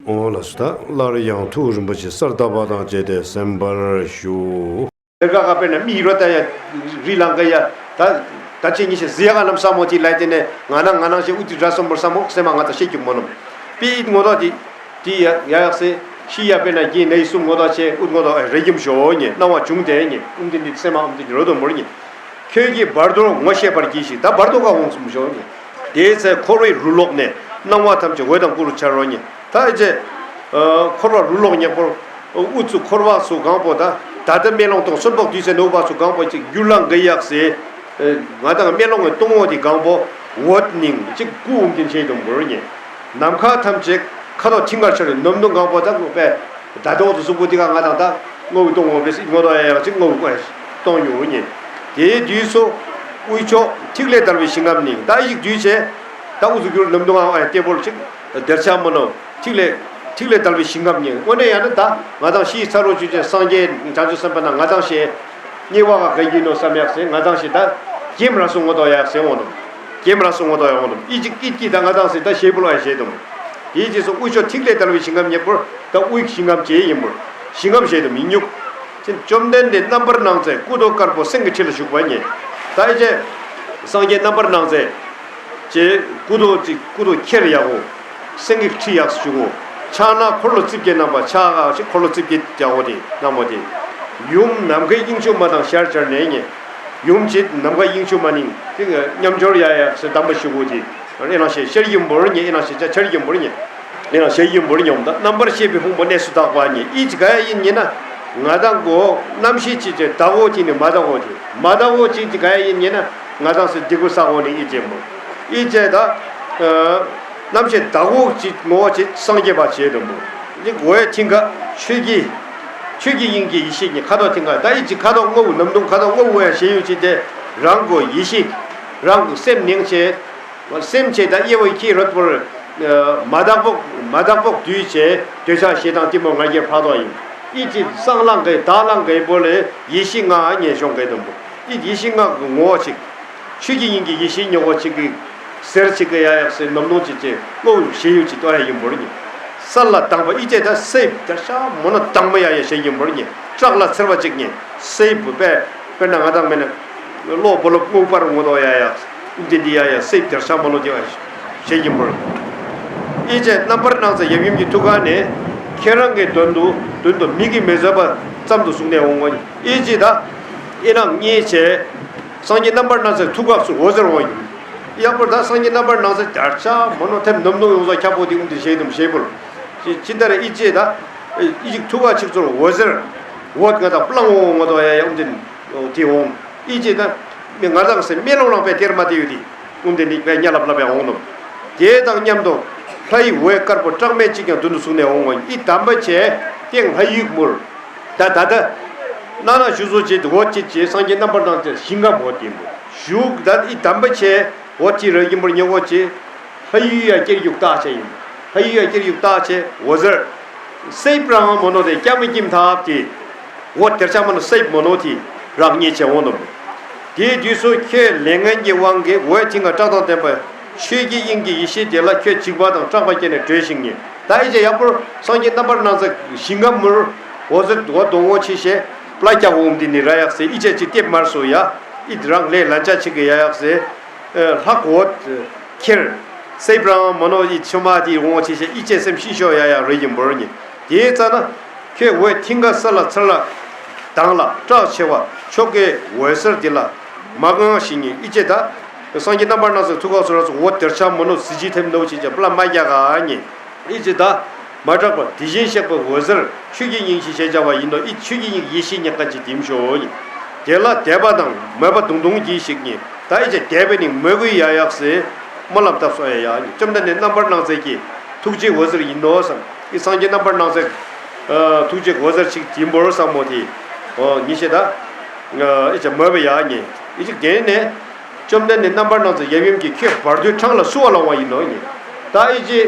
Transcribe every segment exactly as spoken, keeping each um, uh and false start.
འོང་ལགས་སོ། ད་སླར་ཡང་ཐུགས་རིན་པོ་ཆེ་གསལ་བཏབ་པ་དང་བཅས་ཏེ་གསན་པར་ཞུ། དེར་ཀ་ཀ་དཔེར་ན་མི་རོ་ད་ཡ་རི་ལང་ཀ་ཡ་ད་ད་ཅི་ཉི་ཤེ་ཟི་ཡ་ག་ནམ་ས་མོ་ཅི་ལ་དེ་ནས་ང་ན་ང་ནང་ཞེ་ཨུ་ཏི་ར་སོམ་བར་ས་མོ་སེ་མ་ང་ད་ཤེས་རྒྱུ་མོ་ནམ་པི་ཨིད་ངོ་ད་དེ་དེ་ཡ་ཡ་ཡག་སེ་ཤི་ཡ་དཔེར་ན་རྒྱན་ནས་གསུམ་ངོ་ད་ཆེ་ཨུད་ངོ་ད་རེ་རྒྱུམ་ཞོ་ཉེ་སྣང་བ་བྱུང་དེ་ཉེ་ཨུམ་དེ་འདི་སེ་མ་ཨུམ་དེ་འདི་རོ་དོ་མོར་ཉེ། ཁྱོད་ཀྱིས་བར་དོར་ངོ་ཤེས་པར་གྱིས་ཤིག་ད་བར་དོ་ག་འོང་གསུམ་ཞོ་ཉེ། དེའི་ཚེ་འཁོར་བའི་རུ་ལོག་ནས་སྣང་བ་ཐམས་ཅད་འོད་དང་སྐུ་རུ་འཆར་རོ་ཉེ། ད་ཨེ་ཅེ། འཁོར་བ་རུ་ལོག་ཉེ་པོར་ཨུ་ཚུ་འཁོར་བ་སུ་གང་པོ་ད་ད་ལྟ་མེ་ལོང་སྟོང་སུན་པོག་དུས་ཚེ་ནོ་བ་སུ་གང་པོ་ཅིག་རྒྱུ་ལང་གི་ཡག་སེ། ང་དང་མེ་ལོང་གི་སྟོང་བོ་དེ་གང་པོ་འོད་ནིང་ཅིག་སྐུ་འོང་གིན་ཆེ་དུ་འབུར་ཉེ། ནམ་མཁའ་ཐམས་ཅད་ཁ་དོག་མཐིང་གར་འཆར་ནམ་དུང་གང་པོ་ད་ངོ་པས། ད་དོག་ཏུ་གཟུགས་པོ་འདི་ག་ང་དང་ད་དངོས་པོའི་སྟོང་ངོ་བས་སྲིད་ངོ་དོག་ཡ་ཡང་ཅིག་དངོས་པོའི་སྟོང་ཡོད་ཉེ། དེའི་དུས་སུ་དབུས་ཕྱོགས་ཐིག་ལེ་དར་བའི་ཞིང་ཁམས་ནི་ད་ཡིག་དུས་བྱས། ད་དབུ་གཟུགས་གྱུར་ནམ་དུང་ཨ་ཨ་ལྟེ་བོར་ཅིག་སྡེར་ཆ་མོ་ནོ་ཐིག་ལེ་ཐིག་ལེ་དར་བའི་ཞིང་ཁམས་ཉེ། དངོས་གནས་ཡང་ན་ད་ང་དང་ཤི་ཚ་རོ་ཆུ་ཅན་སངས་རྒྱས་བྱང་ཆུབ་སེམས་དཔའ་ན་ང་དང་ཤེས། སྙེ་བ་ག་ག་ཡིན་ནོ་བསམ་ཡག་སེ་ང་དང་ཤེས་ད་ཀྱེམ་ར་སོང་ངོ་དོག་ཡག་སེ་འོང་ནོ། ཀྱེམ་ར་སོང་ངོ་དོག་ཡག་འོང་ནོ། ཨི་ཅིག་ཨི་ཅིག་ད་ང་དང་སེ་ད་ཞེ་པོ་ལ་ཡ་ཞེ་དུ་མོ། དེའི་རྗེས་སུ་དབུས་ཕྱོགས་ཐིག་ལེ་དར་བའི་ཞིང་ཁམས་ཉེ་པོར་ད་དབུས་ཞིང་ཁམས་ཅེ་ཡིན་པོར་ཞིང་ཁམས་ཞེ་དུ་མི་ཉུག་ཅན་བཅོམ་ལྡན་འདས་རྣམ་པར་སྣང་མཛད་སྐུ་མདོག་དཀར་པོ་སེང་གེའི་ཁྲི་ལ་བཞུགས་པ་ཉེ། ད་ཨི་ཅེ། སངས་རྒྱས་རྣམ་པར་སྣང་མཛད། ཅེ། སྐུ་མདོག་ཅིག་སྐུ་མདོག་ཁྱེར་ཡག་གོ། སེང་གེའི་ཁྲི་ཡག་བཞུགས་གོ། ཕྱག་ན་འཁོར་ལོ་རྩིབས་བརྒྱད་བསྣམས་པ་ཕྱག་ག་ཅིག་འཁོར་ལོ་རྩིབས་བརྒྱད་རྒྱག་གོ་དེ་བསྣམས་གོ་དེ། ཡུམ་ནམ་མཁའི་དབྱིངས་ཕྱུག་མ་དང་ཞལ་སྦྱར་ནས་ཉེ། ཡུམ་ཅིག་ནམ་མཁའི་དབྱིངས་ཕྱུག་མ་ནིང་དེ་མཉམ་སྦྱོར་ཡ་ཡག་སེ་དམ་པ་བཞུགས་གོ་དེ། ཨེ་ནང་ཞེས་ཤར་ཡིན་འབོར་ཉེ་ཨེ་ནང་ཞེས་ཆ་ཆར་ཡིན་འབོར་ཉེ། ཨེ་ནང་ཞེས་ཡིན་འབོར་ཉོམ་དང་རྣམ་པར་ཤེས་པའི་ཕུང་པོ་གནས་སུ་དག་པ་ཉེ་ཨི་ཅི་ག་ཡ་ཡིན་ཉེ་ན། ང་དང་གོ་རྣམ་ཤེས་ཅི་ཅེ་དག་འོ་ཅི་ནི་མ་དག་འོ་ཅི་མ་དག་འོ་ཅི་ཅི་ག་ཡ་ཡིན་ཉེ་ན། ང་དང་སེ་སྡིག་པ་བསགས་འོ་ནི་ཨི་ཅེ་འབོར་ཨི་ཅེ་ད། རྣམ་ཤེས་དག་འོ་ཅི་ངོ་བོ་ཅི་སངས་རྒྱས་པ་བྱེད་དུ་འབོར་ཨི་ཅི་གོ་ཡ་ཐིང་ག་ཆོས་ཀྱི་ཆོས་ཀྱི་དབྱིངས་ཀྱི་ཡེ་ཤེས་ཉེ་ཁ་དོག་ཐིང་ག་ད་ཨི་ཅི་ཁ་དོག་དངོས་པོ་ནམ་དུང་ཁ་དོག་དངོས་པོ་ཡ་ཞེ་ཡོད་ཅི་དེ་རང་གོ་ཡེ་ཤེས་རང་གོ་སེམས་ནིང་ཆེ། སེམས་ཅན་དང་དབྱེ་བ་ཁྱི་རོད་པོར། མ་དག་པོ་མ་དག་པོ་དུས་བྱས་འདོད་ཆགས་ཞེ་སྡང་གཏི་མུག་ང་རྒྱལ་ཕྲག་དོག་ཡིན། ཨི་ཅི་སང་ལང་གི་དག་ལང་གི་པོ་ལས་ཡེ་ཤེས་ལྔ་ངེས་ཤོང་གི་དུམ་བུ། ཨི་ཡེ་ཤེས་ལྔ་གི་ངོ་བོ་ཅིག་ཆོས་ཀྱི་དབྱིངས་ཀྱི་ཡེ་ཤེས་ཉོ་བོ་ཅིག་གི་ཟེར་ཅིག་གི་ཡ་ཡག་སེ་ནམ་ནོ་ཅིག་ཅེ་བློ་ཞེ་ཡོད་ཅིག་ཏོ་ཡ་ཡིན་པོར་ཉི། ས་ལ་དང་པོ་ཨི་ཅེ་ད་སེ་དར་ཤ་མོ་ན་དང་མོ་ཡ་ཡ་ཞེ་ཡིན་པོར་ཉི། བྲག་ལ་ཚེར་བ་ཅིག་ཉི་སེ་བུ་པས་དཔེར་ན་ང་དང་མེད་ན། བློ་བོ་ལོ་དངོས་པར་ངོ་ཐོག་ཡ་ཡ། འདི་འདི་ཡ་ཡ་སེབ་དེར་ཤ་མ་ལོ་དེ་བ་ཞེས་ཀྱི་མོར། ཨི་ཅེ་རྣམ་པར་སྣང་མཛད་ཡབ་ཡུམ་གྱི་ཐུགས་ཀ་ནས། ཁྱེད་རང་གི་དོན་དུ་དོན་དུ་མིག་གིས་མི་བཟོད་པ་ཙམ་དུ་བཟུང་ནས་འོང་ངོ་། ཨི་ཅེ་ད། ཨི་རང་ཉེ་ཆེ། སངས་རྒྱས་རྣམ་པར་སྣང་མཛད་ཐུགས་ཀ་སུ་འོ་ཟེར་འོང་ཡིན། ཡག་པོ་ད་སངས་རྒྱས་རྣམ་པར་སྣང་མཛད་དར་ཤ་མ་ལོ་ཐེབས་ནམ་ནོ་ཡོང་ས་ཁྱབ་པོ་དེ་འུ་འདི་ཞེས་དུམ་ཞེས་པོར། ཅི་ཅི་ལྟར་ཨི་ཅེ་ད། ཨི་ཅིག་ཐུགས་ཀ་ཆིག་ཚོར་འོ་ཟེར། འོ་ང་དང་པླང་འོ་ངོ་ཐོག་ཡ་ཡ་འུ་འདི། དེ་འོང་། ཨི་ཅེ་ད། མི་ང་དང་སེ་མེ་ལོང་ལང་པའི་གཏེར་མ་དེ་ཡོད་དེ། ཀུན་དེ་ནི་པའི་ཉ་ལབ་ལབ་ཡང་འོང་ནོ། དེ་དང་མཉམ་དུ། ལྷ་ཡི་འོད་དཀར་པོ་བཀྲག་མེད་ཅིག་ཀྱང་མདུན་དུ་བཟུང་ནས་འོང་ངོ་ཨི་དམ་པ་ཆེ། ཏེང་ལྷ་ཡུག་མུར། ད་ད་ད། ན་ན་ཞུ་བཟོ་བྱེད་དུ་འོ་ཅི་ཅེ་སངས་རྒྱས་རྣམ་པར་སྣང་མཛད་ཞིང་ཁམས་འོ་དེ་མོ། ཞུག་ད་ཨི་དམ་པ་ཆེ། འོ་ཅི་ར་ཡིན་པར་ཉོ་འོ་ཅེ། ལྷ་ཡུལ་ཡ་ཀྱེར་ཡུག་བཏགས་ཆེ་ཡིན། ལྷ་ཡུལ་ཡ་ཀྱེར་ཡུག་བཏགས་ཆེ་འོ་ཟེར། སེབ་རང་མོ་ནོ་དེ་སྐྱ་མི་སྐྱིམ་ཐབ་དེ། འོ་དེར་ཆ་མ་ནོ་སེབ་མོ་ནོ་དེ་རང་ཉེ་ཆེ་འོ་ནོ། དེའི་དུས་སུ་ཁྱོད་ལས་ངན་གྱི་དབང་གིས་འོད་མཐིང་ག་བཀྲག་དང་ལྡན་པ་ཆོས་ཀྱི་དབྱིངས་ཀྱི་ཡེ་ཤེས་དེ་ལ་ཁྱོད་འཇིགས་པ་དང་སྐྲག་པ་སྐྱེས་ནས་བྲོས་ཤིང་ཉེ། ད་ཨི་ཅེ་ཡག་པོར་སངས་རྒྱས་རྣམ་པར་སྣང་མཛད་ཞིང་ཁམས་མུར། འོ་ཟེར་འོ་གདོང་འོ་ཆེ་ཤེ། པླ་སྐྱ་འོ་འདི་ནི་ར་ཡག་སེ་ཨི་ཅེ་ཅི་ལྟེབ་མར་སོ་ཡ། ཨི་རང་ལས་ལན་ཆ་ཆིག་གི་ཡ་ཡག་སེ། ལྷག་འོ། ཁྱེར། སེབ་རང་མ་ནོ་ཡི་ཆུ་མ་དེ་འོང་ཆེ་ཆེ་ཨི་ཅེ་སེམས་ཤི་ཤོ་ཡ་ཡ་རེ་ཡིན་འབོར་ཉེ། དེའི་རྩ་ན། ཁྱོད་འོད་མཐིང་ག་ས་ལ་ཚེར་ལ། དྭངས་ལ་བཀྲག་ཆེ་བ་ཆོ་གའི་འོད་ཟེར་དེ་ལ། མ་གང་ཞིག་ཉེ་ཨི་ཅེ་ད། སངས་རྒྱས་རྣམ་པར་སྣང་མཛད་ཐུགས་ཀ་སོ་ར་སོ་འོ་དེར་ཆ་མ་ནོ་གཟི་བརྗིད་ཐེམ་ནོ་ཆེ་ཆེ་པླ་མ་རྒྱ་ག་ཉེ། ཨི་ཅེ་ད། མ་གྲགས་པ་དེ་བཞིན་གཤེགས་པ་འོད་ཟེར་ཆོས་ཀྱི་དབྱིངས་ཤིག་ཞེས་བྱ་བ་ཡིན་ནོ་ཨི་ཆོས་ཀྱི་དབྱིངས་ཡེ་ཤེས་ཉག་ག་ཅིག་དེམ་ཤོ་ཉེ། དེ་ལ་དད་པ་དང་མོས་པ་དུང་དུང་གྱིས་ཤིག་ཉེ། ད་ཨི་ཅེ་དད་པའི་ནི་མོས་གུས་ཡ་ཡག་སེ། སྨོན་ལམ་བཏབ་སོ་ཡ་ཡག་ཉེ། བཅོམ་ལྡན་འདས་རྣམ་པར་སྣང་མཛད་ཀྱི་ཐུགས་རྗེའི་འོད་ཟེར་ཡིན་ནོ་བསམ། ཨི་སངས་རྒྱས་རྣམ་པར་སྣང་མཛད། ཐུགས་རྗེའི་འོད་ཟེར་ཅིག་དེམ་འབོར་བསམ་མོ་དེ། ཉི་ཤེ་ད། ཨི་ཅེ་མོས་པ་ཡག་ཉེ། ཨི་ཅེ་རྒན་ནས། བཅོམ་ལྡན་འདས་རྣམ་པར་སྣང་མཛད་ཡབ་ཡུམ་གྱིས་ཁྱོད་བར་དོའི་འཕྲང་ལ་བསུ་བ་ལང་བ་ཡིན་ནོ་ཉེ། ད་ཨི་ཅེ།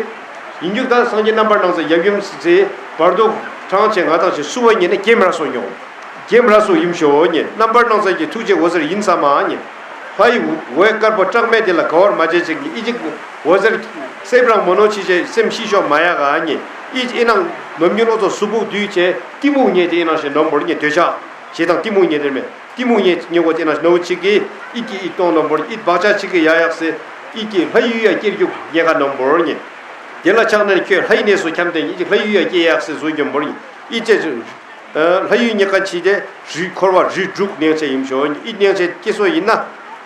ཡིན་རྒྱུ་ད་སངས་རྒྱས་རྣམ་པར་སྣང་མཛད་ཡབ་ཡུམ་ཟེར་བར་དོ་འཕྲང་ཆེ་ང་དང་ཆེ་བསུ་བ་ཉེ་ནས་ཀྱེ་མ་ར་སོ་ཉོ། ཀྱེ་མ་ར་སོ་ཡིན་ཤོ་ཉེ་རྣམ་པར་སྣང་མཛད་ཀྱི་ཐུགས་རྗེ་འོད་ཟེར་ཡིན་ས་མ་ཉེ། ཕ་ཡི་འོད་དཀར་པོ་བཀྲག་མེད་དེ་ལ་དགའ་བར་མ་བྱེད་ཅིག་ཉེ་ཨི་ཅིག་འོད་ཟེར། སེམས་རང་མོ་ནོ་ཆི་ཆེ་སེམས་ཤི་ཤོ་མ་ཡ་ག་ཉེ། ཨི་ཨི་ནང་ནོམ་ཉུ་ལོ་ཚོ་སུ་བུག་དུས་ཆེ་ཏི་མུག་ཉེ་དེ་ཨི་ནང་ཞེ་ནོམ་བོར་ཉེ་དོ་ཆ་ཞེ་དང་ཏི་མུག་ཉེ་དེ་མེ་ཏི་མུག་ཉེ་ཉེ་གོ་ཅེ་ནང་ནོ་ཆི་གི་ཨི་ཀི་ཨི་ཏོང་ནོམ་བོར་ཨི་བག་ཆ་ཆི་གི་ཡ་ཡག་སེ་ཨི་ཀི་ལྷ་ཡུ་ཡ་ཀེར་རྒྱུག་ཉེ་ག་ནོམ་བོར་ཉེ། དེ་ལ་ཆགས་ནས་ཁྱོད་ལྷ་ཡི་གནས་སུ་འཁྱམས་ཏེ་ཉེ་ཅིག་ལྷ་ཡུ་ཡ་ཀེ་ཡག་སེ་བཟོ་རྒྱུ་བོར་ཉེ་ཨི་ཅེ་ཆུ། ལྷ་ཡུལ་རྙེད་དཀའ་ཆེ་སྟེ་རི་འཁོར་བ་རི་དྲུག་གནས་ཆེ་ཡིན་ཞོ། ཨི་གནས་ཆེ་སྐྱེ་སོ་ཡིན་ན་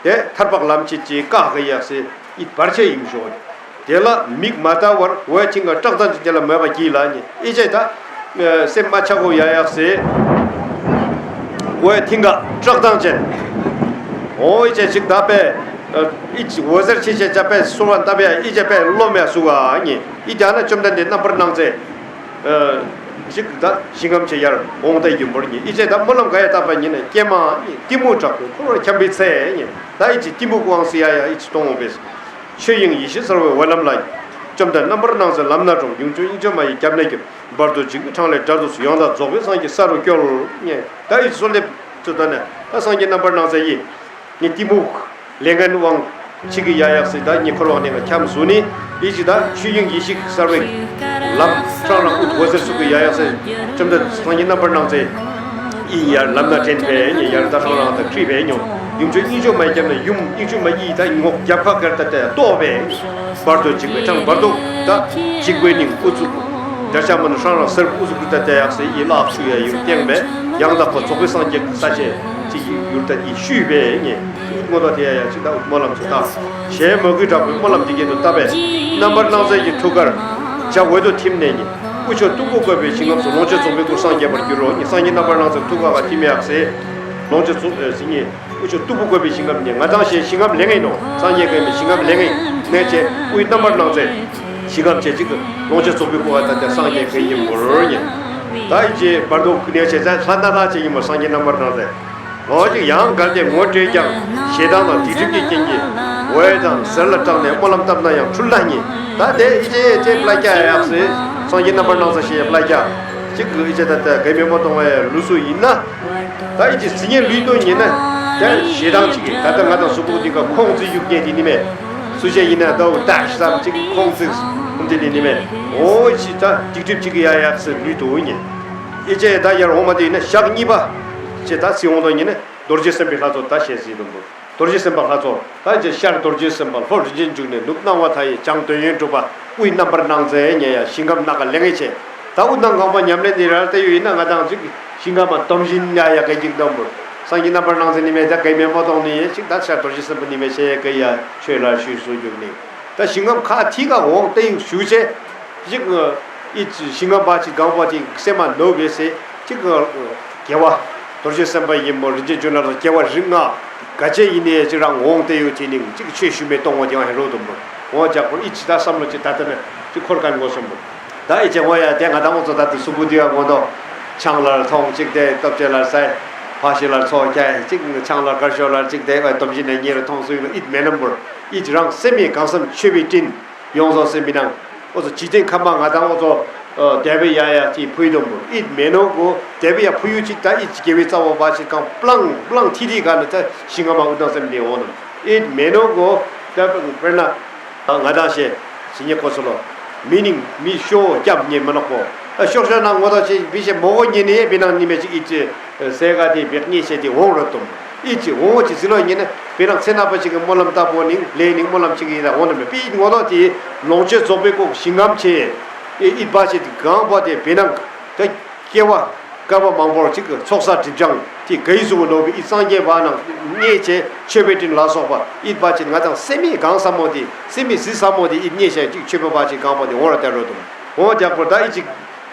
དེ་ཐར་པག་ལམ་ཆེ་ཅེ་བཀག་གི་ཡག་སེ་ཨི་བར་ཆད་ཡིན་ཞོ། དེ་ལ་མིག་མ་ལྟ་བར་འོད་མཐིང་ག་བཀྲག་མདངས་ཅན་དེ་ལ་མོས་པ་གྱིས་ལ་ཉེ་ཨི་ཅེ་ད་སེམས་མ་ཆག་གོ་ཡ་ཡག་སེ་འོད་མཐིང་ག་བཀྲག་མདངས་ཅན། འོ་ཨི་ཅེ་ཅིག་ད་པས་ཨི་ཅི་འོད་ཟེར་ཆེ་ཆེ་ཅ་པས་སོལ་བ་ལྟ་བས་ཨི་ཅེ་པས་སློབ་མས་སུ་ག་ཉེ་ཨི་ཅེ་ན་བཅོམ་ལྡན་འདས་རྣམ་པར་སྣང་མཛད། ཅིག་ད་ཞིང་ཁམས་ཆེ་ཡར་འོང་ད་ཡིན་པར་ཉེ་ཨི་ཅེ་ད་སྨོན་ལམ་ག་ཡ་བཏབ་པ་ཉེ་ན་ཀྱེ་མ་ཉེ་གཏི་མུག་དྲག་པོའི་འཁོར་བར་འཁྱམས་པའི་ཚེ་ཉེ་ད་ཨི་ཅེ་གཏི་མུག་དབང་སི་ཡ་ཡ་ཨི་ཅེ་གཏོང་འོང་པས། ཆོས་དབྱིངས་ཡེ་ཤེས་གསལ་བའི་འོད་ལམ་ལ་ཉེ། བཅོམ་ལྡན་རྣམ་པར་སྣང་མཛད་ལམ་སྣ་དྲོངས། ཡུམ་ཆུང་དབྱིངས་ཆུང་མ་ཡི་རྒྱབ་ནས་ཁྱེར། བར་དུ་འཇིགས་པའི་འཕྲང་ལས་བསྒྲལ་དུ་གསོལ། ཡང་དག་རྫོགས་པའི་སངས་རྒྱས་ས་རུ་སྐྱོལ། ཉེ་ད་ཨི་ཅེ་གསོལ་འདེབས་ཚུལ་ད་ནས་ད་སངས་རྒྱས་རྣམ་པར་སྣང་མཛད་ཡིས། ངས་གཏི་མུག་ལས་ངན་དབང་ཆིག་གི་ཡ་ཡག་སྲིད་ད་ཉེ་འཁོར་བ་ནས་ང་འཁྱམས་སུ་ནི་ཡིད་ཀྱི་ད་ཆོས་དབྱིངས་ཡེ་ཤེས་གསལ་བའི་ལམ་སྲང་ལ་ཨུ་ཐུ་འོད་ཟེར་ཚུགས་ཀྱི་ཡ་ཡག་སྲིད། བཅོམ་ལྡན་སངས་རྒྱས་རྣམ་པར་སྣང་མཛད་ཡིན་ཡར་ལམ་སྣ་དྲན་པས་ཉེ་ཡར་ད་སྲང་ལ་ད་ཁྲིད་པས་ཉོ། ཡུམ་ཆོས་དབྱིངས་ཆོས་མ་ཡི་རྒྱབ་ནས་ཡུམ་དབྱིངས་ཆོས་མ་ཡིས་ད་ངོགས་རྒྱབ་ཁ་ཁར་ད་ལྟ་རྟོགས་པས། བར་དུ་འཇིགས་པའི་འཕྲང་བར་དུ་ད་འཇིགས་པའི་ནི་ཨུ་ཚུགས། དགྲ་ཤ་མ་ནི་སྲང་ལ་སེར་ཨུ་ཚུགས་ཀྱི་ད་ལྟ་ཡག་སྲིད་ཡི་ལག་ཆུ་ཡ་ཡུལ་བསྟན་པས་ཡང་དག་པ་རྫོགས་པའི་སངས་རྒྱས་ཀྱི་ས་ཆེ་ཅིག་ཡུལ་ད་ཡི་ཤུས་པས་ཉེ། ངོ་ད་དེ་ཡ་ཡ་ཅིག་ད་སྨོན་ལམ་ཚུ་ད་ཞེས་མོས་གུས་དྲག་པོའི་སྨོན་ལམ་འདི་སྐད་དུ་བཏབ་པས། རྣམ་པར་སྣང་མཛད་ཀྱི་ཐུགས་ཀར་བྱ་འོད་དུ་ཐིམ་ནས་ཉེ། དབུ་ཕྱོགས་སྟུག་པོ་བཀོད་པའི་ཞིང་ཁམས་སུ་ལོངས་སྤྱོད་རྫོགས་པའི་སྐུར་སངས་རྒྱས་པར་འགྱུར་རོ་ཉེ། སངས་རྒྱས་རྣམ་པར་སྣང་མཛད་ཐུགས་ཀ་བ་ཐིམ་ཡག་སེ་ལོངས་སྤྱོད་རྫོགས་ཟིན་ཉེ། དབུ་ཕྱོགས་སྟུག་པོ་བཀོད་པའི་ཞིང་ཁམས་ཉེ། ང་དང་ཞེས་ཞིང་ཁམས་ལེགས་ངེས་ནོ། སངས་རྒྱས་བཀོད་པའི་ཞིང་ཁམས་ལེགས་ངེས་གནས་ཆེ་དབུའི་རྣམ་པར་སྣང་མཛད། ཞིང་ཁམས་ཆེ་གཅིག་ལོངས་སྤྱོད་རྫོགས་པའི་སྐུ་བ་ད་ལྟ་སངས་རྒྱས་ག་ཡིན་པོར་ཉེ། ད་ཡི་ཅེ་བར་དུ་གནས་ཆེ་ཚད་ལྷ་ན་ལྷ་ཆེ་ཡིན་པར་སངས་རྒྱས་རྣམ་པར་སྣང་མཛད། ལོ་གཅིག་ཡང་གལ་ཏེ་ངོ་སྤྲོད་ཀྱང་ཞེ་སྡང་དང་སྡིག་སྒྲིབ་ཀྱི་རྐྱེན་གྱིས་འོད་དང་ཟེར་ལ་སྐྲག་ནས་སྨོན་ལམ་བཏབ་ན་ཡང་འཁྲུལ་ལ་ཉེ། ད་དེ་ཡི་ཅེ་ཅེ་བླ་རྒྱ་ཡག་སེ་སངས་རྒྱས་རྣམ་པར་སྣང་མཛད་ཞེས་བླ་རྒྱ་གཅིག་ཡི་ཅེ་ད་ལྟ་ག་མེད་མ་གཏོང་བའི་ལུས་སུ་ཡིན་ན། ད་ཡི་ཅི་ཟི་ཉེ་ལུས་དོན་ཉེ་ན། ད་ཞེ་སྡང་གཅིག་གིས་ད་ལྟ་ང་དང་གཟུགས་པོ་འདི་ག་ཁོང་རྩིས་རྒྱུག་རྐྱེན་དེ་ནི་མེད། སུ་ཞིག་ཡིན་ན་ད་འུ་ད་ཞེ་སྡང་གཅིག་གིས་ཁོང་རྩིས་ཁོང་དེ་ནི་ནི་མེད། འོ་ཞི་ད་སྡིག་སྒྲིབ་གཅིག་གིས་ཡ་ཡག་སེ་ལུས་དོན་ཉེ། ཡི་ཅེ་ད་ཡར་འོང་མ་དེ་ཡིན་ན་ཞག་གཉིས་པ། ཅེ་ད་སི་འོང་དོན་ཉེ་ན་རྡོ་རྗེ་སེམས་དཔའི་ལྷ་ཚོགས་ད་ཞེས་གཟིགས་དོན་པོ། རྡོ་རྗེ་སེམས་དཔའ་ལྷ་ཚོགས་ད་ཅེ་ཤར་རྡོ་རྗེ་སེམས་དཔའ་ལྷོ་རིན་ཆེན་འབྱུང་གནས་ནུབ་སྣང་བ་མཐའ་ཡས་བྱང་དོན་ཡོད་གྲུབ་པ་དབུས་རྣམ་པར་སྣང་མཛད་ཉེ་ཡ་ཞིང་ཁམས་སྣ་ཁ་ལེགས་ངེས་ཆེ། ད་དབུ་མདངས་གང་པ་ཉམས་ལེན་འདི་ར་ལྟ་ཡོད་ཡིན་ན་ང་དང་ཅིག་ཞིང་ཁམས་མ་སྡོམ་བཞིན་ཡ་ཡ་ག་ཅིག་འདོམ་པོ། སངས་རྒྱས་རྣམ་པར་སྣང་མཛད་ནི་མེད་ད་ག་མེད་མ་གཏོང་ནི་ཡེ་ཅིག་ད་ཤར་རྡོ་རྗེ་སེམས་དཔའ་ནི་མེད་ཆེ་ག་ཡ་ཆོས་ལ་ཞུས་སུ་འཇུག་ནི། ད་ཞིང་ཁམས་ཁ་ཐིག་ག་འོང་ལྟ་ཡིན་ཞུ་ཆེ། ཅིག་ཨི་ཞིང་ཁམས་པ་ཅིག་གང་པ་ཅིག་སེམས་མ་ནོར་བས་སེ་ཅིག་རྒྱལ་བ་རྡོ་རྗེ་སེམས་དཔའ་ཡིན་མོ་རིན་ཆེན་འབྱུང་གནས་ལ་རྒྱལ་བ་རིགས་ལྔ་ག་ཅེ་ཡིན་ནི་ཅིག་རང་འོང་ལྟ་ཡོད་ཅེ་ནི་ཅིག་ཆོས་ཞུ་མེད་གཏོང་བ་ཅིག་ཧེ་རོ་དུམ་བུ་འོང་ཇག་པོ་ཨི་ཅི་ད་བསམ་བློ་ཅིག་ད་ལྟ་ནས་ཅིག་འཁོར་ག་ནི་ངོ་སོམ་བུ། ད་ཨི་ཅེ་ངོ་ཡ་དེ་ང་ད་ངོ་ཚོ་ད་དུ་གཟུགས་པོ་འདི་ཡ་ངོ་ཏོ་ཆང་ལར་ཐོང་ཅིག་དེ་སྟོབས་ཆེ་ལར་སའི་ཕ་ཤི་ལར་ཚོ་ཁྱ་ཅིག་ཆང་ལར་དཀར་ཤོ་ལར་ཅིག་དེ་ཨ་སྟོབས་ཆེ་ནས་ཉེ་རུ་ཐོང་སུ་ཡིན་ལ་ཨིད་མེ་ནམ་བུར་ཨི་ཅི་རང་སེམས་མི་གང་བསམ་ཆོས་པའི་སྤྲིན་ཡོངས་སུ་སེམས་མི་ནང་ཨོ་ཚོ་འཇིག་རྟེན་ཁམས་པ་ང་དང་ཨོ་ཚོ་དེ་བས་ཡ་ཡ་ཅིག་ཕུལ་དུམ་བུར་ཨིད་མེ་ནོ་གོ་དེ་བས་ཡ་ཕུ་ཡུ་ཅིག་ད་ཨི་ཅི་དགེ་བའི་རྩ་བ་བ་ཅིག་གང་པླང་པླང་ཐི་ཐི་ག་ནི་ད་ཞིང་ཁམས་མ་ཨུ་དང་སེམས་ནི་འོ་ནམ་ཨིད་མེ་ནོ་གོ་ད་དཔེར་ན། ང་དང་ཞེས་ཞི་ཉེ་ཀོ་སོ་ལོ། མི་ནིང་མི་ཤོ་སྐྱབས་ཉེ་མི་ནོག་པོ། ཤོག་ཤོ་ན་ངོ་དོ་ཆེ་བི་ཤེ་མོ་གོ་ཉེ་ནི་བི་ནང་ཉི་མེ་ཅིག་ཨི་ཅི། སེ་ག་དེ་བེག་ཉེ་ཤེ་དེ་འོང་རོ་དུམ། ཨི་ཅི་འོང་ཅི་སི་ལོ་ཉེ་ནི་བི་ནང་ཚེ་ན་པ་ཅིག་གི་སྨོན་ལམ་ལྟ་བོ་ནིང་ལེ་ནིང་སྨོན་ལམ་ཅིག་ཡིན་ལ་འོང་ནི་མེ་བི་ངོ་དོ་དེ་ལོངས་སྤྱོད་རྫོགས་པའི་སྐོར་ཞིང་ངམ་ཆེ། ཨི་ཨི་པ་ཅིག་གང་པོ་དེ་བི་ནང་ད། སྐྱེ་བ་བསྐལ་པ་མང་པོར་གཅིག་གི་ཚོགས་བསགས་སྒྲིབ་སྦྱང་དེ་ག་ཡི་གཟུགས་ནོར་བུ་ཨི་སངས་རྒྱས་པ་རྣམས་མཉེས་བྱས་མཆོད་པའི་སྤྲིན་ལ་སོགས་པ་ཨིད་པ་ཅིག་ང་དང་སེམས་མི་གང་ཟབ་མོ་དེ་སེམས་མི་ཟི་ཟབ་མོ་དེ་ཨིད་མཉེས་བྱས་གཅིག་མཆོད་པའི་བ་ཅིག་གང་པོ་དེ་འོང་ར་དེ་རོ་དུམ་འོང་རྒྱག་པར་ད་ཨི་ཅིག་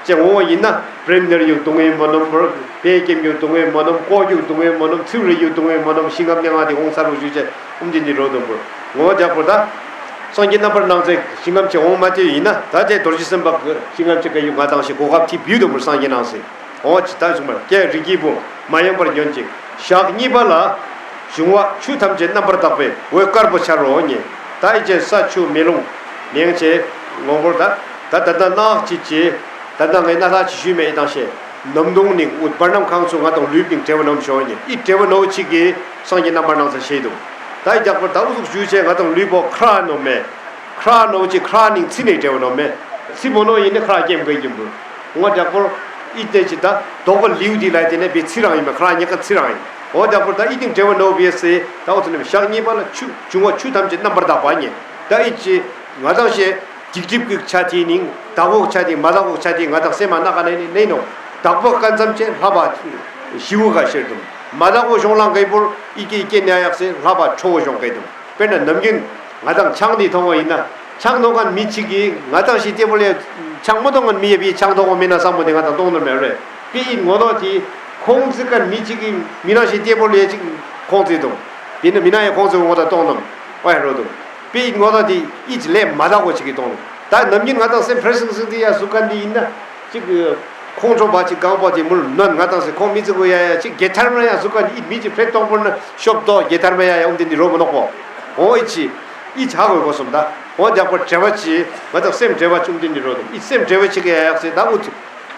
ཅེ་འོང་བ་ཡིན་ན་པྲེམ་ནེར་ཡུག་དུང་བའི་མོ་ནམ་བར་པའི་སྐེམ་ཡུག་དུང་བའི་མོ་ནམ་ཀོ་ཡུག་དུང་བའི་མོ་ནམ་ཚིག་རེ་ཡུག་དུང་བའི་མོ་ནམ་ཤིང་ངམ་ཉང་ང་དེ་འོང་ས་རུ་ཞུ་ཅེ་ཨུམ་དེ་འདི་རོ་དུམ་བུར་འོང་རྒྱག་པར་ད། སངས་རྒྱས་རྣམ་པར་སྣང་མཛད་ཞིང་ཁམས་ཆེ་འོང་མ་དེ་ཡིན་ན་ད་དེ་རྡོ་རྗེ་སེམས་དཔའ་ཞིང་ཁམས་ཆེ་ག་ཡུ་ང་དང་ཞེས་གོ་སྐབས་ཐིབ་ཡུད་དུ་མར་སངས་རྒྱས་གནང་སྲིད། འོ་ཅི་ད་གསུངས་པར་ཀྱེ་རིགས་ཀྱི་བུ་མ་ཡེངས་པར་ཉོན་ཅིག་ཞག་གཉིས་པ་ལ་འབྱུང་བ་ཆུ་ཐམས་ཅད་རྣམ་པར་དག་པའི་འོད་དཀར་པོ་འཆར་རོ་ཉེ། ད་ཨི་ཅེ་ས་ཆུ་མེ་རླུང་ལེང་ཆེ་ངོ་བོར་ད་ད་ད་ད་ནག་ཅི་ཅི་ད་ད་ངའི་སྣ་ལྷ་ཅི་ཞུས་མེད་ཨི་དང་ཞེས་ནམ་དུང་ནི་འུད་བར་ནམ་ཁང་ཚུ་ང་དང་ལུས་པིང་བྲེ་བ་ནོམ་ཞོ་ཉེ་ཨི་བྲེ་བ་ནོ་ཅི་གི་སངས་རྒྱས་རྣམ་པར་སྣང་མཛད་ཞེས་དུ། ད་རྒྱག་པར་ད་འུ་ཟུག་ཞུས་ཆེ་ང་དང་ལུས་པོ་ཁྲ་ནོ་མེ། ཁྲ་ནོ་ཅི་ཁྲ་ནིང་ཚི་ནས་འབྲེལ་བ་ནོ་མེ། ཚི་མོ་ནོ་ཡིན་ནི་ཁྲ་སྐྱེམ་གི་ཡིན་པོ། ངོ་དྲག་པོར་ཨི་ཏེ་ཅི་ད་དོག་པ་ལིའུ་དི་ལ་དེ་ནས་བི་ཚི་རང་ཡིན་མེ། ཁྲ་ཉེ་ཀ་ཚི་རང་ཡིན། འོ་དྲག་པོར་ད་ཨི་ཏིང་འབྲེལ་བ་ནོ་བི་སེ་ད་འོ་ཚོ་ནི་ཞག་གཉིས་པ་ལ་ཆུ་འབྱུང་བ་ཆུ་ཐམས་ཅད་རྣམ་པར་དག་པ་ཉེ། ད་ཨི་ཅི་ང་དང་ཤེ་འཇིག་སྒྲིབ་ཀྱི་ཆ་དེ་ནིང་དག་པོ་ཆ་དེ་མ་དག་པོ་ཆ་དེ་ང་དང་སེམས་མ་ན་ག་ནས་ནི་ནས་ནོ། དག་པོ་ཀ་ཙམ་ཅན་ལྷ་བ་ཞི་བོ་ག་ཤེར་དུམ། མ་དག་པོ་གཞུང་ལང་གི་པོར་ཨི་ཀེ་ཨི་ཀེ་ནས་ཡག་སེ་ལྷ་བ་ཁྲོ་བོ་གཞུང་གི་དུམ། དཔེར་ན་ནམ་རྒྱུན་ང་དང་ཆང་འདི་མཐོང་བ་ཡིན་ན། ཆང་མཐོང་མཁན་མི་གཅིག་གིས་ང་དང་ཞིག་ལྟད་པོ་ལས་ཆང་མ་མཐོང་མཁན་མི་ཡ་བི་ཆང་མཐོང་བ་མིན་ན་བསམ་པོ་དེ་ང་དང་མཐོང་ནོར་མེད་རེད། དཔེ་ཡིན་ངོ་ནོ་དེ་ཁོང་ཚིག་མཁན་མི་གཅིག་གིས་མི་རང་ཞིག་ལྟད་པོ་ལས་ཅིག་ཁོང་ཚིག་དང་། དེ་ནི་མི་ན་ཡ་ཁོང་ཚིག་ངོ་དང་མཐོང་ནོར་བ་ཡ་རོ་དང་། དཔེ་ཡིན་ངོ་ནོ་དེ་ཨི་ཅི་ལས་མ་དག་པོ་ཅིག་གིས་མཐོང་ནོར། ད་ནམ་རྒྱུན་ང་དང་སེམས་ཕྲ་སིང་སིང་དེ་ཡ་གཟུགས་མཁན་དེ་ཡིན་ན་ཅིག་ཁོང་ཚོ་བ་ཅིག་གང་པོ་དེ་མུར་ནོན་ང་དང་སེ་ཁོང་མི་ཚེ་གོ་ཡ་ཡ་ཅིག་གེ་ཐར་མ་ཡ་གཟུགས་མཁན་དེ་ཨི་མི་ཅིག་ཕྲེད་གཏོང་པོ་ན་ཤོབ་ཏོ་གེ་ཐར་མ་ཡ་ཡ་འོང་དེ་འདི་རོ་མ་ནོག་པོ། འོ་ཨི་ཅི་ཨི་ཅི་ཧ་གོ་གོ་སོམ་ད། འོ་རྒྱག་པར་བྲེལ་བ་ཅི་ང་དང་སེམས་བྲེལ་བ་ཅུང་ཏིན་ཏིན་རོ་དང་ཨི་སེམས་བྲེལ་བ་ཅི་གི་ཡག་སེ་ད་འུ་ཅི་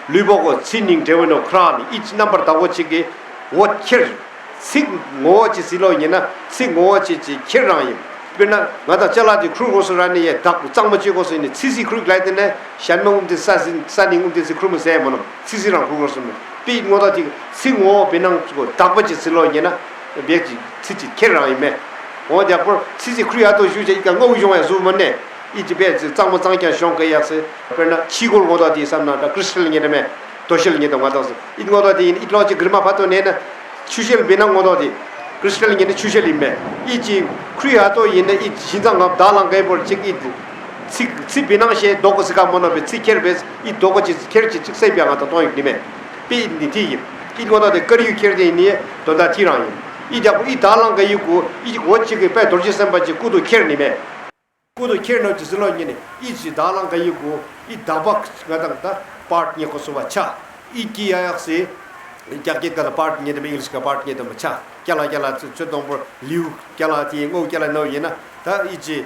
ལུས་པོ་གོ་ཚི་ནིང་བྲེལ་བ་ནོ་ཁྲ་ནི་ཨི་ཅི་རྣམ་པར་དག་པོ་ཅི་གི་འོ་ཁྱེར་ཚིག་ངོ་བོ་ཅི་སི་ལོ་ཡིན་ན་ཚིག་ངོ་བོ་ཅི་ཅི་ཁྱེར་རང་ཡིན། དཔེར་ན་ང་དང་ཅ་ལག་དེ་ཁུར་གོ་སོ་ར་ནི་ཡེ་དག་གཙང་མ་ཅི་གོ་སོ་ཡིན་ནི་ཚི་སི་ཁུར་གི་ལ་དེ་ནས་ཞན་མ་ངུམ་དེ་ས་སི་ས་ནི་ངུམ་དེ་སི་ཁུར་མི་སེ་མ་ནོ་ཚི་སི་རང་ཁུར་གོ་སོ་མི་པི་ངོ་དག་དེ་ཚིག་ངོ་བོ་བེ་ནང་ཅི་གོ་དག་པ་ཅི་སི་ལོ་ཡིན་ན་བེ་ཅི་ཚི་ཅི་ཁྱེར་རང་ཡིན་མེ། འོ་རྒྱག་པོར་ཚི་ཚི་ཁུར་ཡ་ཏོ་ཞུ་ཅེ་ཨི་ཀ་ངོ་བོ་ཡོང་ཡ་སུ་མ་ནས་ཨི་ཅི་བེ་ཅི་གཙང་མ་གཙང་རྐྱང་ཤོང་གི་ཡག་སེ། དཔེར་ན་ཕྱི་སྒོར་ངོ་ཐོག་དེ་བསམ་ན་ད་ཀྲི་སི་ཊལ་ཉེ་དྲ་མེ་དོ་ཤལ་ཉེ་དྲ་ང་དང་སེ་ཨི་ངོ་ཐོག་དེ་ཡིན་ཨི་ལོག་ཅི་གིར་མ་ཕ་ཏོ་ནས་ན་ཆུ་ཤེལ་བེ་ན་ངོ་ཐོག་དེ་ཀྲི་སི་ཊལ་ཉེ་ནས་ཆུ་ཤེལ་ཡིན་མེ། ཨི་ཅི་ཁུར་ཡ་ཏོ་ཡིན་ན་ཨི་ཅི་ཤིན་ཙང་ངབ་ད་ལང་གའི་བོར་ཅིག་ཨི་ཅི་ཚི་ཚི་བེ་ནང་ཤེ་དོ་གོ་སི་ཀ་མོ་ནོ་བེ་ཚི་ཁྱེར་བེ་ཨི་དོ་གོ་ཅི་ཁྱེར་ཅི་ཅིག་སེ་བེ་ང་དང་གཏོང་ཡིག་ནི་མེ། པི་ནི་ཐི་ཡིན། ཨི་ངོ་ཐོག་དེ་དཀར་ཡུལ་ཁྱེར་དེ་ནི་དོན་དག་ཐི་རང་ཡིན། ཨི་རྒྱག་པོ་ཨི་ད་ལང་ག་ཡུལ་གོ་ཨི་ཅིག་འོ་ཅིག་གི་པའི་རྡོ་རྗེ་སེམས་དཔའ་ཅིག་སྐུ་དུ་ཁྱེར་ནི་མེད། སྐུ་དུ་ཁྱེར་ནོ་ཅི་ཟི་ལོ་ཉིན་ནི་ཨི་ཅིག་ད་ལང་ག་ཡུལ་གོ་ཨི་ད་བག་ང་དང་ད་པར་ཉེ་གོ་སུ་བ་ཆ། ཨི་ཀི་ཡ་ཡག་སི། རྒྱག་གི་ག་ད་པར་ཉེ་དམ་ཨིང་ལིཤ་ག་པར་ཉེ་དམ་ཆ། ཀྱ་ལ་ཀྱ་ལ་ཚོད་དོང་པོ་ལིའུ་ཀྱ་ལ་དེ་ངོ་ཀྱ་ལ་ནོ་ཡིན་ན་ད་ཨི་ཅིག་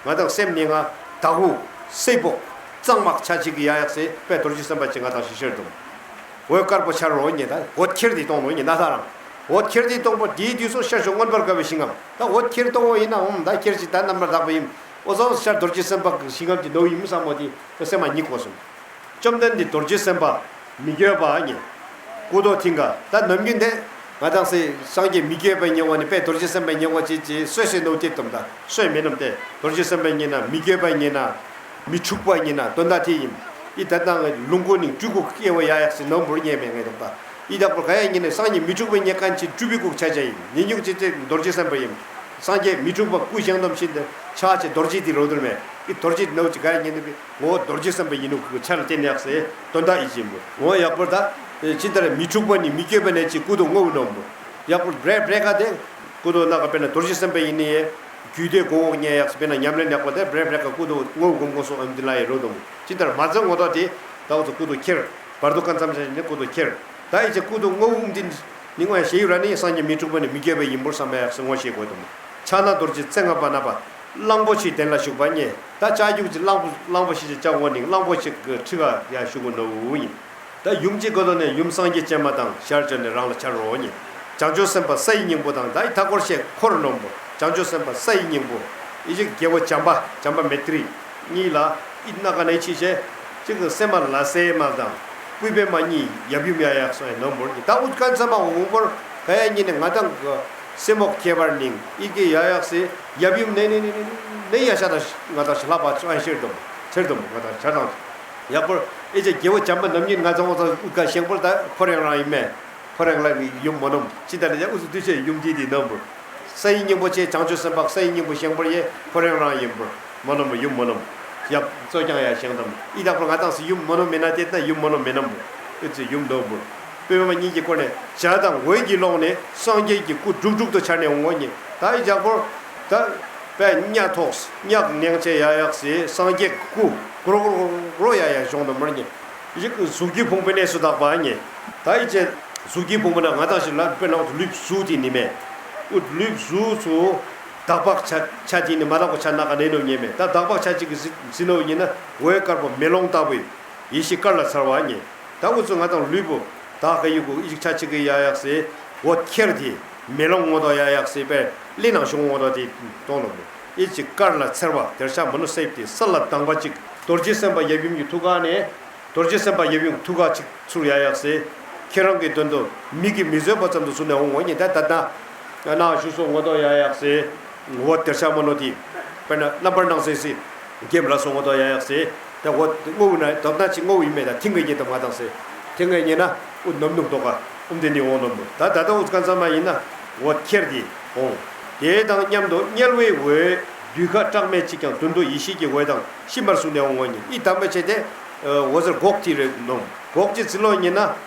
ང་དང་སེམས་ནི་ང་ད་ཧུ་སེ་བོ་གཙང་མག་ཆ་ཅིག་གི་ཡ་ཡག་སི་པའི་རྡོ་རྗེ་སེམས་དཔའ་ཅིག་ང་དང་ཞི་ཤེར་དུ། འོད་དཀར་པོ་ཆར་རོ་ཉེ་ད་འོད་ཁྱེར་དེ་གཏོང་རོ་ཉེ་ན་ད་རང་། འོད་ཁྱེར་དེ་གཏོང་པོ་དེའི་དུས་སུ་ཤར་ཕྱོགས་མངོན་པར་དགའ་བའི་ཞིང་ངམ་ད་འོད་ཁྱེར་གཏོང་བོ་ཡིན་ན་འོམ་ད་ཁྱེར་ཅིག་ད་རྣམ་པར་དག་པ་ཡིན། འོ་ཟོ་ཤར་རྡོ་རྗེ་སེམས་དཔའ་གི་ཞིང་ངམ་གྱི་ནོ་ཡིན་བསམ་མོ་དེ་ད་སེམས་མ་ཉིད་གོ་སོང་། བཅོམ་ལྡན་འདས་རྡོ་རྗེ་སེམས་དཔའ་མི་བསྐྱོད་པ་ཉེ། སྐུ་མདོག་མཐིང་ག་ད་ནམ་རྒྱུན་དེ་ང་དང་སེ་སངས་རྒྱས་མི་བསྐྱོད་པ་ཉེ་བོ་ནི་པའི་རྡོ་རྗེ་སེམས་དཔའ་ཉེ་བོ་ཅེ་ཅེ་སོས་སེ་ནོ་དེ་དུམ་ད་སོས་མེ་ནམ་དེ་རྡོ་རྗེ་སེམས་དཔའ་ཉེ་ན་མི་བསྐྱོད་པ་ཉེ་ན། མི་འཁྲུགས་པ་ཉེ་ན་དོན་དག་དེ་ཡིན། ཨི་ད་ལྟ་ལུང་ཁུག་ནི་སྤྲུལ་སྐུ་སྐྱེ་བོ་ཡ་ཡག་སི་ནོ་འབུར་ཉེ་མེ་ངེ་དུམ་ད། ཨི་ད་པོ་ག་ཡ་ཉེ་ནི་སངས་རྒྱས་མི་འཁྲུགས་པ་ཉེ་མཁན་ཅི་སྤྲུལ་པའི་སྐུ་ཆ་ཆ་ཡིན་ཉེ་ཉུག་ཅེ་ཅེ་རྡོ་རྗེ་སེམས་དཔའ་ཡིན། སངས་རྒྱས་མི་འཁྲུགས་པ་སྐུ་བཞེངས་དམ་ཤིན་ཏུ་ཆ་ཆེ་རྡོ་རྗེ་དེ་རོ་དུར་མེ། ཨི་རྡོ་རྗེ་ནོ་ཅི་ག་ཡ་ཉེ་ནི་པི། ངོ་བོ་རྡོ་རྗེ་སེམས་དཔའ་ཡིན་ནོ་ཁུ་ཆ་ལ་བརྟེན་ཡག་སེ་དོན་དག་ཨི་ཅིན་པོ། ངོ་ཡག་པོ་ད། ཅི་ལྟར་མི་འཁྲུགས་པ་ནི་མི་བསྐྱོད་པ་ནས་ཅི་སྐུ་དུ་ངོ་བོ་ནོམ་པོ། ཡག་པོ་བྲེ་བྲེ་ཀ་དེ། སྐུ་དུ་ན་ག་དཔེར་ན་རྡོ་རྗེ་སེམས་དཔའ་ཡིན་ནི་ཡེ། རྒྱུད་སྡེ་གོ་འོག་ཉེ་ཡག་སེ་དཔེར་ན་ཉམས་ལེན་ཡག་པོ་དེ་བྲེ་བྲེ་ཀ་སྐུ་དུ་ངོ་བོ་གོམ་གོ་སོ་ཨམ་དི་ལ་ཡེ་རོ་དོམ། ཅི་ལྟར་མ་ཚང་ངོ་ཐོག་དེ། ད་འོ་ཚོ་སྐུ་དུ་ཁྱེར། བར་དུ་ཀ་མཚམས་ཆ་ནི་སྐུ་དུ་ཁྱེར། ད་ཡི་ཚེ་སྐུ་དུ་ངོ་བོ་ཨམ་དི། ནི་ངོ་ཡ་ཤེས་ཡུལ་ར་ནི་སངས་རྒྱས་མི་འཁྲུགས་པ་ནི་མི་བསྐྱོད་པ་ཡིན་པོར་བསམ་པ་ཡག་སེ་ངོ་ཤེས་དགོས་དོམ། ཕྱག་ན་རྡོ་རྗེ་རྩེ་ལྔ་པ་ན་པ། གླང་པོ་ཆེའི་གདན་ལ་བཞུགས་པ་ཉེ། ད་ལྕགས་རྒྱུག་ཅིག་གླང་པོ་གླང་པོ་ཆེ་ཅིག་ལྕགས་འོ་ནི་གླང་པོ་ཆེ་གི་ཁྲི་ཁ་ཡ་བཞུགས་གོ་ནོ་བོ་ཡིན། ད་ཡུམ་གཅིག་གོ་ལོ་ནས་ཡུམ་སངས་རྒྱས་སྤྱན་མ་དང་ཤར་བྱོན་ནས་རང་ལ་འཆར་རོ་ཉེ། བྱང་ཆུབ་སེམས་དཔའ་ས་ཡི་སྙིང་པོ་དང་ད་ཡི་མཐའ་སྐོར་ཞེས་འཁོར་ནོམ་པོ། བྱང་ཆུབ་སེམས་དཔའ་ས་ཡི་སྙིང་པོ། ཨི་ཞིག་རྒྱལ་པོ་བྱམས་པ་བྱམས་པ་མེ་ཏྲི། གཉིས་ལ་ཨི་སྣ་ཁ་ནས་ཕྱི་བྱས། གཅིག་གི་སེམས་མ་ལ་སེ་མ་དང་། སྐུད་པའི་མ་གཉིས་ཡབ་ཡུམ་ཡ་ཡག་སོ་ཡ་ནོམ་པོ་ཉེ། ད་འུ་ཀན་ཚ་མ་འོང་པོར་ག་ཡ་ཉེ་ནས་ང་དང་གི་སེམས་མོག་ཁྱད་པར་ནིང་ཨི་ཀེ་ཡ་ཡག་སེ་ཡབ་ཡུམ་ནས་ནས་ནས་ནས་ནས་ཡ་ཤ་དང་ང་དང་ཤ་ལྷག་པ་ཚོ་ཨན་ཤེར་དོམ་ཚེར་དོམ་ང་དང་ཤ་དང་། ཡག་པོར་ཨེ་ཅེ་རྒྱལ་པོ་བྱམས་པ་རྣམ་གཉིས་ང་ཚང་འོ་ཚང་ཨུ་ཀ་ཤེང་པོར་ད་ཁོ་རེང་རང་ཡིན་མེ། ཁོ་རང་ལ་ཡུམ་མོ་ནོམ་ཅི་ལྟར་ཡ་ཨུ་ཚུ་དུས་ཆེ་ཡུམ་གྱི་དེ་ནོམ་པོར། ས་ཡི་སྙིང་པོ་ཆེ་བྱང་ཆུབ་སེམས་དཔའ་ས་ཡི་སྙིང་པོ་ཤེང་པོར་ཡེ་ཁོ་རང་རང་ཡིན་པོར། མོ་ནོམ་ཡུམ་མོ་ནོམ། ཡབ་གཙོ་རྐྱང་ཡ་ཤེང་དམ་ཨི་དག་པོར་ང་དང་སི་ཡུམ་མོ་ནོམ་མེ་ན་དེ་ན་ཡུམ་མོ་ནོམ་མེ་ནམ་པོ། ཨུ་ཚུ་ཡུམ་ནོམ་པོར། པོད་མ་གཉིས་ཀྱི་སྐོར་ནས་བྱ་དང་འོད་ཀྱི་ཀློང་ནས་སངས་རྒྱས་ཀྱི་སྐུ་དྲུག་དྲུག་ཏུ་འཆར་ནས་འོང་ངོ་ཉེ། ད་ཨི་ཇག་པོར། ད། པའི་གཉའ་ཐོགས་གཉའ་ནེང་ཆེ་ཡ་ཡག་སེ་སངས་རྒྱས་ཀྱི་སྐུ་གྲོག་གྲོག་གྲོག་ཡ་ཡ་གཞོང་དུ་མར་ཉེ། ཡིག་གཟུགས་ཀྱི་ཕུང་པོའི་གནས་སུ་དག་པ་ཉེ། ད་ཨི་ཅེ། གཟུགས་ཀྱི་ཕུང་པོ་ན་ང་དང་ཞིག་ལ་དཔེར་ན་ལུས་གཟུགས་དེ་ནི་མེ། ཨུ་ལུས་གཟུགས་སུ། དག་པག་ཆ་ཆ་དེ་ནི་མ་དག་པ་ཆ་ན་ག་ནས་ནོ་ཉེ་མེ། ད་དག་པག་ཆ་གཅིག་གི་ཟི་ནོ་ཉེ་ན་འོད་དཀར་པོ་མེ་ལོང་ལྟ་བུའི། ཡེ་ཤེས་དཀར་ལ་འཚེར་བ་ཉེ། ད་འུ་ཚོ་ང་དང་ལུས་པོ། ད་ག་ཡི་གུ་ཨི་ཅིག་ཆ་གཅིག་གི་ཡ་ཡག་སེ། འོད་ཁྱེར་དེ། མེ་ལོང་ངོ་དོ་ཡ་ཡག་སེ་པའི་གླི་ནང་བྱུང་ངོ་དོ་དེ་གཏོང་ལོ་མོ། ཨི་ཅིག་དཀར་ལ་འཚེར་བ་དེར་ཤ་མ་ནུ་སེབ་ཏེ་ས་ལ་དྭངས་པ་ཅིག་རྡོ་རྗེ་སེམས་དཔའ་ཡབ་ཡུམ་གྱི་ཐུགས་ཀ་ནས། རྡོ་རྗེ་སེམས་དཔའ་ཡབ་ཡུམ་ཐུགས་ཀ་ཅིག་ཚུར་ཡ་ཡག་སེ། ཁྱེད་རང་གི་དོན་དུ་མིག་གིས་མི་བཟོད་པ་ཙམ་དུ་བཟུང་ནས་འོང་ངོ་ཉིན་ད་ད་ད། ན་ཞུ་སོ་ངོ་ཐོག་ཡ་ཡག་སེ། འོ་དེར་ཤ་མ་ནུ་དེ། དཔེར་ན་རྣམ་པར་སྣང་སེམས་སེ། རྒྱན་ར་སོ་ངོ་ཐོག་ཡ་ཡག་སེ། ད་འོ་དངོས་ན་དོ་སྣང་ཅིག་དངོས་ཡིན་མེད་ད་ཐིང་གི་ཉིན་དུ་མ་དང་སེ། ཐིང་གི་ཉིན་ན་འུ་ནམ་ནུག་དོ་ག་ཨུམ་དེ་ནི་འོང་ནམ་ནུག་ད་ད་ད་འུ་ཀན་ས་མ་ཡིན་ན། འོ་ཁྱེར་དེ་འོང་། དེ་དང་མཉམ་དུ་དམྱལ་བའི་འོད། དུད་ཁ་བཀྲག་མེད་ཅིག་ཀྱང་མདུན་དུ་ཡེ་ཤེས་ཀྱི་འོད་དང་ཤིན་པར་གཟུགས་ནས་འོང་ངོ་ཉིན་ཨི་དམ་པའི་ཆེ་དེ། འོ་ཟེར་གོག་ཏི་རེ་ནོམ་གོག་ཅི་ཙི་ལོ་ཉིན་ན།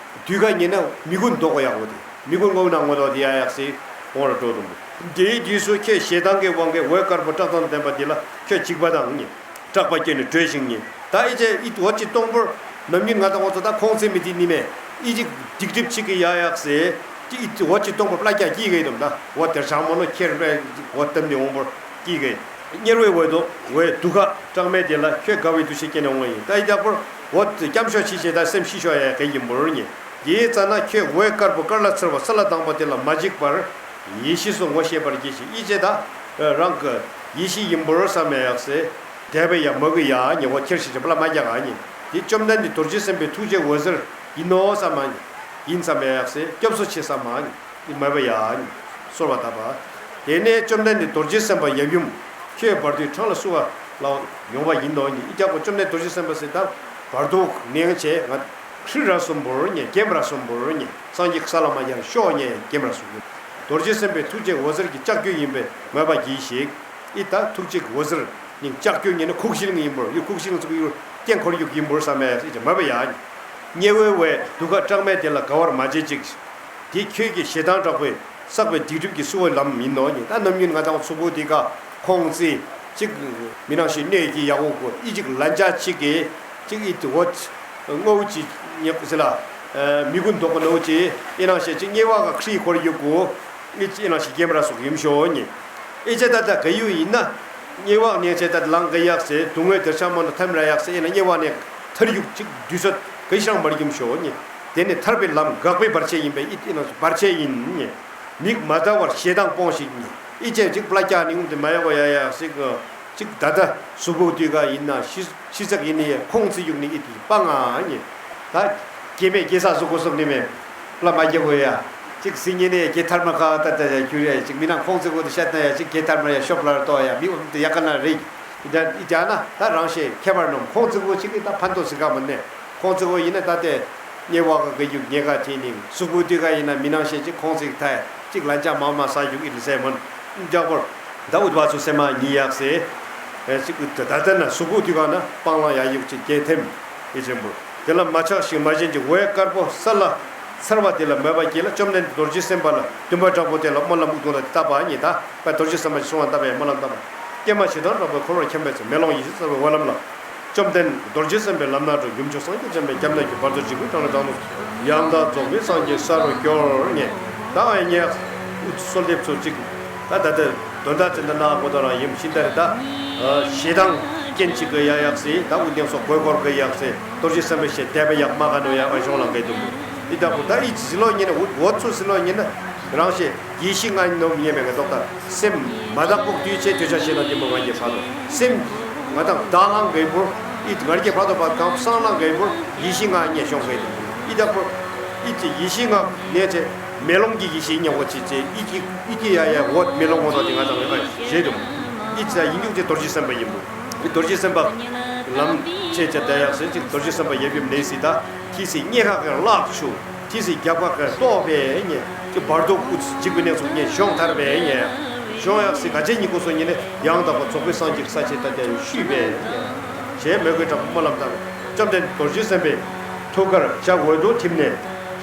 དུད་ཁ་ཉིན་ན་མི་གུན་འདོག་གོ་ཡག་འོ་དེ། མི་ཀུན་ངོ་ན་ངོ་ཐོག་དེ་ཡ་ཡག་སེ། འོང་ར་འགྲོ་དུམ་བུ། དེའི་དུས་སུ་ཁྱོད་ཞེ་སྡང་གི་དབང་གིས་འོད་དཀར་པོ་བཀྲག་མདངས་ལྡན་པ་འདི་ལ་ཁྱོད་འཇིགས་པ་དང་ཉེ། སྐྲག་པ་སྐྱེས་ནས་བྲོས་ཤིང་ཉེ། ད་ཨི་ཅེ་ཨི་འོ་ཅི་སྟོང་པོར། ནམ་རྒྱུན་ང་དང་འོ་ཚོ་ད་ཁོང་ཚེ་མི་དེ་ནི་མེ། ཨི་ཅིག་སྡིག་སྒྲིབ་ཅིག་གི་ཡ་ཡག་སེ། ཅི་ཨི་འོ་ཅི་སྟོང་པོར་བླ་རྒྱ་སྐྱིད་གི་དུམ་ད་འོ་དེར་བྱང་མོ་ནོ་ཁྱེར་རེ། འོ་དམ་ནི་འོང་པོར་སྐྱིད་གི། དམྱལ་བའི་འོད་དུ་འོད་དུ་ཁ་གྲངས་མེད་དེ་ལ་ཁྱོད་དགའ་བའི་འདུ་ཤེས་སྐྱེས་ནས་འོང་བ་ཡིན། ད་ཨི་རྒྱ་པོར་འོ་སྐྱམ་ཤོག་ཕྱི་ཤེས་ད་སེམས་ཤི་ཤོག་ཡ་གི་ཡིན་པོར་ཉེ། དེའི་རྩ་ན་ཁྱོད་འོད་དཀར་པོ་དཀར་ལ་འཚེར་བ་ས་ལ་དྭངས་པ་དེ་ལ་མ་འཇིགས་པར། ཡེ་ཤེས་སུ་ངོ་ཤེས་པར་གྱིས་ཤིག་ཨི་ཅེ་ད། རང་གི་ཡེ་ཤེས་ཡིན་པོར་བསམ་ཡ་ཡག་སེ། དད་པའི་ཡ་མོ་གི་ཡ་ཉེ་འོ་ཁྱེར་ཤི་ཅེ་པ་ལ་མ་རྒྱག་ག་ཉེ། དེ་བཅོམ་ལྡན་འདས་རྡོ་རྗེ་སེམས་དཔའི་ཐུགས་རྗེའི་འོད་ཟེར་ཡིན་ནོ་བསམ་མ་ཉེ། ཡིན་བསམ་ཡ་ཡག་སེ་སྐྱབས་སུ་མཆི་བསམ་མ་ཉེ། འདི་མོས་པ་ཡ་ཉེ། གསོལ་བ་བཏབ་པ། དེ་ནས་བཅོམ་ལྡན་འདས་རྡོ་རྗེ་སེམས་དཔའ་ཡབ་ཡུམ། ཁྱོད་བར་དོའི་འཕྲང་ལ་བསུ་བ་ལ་ཡོང་བ་ཡིན་ནོ་ཉེ། ཨི་རྒྱ་པོ་བཅོམ་ལྡན་རྡོ་རྗེ་སེམས་དཔའ་སེ་ད། བར་དོ་ནེང་ཆེ་ང་། ཁྲི་ར་གསུམ་པོར་ཉེ་རྒྱན་ར་གསུམ་པོར་ཉེ་སངས་རྒྱས་ས་ལ་མ་ཡར་ཤོག་ཉེ་རྒྱན་ར་གསུམ་པོ། རྡོ་རྗེ་སེམས་དཔའི་ཐུགས་རྗེའི་འོད་ཟེར་གྱི་ལྕགས་ཀྱུ་ཡིན་པས་མོས་པ་གྱིས་ཤིག་ཨི་ད་ཐུགས་རྗེའི་འོད་ཟེར་ཉིན་ལྕགས་ཀྱུ་ཉེ་ནི་ཁུག་ཤིང་ཡིན་པོར་ཡུ་ཁུག་ཤིང་ཚུགས་ཡུ་སྐྱེན་འཁོར་ཡུག་ཡིན་པོར་བསམ་མས་ཨི་ཅེ་མོས་པ་ཡ་ཉེ། དམྱལ་བའི་འོད་དུ་ཁ་གྲངས་མེད་དེ་ལ་དགའ་བར་མ་བྱེད་ཅིག་དེ་ཁྱོད་ཀྱི་ཞེ་སྡང་དྲག་པོས་བསགས་པའི་སྡིག་སྒྲིབ་ཀྱི་བསུ་བའི་ལམ་ཡིན་ནོ་ཉེ། ད་ནམ་རྒྱུན་ང་དང་ཚུགས་པོ་དེ་ཀ་ཁོང་ཚེ་གཅིག་མི་ནང་བཞིན་གནས་ཀྱི་ཡག་འོག་གོ་ཨི་གཅིག་ལན་ཆགས་གཅིག་གི་གཅིག་ཨི་དེ་འོ་ངོ་བོ་གཅིག་ཉེ་ཟེར་ལ་མི་ཀུན་འདོག་གོ་ནོ་གཅིག་ཨི་ནང་བཞིན་གཅིག་དམྱལ་བ་ག་ཁྲི་འཁོར་ཡོད་གོ་ཨི་ཅི་ཨི་ནང་བཞིན་སྐྱེམ་ར་སོགས་ཡིན་ཤོ་ཉེ། ཨི་ཅེ་ད་ད་ག་ཡུ་ཡིན་ན་དམྱལ་བ་ནས་ཆེ་ད་ལང་ག་ཡག་སེ་སྡུག་བསྔལ་དེར་ཆ་མ་ན་ཐམ་ར་ཡག་སེ་ཨི་ན་དམྱལ་བ་ནས་ཐར་ཡུག་གཅིག་དུས་ཚོད་ག་ཤང་མར་ཡུམ་ཤོ་ཉེ། དེ་ནི་ཐར་པའི་ལམ་དགག་པའི་བར་ཆད་ཡིན་པས་ཨི་ཨི་ན་བར་ཆད་ཡིན་ཉེ། མིག་མ་ལྟ་བར་ཞེ་སྡང་སྤོངས་ཤིག་ཉེ། ཨི་ཅེ་གཅིག་པླ་ཀྱ་ནི་འུམ་དེ་མ་ཡག་གོ་ཡ་ཡ་གཅིག་གཅིག་ད་ལྟ་གཟུགས་པོ་དུས་ག་ཡིན་ན་ཤི་ཤི་ཚག་ཡིན་ནི་ཡ་ཁོང་ཚེ་ཡུག་ནི་ཨི་དི་པ་ང་ཉེ། ད་སྐྱེ་མེད་སྐྱེ་ས་གཟུགས་པོ་གཟུགས་ནི་མེད་པླ་མ་རྒྱ་གོ་ཡ། གཅིག་སྲིད་ཉེ་ནས་སྐྱེ་ཐར་མ་ཁ་ད་ད་ཡ་གྱུར་ཡ་གཅིག་མི་ནང་ཁོང་ཚེ་གོ་དུ་ཤད་ན་ཡ་གཅིག་སྐྱེ་ཐར་མ་ཡ་ཤོབ་ལར་ཏོ་ཡ་མི་འུམ་དེ་ཡ་ཀ་ན་རེད། ཨི་ད་ཨི་ད་ན་ད་རང་ཤེས་ཁྱད་པར་ནོམ་ཁོང་ཚིག་པོ་ཅིག་གིས་ད་ཕན་ཐོགས་ཟིག་ག་མི་ནས་ཁོང་ཚིག་པོ་ཡིན་ན་ད་ལྟའི་དམྱལ་བ་ག་གི་ཡུག་ཉེ་ག་དེ་ནི་གཟུགས་པོ་དུས་ག་ཡིན་ན་མི་ནང་ཤེས་ཅིག་ཁོང་ཚིག་ཐ་ཅིག་ལན་ཆགས་མ་མ་ས་ཡུག་ཨི་ལི་སེ་མོན་རྒྱག་པོར་ད་འུད་པ་ཚོ་སེ་མ་ཉི་ཡག་སེ་ཨེ་ཅིག་ཨུད་ད་ད་ན་གཟུགས་པོ་དུས་ག་ན་སྤང་བླང་ཡ་ཡུག་ཅིག་སྐྱེ་ཐེམ་ཨི་ཆེན་པོར་དེ་ལ་མ་ཆགས་ཤིང་མ་ཞེན་ཅིག་འོད་དཀར་པོ་ས་ལ་འཚེར་བ་དེ་ལ་མོས་པ་སྐྱེས་ལ་བཅོམ་ལྡན་རྡོ་རྗེ་སེམས་དཔའ་ལ་འདུན་པ་དྲག་པོ་དེ་ལ་སྨོན་ལམ་དབུ་དུང་ལ་བཏབ་པ་ཉིད་ད། པ་རྡོ་རྗེ་སེམས་དཔའ་ཞེས་གསུངས་པ་ལྟ་བའི་སྨོན་ལམ་བཏབ་པ། ཀྱེ་མ་ཞེ་སྡང་དྲག་པོས་འཁོར་བར་འཁྱམས་པའི་ཚེ། མེ་ལོང་ཡེ་ཤེས་གསལ་བའི་འོད་ལམ་ལ། བཅོམ་ལྡན་རྡོ་རྗེ་སེམས་དཔའི་ལམ་སྣ་དྲོ། ཡུམ་མཆོག་སངས་རྒྱས་བྱམས་པའི་སྐྱབས་གནས་ཀྱིས། བར་དོ་འཇིགས་པའི་འཕྲང་ལས་བསྒྲལ་དུ་གསོལ། ཡང་དག་རྫོགས་པའི་སངས་རྒྱས་ས་རུ་གྱུར་ངེས། ད་ཨ་ཉེ་གསོལ་འདེབས་ཚོ་གཅིག་ད་ད་ལྟ་དོན་དག་ཅི་འདི་ན་གོ་ད་རང་ཡིན་ཤིན་ད་རེ་ད། ཞེ་སྡང་རྐྱེན་གཅིག་གི་ཡ་ཡག་སེ་ད་དབུ་རྟེན་སོགས་གོས་འཁོར་གི་ཡག་སེ་རྡོ་རྗེ་སེམས་དཔའི་ཞེ་དད་པའི་ཡག་མ་ག་ནོ་ཡ་ཨ་གཞུང་ལ་འགལ་དུ་མོ། འདི་ལྟ་བུ་ད་ཨི་ཟི་ལོ་ཉིན་འུ་འོ་ཚོ་ཟི་ལོ་ཉིན་རང་ཤེས། ཡེ་ཤེས་ང་ནོམ་ཡེ་མེ་ག་ཏོག་ཏ་སེམས་མ་དག་པོ་དུས་ཆེ་དུས་ཆ་ཤེས་ན་འདི་མོ་ང་རྒྱལ་ཕ་དོ་སེམས་ང་དང་བདག་ལང་གེ་བུར་ཨིད་ང་རྒྱལ་ཕ་དོ་བ་གང་སང་ལང་གེ་བུར་ཡེ་ཤེས་ང་ཉེ་ཤོང་གེ་དུ་ཨི་ད་པོ་ཨི་ཅི་ཡེ་ཤེས་ང་ནེ་ཆེ་མེ་ལོང་གི་ཡེ་ཤེས་ཉེ་འོ་ཅི་ཅེ་ཨི་ཅི་ཨི་ཅི་ཡ་ཡ་འོ་མེ་ལོང་འོ་དོ་དེ་ང་དང་ལེ་ཁ་ཞེ་དུ་ཨི་ཅི་ཡིན་རྒྱུ་ཅེ་རྡོ་རྗེ་སེམས་དཔའ་ཡིན་པོ་ཨི་རྡོ་རྗེ་སེམས་དཔའ་ལམ་ཆེ་ཆེ་ད་ཡག་སེ་ཅིག་རྡོ་རྗེ་སེམས་དཔའ་ཡབ་ཡུམ་ནེ་སི་ད་ཐི་སི་ཉེ་ཁ་གེ་ལག་ཆུ། ཏི་སི་རྒྱབ་ཁ་ཁ་ལྟོགས་པས་ཉེ། ཅི་བར་དོ་ཀུ་ཅིག་པའི་གནས་སུ་ཉེ་གཞོང་ཐར་པས་ཉེ། གཞོང་ཡག་སི་ག་ཅེ་ཉི་ཀུ་སོ་ཉེ་ནས་ཡང་དག་པ་རྫོགས་པའི་སངས་རྒྱས་ས་ཆེ་ད་དེ་ཤུས་པས་ཉེ། ཞེས་མོས་གུས་དྲག་པོ་སྨོན་ལམ་བཏབ། བཅོམ་ལྡན་རྡོ་རྗེ་སེམས་དཔའི་ཐུགས་ཀར་ལྕགས་འོད་དུ་ཐིམ་ནས་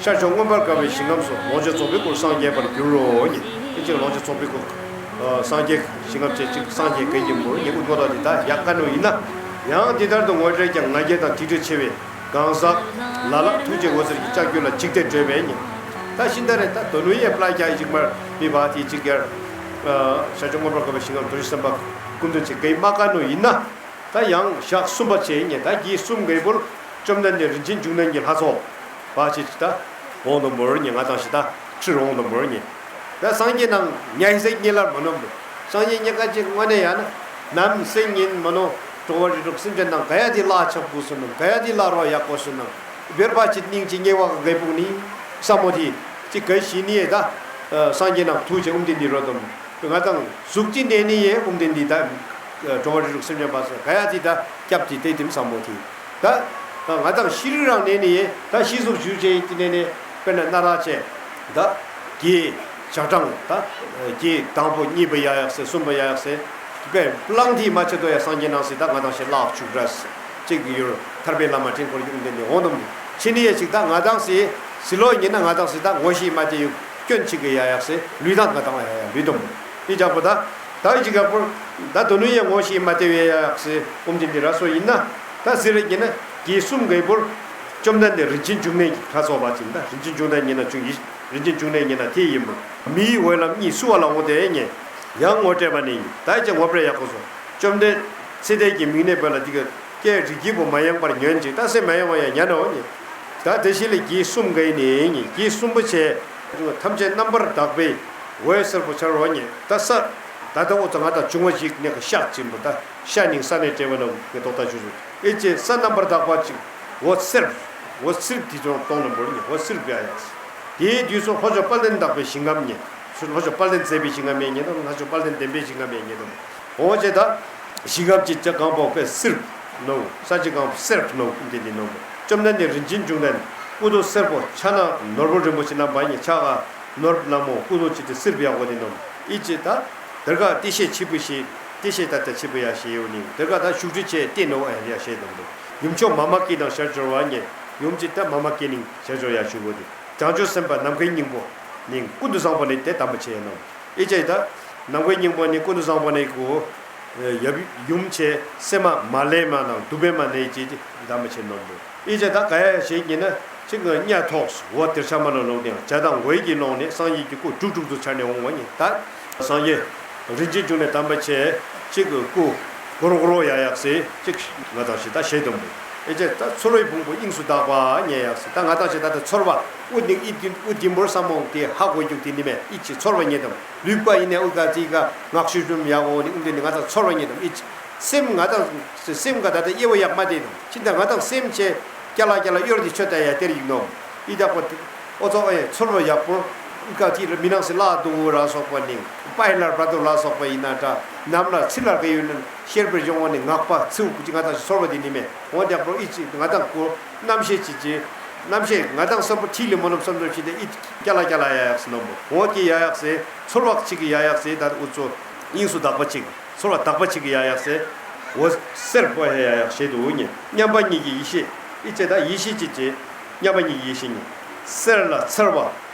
ཤར་ཕྱོགས་མངོན་པར་དགའ་བའི་ཞིང་ཁམས་སུ་ལོངས་སྤྱོད་རྫོགས་པའི་སྐུར་སངས་རྒྱས་པར་འགྱུར་རོ་ཉེ། ཨི་ཅིག་ལོངས་སྤྱོད་རྫོགས་པའི་སྐུ། སངས་རྒྱས་ཞིང་ཁམས་ཅེ་ཅིག་སངས་རྒྱས་གེ་ཉིན་མོར་ཉེ་སྐུ་མཐོ་ལ་དེ་ད་ཡག་ག་ནོ་ཡིན་ན། ཡང་དེ་ལྟར་དུ་ངོ་སྤྲད་ཀྱང་ང་རྒྱལ་དང་དེ་འདྲ་ཆེ་བས། གང་ཟག་ལ་ལ་ཐུགས་རྗེ་འོད་ཟེར་གྱི་ལྕགས་ཀྱུ་ལ་འཇིགས་ཏེ་བྲོས་པས་ཉེ། ད་ཤིན་ད་རེ་ད་དོ་ནུ་ཡེ་པླ་རྒྱ་ཡི་ཅིག་མར་མི་བ་དེ་ཅིག་གར། ཤར་ཕྱོགས་མངོན་པར་དགའ་བའི་ཞིང་ཁམས་རྡོ་རྗེ་སེམས་དཔའ་སྐུ་མདུན་ཅིག་གེ་མ་ཀ་ནུ་ཡིན་ན། ད་ཡང་ཞག་གསུམ་པ་བྱས་ཉེ་ད་གྱི་གསུམ་གེ་བོར་བཅོམ་ལྡན་འདས་རིན་ཆེན་འབྱུང་གནས་ཀྱི་ལྷ་ཚོགས་བ་ཅིག་ད་འོང་དུ་མོར་ཉེ་ང་དང་ཞི་ད་ཁྲིར་འོང་དུ་མོར་ཉེ། ད་སངས་རྒྱས་ནང་ཉ་ཧི་ཟེག་ཉེ་ལར་མ་ནོམ་དུ། སངས་རྒྱས་ཉེན་ཁ་ཅིག་དངོས་གནས་ཡང་ན་ནམ་སེང་ཉིན་མ་ནོ་འགྲོ་བ་རིགས་དྲུག་སེམས་ཅན་དང་ག་ཡ་དེ་བརླག་ཆོག་དགོས་སུ་ནམ་ག་ཡ་དེ་བརླག་རོགས་ཡག་པོ་སུ་ནམ་བེར་པ་ཅིག་སྙིང་ཅིག་ཉེ་བ་གི་གའི་ཕུག་ནི་བསམ་མོ་དེ་ཅིག་ག་ཞི་ནི་ཡེ་ད་སངས་རྒྱས་ནང་ཐུག་ཅེས་ཨུམ་དེ་འདི་རོ་དུམ་ང་དང་གཟུགས་ཅི་ནས་ནི་ཡེ་ཨུམ་དེ་འདི་ད་འགྲོ་བ་རིགས་དྲུག་སེམས་ཅན་པ་སུ་ག་ཡ་དེ་ད་སྐྱབས་ཅིག་དེ་དེམ་བསམ་མོ་དེ། ད་ང་དང་ཤི་རི་རང་ནས་ནི་ཡེ་ད་ཤི་གཟུགས་ཞུ་ཅེས་ཡིན་ཅི་ནས་ནི་དཔེར་ན་སྣ་རག་ཅེས་ད་གི་ཞག་གྲངས་ད་གི་དང་པོ་གཉིས་པ་ཡ་ཡག་སེ་གསུམ་པ་ཡ་ཡག་སེ་དཔེ་བླང་དེ་མ་ཆེ་དོ་ཡ་སངས་རྒྱས་ནང་སི་ད་ང་དང་ཞེ་བརླག་བཅུག་ར་སི་གཅིག་གི་ཡུལ་ཐར་པའི་ལམ་མ་འཕྲིན་འཁོར་ཡུག་འདི་ནི་འོང་དུམ་ཕྱི་ནི་ཡེ་ཅིག་ད་ང་དང་སི་སི་ལོ་ཡིན་ན་ང་དང་སི་ད་ངོ་ཤེས་མ་དེ་ཡུག་སྐྱོན་ཅིག་གི་ཡ་ཡག་སེ་ལུས་དང་ང་དང་ཡ་ཡ་ལུས་དུམ་ཨི་ཅག་པོ་ད། ད་ཅི་ག་པོར་ད་དོ་ནུ་ཡང་ངོ་ཤེས་མ་དེ་བས་ཡག་སེ་ཨོམ་ཅི་འདི་ར་སོ་ཡིན་ན་ད་ཟེར་རེ་ཡིན་ན་དེ་གསུམ་གའི་པོར་བཅོམ་ལྡན་འདས་རིན་ཆེན་འབྱུང་གནས་ཀྱི་ཁ་སོགས་པ་ཅིག་ད་རིན་ཆེན་འབྱུང་གནས་ཡིན་ན་ཅུང་ཡིན་རིན་ཆེན་འབྱུང་གནས་ཡིན་ན་དེ་ཡིན་པོར་མིའི་འོད་ལམ་གཉིས་བསུ་བ་ལ་འོང་དེ་ཉེ་ཡང་ངོ་སྤྲད་པ་ནི་ཡིན་ད་ཅི་ངོ་སྤྲད་ཡག་པོ་སོ་བཅོམ་ལྡན་ཚེ་འདས་ཀྱི་མིག་ནས་བོད་ལ་འདི་ག་སྐད་རིགས་ཀྱི་པོ་མ་ཡེངས་པར་ཉོན་ཅིག་ད་སེམས་མ་ཡེངས་པ་ཡང་ཉན་ནོ་ཉེ་ད་དེ་ཤི་ལས་དེ་གསུམ་གའི་ནི་ཉེ་དེ་གསུམ་པོ་བྱས། ཐམས་ཅད་རྣམ་པར་དག་པའི་འོད་སེར་པོ་འཆར་བ་ཉིད་ད་ས། ད་ལྟ་འོ་ཙ་ང་དང་བྱུང་བ་ཞིག་ནས་ཤག་ཅིག་འབུ་ད་ཤ་ནིང་ས་ནས་བྲལ་བ་ནོ་གི་ཐོག་ད་ཞུ་སོ། ཨེ་ཅེ་ས་རྣམ་པར་དག་པ་ཅིག་འོད་སེར། འོད་སེར་དེ་ཚོ་གཏོང་ལ་འབོར་ཉིད་འོད་སེར་བྱ་ཡག་དེའི་དུས་སུ་ལྷོ་ཕྱོགས་དཔལ་ལྡན་དག་པའི་ཞིང་ཁམས་ཉིད་ལྷོ་ཕྱོགས་དཔལ་ལྡན་མཛེས་པའི་ཞིང་ཁམས་ཉིད་ལྷོ་ཕྱོགས་དཔལ་ལྡན་ལྡན་པའི་ཞིང་ཁམས་ཉིད་འོ་ཅེ་ད། ཞིང་ཁམས་ཀྱི་ལྕགས་གང་པོ་དཔེ་སེར་ནོ། ས་ཅི་གང་པོ་སེར་ནོ་འདི་འདི་ནོ། བཅོམ་ལྡན་འདས་རིན་ཆེན་འབྱུང་ལྡན་སྐུ་མདོག་སེར་པོ་ཕྱག་ན་ནོར་བུ་རིན་པོ་ཆེ་བསྣམས་པ་ཉིད་ཕྱག་ག་ནོར་བུ་ནག་མོ་སྐུ་མདོག་ཅི་སྟེ་སེར་པོ་ཡག་པོ་འདི་ནོ། ཨི་ཅི་ད། དེར་ག་ཏི་ཤེས་ཆི་པུ་ཤེས་ཏི་ཤེས་ད་ད་ཆི་པུ་ཡ་ཤེས་ཡོ་ནི་དེར་ག་ད་ཤུགས་ཀྲི་ཆེ་ཏི་ནོ་ཨ་ཡ་ཤེས་དང་དུ། ཡུམ་མཆོག་མ་མ་ཀི་དང་ཤར་སྦྱོར་བ་ཉེ་ཡུམ་ཅི་ད་མ་མ་ཀི་ནིང་ཤར་སྦྱོར་ཡ་ཤུ་གོ་དེ། བྱང་ཆུབ་སེམས་དཔའ་ནམ་མཁའི་སྙིང་པོ་ནི་ཀུན་ཏུ་བཟང་པོ་ནི་དེ་དམ་པ་ཆེ་ཡ་ནོ། ཨི་ཅེ་ད། ནམ་མཁའི་སྙིང་པོ་ནི་ཀུན་ཏུ་བཟང་པོ་ནི་གོ། ཡབ་ཡུམ་ཆེ་སེ་མ་མ་ལེ་མ་ནང་དུ་བེ་མ་ནེ་ཅེ་ཅེ་དམ་པ་ཆེ་ནོ་འབུ། ཨི་ཅེ་ད་ག་ཡ་ཞེས་ཉིན་ན་ཅིག་གི་གཉའ་ཐོགས་འོ་དེར་ཆ་མ་ནོ་ལོག་ནས་བྱ་དང་འོད་ཀྱི་ཀློང་ནས་སངས་རྒྱས་ཀྱི་སྐུ་དྲུག་དྲུག་ཏུ་འཆར་ནས་འོང་བ་ཉིད་ད། སངས་རྒྱས། རིན་ཆེན་འབྱུང་གནས་དམ་པ་ཆེ། གཅིག་གི་སྐུ། གོ་རོ་གོ་རོ་ཡ་ཡག་སེ། གཅིག་ང་དང་ཞིག་ད་ཞེ་དུམ་བུ། ཨེ་ཅེ་ད་ཚོར་བའི་ཕུང་པོ་དབྱིངས་སུ་དག་པ་ཉེ་ཡག་སེ། ད་ང་དང་ཞིག་ད་ད་ཚོར་བ། ཨུ་ནི་ཨི་ཏིན་ཨུ་ཏིན་བོར་ས་མོང་དེ་ཧ་གོ་རྒྱུག་དེ་ནི་མེ་ཨི་ཅི་ཚོར་བ་ཉེ་དམ། ལུས་པ་ཡིན་ནས་ཨུ་ག་ཙི་ག་ངག་ཤུ་ཤུམ་ཡག་འོ་ནི་ཨུ་འདི་ནི་ང་དང་ཚོར་བ་ཉེ་དམ་ཨི་ཅི། སེམས་ང་དང་སེམས་ག་ད་ད་དབྱེ་བ་ཡག་མ་དེ་དང་ཕྱིན་ད་ང་དང་སེམས་ཆེ། སྐྱ་ལ་སྐྱ་ལ་གཡོར་དེ་ཆོད་ད་ཡ་དེར་ཡིན་ནོ། ཨི་ད་གོ་དེ། ཨོ་ཙོ་ཨེ་ཚོར་བ་ཡག་པོ། ཀ་ཐི་ལ་མི་ནང་སི་ལ་དུ་བུ་ར་སོགས་པ་ནི། པའི་ལར་བ་དུ་ལ་སོགས་པ་ཡིན་ན་འདྲ། ནམ་ལ་ཚི་ལ་ག་ཡོད་ན་ཤེར་པའི་སྦྱོང་བ་ནི་ངག་པ་ཚིའུ་ཀུ་ཅི་ང་དང་ཚོར་བ་དེ་ནི་མེ། འོ་འདེགས་པོ་ཨི་ཅི་ང་དང་ཀོ། རྣམ་ཤེས་ཅི་ཅི། རྣམ་ཤེས་ང་དང་སོགས་པ་ཐི་ལི་མོ་ནམ་བསམ་བློ་ཞིག་དེ་ཨི་ཀྱ་ལ་ཀྱ་ལ་ཡ་ཡག་སི་ནོ་མོ། འོ་དེ་ཡ་ཡག་སི་ཚོར་བ་ཅིག་གི་ཡ་ཡག་སི་ད་ཨུ་ཚོ་དབྱིངས་སུ་དག་པ་ཅིག་ཚོར་བ་དག་པ་ཅིག་གི་ཡ་ཡག་སེ། འོ་སེར་པོ་ཧེ་ཡ་ཡག་ཞེས་དུ་ཉེ། མཉམ་པ་ཉིད་ཀྱི་ཡེ་ཤེས། ཨི་ཅེ་ད་ཡེ་ཤེས་ཅི་ཅེ། མཉམ་པ་ཉིད་ཀྱི་ཡེ་ཤེས་ཉིད། སེར་ལ་ཚེར་བ།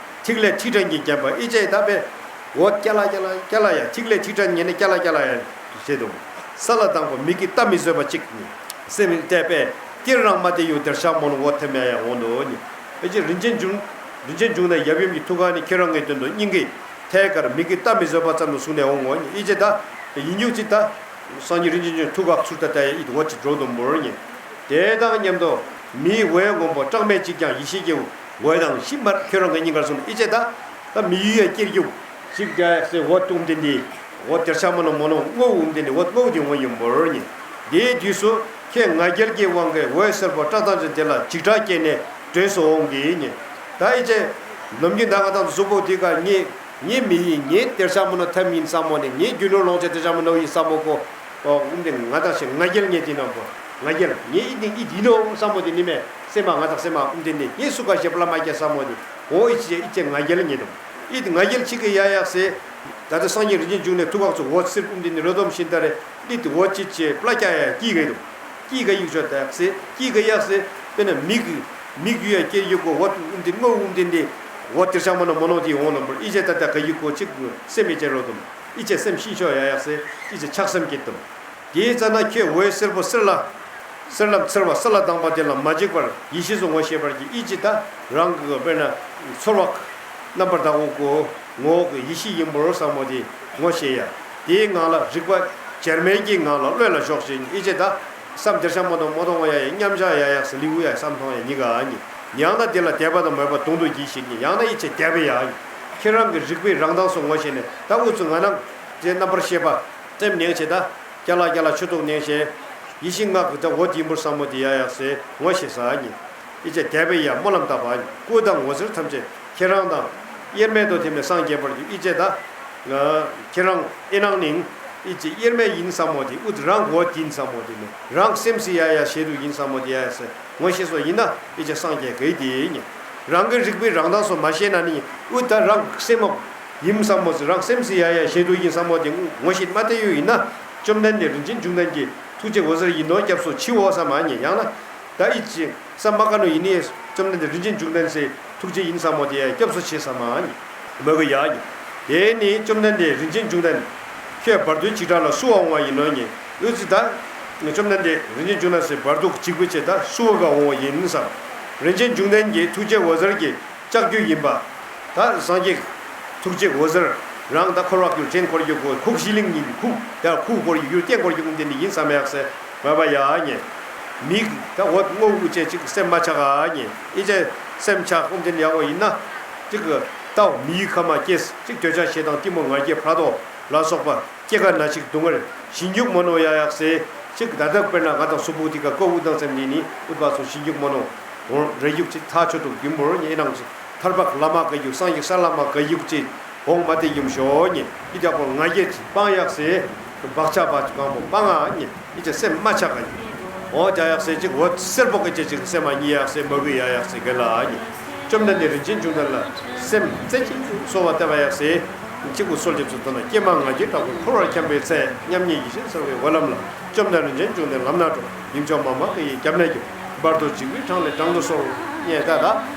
ཐིག་ལེ་ཐིག་ཕྲན་གྱིས་བརྒྱན་པ་ཨི་ཅེ་ད་པེ། འོ་ཀྱ་ལ་ཀྱ་ལ་ཀྱ་ལ་ཡ་ཐིག་ལེ་ཐིག་ཕྲན་ཉེ་ནས་ཀྱ་ལ་ཀྱ་ལ་ཡ་ཞེས་དུ། ས་ལ་དང་པོ་མིག་གིས་ལྟ་མི་བཟོད་པ་ཅིག་ཉིད། སེམས་ལྟས་པས་ཏིར་རང་མ་དེ་ཡུ་དེར་ཤ་མོ་ནོ་འོ་ཐེ་མེ་ཡ་འོ་ནོ་ཉིད། ཨི་ཅེ་རིན་ཆེན་འབྱུང་། རིན་ཆེན་འབྱུང་ནས་ཡབ་ཡུམ་གྱི་ཐུགས་ཀ་ནི་ཁྱེད་རང་གི་དོན་དུ་སྙིང་གི་ཐད་ཀར་མིག་གིས་ལྟ་མི་བཟོད་པ་ཙམ་དུ་བཟུང་ནས་འོང་ངོ་ཉིད་ཨི་ཅེ་ད། ཡིན་རྒྱུ་ཅི་ད། སངས་རྒྱས་རིན་ཆེན་འབྱུང་ཐུགས་ཁག་ཚུར་ལྟ་ལྟ་ཡ་ཨི་དུ་འོ་ཅི་འགྲོ་དུ་འབོར་ཉེ། དེ་དང་མཉམ་དུ་མིའི་འོད་སྔོན་པོ་བཀྲག་མེད་ཅིག་ཀྱང་ཡེ་ཤེས་ཀྱི་འོད་དང་ཤིན་པར་ཁྱོད་རང་གི་སྙིང་གར་སོང་ཨི་ཅེ་ད། ད་མི་ཡུལ་ཡ་སྐྱེར་རྒྱུག་ཅིག་ཀྱང་སེ་འོ་ཏུང་དེ་འདི། འོ་དེར་ཆ་མ་ནོ་མོ་ནོ་སྔོ་འུམ་དེ་འདི་འོ་སྔོ་དེ་འོ་ཡིན་འབོར་ཉེ། དེའི་དུས་སུ་ཁྱེད་ང་རྒྱལ་གྱི་དབང་གིས་འོད་སེར་པོ་བཀྲག་མདངས་ཅན་དེ་ལ་འཇིགས་སྐྲག་སྐྱེས་ནས་བྲོས་སུ་འོང་གི་ཉེ། ད་ཨི་ཅེ། ནམ་རྒྱུན་ད་ང་དང་གཟུགས་པོ་དེ་ག་ཉེ། ངའི་མི་ཡིན་ངའི་གཏེར་ཆ་མོ་ནོ་ཐམ་ཡིན་བསམ་མོ་ནི་ངའི་རྒྱུ་ནོར་ལོངས་སྤྱོད་གཏེར་ཆ་མོ་ནོ་ཡིན་བསམ་མོ་གོ། ཨོ་ཨུམ་དེ་ང་དང་ཞེ་ང་རྒྱལ་ངེས་དེ་ནོ་གོ། ང་རྒྱལ་ངའི་ཨི་དེ་ཨི་དེ་ནོ་བསམ་མོ་དེ་ནི་མེ་སེམས་པ་ང་དང་སེམས་པ་ཨུམ་དེ་ནི་ངའི་སུ་ག་ཞེ་པ་ལ་མ་སྐྱེ་བསམ་མོ་དེ་ཨོ་ཨི་ཅེ་ཨི་ཅེ་ང་རྒྱལ་ངེས་དོ། ཨི་དེ་ང་རྒྱལ་ཅིག་གི་ཡ་ཡག་སེ། ད་ལྟ་སངས་རྒྱས་རིན་ཆེན་འབྱུང་གནས་ཐུགས་ཁག་ཚོ་འོ་སིར་ཨུམ་དེ་ནི་རོ་དོམ་ཤིན་ཏ་རེ་ཨི་དེ་འོ་ཅི་ཅེ་པླ་ཀྱ་ཡ་ཀི་གེ་དོ། ཀི་ག་ཡུག་ཆོད་དག་སེ་ཀི་ག་ཡག་སེ། དཔེར་ན་མིག་གི་མིག་ཡུ་ཡ་སྐྱེ་ཡུག་གོ་འོ་ཏུ་འདི་སྔོ་འུམ་དེ་འདི་འོ་དེར་ཆ་མ་ནོ་མོ་ནོ་དེ་འོང་ལོ་འབོར་ཨི་ཅེ་ད་ད་ག་ཡུག་གོ་ཅིག་སེམས་ཨི་ཅེ་རོ་དུམ་ཨི་ཅེ་སེམས་ཤིན་ཤོ་ཡ་ཡག་སེ་ཨི་ཅེ་ཆགས་སེམས་སྐྱེ་དུམ། དེའི་རྩ་ན་ཁྱོད་འོད་སེར་པོ་སེར་ལ། སེར་ལམ་ཚེར་བ་ས་ལ་དྭངས་པ་དེ་ལ་མ་འཇིགས་པར་ཡེ་ཤེས་སུ་ངོ་ཤེས་པར་གྱིས་ཨི་ཅི་ད་རང་གི་དཔེར་ན་ཚོར་བ་རྣམ་པར་དག་འོ་གོ། ངོ་བོ་གི་ཡེ་ཤེས་ཡིན་པོར་བསམ་མོ་དེ་ངོ་ཤེས་ཡ། དེའི་ངང་ལ་རིག་པ་འཇར་མན་གྱི་ངང་ལ་བློས་ལ་ཞོག་ཞིང་ཨི་ཅེ་ད་བསམ་དེར་ཤ་མོ་དང་མོ་དང་བ་ཡ་ཡ་མཉམ་བཞག་ཡ་ཡག་སི་ལི་བུ་ཡ་བསམ་མཐོང་ཡ་གཉིས་ཀ་ཨ་ནི། ཡང་ན་དེ་ལ་དད་པ་དང་མོས་པ་དུང་དུ་གྱིས་ཤིག་ནི་ཡང་ན་ཨི་ཅེ་དད་པའི་ཡ་ཨ་ནི། ཁྱེད་རང་གི་རིག་པའི་རང་མདངས་སུ་ངོ་ཤེས་ནས་ད་འུ་ཚོ་ང་རང་ ཅེས་རྣམ་པར་ཤེས་པ་སེམས་གནས་བྱས་ད། ཀྱ་ལ་ཀྱ་ལ་ཆུ་ཐོག་གནས་བྱས། ཡིད་བཞིན་ངག་གི་ད་འོད་ཡིན་པར་བསམ་མོ་དེ་ཡ་ཡག་སེ་ངོ་ཤེས་ས་ཉེ། ཨི་ཅེ་དད་པའི་ཡ་སྨོན་ལམ་བཏབ་པ་ཉེ། སྐུ་དང་འོད་ཟེར་ཐམས་ཅད་ཁྱེད་རང་དང་། དབྱེར་མེད་དུ་ཐིམ་ནས་སངས་རྒྱས་པར་གྱུར། ཨི་ཅེ་ད། ཁྱེད་རང་ཨི་ནང་ནིང་། ཨི་ཅེ་དབྱེར་མེད་ཡིན་བསམ་མོ་དེ་ཨུད་རང་འོད་ཡིན་བསམ་མོ་དེ་ནི་རང་སེམས་སི་ཡ་ཡ་ཞེ་དུ་ཡིན་བསམ་མོ་དེ་ཡ་ཡ་སེ་ངོ་ཤེས་སོ་ཡིན་ན་ཨི་ཅེ་སངས་རྒྱས་གི་དེ་ཉེ། རང་གི་རིག་པའི་རང་མདངས་སོ་མ་ཤེས་ན་ནི་ཨུད་ད་རང་སེམས་མོ། ཡིན་བསམ་མོ་ཟེར་རང་སེམས་སི་ཡ་ཡ་ཞེ་དུ་ཡིན་བསམ་མོ་དེ་ངོ་ཤེས་མ་དེ་ཡོད་ཡིན་ན། བཅོམ་ལྡན་འདས་རིན་ཆེན་འབྱུང་ལྡན་གྱི་ཐུགས་རྗེ་འོད་ཟེར་ཡིན་ནོ་སྐྱབས་སུ་མཆིའོ་བསམ་མ་ཉེ། ཡང་ན་ད་ཨི་ཅི་བསམ་མ་དཀའ་ནོ་ཡིན་ནི། བཅོམ་ལྡན་འདས་རིན་ཆེན་འབྱུང་ལྡན་སི་ཐུགས་རྗེ་ཡིན་བསམ་མོ་དེ་ཡ་སྐྱབས་སུ་མཆི་བསམ་མ་ཉེ། མོས་གུས་ཡ་ཉེ། དེ་ནི་བཅོམ་ལྡན་འདས་རིན་ཆེན་འབྱུང་ལྡན་ཁྱོད་བར་དོའི་འཇིགས་སྐྲག་ལ་བསུ་བ་འོང་བ་ཡིན་ནོ་ཉེ། ཨུ་ཙི་ད། བཅོམ་ལྡན་འདས་རིན་ཆེན་འབྱུང་ལྡན་སི་བར་དོ་འཇིགས་པའི་ཆེད་ད་བསུ་བ་ག་འོང་བ་ཡིན་བསམ། རིན་ཆེན་འབྱུང་ལྡན་གྱི་ཐུགས་རྗེ་འོད་ཟེར་གྱི་ལྕགས་ཀྱུ་ཡིན་པ། ད་སངས་རྒྱས་ཐུགས་རྗེ་འོད་ཟེར་རང་ད་འཁོར་བ་ཀྱི་བྲན་འཁོར་རྒྱུ་གོ་ཁུག་གཞི་གླིང་ཡིན་ཁུག་ད་ཁུག་འཁོར་རྒྱུ་རྒྱུ་རྐྱེན་འཁོར་རྒྱུ་ཀུན་དེ་ནི་ཡིན་བསམ་ཡག་སེ་མ་པ་ཡ་ཉེ། མིག་ད་འོད་དངོས་དབུ་ཅན་ཅིག་སེམས་མ་ཆགས་ཨ་ཉེ། ཨི་ཅེ་སེམས་ཆགས་ཀུན་དེ་ནི་ཡག་པོ་ཡིན་ན། ཅིག་ད་མིའི་ཁ་མ་སྐྱེས་ཅིག་འདོད་ཆགས་ཞེ་སྡང་གཏི་མུག་ང་རྒྱལ་ཕྲག་དོག་ལ་སོགས་པ། སྐྱེ་རྒ་ན་འཆིའི་སྡུག་བསྔལ་ཞི་འཇུག་མོ་ནོ་ཡ་ཡག་སེ། ཅིག་ད་ལྟ་དཔེར་ན་ང་དང་གཟུགས་པོ་དེ་ཀ་ཀོ་འུ་དང་ཙམ་ནི་ནི་ཨུད་པ་སོ་ཞི་འཇུག་མོ་ནོ། འོང་རེ་ཡུག་ཅིག་ཐག་ཆོད་དུ་རྒྱུན་པོར་ཉེ་ནང་ཐར་པ་བླ་མ་ག་ཡུག་སངས་རྒྱས་ས་བླ་མ་ག་ཡུག་ཅིག་འོང་མ་དེ་ཡུམ་ཤོ་ཉེ། ཨི་ད་ཀོ་ང་རྒྱལ་ཅིག་སྤང་ཡག་སེ། བག་ཆགས་པ་ཅིག་གང་པོ་སྤང་ཨ་ཉེ། ཨི་ཅེ་སེམས་མ་ཆགས་ག་ཉེ། འོ་རྒྱ་ཡག་སེ་ཅིག་འོད་སེར་པོ་གི་ཅེ་ཅིག་སེམས་མ་ཉེ་ཡག་སེ་མོས་གུས་ཡ་ཡག་སེ་ག་ལ་ཉེ། བཅོམ་ལྡན་འདས་རིན་ཆེན་འབྱུང་ལྡན་ལ་སེམས་རྩེ་གཅིག་ཏུ་གསོལ་བ་བཏབ་པ་ཡག་སེ། གཅིག་པུ་གསོལ་འདེབས་སུ་བཏང་ན། ཀྱེ་མ་ང་རྒྱལ་དྲག་པོས་འཁོར་བར་འཁྱམས་པའི་ཚེ། མཉམ་ཉིད་ཡིད་བཞིན་གསལ་བའི་འོད་ལམ་ལ། བཅོམ་ལྡན་རིན་ཆེན་འབྱུང་ལྡན་ལམ་སྣ་དྲོངས། ཡིད་འཕྲོག་མ་མ་དགའི་རྒྱབ་ནས་རྒྱུག་བར་དོ་འཇིགས་པའི་འཕྲང་ལས་དྲང་དུ་གསོལ། ཉེ་ད་ད།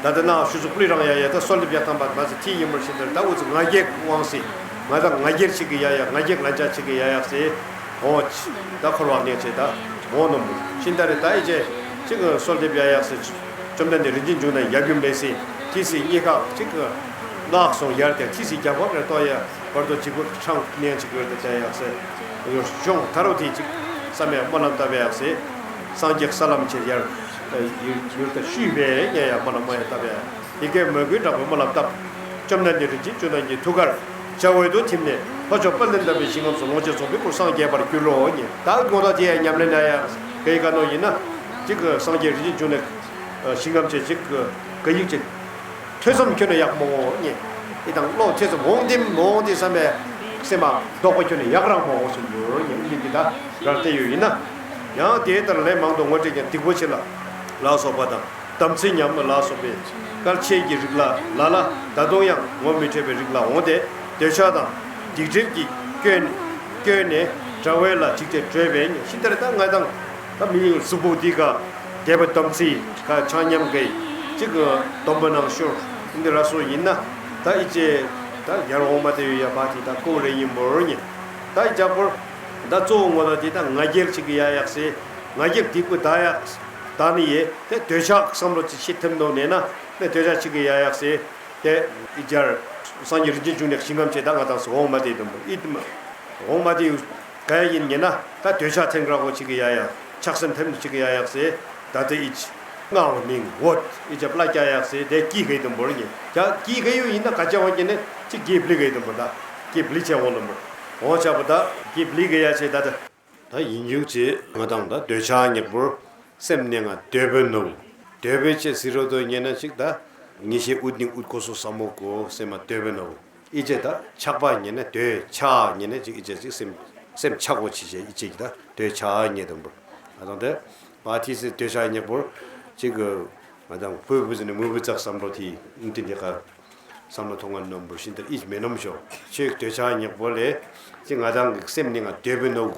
ད་ད་ན་ཞུ་ཚུགས་པུ་རི་རང་ཡ་ཡ་ད་གསོལ་འདེབས་ཡག་དང་པ་མ་ཚེ་ཐི་ཡིན་པར་ཤིན་ཏུ་ད་འུ་ཚུགས་ང་རྒྱལ་དབང་སེ། ང་དང་ང་རྒྱལ་ཆིག་གི་ཡ་ཡ་ང་རྒྱལ་ལན་ཆགས་ཆིག་གི་ཡ་ཡག་སེ། འོ་ཆི། ད་འཁོར་བ་གནས་ཆེ་ད། འོ་ནོ་མོ་ཤིན་ཏ་རེ་ད་ཨི་ཅེ། ཅིག་གསོལ་འདེབས་ཡ་ཡག་སེ། བཅོམ་ལྡན་འདས་རིན་ཆེན་འབྱུང་ལྡན་ཡབ་ཡུམ་ལས་སེ། ཐི་སི་གཉིས་ཀ་ཅིག་གི་ནག་སོང་ཡར་དེ་ཐི་སི་རྒྱབ་ཁ་རེ་ཏོ་ཡ་བར་དོ་འཇིགས་པའི་འཕྲང་གནས་ཅིག་ཡོད་དེ་ད་ཡག་སེ། ཡོ་ཤོང་ད་རོ་དེ་ཅིག་བསམ་ཡ་སྨོན་ལམ་བཏབ་ཡག་སེ། སངས་རྒྱས་ས་ལམ་ཆེ་ཡར་ཡུལ་ཡུལ་དུ་ཤུས་པའི་ཉེ་ཡ་སྨོན་ལམ་མ་ཡ་བཏབ་ཡ། དེ་སྐད་མོས་གུས་དྲག་པོས་སྨོན་ལམ་བཏབ། བཅོམ་ལྡན་འདས་རིན་ཆེན་འབྱུང་ལྡན་གྱི་ཐུགས་ཀར་འཇའ་འོད་དུ་ཐིམ་ནས་ལྷོ་ཕྱོགས་དཔལ་ལྡན་འདབ་པའི་ཞིང་ཁམས་སུ་ལོངས་སྤྱོད་རྫོགས་པའི་སྐུར་སངས་རྒྱས་པར་གྱུར་རོ་ཉེ། ད་ངོ་ཐོག་དེ་ཡ་ཉམས་ལེན་ན་ཡ་ག་ཡི་ག་ནོ་ཡིན་ན། གཅིག་གི་སངས་རྒྱས་རིན་ཆེན་འབྱུང་ལྡན་ཞིང་ཁམས་ཆེ་གཅིག་གི་ག་ཡིག་ཅིག་ཐོས་བསམ་ཁྱོན་ནས་ཡག་མོ་ཉེ། ཨི་དང་བློ་ཐོས་བསམ་འོང་དེ་མོང་དེ་བསམ་པའི་སེམས་མ་ལྡོག་པ་ཁྱོན་ནས་ཡག་རང་མོ་སུ་འགྱུར་ཉེ། འདི་འདི་ད་རང་བལྟས་ཡོད་ཡིན་ན། ཡང་དེ་ལྟར་ལན་མང་དུ་ངོ་སྤྲད་ཀྱང་སྡིག་པོ་ཆེ་ལ་ལ་སོགས་པ་དང་། དམ་ཚིག་ཉམས་ལ་སོགས་པའི་སྐལ་ཆད་ཀྱི་རིགས་ལ་ལ་ལ་ད་དུང་ཡང་ངོ་མི་འཕྲོད་པའི་རིགས་ལ་འོང་སྟེ། འདོད་ཆགས་དང་སྡིག་སྒྲིབ་ཀྱིས་སྐྱོན་སྐྱོན་ནས་དགྲ་བོ་ལ་འཇིགས་ཏེ་བྲོས་པས་ཤིན་ཏུ་རེ་ད་ང་དང་ད་མི་གཟུགས་པོ་འདི་ག་དད་པ་དམ་ཚིག་ག་ཆ་མཉམ་གི་གཅིག་གི་སྡོམ་པ་ནང་ཤོར་འདི་ར་སོ་ཡིན་ན། ད་ཨི་ཅེ་ད་ཡར་འོང་མ་དེ་ཡོད་ཡ་བ་དེ་ད་ཀོ་རེ་ཡིན་མོར་ཉེ། ད་ཨི་ཅག་པོར་ད་གཙོ་བོ་ངོ་ད་དེ་ད་ང་རྒྱལ་ཅིག་གི་ཡ་ཡག་སེ། ང་རྒྱལ་སྡིག་པོ་ད་ཡག་ད་ནི་ཡེ་དེ་འདོད་ཆགས་བསམ་བློ་ཅིག་ཤི་ཐིམ་འདུག་ནས་ན་ནི་འདོད་ཆགས་ཅིག་གི་ཡ་ཡག་སེ། དེ་ཨི་ཅར་སངས་རྒྱས་རིན་ཆེན་འབྱུང་གནས་ཞིང་ཁམས་ཆེ་ད་ང་དང་སུ་འོང་མ་དེ་དུམ་བུ་ཨི་དུམ་འོང་མ་དེ་ཡུ་ག་ཡ་ཡིན་ཉེ་ན་ད་འདོད་ཆགས་ཐེན་གྲག་གོ་ཅིག་གི་ཡ་ཡག་ཆགས་སེམས་ཐེམ་ཅིག་གི་ཡ་ཡག་སེ། ད་དེ་ཨི་ཅི་ང་འོ་ནིང་འོད་ཨི་ཅ་པླ་ཀྱ་ཡག་སེ་དེ་ཀི་གི་དུམ་བུར་ཉེ་ཀྱ་ཀི་གི་ཡུ་ཡིན་ན་ག་ཅ་འོང་ཉེ་ནི་ཅིག་ཀི་བླི་གི་དུམ་བུར་ད་ཀི་བླི་ཆེ་འོང་དུམ་བུར་འོང་ཆ་བུ་ད་ཀི་བླི་གི་ཡ་ཆེ་ད་ད། ད་ཡིན་རྒྱུ་ཅེས་ང་དང་ད་འདོད་ཆགས་ཉེག་པོར་སེམས་ནས་ང་འདོད་པའི་ནོ། འདོད་པའི་ཆེ་ཟི་རོ་དོ་ཉེ་ན་ཅིག་ད་ངེས་ཤེས་ཨུད་ནི་ཨུད་ཁོ་སོ་ས་མོ་གོ་སེམས་མ་འདོད་པའི་ནོ། ཨི་ཅེ་ད་ཆགས་པ་ཉེ་ན་འདོད་ཆགས་ཉེ་ན་ཅིག་ཨི་ཅེ་ཅིག་སེམས་སེམས་ཆགས་གོ་ཆེ་ཆེ་ཨི་ཅེ་ད་འདོད་ཆགས་ཉེ་དུམ་བུར་ང་དང་དེ་བ་ཐི་སི་འདོད་ཆགས་ཉེག་པོར་ཅིག་གི་ང་དང་ཕུ་བུ་ཟི་ནི་མུ་བུ་ཙག་བསམ་བློ་ཐི་ཨིན་ཏི་འདི་ཀ་བསམ་བློ་ཐོང་ང་ནོམ་བུ་ཤིན་ཏུ་ཨིས་མེ་ནོམ་ཤོ། ཆོས་འདོད་ཆགས་ཉེག་པོ་ལས་ཅི་ང་དང་གི་སེམས་ནི་ང་འདོད་པའི་ནོ།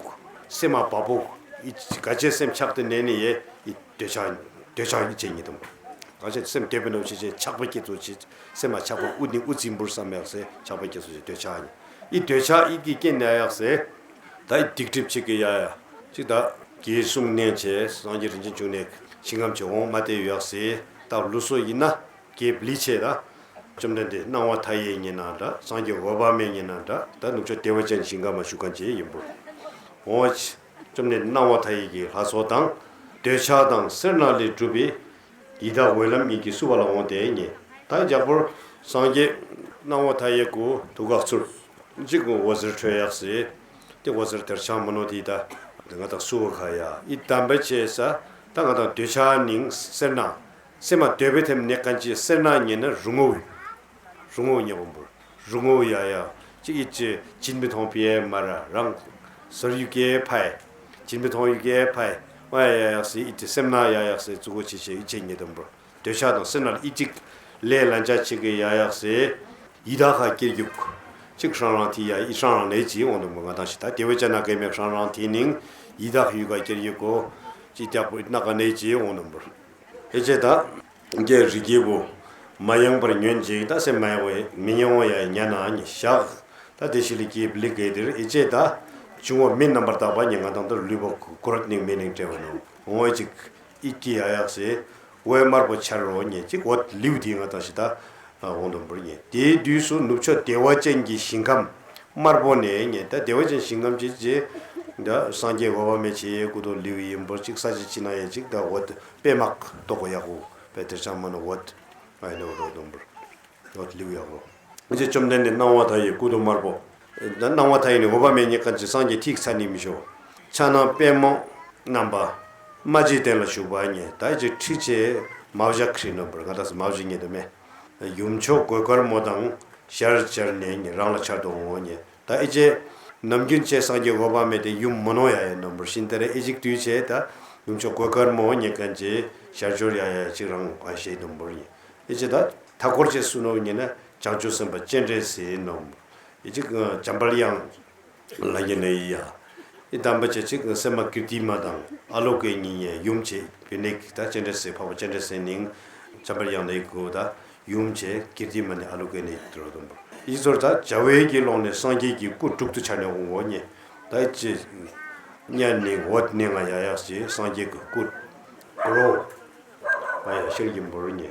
སེམས་མ་བ་པོ་ཨི་ག་ཅེ་སེམས་ཆགས་ཏེ་ནས་ནི་ཡེ་ཨི་འདོད་ཆགས་འདོད་ཆགས་ཨི་ཅེ་ཉེ་དུམ། ག་ཅེ་སེམས་འདོད་པའི་ནོ་ཆེ་ཆེ་ཆགས་པ་སྐྱེ་ཚོ་ཆེ་སེམས་མ་ཆགས་པ་ཨུ་ནི་ཨུ་ཙིམ་བུར་བསམ་ཡག་སེ་ཆགས་པ་སྐྱེ་ཚོ་ཆེ་འདོད་ཆགས་ཉེ་ཨི་འདོད་ཆགས་ཨི་གི་རྐྱེན་ནས་ཡག་སེ། ད་ཨི་སྡིག་སྒྲིབ་ཆེ་གི་ཡ་ཡ་ཅིག་ད་གེ་གསུམ་ནས་ཆེ་སངས་རྒྱས་རིན་ཆེན་འབྱུང་གནས་ཞིང་ཁམས་ཆེ་འོང་མ་དེ་ཡག་སེ་ད་ལུ་སོ་ཡིན་ན། གེ་བླི་ཆེ་ད། བཅོམ་ལྡན་འདས་སྣང་བ་མཐའ་ཡས་ཉེ་ན་འདྲ་སངས་རྒྱས་འོད་དཔག་མེད་ཉེ་ན་འདྲ་ད་ནུབ་ཕྱོགས་བདེ་བ་ཅན་ཞིང་ཁམས་མ་བཞུགས་མཁན་ཆེ་ཡིན་པོ། འོ་ཆ། བཅོམ་ལྡན་སྣང་བ་མཐའ་ཡས་ཀྱི་ལྷ་ཚོགས་དང་། འདོད་ཆགས་དང་སེར་སྣ་ལས་གྲུབ་པའི་ཡི་དྭགས་འོད་ལམ་ཉིད་ཀྱིས་བསུ་བ་ལ་འོང་སྟེ་ཉེ། ད་རྒྱ་པོར་སངས་རྒྱས་སྣང་བ་མཐའ་ཡས་ཀུ་དུ་ཁ་ཚུར། གཅིག་འོད་ཟེར་འཕྲོ་ཡག་སེ། དེ་འོད་ཟེར་དར་ཆ་མོ་ནོ་དེ་ད་ང་དང་སུ་བ་ཁ་ཡ་ཨི་དམ་པ་ཆེ་ས། ད་ང་དང་འདོད་ཆགས་ནིང་སེར་སྣ། སེམས་མ་འདོད་པའི་ཐེམ་ནེ་གན་ཅི་སེར་སྣ་ཉེ་ན་རུང་ངོ་བོ། རུང་ངོ་ཉེ་བོ་འབུར། རུང་ངོ་བོ་ཡ་ཡ། ཅི་ཨི་ཅི་ཅིན་པི་ཐོང་པི་ཡེ་མ་ར་རང་། ཟོར་ཡུ་ཀེ་ཕའི། ཅིན་པི་ཐོང་ཡུ་ཀེ་ཕའི། ཨ་ཡ་ཡག་སེ་ཨི་ཅི་སེམས་ན་ཡ་ཡག་སེ་ཙུ་གོ་ཆེ་ཆེ་ཨི་ཅི་ཉེ་དམ་འབུར། འདོད་ཆགས་དང་སེར་སྣ་ལ་ཨི་ཅིག་ལས་ལན་ཆ་ཆེ་གེ་ཡ་ཡག་སེ། ཡི་དྭགས་ཁ་སྐྱེར་རྒྱུག་ཅིག་ཧྲང་རང་ཐི་ཡ་ཨི་ཧྲང་རང་ནེ་ཅི་འོང་དམ་འབུར། ང་དང་ཞི་ད་དེ་བེ་ཅ་ན་གེ་མེ་ཧྲང་རང་ཐི་ནིང་ཡི་དྭགས་ཡུ་ག་སྐྱེར་རྒྱུག་གོ། ཅི་ཏྱག་པོ་ཨི་ན་ག་ནེ་ཅི་འོང་དམ་འབུར། ཨེ་ཅེ་ད། རྒྱལ་རིགས་རྒྱལ་པོ། མ་ཡེངས་པར་ཉོན་ཅིག་ད་སེམས་མ་ཡེངས་པ་མི་ཉེ་བོ་ཡ་ཉ་ན་ཉི་ཤག་ད་དེ་ཤི་ལི་ཀི་བི་ལི་ཀེ་དེར་ཨེ་ཅེ་ད། བྱུང་བ་མི་རྣམ་པར་དག་པ་ཉེ་ང་དང་དུ་ལུས་པོ་ཀོ་རོད་ནིང་མེ་ནིང་བྲལ་བ་ནོ་འོང་ཨེ་ཅིག་ཨི་ཀི་ཡ་ཡག་སེ། འོད་དམར་པོ་འཆར་རོ་ཉེ་ཅིག་འོད་ལིའུ་དེ་ང་དང་ཞི་ད། འོང་དུ་འབུར་ཉེ་དེའི་དུས་སུ་ནུབ་ཕྱོགས་བདེ་བ་ཅན་གྱི་ཞིང་ཁམས། དམར་པོ་ནས་ཉེ་ད་བདེ་བ་ཅན་ཞིང་ཁམས་ཅི་ཅི། ད་སངས་རྒྱས་འོད་དཔག་མེད་ཆེ་སྐུ་མདོག་ལིའུ་ཡིན་པོ་ཅིག་ས་ཅི་ཅི་ན་ཡ་ཅིག་ད་འོད་པད་མ་ཏོག་གོ་ཡག་གོ་པད་དེར་ཆ་མ་ནོ་འོད། ཨ་ཡ་ནོ་རོ་དུམ་བུར། འོད་ལིའུ་ཡག་གོ། ཨ་ཅེ་བཅོམ་ལྡན་འདས་སྣང་བ་མཐའ་ཡས་སྐུ་མདོག་དམར་པོ། ད་སྣང་བ་མཐའ་ཡས་ནི་འོད་དཔག་མེད་ཉེ་ག་ཅི་སངས་རྒྱས་ཐིག་ཚ་ནི་མི་ཤོ། ཕྱག་ན་པད་མོ་བསྣམས་པ། རྨ་བྱའི་སྟེང་ལ་བཞུགས་པ་ཉེ་ད་ཨ་ཅེ་ཁྲི་ཆེ་མ་བཞག་ཁྲི་ནོ་བུར་ང་དང་སུ་མ་བཞག་ཉེ་དུ་མེ། ཡུམ་མཆོག་གོས་དཀར་མོ་དང་ཞལ་སྦྱར་ནས་ཉེ་རང་ལ་འཆར་དུ་འོང་ངོ་ཉེ། ད་ཨི་ཅེ། ནམ་རྒྱུན་ཆེ་སངས་རྒྱས་འོད་དཔག་མེད་དེ་ཡུམ་མོ་ནོ་ཡ་ཡ་ནོ་བུར་ཤིན་ཏེ་རེ་ཨི་ཅིག་དུས་ཆེ་ད། ཡུམ་མཆོག་གོས་དཀར་མོ་ཉེ་གན་ཅེ་ཞལ་སྦྱོར་ཡ་ཡ་ཅིག་རང་ཨ་ཤེས་དུམ་བུར་ཉེ། ཨི་ཅེ་ད་མཐའ་སྐོར་ཆེ་སུ་ནོ་ཉེ་ན་བྱང་ཆུབ་སེམས་དཔའ་སྤྱན་རས་གཟིགས་ནོ། ཨི་ཅིག་འཇམ་དཔལ་དབྱངས། ལ་ཉེ་ནེ་ཡ། ཨི་དམ་པ་ཆེ་ཅིག་སེམས་མ་ཀིརྟི་མ་དང་ཨ་ལོ་ཀེ་ཉིན་ཡ་ཡུམ་ཆེ་བི་ནེ་ད་སྤྱན་རས་གཟིགས་འཕགས་པ་སྤྱན་རས་གཟིགས་ནིང་། འཇམ་དཔལ་དབྱངས་ནེ་གོ་ད། ཡུམ་ཆེ་ཀིརྟི་མ་ནི་ཨ་ལོ་ཀེ་ནེ་དུ་རོ་དུམ་བུར། ཨི་ཟོར་ད་བྱ་བའི་གི་ཀློང་ནས་སངས་རྒྱས་ཀྱི་སྐུ་དྲུག་ཏུ་འཆར་ནས་འོང་ངོ་ཉེ། ད་ཅི། ཉ་ནི་འོད་ནི་ང་ཡ་ཡག་ཅེ་སངས་རྒྱས་ཀྱི་སྐུ། རོ། ང་ཡ་ཤེར་གྱི་འབུར་ཉེ།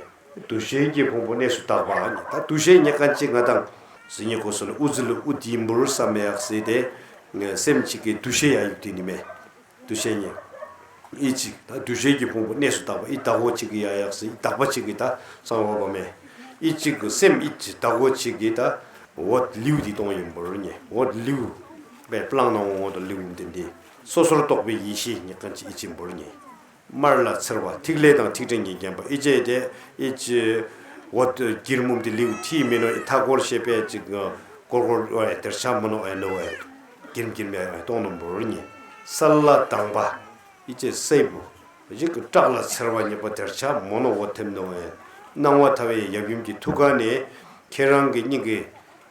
འདུ་ཤེས་ཀྱི་ཕུང་པོ་གནས་སུ་དག་པ་ཉེ་ད་འདུ་ཤེས་ཉེ་གན་ཅིག་ང་དང་། ཟི་ཉེ་གོ་སོ་ནི་ཨུ་ཛི་ལུ་ཨུ་ཏི་འབུར་བསམ་ཡག་ཟེ་དེ། སེམས་གཅིག་གི་འདུ་ཤེས་ཡ་ཡུག་དེ་ནི་མེ། འདུ་ཤེས་ཉེ། ཨི་ཅིག་ད་འདུ་ཤེས་ཀྱི་ཕུང་པོ་གནས་སུ་དག་པ་ཨི་དག་གོ་ཅིག་གི་ཡ་ཡག་སི་ཨི་དག་པ་ཅིག་གི་ད་གསང་བ་པ་མེ། ཨི་ཅིག་གི་སེམས་ཨི་ཅིག་དག་གོ་ཅིག་གི་ད་འོད་ལིའུ་དི་གཏོང་ཡིན་འབུར་ཉེ་འོད་ལིའུ། པའི་པླང་ནང་འོད་ལིའུ་འདི་འདི་སོ་སོར་རྟོག་པའི་ཡེ་ཤེས་ཉེ་གན་ཅི་ཨི་ཅིག་འབུར་ཉེ། དམར་ལ་འཚེར་བ་ཐིག་ལེ་དང་ཐིག་ཕྲན་གྱིས་བརྒྱན་པ་ཨི་ཅེ་དེ་ཨི་ཅི། འོད་གྱེར་མུམ་དི་ལིའུ་ཐི་མི་ནོ་ཨི་མཐའ་སྐོར་ཤེས་པས་ཅིག་སྐོར་སྐོར་ཨེ་དེར་ཆ་མི་ནོ་ཨེ་ནོ་ཨེ། གྱེར་གྱེར་མེ་ཨེ་གཏོང་ནོ་འབུར་ཉེ། ས་ལ་དྭངས་པ། ཨི་ཅེ་སེ་བུ། ཡིག་གི་བྲག་ལ་འཚེར་བ་ཉེ་པ་དེར་ཆ་མི་ནོ་འོད་ཐེམ་ནོ་ཨེ། སྣང་བ་མཐའ་ཡས་ཡབ་ཡུམ་གྱི་ཐུགས་ཀ་ནས་ཁྱེད་རང་གི་སྙིང་གི་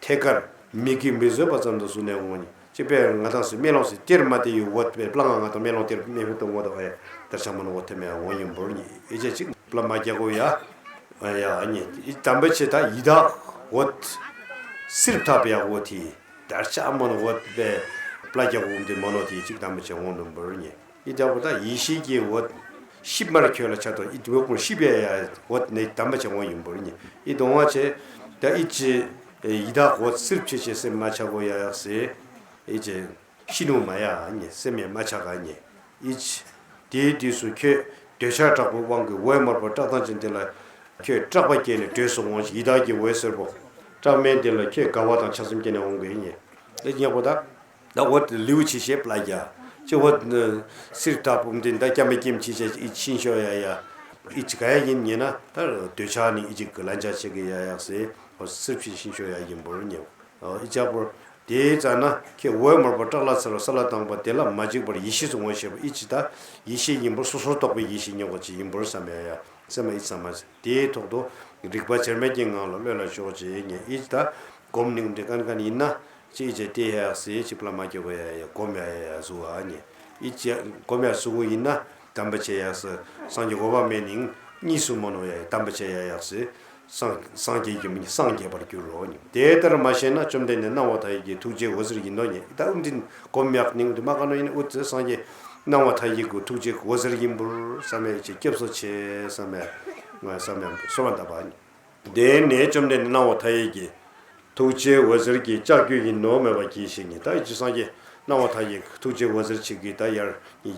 ཐད་ཀར་མིག་གིས་མི་བཟོད་པ་ཙམ་དུ་བཟུང་ནས་འོང་ཉེ། ཅི་པས་ང་དང་སི་མེ་ལོང་སི་ཏེར་མ་ཏེ་ཡུ་བོད་པའི་པླ་ང་ང་དང་མེ་ལོང་ཏེར་མེ་ཕུ་དང་ངོ་དང་ཨེ་དར་ཆ་མ་ནོ་བོ་ཐེ་མེ་འོང་ཡིན་འབུར་ཉི་ཨེ་ཅེ་ཅིག་པླ་མ་རྒྱ་གོ་ཡ་ཨ་ཡ་ཉི་ཨི་དམ་པ་ཆེ་ད་ཡི་དྭགས་བོད་སིར་ཐབ་ཡ་བོ་ཐི་དར་ཆ་མ་ནོ་བོད་པའི་པླ་རྒྱ་གོ་འདི་མ་ནོ་ཐི་ཅིག་དམ་པ་ཆེ་འོང་དུ་འབུར་ཉི་ཨི་དག་བོ་ད་ཡེ་ཤེས་ཀྱི་བོད་ཤིབ་མར་ཁྱོད་ལ་ཆ་དོ་ཨི་དུ་བོད་ཀུན་ཤིབ་ཡ་ཡ་བོད་ནི་དམ་པ་ཆེ་འོང་ཡིན་འབུར་ཉི་ཨི་དོང་བ་ཆེ་ད་ཨི་ཅི་ཡི་དྭགས་བོད་སིར་ཆེ་ཆེ་སེམས་མ་ཆ་གོ་ཡ་ཡག་སེ་ཨི་ཅི། ཤི་ནུ་མ་ཡ་ཉེ་སེམས་ཡ་མ་ཆག་ག་ཉེ་ཨིཆ། དེའི་དུས་སུ་ཁྱོད་འདོད་ཆགས་དྲག་པོའི་དབང་གིས་འོད་དམར་པོ་བཀྲག་མདངས་ཅན་དེ་ལ་ཁྱོད་སྐྲག་པ་སྐྱེས་ནས་བྲོས་སུ་འོང་ཞིང་ཡི་དྭགས་ཀྱི་འོད་སེར་པོ་བཀྲག་མདངས་དེ་ལ་ཁྱོད་དགའ་བ་དང་ཆགས་སེམས་སྐྱེས་ནས་འོང་གི་ཉེ་ཨིཆ་ཉེ་པོ་ད། ད་འོད་ལིའུ་ཆི་ཤེས་པླ་རྒྱ་ཅི་འོད་སིར་ད་བུམ་དེ་ད་སྐྱ་མི་སྐྱེམ་ཆི་ཤེས་ཨི་ཆིན་ཤོ་ཡ་ཡ་ཨི་ཅི་ག་ཡ་ཡིན་ཉེ་ན་ད་འདོད་ཆགས་ནི་ཨི་ཅི་གི་ལན་ཆགས་ཆེ་གི་ཡ་ཡག་སེ་འོད་སིར་ཕྱི་ཤིན་ཤོ་ཡ་ཡིན་པོར་ཉེ། ཨི་ཅག་པོར། དེའི་རྩ་ན་ཁྱེད་འོད་དམར་པོ་བཀྲག་ལ་འཚེར་བ་ས་ལ་དྭངས་པ་དེ་ལ་མ་འཇིགས་པར་ཡེ་ཤེས་སུ་ངོ་ཤེས་པ་ཨི་ཅི་ད་ཡེ་ཤེས་ཡིན་པར་སོ་སོར་རྟོག་པའི་ཡེ་ཤེས་ཉོག་པ་ཅི་ཡིན་པར་བསམ་ཡ་ཡ་སེམས་མ་ཨི་ཙམ་མ་ཟེར་དེའི་ཐོག་ཏུ་རིག་པ་བྱར་མེད་ཀྱི་ངང་ལ་གློད་ལ་ཞོག་ཅེས་ཉེ་ཨི་ཅི་ད་སྒོམ་ནིང་འདྲི་ཀན་ཀན་ཡིན་ན་ཅི་ཨི་ཅི་དེ་ཡ་ཟེར་ཅི་པླ་མ་སྐྱོ་བ་ཡ་ཡ་སྒོམ་ཡ་ཡ་ཡ་བཟུ་བ་ཉེ་ཨི་ཅི་སྒོམ་ཡ་བཟུ་གུ་ཡིན་ན་དམ་པ་ཆེ་ཡ་ཟེར་སངས་རྒྱས་འོད་དཔག་མེད་ནིང་གཉིས་སུ་མ་ནོ་ཡ་ཡ་དམ་པ་ཆེ་ཡ་ཡག་ཟེར། སངས་སངས་རྒྱས་ཀྱི་མིང་སངས་རྒྱས་པར་འགྱུར་རོ། དེ་ལྟར་མ་ཤེས་ན་བཅོམ་ལྡན་འདས་སྣང་བ་མཐའ་ཡས་ཀྱི་ཐུགས་རྗེ་འོད་ཟེར་ཡིན་ནོ་ཉེ། ད་ཨུམ་དིན་གོམ་ཡག་ནིང་དུ་མ་ག་ནོ་ཡིན་ཨུ་ཙི་སངས་རྒྱས་སྣང་བ་མཐའ་ཡས་ཀྱི་ཐུགས་རྗེ་འོད་ཟེར་ཡིན་པུར་བསམ་ཡས་ཀྱི་སྐྱབས་སུ་མཆི་བསམ་ཡས་ང་བསམ་ཡས་གསོལ་བ་འདེབས་པ། དེ་ནས་བཅོམ་ལྡན་འདས་སྣང་བ་མཐའ་ཡས་ཀྱི་ཐུགས་རྗེ་འོད་ཟེར་གྱི་ལྕགས་ཀྱུ་ཡིན་ནོ་མེད་པ་གྱིས་ཤིག་ཉེ། ད་ཨི་ཅི་སངས་རྒྱས་སྣང་བ་མཐའ་ཡས་ཀྱི་ཐུགས་རྗེ་འོད་ཟེར་ཆིག་གིས་ད་ཡར་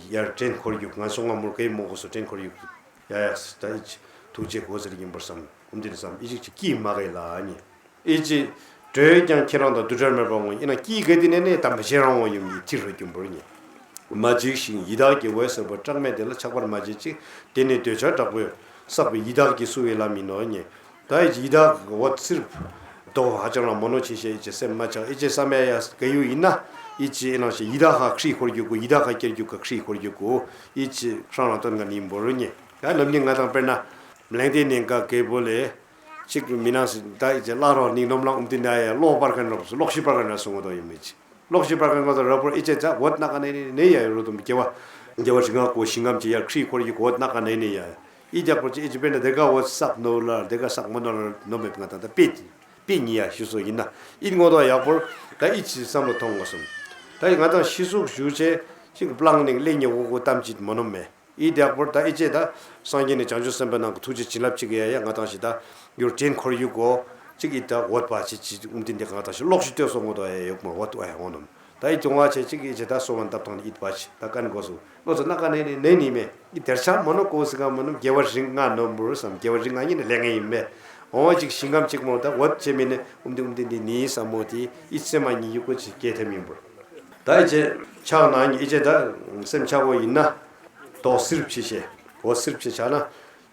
ཡར་བྲན་འཁོར་ཡུག་ང་སོང་ང་མུར་གའི་མོ་གོ་སོ་བྲན་འཁོར་ཡུག་ཡ་ཡག་ད་ཨི་ཅི་ཐུགས་རྗེ་འོད་ཟེར་ཡིན་པར་བསམ། འོ་འདིར་བསམ་ཨི་ཅིག་ཅིག་ཀྱིས་མ་གས་ལ་ཉེ། ཨི་ཅི་ གྲོས་ཀྱང་ཁྱེད་རང་དང་རྡུལ་བྲལ་མེད་པ་ངོ་ཡིན་ན་སྐྱིད་ག་དེ་ནས་ནས་དམ་པ་ཆེ་རང་ངོ་ཡོང་གི་ཐི་རུ་རྒྱུན་པོར་ཉེ། མ་འཇིགས་ཤིང་ཡི་དྭགས་ཀྱི་འོད་ཟེར་པོ་སྐྲག་མེད་དེ་ལ་ཆགས་པར་མ་བྱེད་ཅིག་དེ་ནི་འདོད་ཆགས་དྲག་པོས་བསགས་པའི་ཡི་དྭགས་ཀྱིས་བསུ་བའི་ལམ་ཡིན་ནོ་ཉེ། ད་ཡི་ཡི་དྭགས་འོད་སེར་དོ་ཧ་ཅང་ལ་མོ་ནོ་ཆེ་ཤེས་ཨི་ཅེ་སེམས་མ་ཆགས་ཨི་ཅེ་བསམ་ཡ་ཡ་ག་ཡུ་ཡིན་ན་ཨི་ཅེ་ཨི་ནང་ཞེ་ཡི་དྭགས་ཧ་ཁྲིད་འཁོར་རྒྱུ་གུ་ཡི་དྭགས་ཧ་སྐྱེར་རྒྱུ་ག་ཁྲིད་འཁོར་རྒྱུ་གུ་ཨི་ཅེ་ཧྲང་ལ་སྟོན་ག་ནི་ཡིན་པོ་རུ་ཉེ། ད་ནམ་ཉིན་ང་དང་དཔེར་ན་མ་ལེང་ཏེ་ནེ་ག་གེ་པོ་ལེ། གཅིག་མི་ནང་སྲིད་ད་ཨི་ཅེ་བླ་རོགས་ནིང་ནོམ་ལང་ཨུམ་ཏི་ན་ཡ་ལོག་པར་གན་རོགས་སུ་ལོག་ཤི་པར་གན་ར་སོང་ངོ་དོ་ཡོད་མི་ཅི། ལོག་ཤི་པར་གན་ངོ་དོ་ར་པོར་ཨི་ཅེ་ཙ་འོད་ན་ག་ནེ་ནེ་ཡ་ཡོད་རུ་དུམ་རྒྱལ་བ་རྒྱལ་བ་རིགས་ལྔ་གོ་ཞིང་ངམ་ཅེ་ཡར་ཁྲི་འཁོར་ཡི་གོ་འོད་ན་ག་ནེ་ནེ་ཡ་ཨི་རྒྱག་པོ་ཅི་ཨི་ཅེ་དཔེར་ན་དེ་ག་འོད་བསགས་ནོ་ལ་དེ་ག་བསགས་མོ་ནོ་ལ་ནོ་མེད་ང་དང་ད་པེ་པེ་ཉི་ཡ་ཤི་སོ་ཡིན་ན་ཨི་ངོ་དོ་ཡག་པོར་ད་ཨི་ཅི་བསམ་བློ་ཐོང་ངོ་སོང་། ད་ང་དང་ཤི་སོག་ཞུ་ཅེ་ཅིག་པླང་ནིང་ལེ་ཉེ་འོ་གོ་གཏམ་ཅིག་མོ་ནོ་མེ། ཨི་དེ་ཡག་པོར་ད་ཨི་ཅེ་ད་སངས་རྒྱས་ནས་བྱང་ཆུབ་སེམས་དཔའི་ནང་གི་ཐུགས་རྗེ་བྱིན་རླབས་ཅིག་ཡ་ཡ་ང་དང་ཞི་ད་ཡུར་དྲན་འཁོར་ཡུག་གོ་ཅིག་ཨི་ད་འོད་པ་ཅི་ཅི་ཨུམ་ཏིན་དེ་ང་དང་ཞི་ལོག་ཤི་ལྟོས་སོང་ངོ་དོ་ཡ་ཡོག་མ་འོད་པ་ཡ་འོང་ནམ། ད་ཨི་ཅུང་བ་ཆེ་ཅིག་ཨི་ཅེ་ད་སོ་བ་འདབ་ཐང་ནི་ཨི་པ་ཅི་ད་ཀན་གོ་སུ་ལོ་ཚོ་ན་ཀ་ནེ་ནེ་ནེ་ནི་མེ་ཨི་དེར་ཆ་མོ་ནོ་གོ་སི་ག་མོ་ནོ་རྒྱལ་བ་རིགས་ལྔ་ནོམ་བུར་སམ་རྒྱལ་བ་རིགས་ལྔ་ཉིད་ནི་ལས་ངན་ཡིན་མེ། འོང་བ་ཅིག་ཞིང་ཁམས་ཅིག་མོ་ད་འོད་ཆེ་མི་ནི་ཨུམ་ཏི་ཨུམ་ཏི་འདི་ནི་སམ་མོ་དི་ཨི་ཚེ་མ་ཉི་ཡུག་གོ་ཅི་སྐྱེ་ཐེམ་ཡིན་བུར། ད་ཨི་ཅེ་ཕྱག་ན་ཉི་ཨི་ཅེ་ད་སེམས་ཆག་གོ་ཡིན་ན། དོ་སིར་ཕྱི་ཤེ། འོ་སིར་ཕྱི་ཆག་ན།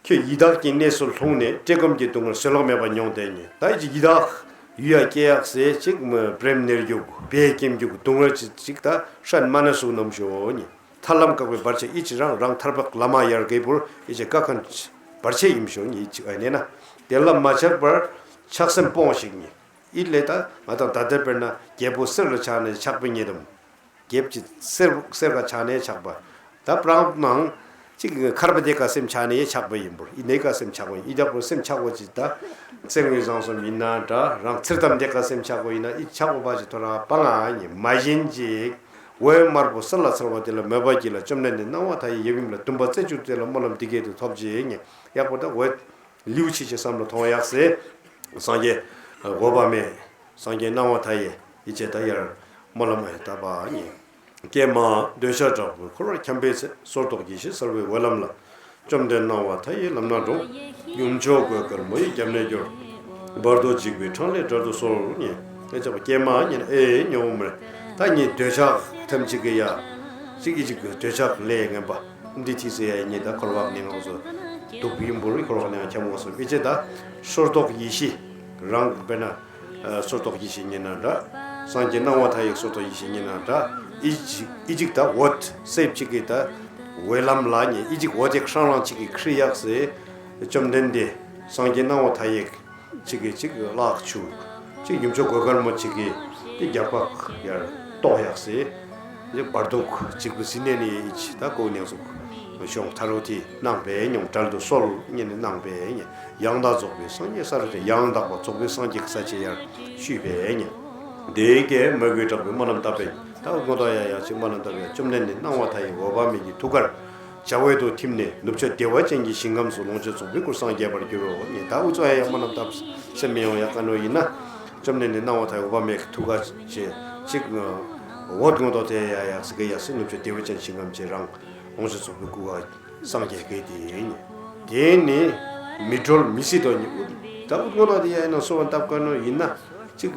ཁྱོད་ཡི་དྭགས་ཀྱི་གནས་སུ་ལྷུང་ནས་བཀྲེས་སྐོམ་གྱི་སྡུག་བསྔལ་བཟོད་གླགས་མེད་པ་མྱོང་དེ་ཉེ། ད་ཨི་ཅེ་ཡི་དྭགས་ཡུལ་ཡ་སྐྱེ་ཡག་སེ་ཅིག་མི་པྲེམ་ནེར་རྒྱུག་བེ་སྐེམ་རྒྱུག་སྡུག་བསྔལ་ཅིག་ཅིག་ད་ཧྲན་མ་ན་སུ་ནམ་ཞོ་ཉེ། ཐར་ལམ་བཀག་པའི་བར་ཆད་ཨི་ཅེ་རང་རང་ཐར་པག་ལ་མ་ཡར་གེ་བུར་ཨི་ཅེ་ཀ་ཁན་བར་ཆད་ཡིན་ཞོ་ཉེ་ཨི་ཅེ་ཨ་ནེ་ན། དེ་ལ་མ་ཆགས་པར་ཆགས་སེམས་སྤོང་ཞིག་ཉེ། ཨི་ལེ་ད་ང་དང་ད་ལྟ་དཔེར་ན་རྒྱལ་པོ་གསེར་ལ་ཆགས་ནས་ཆགས་པའི་ཉེ་དམ། རྒྱལ་པོ་ཅི་གསེར་གསེར་ག་ཆགས་ནས་ཆགས་པ། ད་པྲང་ནང་ཅིག་མཁར་པ་དེ་ག་སེམས་ཆགས་ནས་ཆགས་པ་ཡིན་པོར་ཨི་ནེ་ག་སེམས་ཆགས་པ་ཡིན་ཨི་རྒྱག་པོ་སེམས་ཆགས་པ་ཅི་ད། གསེར་དངུལ་བཟང་སོམ་ཡིན་ན་འདྲ་རང་ཚེར་དམ་དེ་ག་སེམས་ཆགས་པ་ཡིན་ན་ཨི་ཆགས་པ་བ་ཅི་ཐོ་ར་པ་ང་ཉེ་མ་གཞན་ཅིག་འོད་དམར་པོ་ས་ལ་འཚེར་བ་དེ་ལ་མོས་པ་གྱིས་ལ་བཅོམ་ལྡན་འདས་སྣང་བ་མཐའ་ཡས་ཡབ་ཡུམ་ལ་འདུན་པ་རྩེ་གཅིག་ཏུ་དེ་ལ་སྨོན་ལམ་འདི་སྐད་དུ་ཐོབ་ཅེས་ཉེ། ཡག་པོ་ད་འོད། ལིའུ་ཆི་ཆི་བསམ་བློ་ཐོང་ཡག་སེ། སངས་རྒྱས་འོད་དཔག་མེད། སངས་རྒྱས་སྣང་བ་མཐའ་ཡས་ཡིད་ཆེས་ད་ཡར་སྨོན་ལམ་ཨེ་བཏབ་པ་ཉེ། ཀྱེ་མ་འདོད་ཆགས་དྲག་པོས་འཁོར་བར་འཁྱམས་པའི་ཚེ། སོར་རྟོག་ཡེ་ཤེས་གསལ་བའི་འོད་ལམ་ལ། བཅོམ་ལྡན་སྣང་བ་མཐའ་ཡས་ལམ་སྣ་དྲོངས། ཡུམ་མཆོག་གོས་དཀར་མོ་ཡི་རྒྱབ་ནས་སྐྱོར། བར་དོ་འཇིགས་པའི་འཕྲང་ལས་བསྒྲལ་དུ་གསོལ་ཉེ། ཨེ་ཅག་པ་ཀྱེ་མ་ཉེ་ན་ཨེ་ཉོ་མ་རེད། ད་ཉེ་འདོད་ཆགས་ཐམས་ཅད་ཀྱི་ཡ། གཅིག་གིས་གཅིག་གི་འདོད་ཆགས་ལས་ངན་པ། འདི་ཐིག་སེ་ཡ་ཉེ་ད་འཁོར་བ་ནི་ངོགས་སུ་འདུག་པའི་འབུར་འཁོར་བ་ནི་ཡང་འཁྱམ་ངོགས་སུ་ཨི་ཅེ་ད་སོར་རྟོག་ཡེ་ཤེས་རང་དཔེར་ན་སོར་རྟོག་ཡེ་ཤེས་ཉེ་ན་འདྲ། སངས་རྒྱས་སྣང་བ་མཐའ་ཡས་སོར་རྟོག་ཡེ་ཤེས་ཉེ་ན་འདྲ། ཨི་ཅིག་ཨི་ཅིག་ད་འོད་སེབ་ཅིག་གི་ད་འོད་ལམ་ལ་ཉེ་ཨི་ཅིག་འོད་ཡག་ཧྲང་ལང་ཅིག་གི་ཁྲི་ཡག་སེ་བཅོམ་ལྡན་འདས་སངས་རྒྱས་སྣང་བ་མཐའ་ཡས། གཅིག་གིས་གཅིག་གི་ལག་ཆུ། གཅིག་ཡུམ་མཆོག་གོས་དཀར་མོ་གཅིག་གིས་དེ་རྒྱབ་ཁ་ཡར་གཏོགས་ཡག་སེ། གཅིག་བར་དུ་གཅིག་པུ་ཟིན་ནས་ནི་ཡིད་ཆེས་ད་ཀོ་ནས་སུ་ཤོང་ཐ་རུ་དེ་གནང་པའི་ཉོང་གྲལ་དུ་གསོལ་ཉེ་ནི་གནང་པའི་ཉེ། ཡང་དག་རྫོགས་པའི་སངས་རྒྱས་ས་རུ་དེ་ཡང་དག་པ་རྫོགས་པའི་སངས་རྒྱས་ཀྱི་ས་ཆེ་ཡར་ཞུས་པའི་ཉེ། དེའི་སྐད་མོས་གུས་དྲག་པོས་སྨོན་ལམ་བཏབ་པས་ད་ངོ་ཐོག་ཡ་ཡ་གཅིག་སྨོན་ལམ་བཏབ་ཡ་བཅོམ་ལྡན་འདས་སྣང་བ་མཐའ་ཡས་འོད་དཔག་མེད་ཀྱི་ཐུགས་ཀར། བྱ་བའི་དུ་ཐིམ་ནས་ནུབ་ཕྱོགས་བདེ་བ་ཅན་གྱི་ཞིང་ཁམས་སུ་ལོངས་སྤྱོད་རྫོགས་པའི་སྐུར་སངས་རྒྱས་པར་འགྱུར་རོ། ཉེ་ད་འུ་ཚོ་ཡ་ཡ་སྨོན་ལམ་བཏབ་སེམས་མི་ཡོང་ཡ་ཀ་ནོ་ཡིན་ན། བཅོམ་ལྡན་འདས་སྣང་བ་མཐའ་ཡས་འོད་དཔག་མེད་ཀྱི་ཐུགས་ཀ་ཅེ་གཅིག་འོད་ངོ་ཐོག་དེ་ཡ་ཡ་སི་ཀ་ཡ་སི་ནུབ་ཕྱོགས་བདེ་བ་ཅན་ཞིང་ཁམས་ཅེ་རང་ལོངས་སྤྱོད་རྫོགས་པའི་སྐུ་ག་སངས་རྒྱས་ཀྱི་དེ་ཡིན། དེ་ནི་མི་གྲོལ་མི་སྲིད་དོ་ཉིད་ད་འུ་ངོ་ཐོག་དེ་ཡ་ཡ་ན་གསོལ་བ་བཏབ་ཀ་ནོ་ཡིན་ན་གཅིག་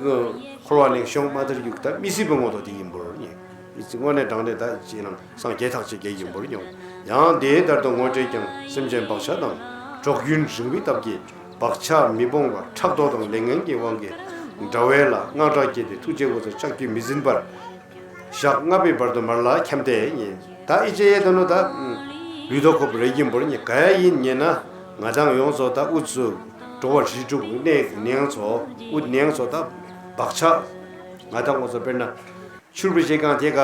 འཁོར་བ་ནས་བྱུང་མ་ཐར་རྒྱུ་ད་མི་སྲིད་པའི་ངོ་ཐོག་དེ་ཡིན་པོ་ཉེ། ཨི་ཙི་དངོས་གནས་དྲང་གནས་ད་ཅི་ནང་སངས་རྒྱས་ཐག་ཆོད་རྒྱས་ཡིན་པར་མྱོང་། ཡང་དེའི་ལྟར་དུ་ངོ་སྤྲད་ཀྱང་སེམས་ཅན་བག་ཆགས་དང་འགྲོགས་ཡུན་རིང་བའི་སྟབས་ཀྱིས་བག་ཆགས་མི་སྤོང་བར་ཕྲག་དོག་དང་ལས་ངན་གྱི་དབང་གིས་དགྲ་བོ་ལ་དངངས་སྐྲག་སྐྱེས་ཏེ་ཐུགས་རྗེ་འོད་ཟེར་ལྕགས་ཀྱུས་མི་ཟིན་པར་ཞག་ལྔ་པའི་བར་དུ་མར་ལ་འཁྱམས་ཏེ་ཉེ། ད་ཨི་ཅེ་ཡེ་ད་ནོ་ད་ལུས་ཐོག་ཁོབ་རེ་ཡིན་པར་ཉེ་ག་ཡ་ཡིན་ཉེ་ན་ང་དང་ཡོངས་སུ་ད་འུ་ཚོ་འགྲོ་བ་རིགས་དྲུག་གནས་ནང་ཚོ་འུ་ནང་ཚོ་ད་བག་ཆགས་ང་དང་འུ་ཚོ་དཔེར་ན། ཕྱུར་བུ་ཞེ་གང་དེ་ག་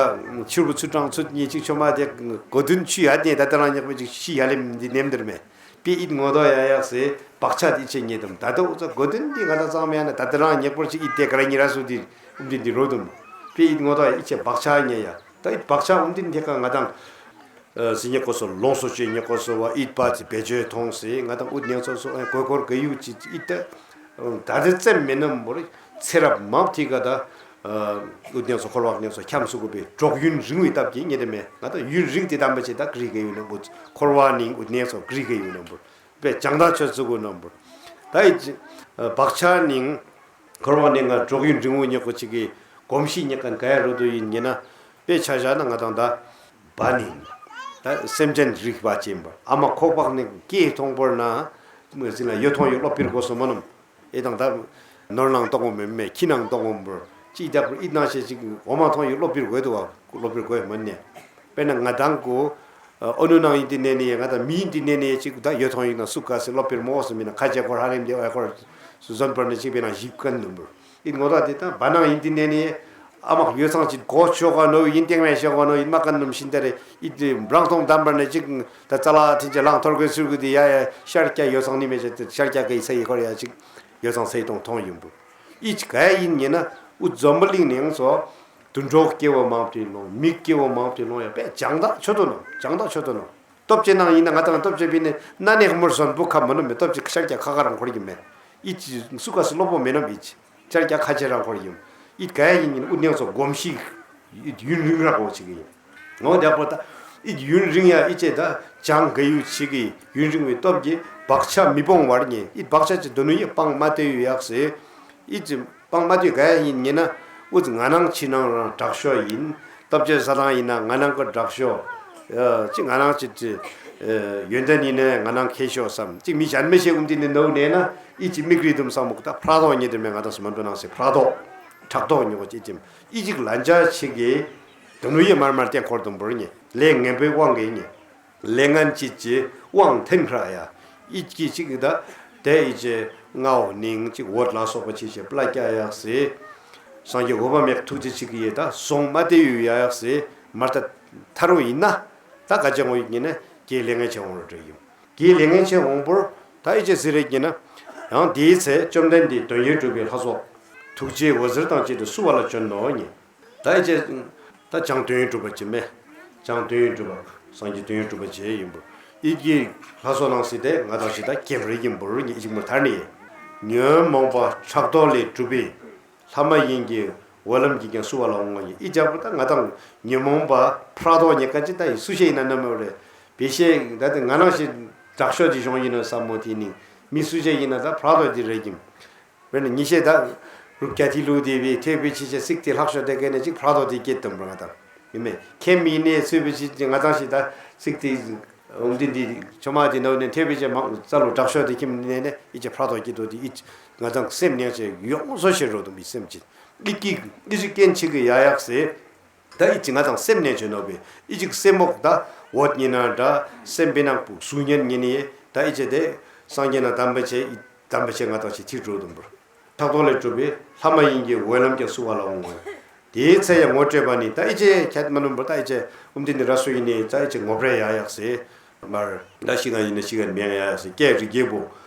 ཕྱུར་བུ་ཚུར་དྲངས་ཚུར་གཉིས་གཅིག་ཆོ་མ་དེ་གོ་དོན་ཆུ་ཡ་དེ་ད་ལྟ་རང་ཉག་པོ་ཅིག་ཤི་ཡ་ལེམ་འདི་ནེམ་འདིར་མེད་པའི་ཨིད་ངོ་ཐོག་ཡ་ཡག་སེ་བག་ཆགས་དེ་ཆེ་ཉེ་དམ་ད་ལྟ་འུ་ཚོ་གོ་དོན་འདི་ང་ད་གཙང་མེད་ན་ད་ལྟ་རང་ཉག་པོ་ཅིག་ཨིད་དེ་ག་ར་ཉེ་ར་སུ་འདི་འུ་འདི་འདི་རོ་དུམ་པའི་ཨིད་ངོ་ཐོག་ཡ་ཨིད་ཆེ་བག་ཆགས་ཉེ་ཡ་ད་ཨིད་བག་ཆགས་འུ་འདི་དེ་ག་ང་དང་། སི་ཉེ་ཀོ་སོ་ལོངས་སོ་ཅེ་ཉེ་ཀོ་སོ་བ་ཨིད་པ་ཙི་བེད་སྤྱོད་ཐོང་སེ་ང་དང་ཨུད་ཉེ་སོ་སོ་ཨེ་གོས་གོར་ག་ཡུ་ཅི་ཨིད་ད། ད་དེ་ཙམ་མེད་ན་མོ་རེ་ཚེ་རབས་མང་ཐིག་ག་ད། ཨུད་ཉེ་སོ་འཁོར་བ་ཉེ་སོ་འཁྱམས་སུ་དགོས་པའི་འགྲོགས་ཡུན་རིང་བའི་སྟབས་ཀྱིས་ཉེ་དེ་མེད་ང་དང་ཡུན་རིང་དེ་དམ་པ་ཅེ་ད་ག་རི་ག་ཡུ་ན་འུད་འཁོར་བ་ནིང་ཨུད་ཉེ་སོ་ག་རི་ག་ཡུ་ན་འབུར་པའི་ཅང་ད་ཆོས་ཚུ་གུ་ན་འབུར། ད་ཨི་བག་ཆགས་ནིང་། འཁོར་བ་ནས་ང་གྲོགས་ཡུལ་འབྲིང་བོ་ཉག་གོ་ཅིག་གི་གོམས་གཤིས་ཉག་ག་ག་ཡ་རོ་དོ་ཡིན་ཉེ་ན། དཔེ་ཆ་བཞག་ན་ང་དང་ད་བ་ནི་ད་སེམས་ཅན་རིག་པ་ཅན་པ་ཨ་མ་ཁོག་པགས་ནས་སྐྱེས་མཐོང་བོར་ན་མི་ཟིན་ལ་ཡོད་མཐོང་ཡོད་སློབ་པིར་གོ་སོ་མ་ནམ། ཨེ་དང་ད་ནོར་ནང་གཏོང་བོ་མེད་མེད་ཁྱི་ནང་གཏོང་བོ་འབུར་ཅིག་རྒྱབ་པར་ཨིད་ནང་བཤད་ཅིག་འོ་མ་མཐོང་ཡོད་སློབ་པིར་གོ་དུ་བ་སློབ་པིར་གོ་མ་ནས། དཔེར་ན་ང་དང་གོ་ཨོ་ནུ་ནང་ཡིན་དེ་ནས་ནས་ང་དང་མི་ཡིན་དེ་ནས་ནས་ཅིག་ད་ཡོད་མཐོང་ཡིན་ན་སུ་ག་སེ་སློབ་པིར་མོ་སུ་མིན་ན་ཁ་ཆེ་ཁོར་ཧ་རེམ་དེ་ཨོ་ཁོར་སུ་ཟོན་པར་ནས་ཅིག་པེ་ན་ཞིབ་ཀན་ནུམ་འབུར། ཨིན་ངོ་ཐོག་དེ་དང་བ་ནང་ཡིན་དེ་ནས་ནས་ཨ་མ་ཡོད་ཚང་ཅིག་གོ་ཆོག་ག་ནོ་ཡིན་ཏེང་མེ་ཤོག་ག་ནོ་ཡིན་མ་ཀན་ནུམ་ཤིན་ཏེ་རེ་ཨིད་དེ་རང་མཐོང་དམ་པར་ནས་ཅིག་ད་ཙ་ལ་ཐིན་ཅེ་ལང་ཐོར་གོས་ཚུར་གོས་དེ་ཡ་ཡ་ཤར་སྐྱ་ཡོད་ཚང་ནི་མེ་ཅེ་དེ་ཤར་སྐྱ་གི་ས་ཡི་ཁོར་ཡ་ཅིག་ཡོད་ཚང་ས་ཡི་མཐོང་མཐོང་ཡིན་འབུར། ཨིད་ཅིག་ག་ཡ་ཡིན་ཉེ་ན་ཨུ་འཛོམས་པ་གླིང་ནས་ཡང་སོ་དུད་འགྲོ་སྐྱེ་བོ་མང་པོ་དེ་ལོང་མི་སྐྱེ་བོ་མང་པོ་དེ་ལོང་ཡ་པས་ཅང་ད་ཆོད་དོ་ནོ་ཅང་ད་ཆོད་དོ་ནོ། སྟོབས་ཆེ་ནང་ཡིན་ན་ང་དང་སྟོབས་ཆེ་བི་ནི་ན་ནས་ཧ་མོར་སོན་པོ་ཁ་མ་ནོ་མེ་སྟོབས་ཆེ་ཤར་རྒྱ་ཁ་ཁ་རང་འཁོར་གྱི་མེད། ཨི་ཅི་སུ་ག་སུ་སློབ་པོ་མེ་ནོ་ཨི་ཅི་ཤར་རྒྱ་ཁ་ཆེ་རང་འཁོར་ཡིན། ཨི་ག་ཡ་ཡིན་ཡིན་ཨུ་ནེང་ཚོ་གོམས་གཤིས་ཡུན་རིང་ར་གོ་ཆི་གི་ཡིན། ངོ་དེ་པོ་ད་ཨི་ཡུན་རིང་ཡ་ཨི་ཅེ་ད་ཅང་ག་ཡུ་ཆི་གི་ཡུན་རིང་བའི་སྟོབས་ཀྱིས་བག་ཆགས་མི་སྤོང་བར་ཉེ་ཨི་བག་ཆགས་ཀྱི་དོ་ནུ་ཡི་སྤང་མ་དེ་ཡུ་ཡག་སེ། ཨི་ཙི་སྤང་མ་དུས་ག་ཡ་ཡིན་ཉེ་ན། ཨུ་ཙི་ང་ནང་ཕྱི་ནང་རང་དྲག་ཤོས་ཡིན། སྟོབས་ཆེ་ས་དང་ཡིན་ན་ང་ནང་གི་དྲག་ཤོས། ཨ་ཅི་ང་ནང་ཅི་ཅི། ཨ་ཡོན་ཏན་ཡིན་ནའི་ང་ནང་མཁས་ཤོས་སམ་ཅིག་མི་གཞན་མི་ཤེས་ཨུམ་དི་ནི་ནོ་ནས་ན་ཨི་ཅི་མིག་རི་དུམ་སང་མོ་ད་ཕྲག་དོག་ཉེ་དུ་མེ་ང་དང་སུ་མ་འགྲོ་ནང་སི་ཕྲག་དོག་ཕྲག་དོག་ཉེ་གོ་ཅི་ཅི་ཨི་ཅིག་ལན་ཆ་ཆེ་གི་དུ་ནུ་ཡི་མར་མར་བསྟན་འཁོར་དུམ་བུར་ཉེ་ལས་ངན་པའི་དབང་གི་ཉེ། ལས་ངན་ཅིག་ཅིག་དབང་འཐེན་ཁྲ་ཡ། ཨི་ཅི་ཅིག་ད་དེ་ཨི་ཅི་ངའོ་ནིང་ཅིག་འོད་ལ་སོགས་པ་ཅིག་ཅིག་པླ་ཀྱ་ཡག་སེ། སངས་རྒྱས་འོད་དཔག་མེད་ཐུགས་རྗེ་ཅིག་གི་ཡེ་ད་སོང་མ་དེ་ཡུ་ཡ་ཡག་སེ་མར་ད་ཐ་རུ་ཡིན་ན་ད་ག་ཅི་ངོ་ཡིན་ན་ཀྱེ་ལས་ངན་ཆེ་འོང་རུ་འགྲོ་ཡིན། ཀྱེ་ལས་ངན་ཆེ་འོང་པོར་ད་ཨི་ཅི་ཟི་རེ་ཡིན་ན་ཡང་དེའི་ཚེ་བཅོམ་ལྡན་འདས་དོན་ཡོད་གྲུབ་པའི་ལྷ་ཚོགས་ཐུགས་རྗེའི་འོད་ཟེར་དང་བཅས་ཏེ་བསུ་བ་ལ་བྱོན་ནོ་ཉེ། ད་ཨེ་ཅེ། ད་བྱང་དོན་ཡོད་གྲུབ་པ་ཅེས་མེ། བྱང་དོན་ཡོད་གྲུབ་པ། སངས་རྒྱས་དོན་ཡོད་གྲུབ་པ་ཅེས་ཡིན་པོ། ཨི་ཀྱི་ལྷ་སོ་ནང་སྲིད་དེ་ང་དང་ཞིག་ད་སྐྱེམས་རེ་ཡིན་པོ་རུ་ཉིད་ཅིག་མོ་ཐར་ནི། ཉོན་མོངས་པ་ཕྲག་དོག་ལས་གྲུབ་པའི་ལྷ་མ་ཡིན་གྱི་འོ་ལམ་གྱི་ཀྱང་བསུ་བ་ལ་འོང་བ་ཡིན། ཨི་ཅག་པོ་ད་ང་དང་ཉོན་མོངས་པ་ཕྲག་དོག་ཉེ་ཀ་ཅི་ད་ཡི་སུ་ཤེས་ཡིན་ན་ནམ་མོ་རེ། བེ་ཤེས་ད་དེ་ང་རང་ཞིག་དྲག་ཤོས་ཀྱི་གཞུང་ཡིན་ནོ་བསམ་མོ་དེ་ནི་མི་སུ་ཤེས་ཡིན་ན་ད་ཕྲག་དོག་དེ་རེ་ཡིན། དཔེར་ན་ཉི་ཤེས་ད་རུབ་རྒྱ་ཐི་ལུ་དེ་བས་ཐེ་བའི་ཕྱི་ཆེ་སིག་དེ་ལྷག་ཤོས་དེ་གས་ནས་ཅིག་ཕྲག་དོག་དེ་སྐྱེད་དམ་པ་ང་དང་ཡིན་མེད་ཁྱེད་མི་ནས་སུས་བའི་ཕྱི་ང་དང་ཞིག་ད་སིག་དེ་འོམ་དེ་འདི་ཆོ་མ་དེ་ནོ་ནས་ཐེ་བའི་ཕྱི་མང་རྩ་ལུ་དྲག་ཤོས་དེ་ཁྱིམ་ནས་ནས་ཨི་ཅི་ཕྲག་དོག་སྐྱེད་དོ་དེ་ཨི་ང་དང་སེམས་ནས་ཅེ་ཡོངས་སོ་ཤེས་རོ་དུ་མི་སེམས་ཅི་ཨི་ཀི་ཨི་ཅི་སྐྱེན་ཆི་གི་ཡ་ཡག་སེ། ད་ཨི་ཅི་ང་དང་སེམས་ནས་བྱོས་ནོ་བས་ཨི་ཅིག་སེམས་མོག་ད་འོད་ཉིན་ན་འདྲ་སེམས་པའི་ནང་པུ་སུ་ཉན་ཉིན་ཡེ་ད་ཨི་ཅི་དེ་སངས་རྒྱས་ན་དམ་པ་ཆེ་ཨི་དམ་པ་ཆེ་ང་དང་ཞིག་ཐིག་འགྲོ་དུམ་པར་ཕྲག་དོག་ལས་གྲུབ་པའི་ལྷ་མ་ཡིན་གྱི་འོད་ལམ་ཀྱང་བསུ་བ་ལ་འོང་ངོ་། དེའི་ཚེ་ཡང་ངོ་སྤྲད་པ་ནི་ད་ཨི་ཅི་ཁྱད་མ་ནུམ་པར་ད་ཨི་ཅི་ཨུམ་དེ་ནི་ར་སུ་ཡིན་ནི་ད་ཨི་ཅི་ངོ་སྤྲད་ཡ་ཡག་སེ། མར་ད་ཤི་ག་ཡིན་ན་ཤི་ག་མེད་ཡ་ཡག་སེ་སྐད་རིགས་རྒྱལ་པོ་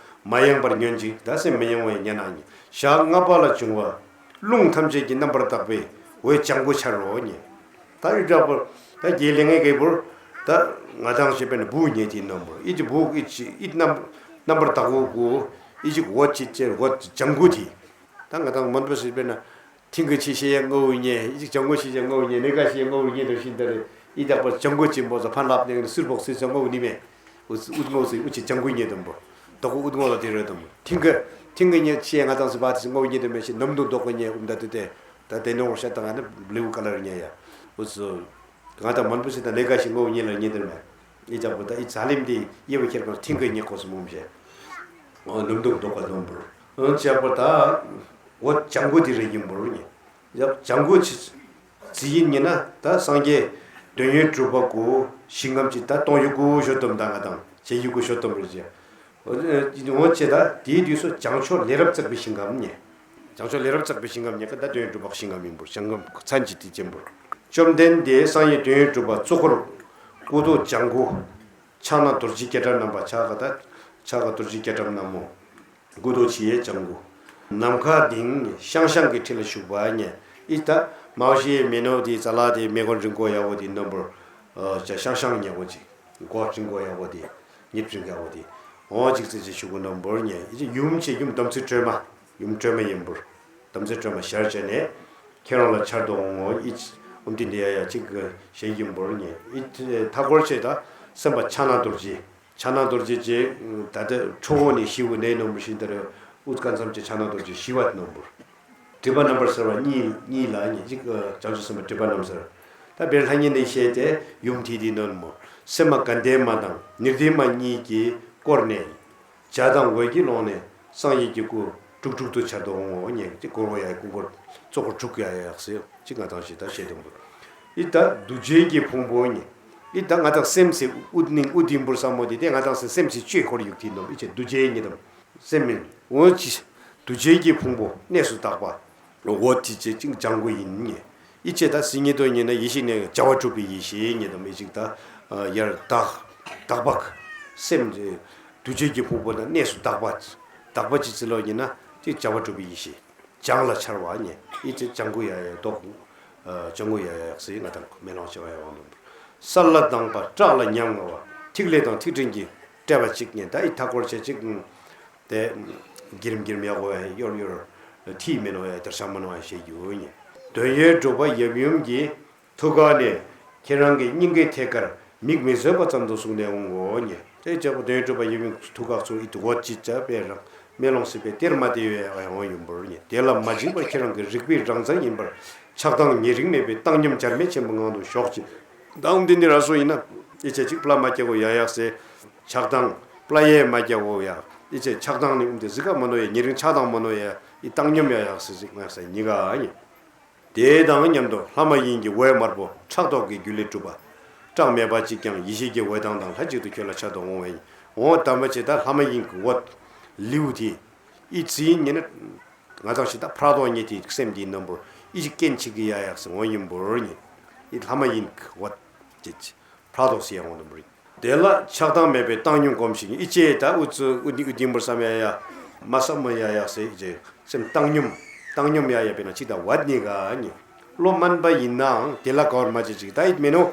མ་ཡེངས་པར་ཉོན་ཅིག་ད་སེམས་མི་ཡེངས་བའི་ཉན་ན་ཉེ་ཞག་ལྔ་པ་ལ་བྱུང་བ། རླུང་ཐམས་ཅད་ཀྱི་རྣམ་པར་དག་པའི་འོད་ལྗང་གུ་འཆར་རོ་ཉེ། ད་ཨི་འདྲ་པོ་ད་རྒྱལ་ལེ་ངའི་རྒྱལ་པོར་ད་ང་དང་ཞེས་པའི་ནི་བུ་ཉེ་དེའི་རྣམ་པར་ཨི་ཅི་བུ་ཨི་ཅི་ཨི་རྣམ་རྣམ་པར་དག་པོ་གུ་ཨི་ཅི་འོད་ཅི་ཅེ་འོད་ལྗང་གུ་དེ་ད་ང་དང་མོན་པ་ཞེས་པའི་ན་མཐིང་གི་ཆེ་ཤེས་ཡང་ངོ་བོ་ཉེ་ཨི་ཅི་ལྗང་གུ་ཆེ་ཤེས་ངོ་བོ་ཉེ་ནེ་ག་ཤེས་ངོ་བོ་ཉེ་དུ་ཤིན་ཏ་རེ་ཨི་དག་པར་ལྗང་གུ་ཅི་འབོ་ཟ་ཕན་ལབ་ནས་སུར་བོག་སི་ཚོ་ངོ་བོ་ནི་མེ། ཨུ་ཨུ་ངོ་སི་ཨུ་ཅི་ལྗང་གུ་ཉེ་དུམ་བོ། དོ་གུ་ཨུ་ངོ་ལ་དེ་རེད་དུམ་བོ། ཐིང་གི་ཐིང་གི་ཉེ་ཤེས་ང་དང་སི་བ་དི་སི་ངོ་བོ་ཉེ་དུམ་མེ་ཤི་ནམ་དུ་དོ་གུ་ཉེ་ཨུམ་ད་དུ་དེ། ད་དེ་ནོ་ཤ་དང་ཨ་ནི་བླེའུ་ཀ་ལར་ཉེ་ཡ། ཨུ་ཚུ། ང་དང་མོན་པུ་སི་དང་ལེ་ག་ཤི་ངོ་བོ་ཉེ་ལ་ཉེ་དུམ་མེ། ཨི་ཅག་པོ་ད་ཨི་ཛ་ལིམ་དི་ཡེ་བ་ཁྱེར་གང་ཐིང་གི་ཉེ་ཁོ་སི་མོམ་ཤེ། ཨོ་ནམ་དུ་དོ་ག་དུམ་བོ། ཨུ་ཅག་པོ་ད། འོ་ལྗང་གུ་དི་རེ་ཡིན་བོ་རུ་ཉེ། ཡབ་ལྗང་གུ་ཅི། ཅི་ཡིན་ཉེ་ན་ད་སངས་རྒྱས་དོན་ཡོད་གྲུབ་པ་གུ་ཞིང་ཁམས་ཅི་ད་གཏོང་ཡུ་གུ་ཞོ་དུམ་ད་ང་དང་བྱེད་ཡུ་གུ་ཞོ་དུམ་རུ་ཅི། འོ་ཅེ་ད་དེའི་དུས་སུ་བྱང་ཕྱོགས་ལས་རབ་བརྩེགས་པའི་ཞིང་ཁམས་ཉེ། བྱང་ཕྱོགས་ལས་རབ་བརྩེགས་པའི་ཞིང་ཁམས་ཉེ་ཀ་ད་དོན་ཡོད་གྲུབ་པ་ཞིང་ཁམས་ཡིན་བོ་ཞིང་ཁམས་མཚན་ཅི་དེ་ཅན་བོ། བཅོམ་ལྡན་འདས་སངས་རྒྱས་དོན་ཡོད་གྲུབ་པ་གཙོ་འཁོར་སྐུ་མདོག་ལྗང་གུ། ཕྱག་ན་རྡོ་རྗེ་སྐྱེ་སྒྲ་བསྣམས་པ་ཕྱག་ག་ད་ཕྱག་ག་རྡོ་རྗེ་སྐྱེ་སྒྲ་བསྣམས་མོ། མགུ་ཏོ་ཕྱི་ཡས་ལྗང་གུ། ནམ་མཁའ་ལྡིང་ཤང་ཤང་གི་ཁྲི་ལ་བཞུགས་པ་ཉེ། ཨི་ད་མའོ་ཤི་ཡའི་མེ་ནོ་དེ་ཙ་ལ་དེ་མེ་གོ་རིང་གོ་ཡག་པོ་དེ་རྣམ་པར་ཅ་ཤང་ཤང་ཉེ་གོ་ཅིག་གོ་རིང་གོ་ཡག་པོ་དེ་ཉིད་རིང་ཡག་པོ་དེ་འོ་ཅིག་ཙི་ཅི་བཞུགས་གོ་རྣམ་པར་ཉེ། ཨི་ཅི་ཡུམ་ཆེ་ཡུམ་དམ་ཚིག་སྒྲོལ་མ་ཡུམ་སྒྲོལ་མ་ཡིན་པར་དམ་ཚིག་སྒྲོལ་མ་ཞལ་བྱས་ནས་ཁྱེད་རང་ལ་ཆར་དུ་འོང་ངོ་ཨི་ཅི་ཨུམ་དེ་འདི་ཡ་ཡ་ཅིག་ཞལ་ཡིན་པར་ཉེ། ཨི་ཅི་མཐའ་སྐོར་ཆེ་ད་སེམས་པ་ཕྱག་ན་རྡོ་རྗེ། ཕྱག་ན་རྡོ་རྗེ་ཅེས་ད་ལྟ་ཁྲོ་བོ་ནས་ཞི་བོ་ནས་ནོར་བུ་ཤིན་ཏུ་རེ་ཨུཏ་ཀ་མཚམས་ཀྱི་ཕྱག་ན་རྡོ་རྗེ་ཞི་བ་ནོར་བུར། སྒྲིབ་པ་རྣམ་པར་སེལ་བ་གཉིས་གཉིས་ལ་ནི་གཅིག་བྱང་ཆུབ་སེམས་དཔའ་སྒྲིབ་པ་རྣམ་སེལ། ད་དཔེར་ལྷ་ཉིད་ནས་བཤད་དེ་ཡུམ་དེ་དེ་ནོན་མོ། སེམས་མ་དགའ་ལྡན་མ་དང་ནིར་ལྡན་མ་གཉིས་ཀྱིས་བསྐོར་ནས། བྱ་དང་འོད་ཀྱི་ཀློང་ནས་སངས་རྒྱས་ཀྱི་སྐུ་དཀྲུག་དཀྲུག་ཏུ་འཆར་དུ་འོང་ངོ་། ཉེ་ཅིག་སྐོར་བ་ཡ་སྐུ་འཁོར་གཙོ་འཁོར་དྲུག་ཡ་ཡག་ཟེར་ཅིག་ང་དང་ཞེས་ད་བཤད་དུ་འོང་། ཨི་ད་གདུལ་བྱའི་གི་ཕུང་པོ་ཉེ། ཨི་ད་ང་དང་སེམས་སི་ཨུད་ནིང་ཨུད་ཡིན་པུར་ས་མོ་དེ་དེ་ང་དང་སེམས་སི་བཅོས་འཁོར་ཡུག་དེ་ནོ། ཨི་ཆེ་གདུལ་བྱའི་ཉེ་དམ་སེམས་མིན་འོ་ཅི། གདུལ་བྱའི་གི་ཕུང་པོ་གནས་སུ་དག་པ། འོ་དེ་ཅེ་ཅིག་ལྗང་གུ་ཡིན་ཉེ། ཨི་ཆེ་ད་སི་ཉེ་དོ་ཉེ་ན་ཡེ་ཤེས་ནས་བྱ་བ་གྲུབ་པའི་ཡེ་ཤེས་ཉེ་དམ་ཨི་ཅིག་ད་ཡར་དག་དག་པ་སེམས་གདུལ་བྱའི་གི་ཕུང་པོ་ད་གནས་སུ་དག་པ། དག་པ་ཅི་ཚི་ལོ་ཉེ་ན་ཅིག་བྱ་བ་གྲུབ་པའི་ཡེ་ཤེས། བྱང་ལ་འཆར་བ་ཉེ། ཨི་ཅེ་ལྗང་གུ་ཡ་ཡ་དོག་ལྗང་གུ་ཡ་ཡ་ཡག་སི་ང་དང་མེ་ལོང་བྱེ་བ་ཡ་ཡོང་དུ། ས་ལ་དང་པ་བྲག་ལ་ཉམ་ང་བ། ཐིག་ལེ་དང་ཐིག་ཕྲན་གྱི་བྲལ་བ་གཅིག་ཉེ། ད་ཨི་ཐ་སྐོར་བྱེད་ཅིག་དེ་གྱིར་གྱིར་ཡག་གོ་ཡ་ཡོར་ཡོར་ཐིག་མེ་ནོ་ཡ་དར་ཤ་མ་ནོ་ཡ་ཞེས་རྒྱུ་ཉེ། དོན་ཡོད་གྲུབ་པ་ཡབ་ཡུམ་གྱི་ཐུགས་ཀ་ནས་ཁྱེད་རང་གི་སྙིང་གའི་ཐད་ཀར་མིག་མི་བཟོད་པ་ཙམ་དུ་བཟུང་ནས་འོང་ངོ་ཉེ། དེ་ལྕགས་པོ་དོན་གྲུབ་པ་ཡབ་ཡུམ་ཐུགས་ཁག་ཚུར་ཨི་ཏུ་འོད་ཅི་བྱ་བའི་རང་མེ་ལོང་སྲིད་པའི་གཏེར་མ་དེ་ཡོད་ཡང་ཡོང་ཡིན་པར་ཉེ། དེ་ལ་མ་འཇིགས་པར་ཁྱེད་རང་གི་རིག་པའི་རང་མཚན་ཡིན་པར་ཆགས་སྡང་ཉེ་རིང་མེད་པའི་བཏང་སྙོམས་བྱར་མེད་ཆེན་པོ་ངང་དུ་ཞོག་ཅིག། དང་འདི་འདི་ར་སོ་ཡིན་ན་ཨི་ཆེ་ཅིག་པླ་མ་སྐྱེ་གོ་ཡ་ཡག་སེ། ཆགས་སྡང་པླ་ཡེ་མ་སྐྱེ་གོ་ཡ། ཨི་ཆེ་ཆགས་སྡང་ནི་འུམ་དེ་གཟི་ཀ་མ་ནོ་ཡ་ཉེ་རིང་ཆགས་སྡང་མ་ནོ་ཡ་ཨི་བཏང་སྙོམས་ཡ་ཡག་སེ་ཟིག་ང་ཡག་སེ་ཉི་ག་ཨ་ཉེ། དེ་དང་མཉམ་དུ་ལྷ་མ་ཡིན་གྱི་འོད་དམར་པོ་ཕྲག་དོག་གི་རྒྱུ་ལས་གྲུབ་པ། བཀྲག་མེད་པ་གཅིག་ཀྱང་ཡེ་ཤེས་ཀྱི་འོད་མདངས་དང་ལྷན་ཅིག་ཏུ་ཁྱོད་ལ་འཆར་དུ་འོང་བས། འོ་དམ་པ་ཆེ་ད་ལྷ་མ་ཡིན་གྱི་འོད་ལེའུ་དེ་ཨི་ཙི་ཡིན་ཉེ་ན། ང་དང་ཞིག་ད་ཕྲག་དོག་ཉེ་དེ་སེམས་དེའི་རྣམ་པོར་ཨི་ཅིག་རྐྱེན་ཆིག་གི་ཡ་ཡག་སེ་འོང་ཡིན་པོར་ཉེ། ཨི་ལྷ་མ་ཡིན་གྱི་འོད་ཅེ་ཅེ་ཕྲག་དོག་སེ་ཡ་འོང་དུ་འབུར། དེ་ལ་ཆགས་སྡང་མེད་པའི་བཏང་སྙོམས་སྒོམ་ཞིང་ཨི་ཅེ་ད་ཨུ་ཙུ་ཨུ་ནི་ཨུ་དིམ་པར་བསམ་ཡ་ཡ། མ་བསམ་མ་ཡ་ཡག་སེ་ཨི་ཅེ་སེམས་བཏང་སྙོམས། བཏང་སྙོམས་ཡ་ཡ་པེ་ན་ཅི་ད་བད་ནི་ག་ཉི། བློ་དམན་པ་ཡིན་ནའང་དེ་ལ་ག་བར་མ་བྱེད་ཅིག་ད་ཨིད་མེ་ནོ།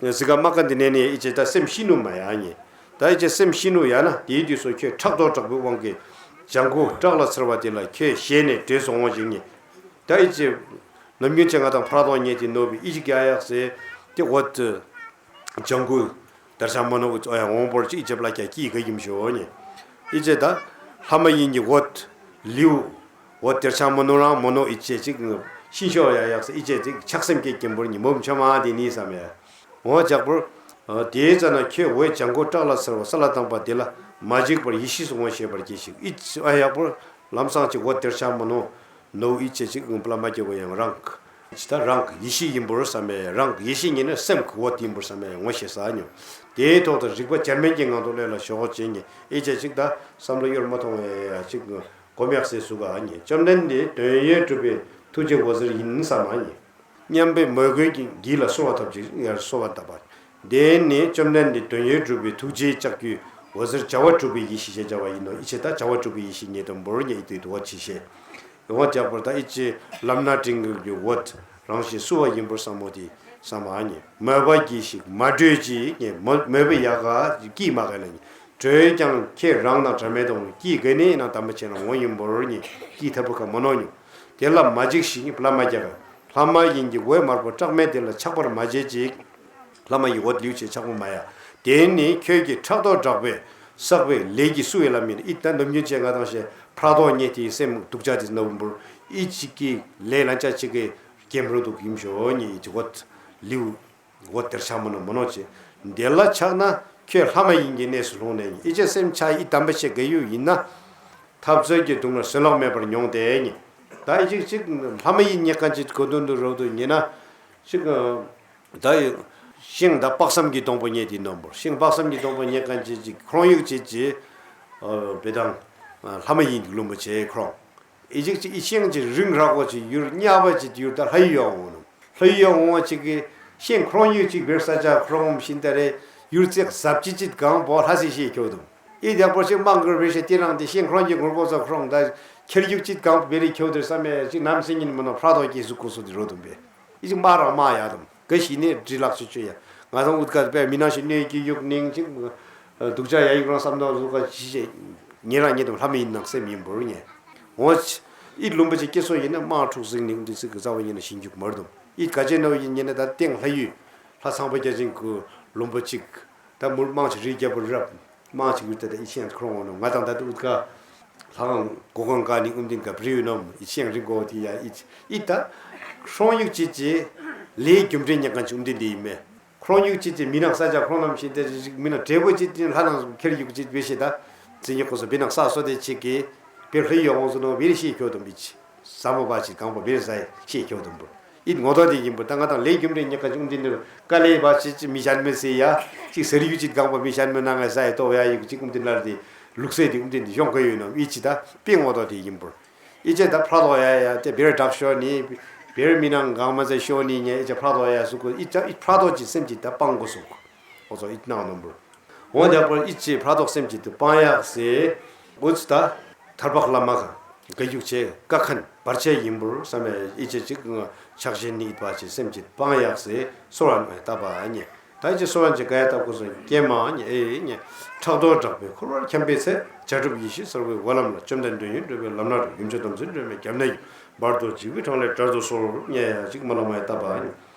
ཟི་ག་མ་ཀ་འདི་ནས་ནི་ཨི་ཅེ་ད་སེམས་ཤི་ནུ་མ་ཡ་ཉི། ད་ཨི་ཅེ་སེམས་ཤི་ནུ་ཡ་ན་དེའི་དུས་སུ་ཁྱོད་ཕྲག་དོག་དྲག་པོའི་དབང་གིས་ལྗང་གུ་བཀྲག་ལ་འཚེར་བ་དེ་ལ་ཁྱོད་ཞེད་ནས་བྲོས་སོང་ངོ་ཞིག་ཉི། ད་ཨི་ཅེ་ནམ་རྒྱུན་ཅེ་ང་དང་ཕྲག་དོག་ཉེ་དེ་ནོ་བི་ཨི་ཅིག་ཡ་ཡག་སེ་དེ་འོད་ལྗང་གུ། དར་ཤ་མ་ནོ་འུ་ཙོ་ཡང་འོང་པོར་ཅིག་ཨི་ཅེ་པླ་ཀྱ་ཀྱིས་ག་ཡིམ་ཤོ་ཉེ། ཨི་ཅེ་ད་ལྷ་མ་ཡིན་གྱི་འོད་ལེའུ་འོད་དར་ཤ་མ་ནོ་རང་མ་ནོ་ཨི་ཅེ་ཅིག་ཤིན་ཤོ་ཡ་ཡག་སེ་ཨི་ཅེ་ཅིག་ཆགས་སེམས་སྐྱེ་སྐྱེན་པོར་ཉི་མོ་མཆོ་མ་དེ་ནི་བསམ་ཡ། འོ་ཇག་པོར་དེའི་ཙ་ན་ཁྱོད་འོད་ལྗང་གུ་བཀྲག་ལ་འཚེར་བ་ས་ལ་དྭངས་པ་དེ་ལ་མ་འཇིགས་པར་ཡེ་ཤེས་སུ་ངོ་ཤེས་པར་གྱིས་ཤིག་ཨི་ཅེ་ཨ་ཡག་པོར་ལམ་སང་ཅིག་འོད་དར་ཤ་མ་ནོ། ནོ་ཨི་ཅེ་ཅིག་ཨུང་པླ་མ་སྐྱེ་བོ་ཡང་རང་གི་ཅི་ད་རང་གི་ཡེ་ཤེས་ཡིན་པོར་བསམ་པས་རང་གི་ཡེ་ཤེས་ཉིད་ནི་སེམས་ཀྱི་འོད་ཡིན་པོར་བསམ་པས་ངོ་ཤེས་ས་ཉོ། དེའི་ཐོག་ཏུ་རིག་པ་བྱར་མེད་ཀྱི་ངང་དུ་ལས་ལ་ཞོག་ཅེ་ཉེ་ཨི་ཅེ་ཅིག་ད་བསམ་བློ་གཡོར་མ་ཐོང་བས་ཅིག་གོམ་ཡག་སེ་སུ་ག་ཉེ་བཅོམ་ལྡན་འདས་དོན་ཡོད་གྲུབ་པའི་ཐུགས་རྗེ་འོད་ཟེར་ཡིན་བསམ་མ་ཉེ། མཉམ་པའི་མོས་གུས་ཀྱི་གྱིས་ལ་གསོལ་བ་ཐོབ་ཅིག་ཡར་གསོལ་བ་བཏབ་པ། དེ་ནས་བཅོམ་ལྡན་འདས་དོན་ཡོད་གྲུབ་པའི་ཐུགས་རྗེའི་ལྕགས་ཀྱུས་འོད་ཟེར་བྱ་བ་གྲུབ་པའི་ཡེ་ཤེས་ཞེས་བྱ་བ་ཡིན་ནོ། ཨི་ཅེ་ད་བྱ་བ་གྲུབ་པའི་ཡེ་ཤེས་ཉེ་དུ་འབོར་ཉེ་ཨི་དུས་དུ་བ་ཅི་ཤེས། ཡོང་བ་ཇག་པོར་ད་ཨི་ཅེ་ལམ་སྣ་སྤྲིན་གྱི་འོད་རང་བཞིན་བསུ་བ་ཡིན་པོར་བསམ་མོ་དེ་བསམ་མ་ཉེ་མོས་པ་གྱིས་ཤིག་མ་གྲོས་ཅིག་ཉེ་མོ་མོས་པའི་ཡག་ག་ཀྱིས་མ་ག་ལ་ཉེ་གྲོས་ཀྱང་ཁྱེད་རང་དང་བྲལ་མེད་དང་ཀྱིས་ག་ནས་ཡིན་ན་དམ་པ་ཆེ་ན་འོང་ཡིན་པོར་ཉེ་ཀྱིས་ཐབས་པོ་ཁ་མ་ནོ་ཉོ། དེ་ལ་མ་འཇིགས་ཤིག་ཉེ་བླ་མ་རྒྱ་ག་ལྷ་མ་ཡིན་གྱི་འོད་དམར་པོ་བཀྲག་མེད་དེ་ལ་ཆགས་པར་མ་བྱེད་ཅིག་ལྷ་མ་ཡི་འོད་ལེའུ་ཆེ་ཆགས་པོ་མ་ཡ། དེ་ནི་ཁྱོད་ཀྱི་ཕྲག་དོག་དྲག་པས་བསགས་པའི་ལས་ཀྱིས་བསུ་བའི་ལམ་ཡིན། ཨི་ད་ནམ་རྒྱུན་བཅས་ང་དང་ཞེས་ཕྲག་དོག་ཉེ་དེའི་སེམས་སྡུག་ཅག་དེ་ནོ་འབུར་ཨི་ཅིག་གི་ལས་ལན་ཆགས་ཅིག་གི་སྐྱེམ་རོ་འདུག་ཡིན་ཞོ་ཉེ་ཨི་ཅི་འོད་ལེའུ་འོད་དེར་ཆགས་མ་ནོ་མ་ནོ་ཅེ། དེ་ལ་ཆགས་ན་ཁྱོད་ལྷ་མ་ཡིན་གྱི་གནས་སུ་ལྷུང་ནས་ཉེ་ཨི་ཅེ་སེམས་ཆ་ཨི་དམ་པ་ཞེས་ག་ཡུ་ཡིན་ན། འཐབ་རྩོད་ཀྱི་སྡུག་བསྔལ་བཟོད་གླགས་མེད་པར་མྱོང་སྟེ་ཉེ། ད་ཨི་ཅིག་ཅིག་ལྷ་མ་ཡིན་ཉེ་གང་ཅིག་གོ་དོན་དུ་རོ་དུ་ཉེ་ན། ཅིག་ད་ཤིང་ད་དཔག་བསམ་གྱི་སྡོང་པོ་རྙེད་དེ་ནོམ་པོ་ཤིང་དཔག་བསམ་གྱི་སྡོང་པོ་རྙེད་མཁན་ཅིག་ཅིག་ཁོང་ཡུག་ཅིག་ཅིག་བེ་དང་ལྷ་མ་ཡིན་གྱི་ལུང་པ་བྱས་ཁོང་ཨི་ཅིག་ཅིག་ཨི་ཤིང་ཅིག་རིང་རག་གོ་ཅིག་ཡུར་གཉའ་བ་ཅིག་ཡུར་ད་ལྷ་ཡུལ་ཡོང་ངོ་ནོ་ལྷ་ཡུལ་ཡོང་ངོ་ཅིག་གི་ཤིང་ཁོང་ཡུག་ཅིག་བེར་ས་ཆ་ཁོང་ཤིན་ད་རེ་ཡུར་ཙེག་ཟབ་ཅིག་ཅིག་གང་པོ་ལྷ་སི་ཤེས་ཁྱོད་དུ་ཨི་དེག་པོ་ཅིག་མང་གུར་བེ་ཤེ་ཏི་རང་དེ་ཤིང་ཁོང་གི་ངུར་གོ་ཚོ་ཁོང་ད་ཁྱེར་ཡུག་ཅིག་གང་པོ་བེ་རི་ཁྱོད་དུ་བསམ་མེ་ཅིག་ནམ་སེང་ཉིན་མ་ནོ་ཕྲག་དོག་གི་གཟུགས་སྐུ་སུ་དེ་རོ་དུ་བེ། ཨི་ཅིག་མ་རང་མ་ཡ་དམ་ག་ཤི་ནས་འདྲི་ལག་ཆུ་ཆུ་ཡ། ང་ཚང་ཨུད་ཀ་པའི་མི་ནང་ཞིག་གནས་ཀྱི་ཡུག་ནིང་ཅིག་སྡུག་ཅག་ཡ་ཡུག་རང་བསམ་ནོ་ལུག་ག་ཅི་ཤེས། ཉེ་རང་ཉེ་དམ་ལྷ་མི་ཡིན་ནང་སེམས་ཡིན་པོར་ཉེ། འོ་ཅི། ཨི་ལུང་པ་ཅིག་སྐྱེ་སོ་ཡིན་ན་དམག་འཁྲུག་ཟིང་ནིང་འདི་ཚིག་གི་རྩ་བ་ཡིན་ན་ཞིང་རྒྱུག་མར་དུམ། ཨི་ག་ཅེ་ནོ་ཡིན་ཉེ་ན་ད་སྟེང་ལྷ་ཡུལ། ལྷ་ཚངས་པ་བརྒྱ་བྱིན་གྱི་ལུང་པ་ཅིག་ད་མུར་དམངས་ཀྱི་རིགས་རྒྱལ་པོ་རབ། དམངས་ཀྱི་ཡུལ་ད་ད་ཨི་ཤེས་ཁོ་རང་ངོ་ནོ་ང་དང་ད་ད་ཨུད་ཀ་ལྷ་ཁང་སྒོ་ཁང་བཀག་ནི་ཨུམ་དིན་ག་བྲིས་ཡོད་ནམ་ཨི་ཤེང་རིང་གོ་དེ་ཡ་ཨི་ཨི་ད་ཁྲོང་ཡུག་ཅི་ཅི་ལས་རྒྱུ་འབྲས་ཉག་ག་ཅི་ཨུམ་དིན་དེ་ཡིན་མེད། ཁོང་ཡུག་ཅི་ཅི་མི་ནག་ས་ཆ་ཁོང་རྣམས་བཞིན་ཏེ་རིག་མི་ནག་འབྲས་བུ་ཅི་ཅི་ལྷ་ནང་ཁེར་ཡུག་ཅི་བེ་ཤེ་ད་ཙི་ཉི་ཁོ་སོ་བི་ནག་ས་སོ་དེ་ཅི་གི་བེ་ལྷོད་ཡོང་སོ་ནོ་བེ་རི་ཤེས་ཁྱོ་དུམ་བི་ཅི་ས་མོ་བ་ཅི་གང་པོ་བེ་རི་ས་ཤེས་ཁྱོ་དུམ་བུ་ཨིད་ངོ་ཐོག་དེ་ཡིན་པུ་ད་ང་དང་ལས་རྒྱུ་འབྲས་ཉག་ག་ཅི་ཨུམ་དིན་དེ་དཀའ་ལས་བ་ཅི་ཅི་མི་ཤན་མི་སེ་ཡ་ཅི་ཟེར་ཡུག་ཅི་གང་པོ་མི་ཤན་མི་ན་ང་ས་ཡ་ཏོ་ཡ་ཡུག་ཅི་ཨུམ་དིན་ལར་དེ་ལུག་སེ་དེ་ཨུམ་དིན་དེ་ཤོང་གི་ཡོད་ནོ་ཨི་ཅི་ད་པི་ངོ་ཐོག་དེ་ཡིན་པུ། ཨི་ཅེ་ད་ཕྲག་དོག་ཡ་ཡ་དེ་བེར་བྲག་ཤོ་ནི་བེར་མི་ནང་གང་མ་ཚད་ཤོ་ནི་ཉེ་ཨི་ཅེ་ཕྲག་དོག་ཡ་སུ་ཀུ་ཨི་ཅེ་ཨི་ཕྲག་དོག་ཅི་སེམས་ཅི་ད་སྤང་གོ་སུ་ཀུ་ཨོ་ཚོ་ཨི་ནང་ནོམ་བུ་འོ་དེ་པོ་ཨི་ཅེ་ཕྲག་དོག་སེམས་ཅི་དུ་སྤང་ཡག་སེ་ཨུ་ཙི་ད་ཐར་པག་བླ་མ་ག་ག་ཡུག་ཆེ་ཀ་ཁན་བར་ཆད་ཡིན་པུར་བསམ་ཡ་ཨི་ཅེ་ཅིག་ཆགས་ཞེན་ནི་ཨི་པ་ཅི་སེམས་ཅི་སྤང་ཡག་སེ་སོ་ར་ནོ་ཡ་ད་པ་ཉེ། ད་ཅི་སོ་ཡང་ཅི་ག་ཡ་ལྟ་བུ་སོ་སྐྱེས་མ་ཉེ་ཨེ་ཉེ། ཕྲག་དོག་དྲག་པོའི་འཁོར་བར་འཁྱམས་པའི་ཚེ། བྱ་གྲུབ་ཡེ་ཤེས་གསལ་བའི་དབུ་ལམ་ལ། བཅོམ་ལྡན་འདོད་ཡོན་སྒྲུབ་པའི་ལམ་སྣ་རུ། ཡུམ་ཆེན་དམ་ཚིག་སྒྲོན་མེ་རྒྱབ་ནས་ཡོད། བར་དོ་འཇིགས་པའི་འཕྲང་ལས་བསྒྲལ་དུ་གསོལ། ཉེ་ཡ་ཅིག་མ་ལ་མ་ཡ་ལྟ་བ་ཉེ།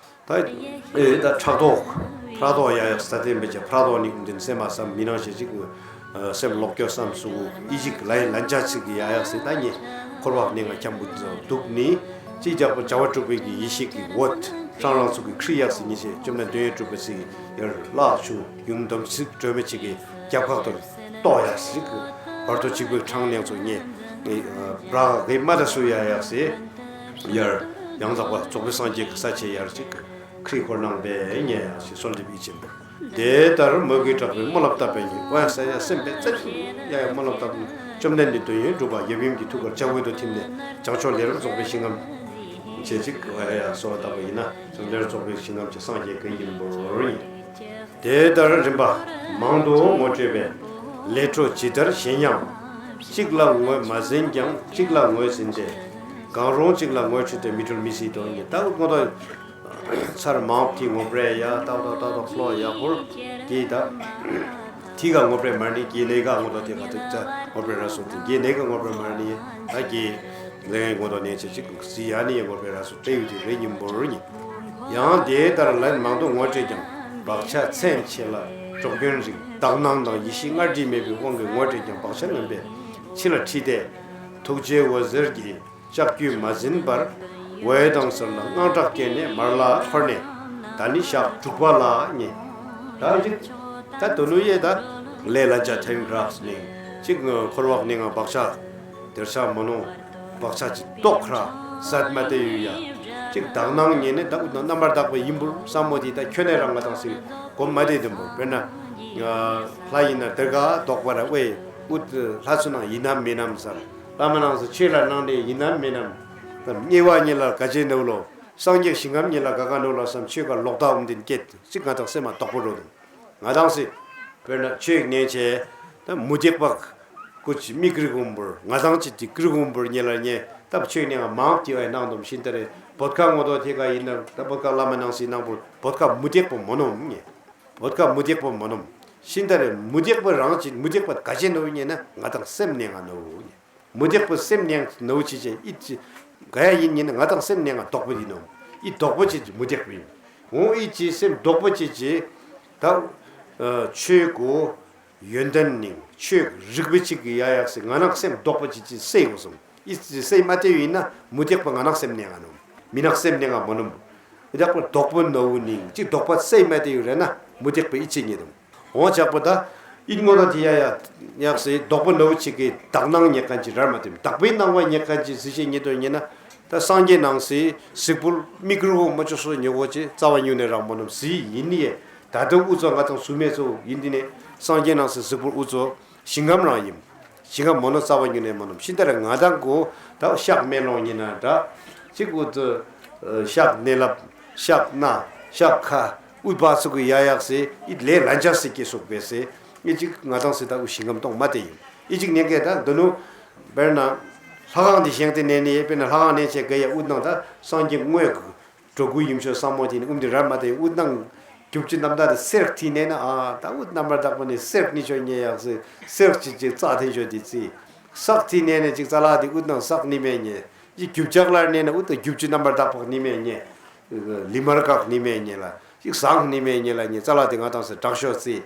ད་ཨེ་ད་ཕྲག་དོག་ཕྲག་དོག་ཡ་ཡ་ས་སྟེན་པའི་ཅ་ཕྲག་དོག་ནི་ཀུན་ལྡན་སེམས་མ་བསམ་མི་ནང་ཞེ་ཅིག་སེམས་ལོག་སྐྱོ་བསམ་སུ་ཨི་ཞིག་ལའི་ལན་ཆ་ཚིག་གི་ཡ་ཡ་སི་ད་ཉེ། འཁོར་བ་གནས་ང་འཁྱམས་པོ་འདུག་ནི། ཅིག་རྒྱག་པོ་བྱ་བ་གྲུབ་པའི་གི་ཡེ་ཤེས་ཀྱི་འོད་ཧྲང་ཧྲང་ཚུགས་ཀྱི་ཁྲི་ཡག་སི་ཉི་ཤེས་བཅོམ་ལྡན་འདོད་ཡོན་གྲུབ་པའི་ཚིག་ཡར་བརླག་བྱུང་ཡུམ་དམ་ཚིག་སྒྲོན་མེ་ཅིག་གི་རྒྱབ་ཁ་ཏུ་ཏོག་ཡག་སི་གི་བར་དོ་གཅིག་པུའི་འཕྲང་ནས་ཚུགས་ཉེ་བྲག་གི་མ་ད་སུ་ཡ་ཡག་སི་ཡར་ཡང་དག་པ་རྫོགས་པའི་སངས་རྒྱས་ཀྱི་ས་ཆེ་ཡར་ཅིག་ཁྲི་འཁོར་ནང་པའི་ཉེ་ཡག་སི་གསོལ་འདེབས་ཡིད་ཆེན་པོ། དེ་ལྟར་མོས་གུས་དྲག་པོས་སྨོན་ལམ་བཏབ་པས་ཉིད། ཨོ་ཡ་ས་ཡ་སེམས་པའི་རྩེ་ཡ་ཡ་སྨོན་ལམ་བཏབ་ནས་བཅོམ་ལྡན་འདས་དོན་ཡོད་གྲུབ་པ་ཡབ་ཡུམ་གྱི་ཐུགས་ཀར་ལྕགས་འོད་དུ་ཐིམ་ནས་བྱང་ཕྱོགས་ལས་རབ་རྫོགས་པའི་ཞིང་ཁམས་ཆེ་ཅིག་ཨོ་ཡ་ཡ་གསོལ་བ་བཏབ་པ་ཡིན་ན་ལས་རབ་རྫོགས་པའི་ཞིང་ཁམས་ཀྱི་སངས་རྒྱས་ཀྱི་ཡིན་པོ་ཡིན། དེ་ལྟར་རིམ་པ་མང་དུ་ངོ་སྤྲོད་པས་ལས་འཕྲོ་ཇི་ལྟར་ཞན་ཡང་། གཅིག་ལ་ངོས་མ་ཟིན་ཀྱང་གཅིག་ལ་ངོས་ཟིན་ཏེ། གང་རུང་གཅིག་ལ་ངོས་འཕྲོད་དེ་མི་འཁྲུལ་མི་སྲིད་དོ་ཡིན། ད་ངོ་དོ། ཚར་མང་དེ་ངོ་སྤྲོད་ཡ་ཏག་ཏག་ཏག་ཏག་ལོ་ཡག་པོར་གྱིས་ད། དེ་ག་ངོ་སྤྲོད་མར་ནི་གྱིས་ནས་ག་ངོ་དོ་དེ་ག་དུ་ཙ་ངོ་སྤྲོད་ར་སོ་དེ་གྱིས་ནས་ག་ངོ་སྤྲོད་མར་ནི་ད་གྱིས་ལས་ངོ་དོ་ནས་ཆེ་ཅིག་སི་ཡ་ནི་ཡ་ངོ་སྤྲོད་ར་སོ་སྤྲད་ཡོད་དེ་རེ་ཉིན་པོར་ཉིན། ཡང་དེ་ལྟར་ལན་མང་དུ་ངོ་སྤྲད་ཀྱང་བག་ཆགས་ཚད་ཆེ་ལ་འགྲོ་སྐྱོན་རིགས་དག་སྣང་དང་ཡེ་ཤེས་སྔར་བྲིས་མེད་པའི་དབང་གིས་ངོ་སྤྲད་ཀྱང་བག་ཆགས་ངན་པས་ཕྱི་ལ་ཁྲིད་དེ། ཐུགས་རྗེའི་འོད་ཟེར་གྱིས། ལྕགས་ཀྱུས་མ་ཟིན་པར། འོད་དང་ཟེར་ལ་དངངས་སྐྲག་སྐྱེས་ནས་མར་ལ་འཕུར་ནས། ད་ནི་ཞག་དྲུག་པ་ལ་ཉེ། ད་ཅིག་ད་དོ་ནུ་ཡེ་ད། ལས་ལ་ཅག་ཐེམ་རགས་ནི། ཅིག་འཁོར་བག་ནི་ང་བག་ཆགས། དེར་ཆགས་མོ་ནོ། བག་ཆགས་ཅིག་ཏོག་ཁྲ། སད་མ་དེ་ཡུ་ཡ། ཅིག་དག་སྣང་ཉེ་ནས་ད་འུ་ད་རྣམ་པར་དག་པ་ཡིན་པུར་བསམ་མོ་དེ་ད་ཁྱོད་ནས་རང་ང་དང་སྲིད་གོམ་མ་དེ་དུ་འབུར་དཔེར་ན། ལྷ་ཡིན་ན་དེ་ག་ལྡོག་པ་ར་ཝེ། འུ་ད་ལྷ་ཚུ་ནང་ཡིན་ནམ་མིན་ནམ་ཟེར། བླ་མ་ནང་སུ་ཆོས་ལ་སྣང་འདྲེན་ཡིན་ནམ་མིན་ནམ། དམྱལ་བ་ཉིད་ལ་ག་ཅེ་འདུག་ལོ། སངས་རྒྱས་ཞིང་ཁམས་ཉིད་ལ་ག་ག་འདུག་ལོ་བསམ་ཆོས་ཀ་ལོག་ལྟ་འོང་དེ་སྐད་ཅིག་ང་དང་སེམས་མ་དོག་པོ་འགྲོ་དང་། ང་དང་སི། དཔེར་ན་ཆོས་ཉན་ཆེ། ད་མུ་སྟེགས་པ། ཀུ་ཅི་མི་ཀྲི་གུམ་བུར་ང་དང་ཅི་ཏི་ཀྲི་གུམ་བུར་ཉེ་ལ་ཉེ་ད་ཆོས་ཉན་ང་མང་ཏི་ཨའི་ནང་དུམ་ཤིན་ཏ་རེ་བོད་ཁ་ངོ་དོ་ཐེ་ག་ཡིན་ན་ད་བོད་ཁ་བླ་མ་ནང་སི་ནང་བུར་བོད་ཁ་མུ་སྟེགས་པོ་མོ་ནོམ་ཉེ། བོད་ཁ་མུ་སྟེགས་པོ་མོ་ནོམ། ཤིན་ཏ་རེ་མུ་སྟེགས་པོ་རང་ཅི་མུ་སྟེགས་པ་ག་ཅེ་ནོ་ཉེ་ན་ང་དང་སེམས་ནས་ང་ནོ་ཉེ། མུ་སྟེགས་པོ་སེམས་ནང་ནོ་ཅི་ཅེ་ཨི་ཅི། ག་ཡ་ཡིན་ཉིན་ང་དང་སེམས་ནང་ང་དོག་པོ་ཡིན་ནོ། ཨི་དོག་པོ་ཅི་ཅི་མུ་སྟེགས་པོ་ཡིན། འོ་ཨི་ཅི་སེམས་དོག་པོ་ཅི་ཅི། ད། ཆོས་གོ། ཡོན་ཏན་ནིང་ཆོས་རིག་པའི་ཅིག་གི་ཡ་ཡག་སི་ང་ནང་སེམས་དོག་པོ་ཅི་ཅི་སེ་གོ་སོང་། ཨི་ཅི་སེ་མ་དེ་ཡིན་ན་མུ་སྟེགས་པོ་ང་ནང་སེམས་ནང་ང་ནོ། མི་ནག་སེམས་ནང་ང་མོ་ནོམ། ཨི་དག་པོ་དོག་པོ་ནོ་ནིང་ཅི་དོག་པོ་སེ་མ་དེ་ཡོད་རེད་ན་མུ་སྟེགས་པོ་ཨི་ཅི་ཉེ་དུམ། འོ་ཅག་པོ་ད། ཨིན་ངོ་ན་དེ་ཡ་ཡ། ཡག་སེ་དོག་པོ་ནོ་ཅིག་གི་དག་སྣང་ཉེ་མཁན་ཅི་རར་མ་དེམ་དག་པོའི་སྣང་བ་ཉེ་མཁན་ཅི་སི་ཤེ་ཉེ་དོ་ཉེ་ན། ད་སངས་རྒྱས་ནང་སི་སིག་པུར་མི་ཀྲུ་བོ་མ་ཅོ་སོ་ཉེ་གོ་ཅི་རྩ་བ་ཉུ་ནེ་རང་མོ་ནམ་སི་ཡིན་ནི་ཡེ། ད་དུང་ཨུ་ཚོ་ང་དང་སུ་མེ་ཚོ་ཡིན་དི་ནེ་སངས་རྒྱས་ནང་སི་སིག་པུར་ཨུ་ཚོ་ཞིང་ཁམས་རང་ཡིན། ཞིང་ཁམས་མོ་ནོ་རྩ་བ་ཉུ་ནེ་མོ་ནམ་ཤིན་ཏ་ར་ང་དང་གོ་ད་ཤག་མེ་ལོང་ཉེ་ན་ད་ཅིག་ཨུ་ཚོ་ཤག་ནེ་ལབ། ཤག་ན་ཤག་ཁ་ཨུ་བ་སུ་གི་ཡ་ཡག་སེ་ཨི་ལེ་ལན་ཆ་སི་ཀེ་སོག་པེ་སེ་ཨི་ཅིག་ང་དང་སི་ད་ཨུ་ཞིང་ཁམས་གཏོང་མ་དེ་ཡིན། ཨི་ཅིག་ཉེ་གེ་ད་འདི་ནུ་དཔེར་ན། ལྷ་ཁང་འདི་བཞེངས་ཏེ་ནས་ནི་དཔེར་ན་ལྷ་ཁང་ནས་ཆེ་གེ་ཡ་ཨུ་ནང་ད་སངས་རྒྱས་དངོས་ཀྱི་གྲོ་གུ་ཡིམ་ཤོ་བསམ་མོ་དེ་ནི་ཨུམ་དེ་རར་མ་དེ་ཨུ་ནང་རྒྱུབ་ཅི་རྣམ་ཐར་དེ་སེར་ཐི་ནས་ན་ཨ་ད་ཨུ་རྣམ་པར་དག་པ་ནི་སེར་ནི་ཤོ་ཉེ་ཡག་སེ་སེར་ཅི་ཅི་རྩ་ཐེན་ཤོ་དེ་ཙི། སག་ཐི་ནས་ནི་ཅིག་རྩ་ལག་དེ་ཨུ་ནང་སག་ནི་མེ་ཉེ། ཅིག་རྒྱུབ་ཅག་ལར་ནས་ན་ཨུ་ད་རྒྱུབ་ཅི་རྣམ་པར་དག་པ་ནི་མེ་ཉེ། ལི་མར་ཀག་ནི་མེ་ཉེ་ལ་ཅིག་ཟངས་ནི་མེ་ཉེ་ལ་ཉེ་རྩ་ལག་དེ་ང་དང་སེ་དྲག་ཤོ་ཙི།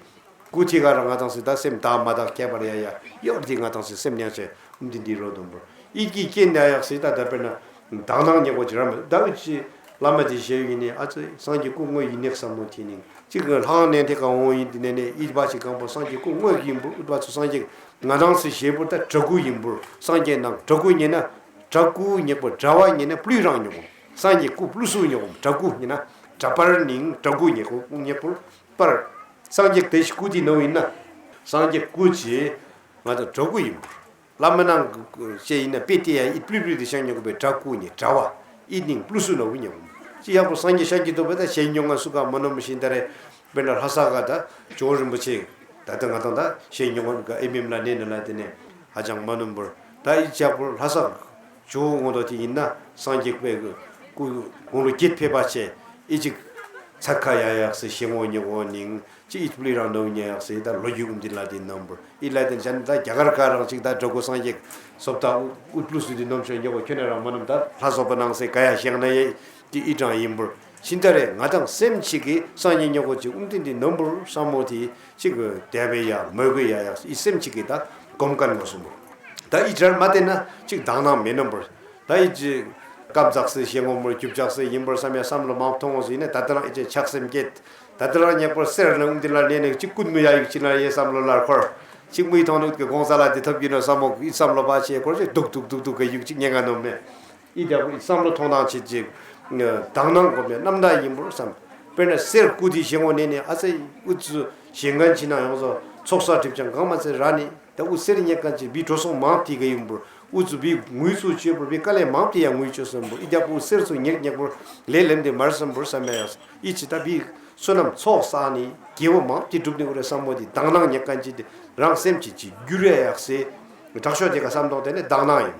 སྐུ་ཐི་ག་རང་ང་དང་སི་ད་སེམས་དག་མ་དག་ཁྱད་པར་ཡ་ཡ་ཡོད་དེ་ང་དང་སི་སེམས་ཉག་ཆེ་འུམ་དེ་འདི་རོ་དུམ་བུར་ཨིད་ཀྱི་རྐྱེན་ཡ་ཡག་སི་ད་ད་དཔེར་ན་དག་སྣང་ཉེ་གོ་ཅི་ར་མ་ད་འུ་ཅི་བླ་མ་དེ་ཞེས་ཡིན་ནི་ཨ་ཙི་སངས་རྒྱས་སྐུ་དངོས་ཡིན་ནི་བསམ་བློ་ཐིན་ནི་གཅིག་ལྷང་ནས་དེ་ག་འོང་ཡིན་དེ་ནས་ནས་ཨིད་པ་ཞིག་གང་པོ་སངས་རྒྱས་སྐུ་དངོས་ཡིན་བུར་ཨུ་པ་ཚུ་སངས་རྒྱས་ང་དང་སི་ཞེས་བུར་ད་དྲ་སྐུ་ཡིན་བུར་སངས་རྒྱས་ནང་དྲ་སྐུ་ཉེ་ན་དྲ་སྐུ་ཉེ་པོ་དྲ་བ་ཉེ་ན་པླུས་རང་ཉོ་གོ་སངས་རྒྱས་སྐུ་པླུ་སུ་ཉོ་གོ་དྲ་སྐུ་ཉེ་ན་དྲ་པར་ནིང་དྲ་སྐུ་ཉེ་གོ་ཉེ་པོ་པར། སངས་རྒྱས་དེ་ཞིག་སྐུ་དེ་ནོ་ཡིན་ན། སངས་རྒྱས་སྐུ་ཅེས་ང་དང་དྲ་སྐུ་ཡིན་པར། བླ་མ་ནང་གི་ཅེས་ཡིན་ན་དཔེ་དེ་ཡང་ཨི་པླི་པླི་དེ་ཤང་ཉོ་གི་པའི་དྲ་སྐུ་ཉེ་དྲ་བ་ཨི་ནིང་པླུ་སུ་ནོ་བུ་ཉོ་ཅི་ཡག་པོ་སངས་རྒྱས་ཤག་གི་དུ་བ་ད་ཞེས་ཉོ་ང་སུ་ག་མ་ནོ་མི་ཤིན་ད་རེ། དཔེར་ན་ལྷ་ས་ག་ད་ཇོ་བོ་རིན་པོ་ཆེ་ད་ལྟ་ང་དང་ད་ཞེས་ཉོ་ང་ག་ཨེ་མེམ་ལ་ནེ་ནི་ལ་དེ་ནས་ཧ་ཅང་མ་ནོ་བུར་ད་ཨི་ཅག་པོ་ལྷ་ས་ཇོ་བོ་ངོ་དོ་དེ་ཡིན་ན་སངས་རྒྱས་པའི་སྐུ་དགུང་ལོ་བརྒྱད་ཕེབས་པ་ཆེ་ཨི་ཅིག་ཚ་ཁ་ཡ་ཡག་སི་ཞེ་ངོ་ཉེ་ངོ་ནིང་། ཅི་ཨིད་པུ་ལི་རང་ནོ་ཉེ་ཡག་སི་ད་ལོ་རྒྱུས་ཀུན་འདི་ལ་དེ་ནམ་བུར་ཨི་ལ་དེ་ཅན་ད་རྒྱ་གར་ག་རང་ཅིག་ད་འགྲོ་གོ་སངས་རྒྱས་སོབ་ད་ཨུད་པུ་ལུ་སུ་དེ་ནོམ་ཆོས་ཉེ་གོ་ཁྱོད་ནས་རང་མ་ནམ་ད་ལྷ་སོགས་པ་ནང་སེ་ག་ཡ་ཞེང་ན་ཡེ་དེ་ཨི་གྲང་ཡིན་བུར་ཤིན་ད་རེ་ང་དང་སེམས་གཅིག་གི་སངས་རྒྱས་ཉེ་གོ་ཅིག་ཨུམ་ཏིན་དེ་ནམ་བུར་བསམ་བློ་དེ་ཅིག་དད་པའི་ཡ་མོས་གུས་ཡ་ཡག་སི་ཨི་སེམས་གཅིག་གི་ད་གོམ་ཀན་མ་སོང་བུར་ད་ཨི་ཅར་མ་བསྟེན་ན་ཅིག་དག་སྣང་མེད་ནམ་བུར། ད་ཡི་ཅི་སྐབས་འཛག་སེ་ཞེ་ངོ་མོར་རྒྱུ་ཆགས་སེ་ཡིན་པར་བསམ་ཡ་བསམ་བློ་མང་ཐོང་ངོ་སེ་ཡིན་ན་ད་ལྟ་རང་ཡི་ཅི་ཆགས་སེམས་སྐྱེད། ད་ལྟ་རང་ཉེག་པར་སེར་ནང་འདི་ལ་ནས་ནས་ཅི་ཀུན་མི་ཡ་ཡུག་ཅི་ན་ཡེ་བསམ་བློ་ལར་འཁོར། ཅིག་མི་ཐོང་ནུག་གི་དགོང་ས་ལ་འདི་ཐབས་ཀྱི་ནོ་བསམ་མོ་ཡི་བསམ་བློ་པ་ཆེ་འཁོར་ཅིག་དུག་དུག་དུག་དུག་གི་ཡུག་ཅིག་ཉེ་ག་ནོ་མེ། ཡི་དེ་བསམ་བློ་ཐོང་ཐང་ཆེ་ཅིག་དག་སྣང་གོ་མེ་རྣམ་དག་ཡིན་པར་བསམ། དཔེར་ན་སེར་ཀུ་དི་ཞེ་ངོ་ནས་ནས་ཨ་ཙེ་ཨུ་ཙུ་ཞེ་ངན་ཆི་ན་ཡོང་སོ་ཚོགས་ས་གྲིབ་ཅང་གང་མ་ཚེ་ར་ནི། ད་འུ་སེར་ཉེ་ག་ཅིག་བི་འགྲོ་སོང་མང་དེ་ག་ཡིན་པར་འུ་ཚོ་བི་ངུས་ཚུ་བཅོས་པར་བི་དཀའ་ལས་མང་དེ་ཡང་ངུས་བཅོས་སམ་པར་ཨི་རྒྱ་པོ་སེར་ཚུ་ཉེག་ཉེག་པར་ལས་ལེམ་དེ་མར་སམ་པར་བསམ་ཡ་ཡ་ཨི་ཅི་ད་བི་བསོད་ནམས་ཚོགས་བསགས་ནི་དགེ་བ་མང་དེ་སྒྲུབ་ནི་འུ་རེ་བསམ་བློ་དེ་དག་སྣང་ཉེ་ག་ཅིག་དེ་རང་སེམས་ཅིག་ཅིག་འགྱུར་ཡ་ཡག་སེ་དྲག་ཤོས་དེ་ག་བསམ་གཏོང་དེ་ནི་དག་སྣང་ཡིན།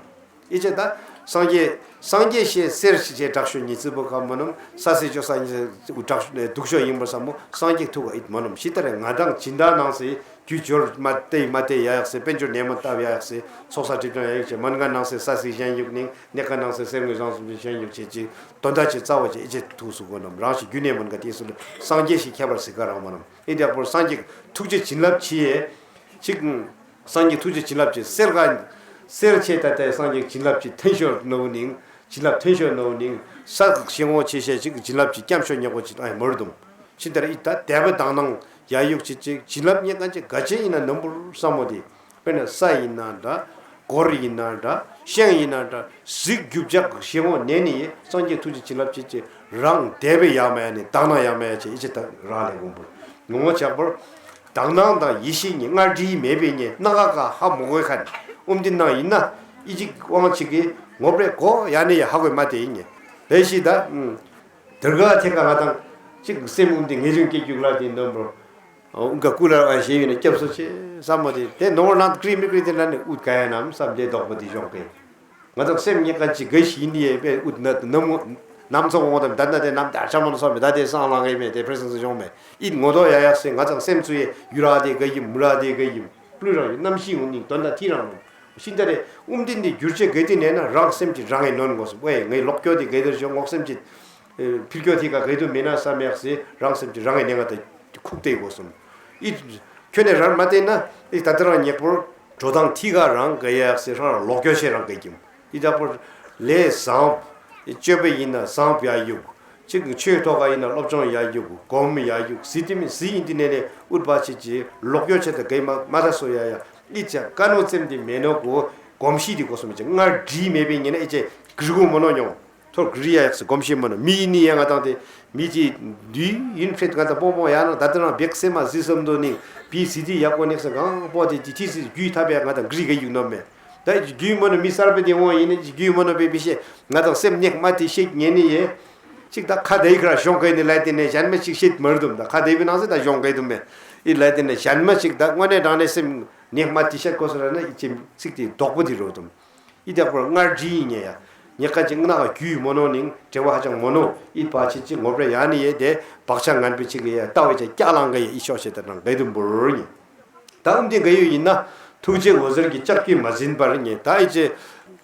ཨི་ཅི་ད་སངས་རྒྱས་སངས་རྒྱས་ཤེས་སེར་ཞིག་ཅེ་དྲག་ཤོས་ཉི་ཚེ་བོ་ག་མོ་ནམ་ས་སེ་ཅོ་ས་ཉི་ཚེ་དྲག་སྡུག་ཤོས་ཡིན་པར་བསམ་མོ་སངས་རྒྱས་ཐུག་ག་ཨི་མོ་ནམ་ཤི་ད་རེ་ང་དང་སྦྱིན་བདག་ནང་སེ། རྒྱུ་སྦྱོར་མ་བལྟས་མ་བལྟས་ཡ་ཡག་སེ་དཔལ་འབྱོར་ནད་མ་བཏབ་ཡ་ཡག་སེ་ཚོགས་བསགས་སྒྲིབ་སྦྱང་ཡ་ཡག་ཅེས་མན་ངག་ནང་སེ་ས་སི་གཞན་ཡུག་ནིང་གནས་ཁ་ནང་སེ་སེར་དངོས་བཟང་སུ་གཞན་ཡུག་ཅེས་ཅི་དོན་དག་ཅི་རྩ་བ་ཅི་ཨི་ཅེ་ཐུགས་སུ་གོ་ནམ་རང་ཞིག་རྒྱུ་ནད་མན་ག་དེ་སུ་ལ་སངས་རྒྱས་ཤིག་ཁྱད་པར་སི་ག་རང་མ་ནམ་ཨི་དེ་པོར་སངས་རྒྱས་ཐུགས་རྗེ་བྱིན་རླབས་ཆེ་ཡེ་ཅིག་སངས་རྒྱས་ཐུགས་རྗེ་བྱིན་རླབས་ཆེ་སེར་ག་སེར་ཆེ་ད་ལྟའི་སངས་རྒྱས་བྱིན་རླབས་ཆེ་ཐན་ཤོར་ནོ་ནིང་བྱིན་རླབས་ཐན་ཤོར་ནོ་ནིང་ས་ཤེ་ངོ་ཆེ་ཤེ་ཅིག་བྱིན་རླབས་ཆེ་སྐྱབས་ཤོར་ཉེ་གོ་ཅིག་ཨ་མོར་དུམ། ཕྱི་ལྟར་ཨི་ད་དད་པ་དག་སྣང་ཡ་ཡུག་ཅིག་ཅིག་བྱིན་རླབས་རྙེད་མཁན་ཅིག་ག་ཅི་ཡིན་ན་ནམ་བུར་བསམ་མོ་དེ། དཔེར་ན་ས་ཡིན་ན་འདྲ། སྒོར་ཡིན་ན་འདྲ། ཤིང་ཡིན་ན་འདྲ། གཟིག་རྒྱུ་བཅག་ཞེ་ངོ་ནས་ནི་ཡེ་སངས་རྒྱས་ཐུགས་རྗེ་བྱིན་རླབས་ཅིག་ཅིག་རང་དད་པའི་ཡ་མ་ཡ་ནི་དག་སྣང་ཡ་མ་ཡ་ཅིག་ཨི་ཅི་ད་རང་ལས་དགོངས་པར་ངོ་བོ་ཆགས་པར། དག་སྣང་དང་ཡེ་ཤེས་གཉིས་སྔར་འདྲིས་མེད་པའི་གཉིས་སྣ་ཁ་ཁ་ཧ་མོ་དགོས་ཁ་ནི་ཨུམ་དི་སྣང་ཡིན་ན་ཨི་ཅིག་དབང་ཅིག་གི་ངོ་བོ་རེ་གོ་ཡ་ནི་ཡ་ཧ་གོ་མ་དེ་ཡིན་ནི་ལས་ཤི་ད། དེར་ག་ཐེ་ག་ང་དང་གཅིག་སེམས་འུམ་དེ་ངེས་འབྱུང་སྐྱེ་རྒྱུག་ལ་དེ་འདོན་པོ། འུ་ག་ཀུ་ལ་ཨ་ཞེས་ཡོད་ན་སྐྱབས་སུ་མཆི་བསམ་མོ་དེ་དེ་ནོར་ནང་ཀྲི་མི་ཀྲི་དེ་ལ་ནི་ཨུད་ག་ཡ་ནམ་བསམ་དེ་དོག་པོ་དེ་ཤོང་གི། ང་དང་སེམས་རྙེད་མཁན་གཅིག་ག་ཞིག་ཡིན་དེ་ཡེ་པས་ཨུད་ན་ནམ་ནམ་ཚོགས་འོང་དམ་ད་ན་དེ་ནམ་དར་ཆ་མོ་ན་སོ་མེ་ད་དེ་སང་ལང་གི་མེ་དེ་ཕེ་སང་སི་ཤོང་མེ་ཨིད་ངོ་ཐོག་ཡ་ཡག་སེ་ང་དང་སེམས་ཚུ་ཡེ་ཡུ་ར་དེ་ག་ཡིན་མུ་ར་དེ་ག་ཡིན་པླུ་རང་ཡིན་རྣམ་ཤེས་འོང་ནི་དོན་དག་ཐི་རང་ནོ། ཤིན་ཏ་རེ་ཨུམ་དི་འདི་བསྒྱུར་བྱེད་ག་དེ་ནས་ན་རང་སེམས་ཀྱི་རང་ངེ་ནོན་དགོས་སོ། ཨེ་ངའི་ལོག་སྐྱོ་དེ་ག་དེར་ཤོག་ངོག་སེམས་ཀྱི་ཨེ་ཕིར་སྐྱོ་དེ་ག་ག་དུ་མེད་ན་བསམ་ཡག་སེ་རང་སེམས་ཀྱི་རང་ངེ་ནས་ང་ད་ཁུག་སྟེ་དགོས་སོ། ཨི་ཁྱོད་ནས་རང་མ་བསྟེན་ན་ཨི་ད་ལྟ་རང་ཉེག་པོར་འགྲོ་སྟངས་ཐི་ག་རང་ག་ཡག་སེ་རང་རང་ལོག་སྐྱོ་བྱེད་རང་ག་གིམ་ཨི་ད་པོ་ལས་བཟང་སྤྱོད་པ་ཡིན་ན་བཟང་ཡ་ཡུག་གཅིག་ཆོས་ཐོག་ག་ཡིན་ན་སློབ་སྦྱོང་ཡ་ཡུག་གོམ་ཡ་ཡུག་ཟི་ཏི་མི་ཟི་ཡིན་དི་ནས་ནས་ཨུད་པ་ཆེ་ཅི་ལོག་སྐྱོ་ཆེ་ད་ག་མ་མ་ད་སོ་ཡ་ཡ། ཨི་ཅག་ཀ་ནོ་ཙེམ་དེ་མེ་ནོ་གོ་གོམས་གཤིས་དེ་གོ་སོ་མི་ཅག་སྔར་འདྲིས་མེད་པའི་ཉེ་ན་ཨི་ཅེ་གྲི་གུ་མོ་ནོ་མྱོང་། ཐོར་གྲི་ཡ་ཡག་སེ་གོམས་གཤིས་མོ་ནོ་མི་ཡིན་ནི་ཡ་ང་དང་དེ་མི་ཅི་འདུས་ཡིན་ཕྲད་ང་དང་པོང་པོང་ཡ་ན་ད་ལྟ་རང་བེག་སེ་མ་ཟི་སམ་དོ་ནི་བི་སི་དི་ཡག་པོ་ནེག་སེ་གང་པོ་དེ་ཅི་ཐི་སི་རྒྱུས་ཐབ་ཡ་ང་དང་གྲི་ག་ཡུག་ནོ་མེ། ད་རྒྱུས་མོ་ནོ་མི་གསར་པའི་དེ་འོང་ཡིན་ནི་རྒྱུས་མོ་ནོ་པའི་བི་ཤེ་ང་དང་སེམས་ཉེག་མ་དེ་ཤེས་ཉེ་ནི་ཡེ། ཅིག་ད་ཁ་དེ་ཁར་གཞོང་གི་ནི་ལ་དེ་ནས་གཞན་མ་ཅིག་ཤེས་མར་དུམ་ད་ཁ་དེ་བི་ནང་སེ་ད་གཞོང་གི་དུམ་མེ། ཨི་ལ་དེ་ནས་གཞན་མ་ཅིག་ད་དངོས་གནས་དྲང་གནས་སེམས་ཉེག་མ་དེ་ཤ་ཀོ་སོ་ར་ན་ཨི་ཅིམ་ཚིག་དེ་དོག་པོ་དེ་རོ་དུམ། ཨི་དག་པོར་སྔར་འདྲིས་ཡིན་ཉེ་ཡ། ཉེ་ཁ་ཅིག་སྣ་ཁ་རྒྱུས་མོ་ནོ་ནིང་བྲེལ་བ་ཧ་ཅང་མོ་ནོ། ཨི་པ་ཆི་ཅི་ངོ་བྲེ་ཡ་ནི་ཡེ་དེ་བག་ཆགས་ངན་པའི་ཅིག་གི་ཡ་ལྟ་བའི་ཅ་སྐྱ་ལང་གི་ཡ་ཨི་ཤོག་ཤེ་ད་ནང་གི་དུམ་བུར་ཉེ། ད་ཨུམ་དེ་ག་ཡོད་ཡིན་ན་ཐུགས་རྗེ་འོད་ཟེར་གྱི་ལྕགས་ཀྱུས་མ་ཟིན་པར་ཉེ་ད་ཨི་ཅེ་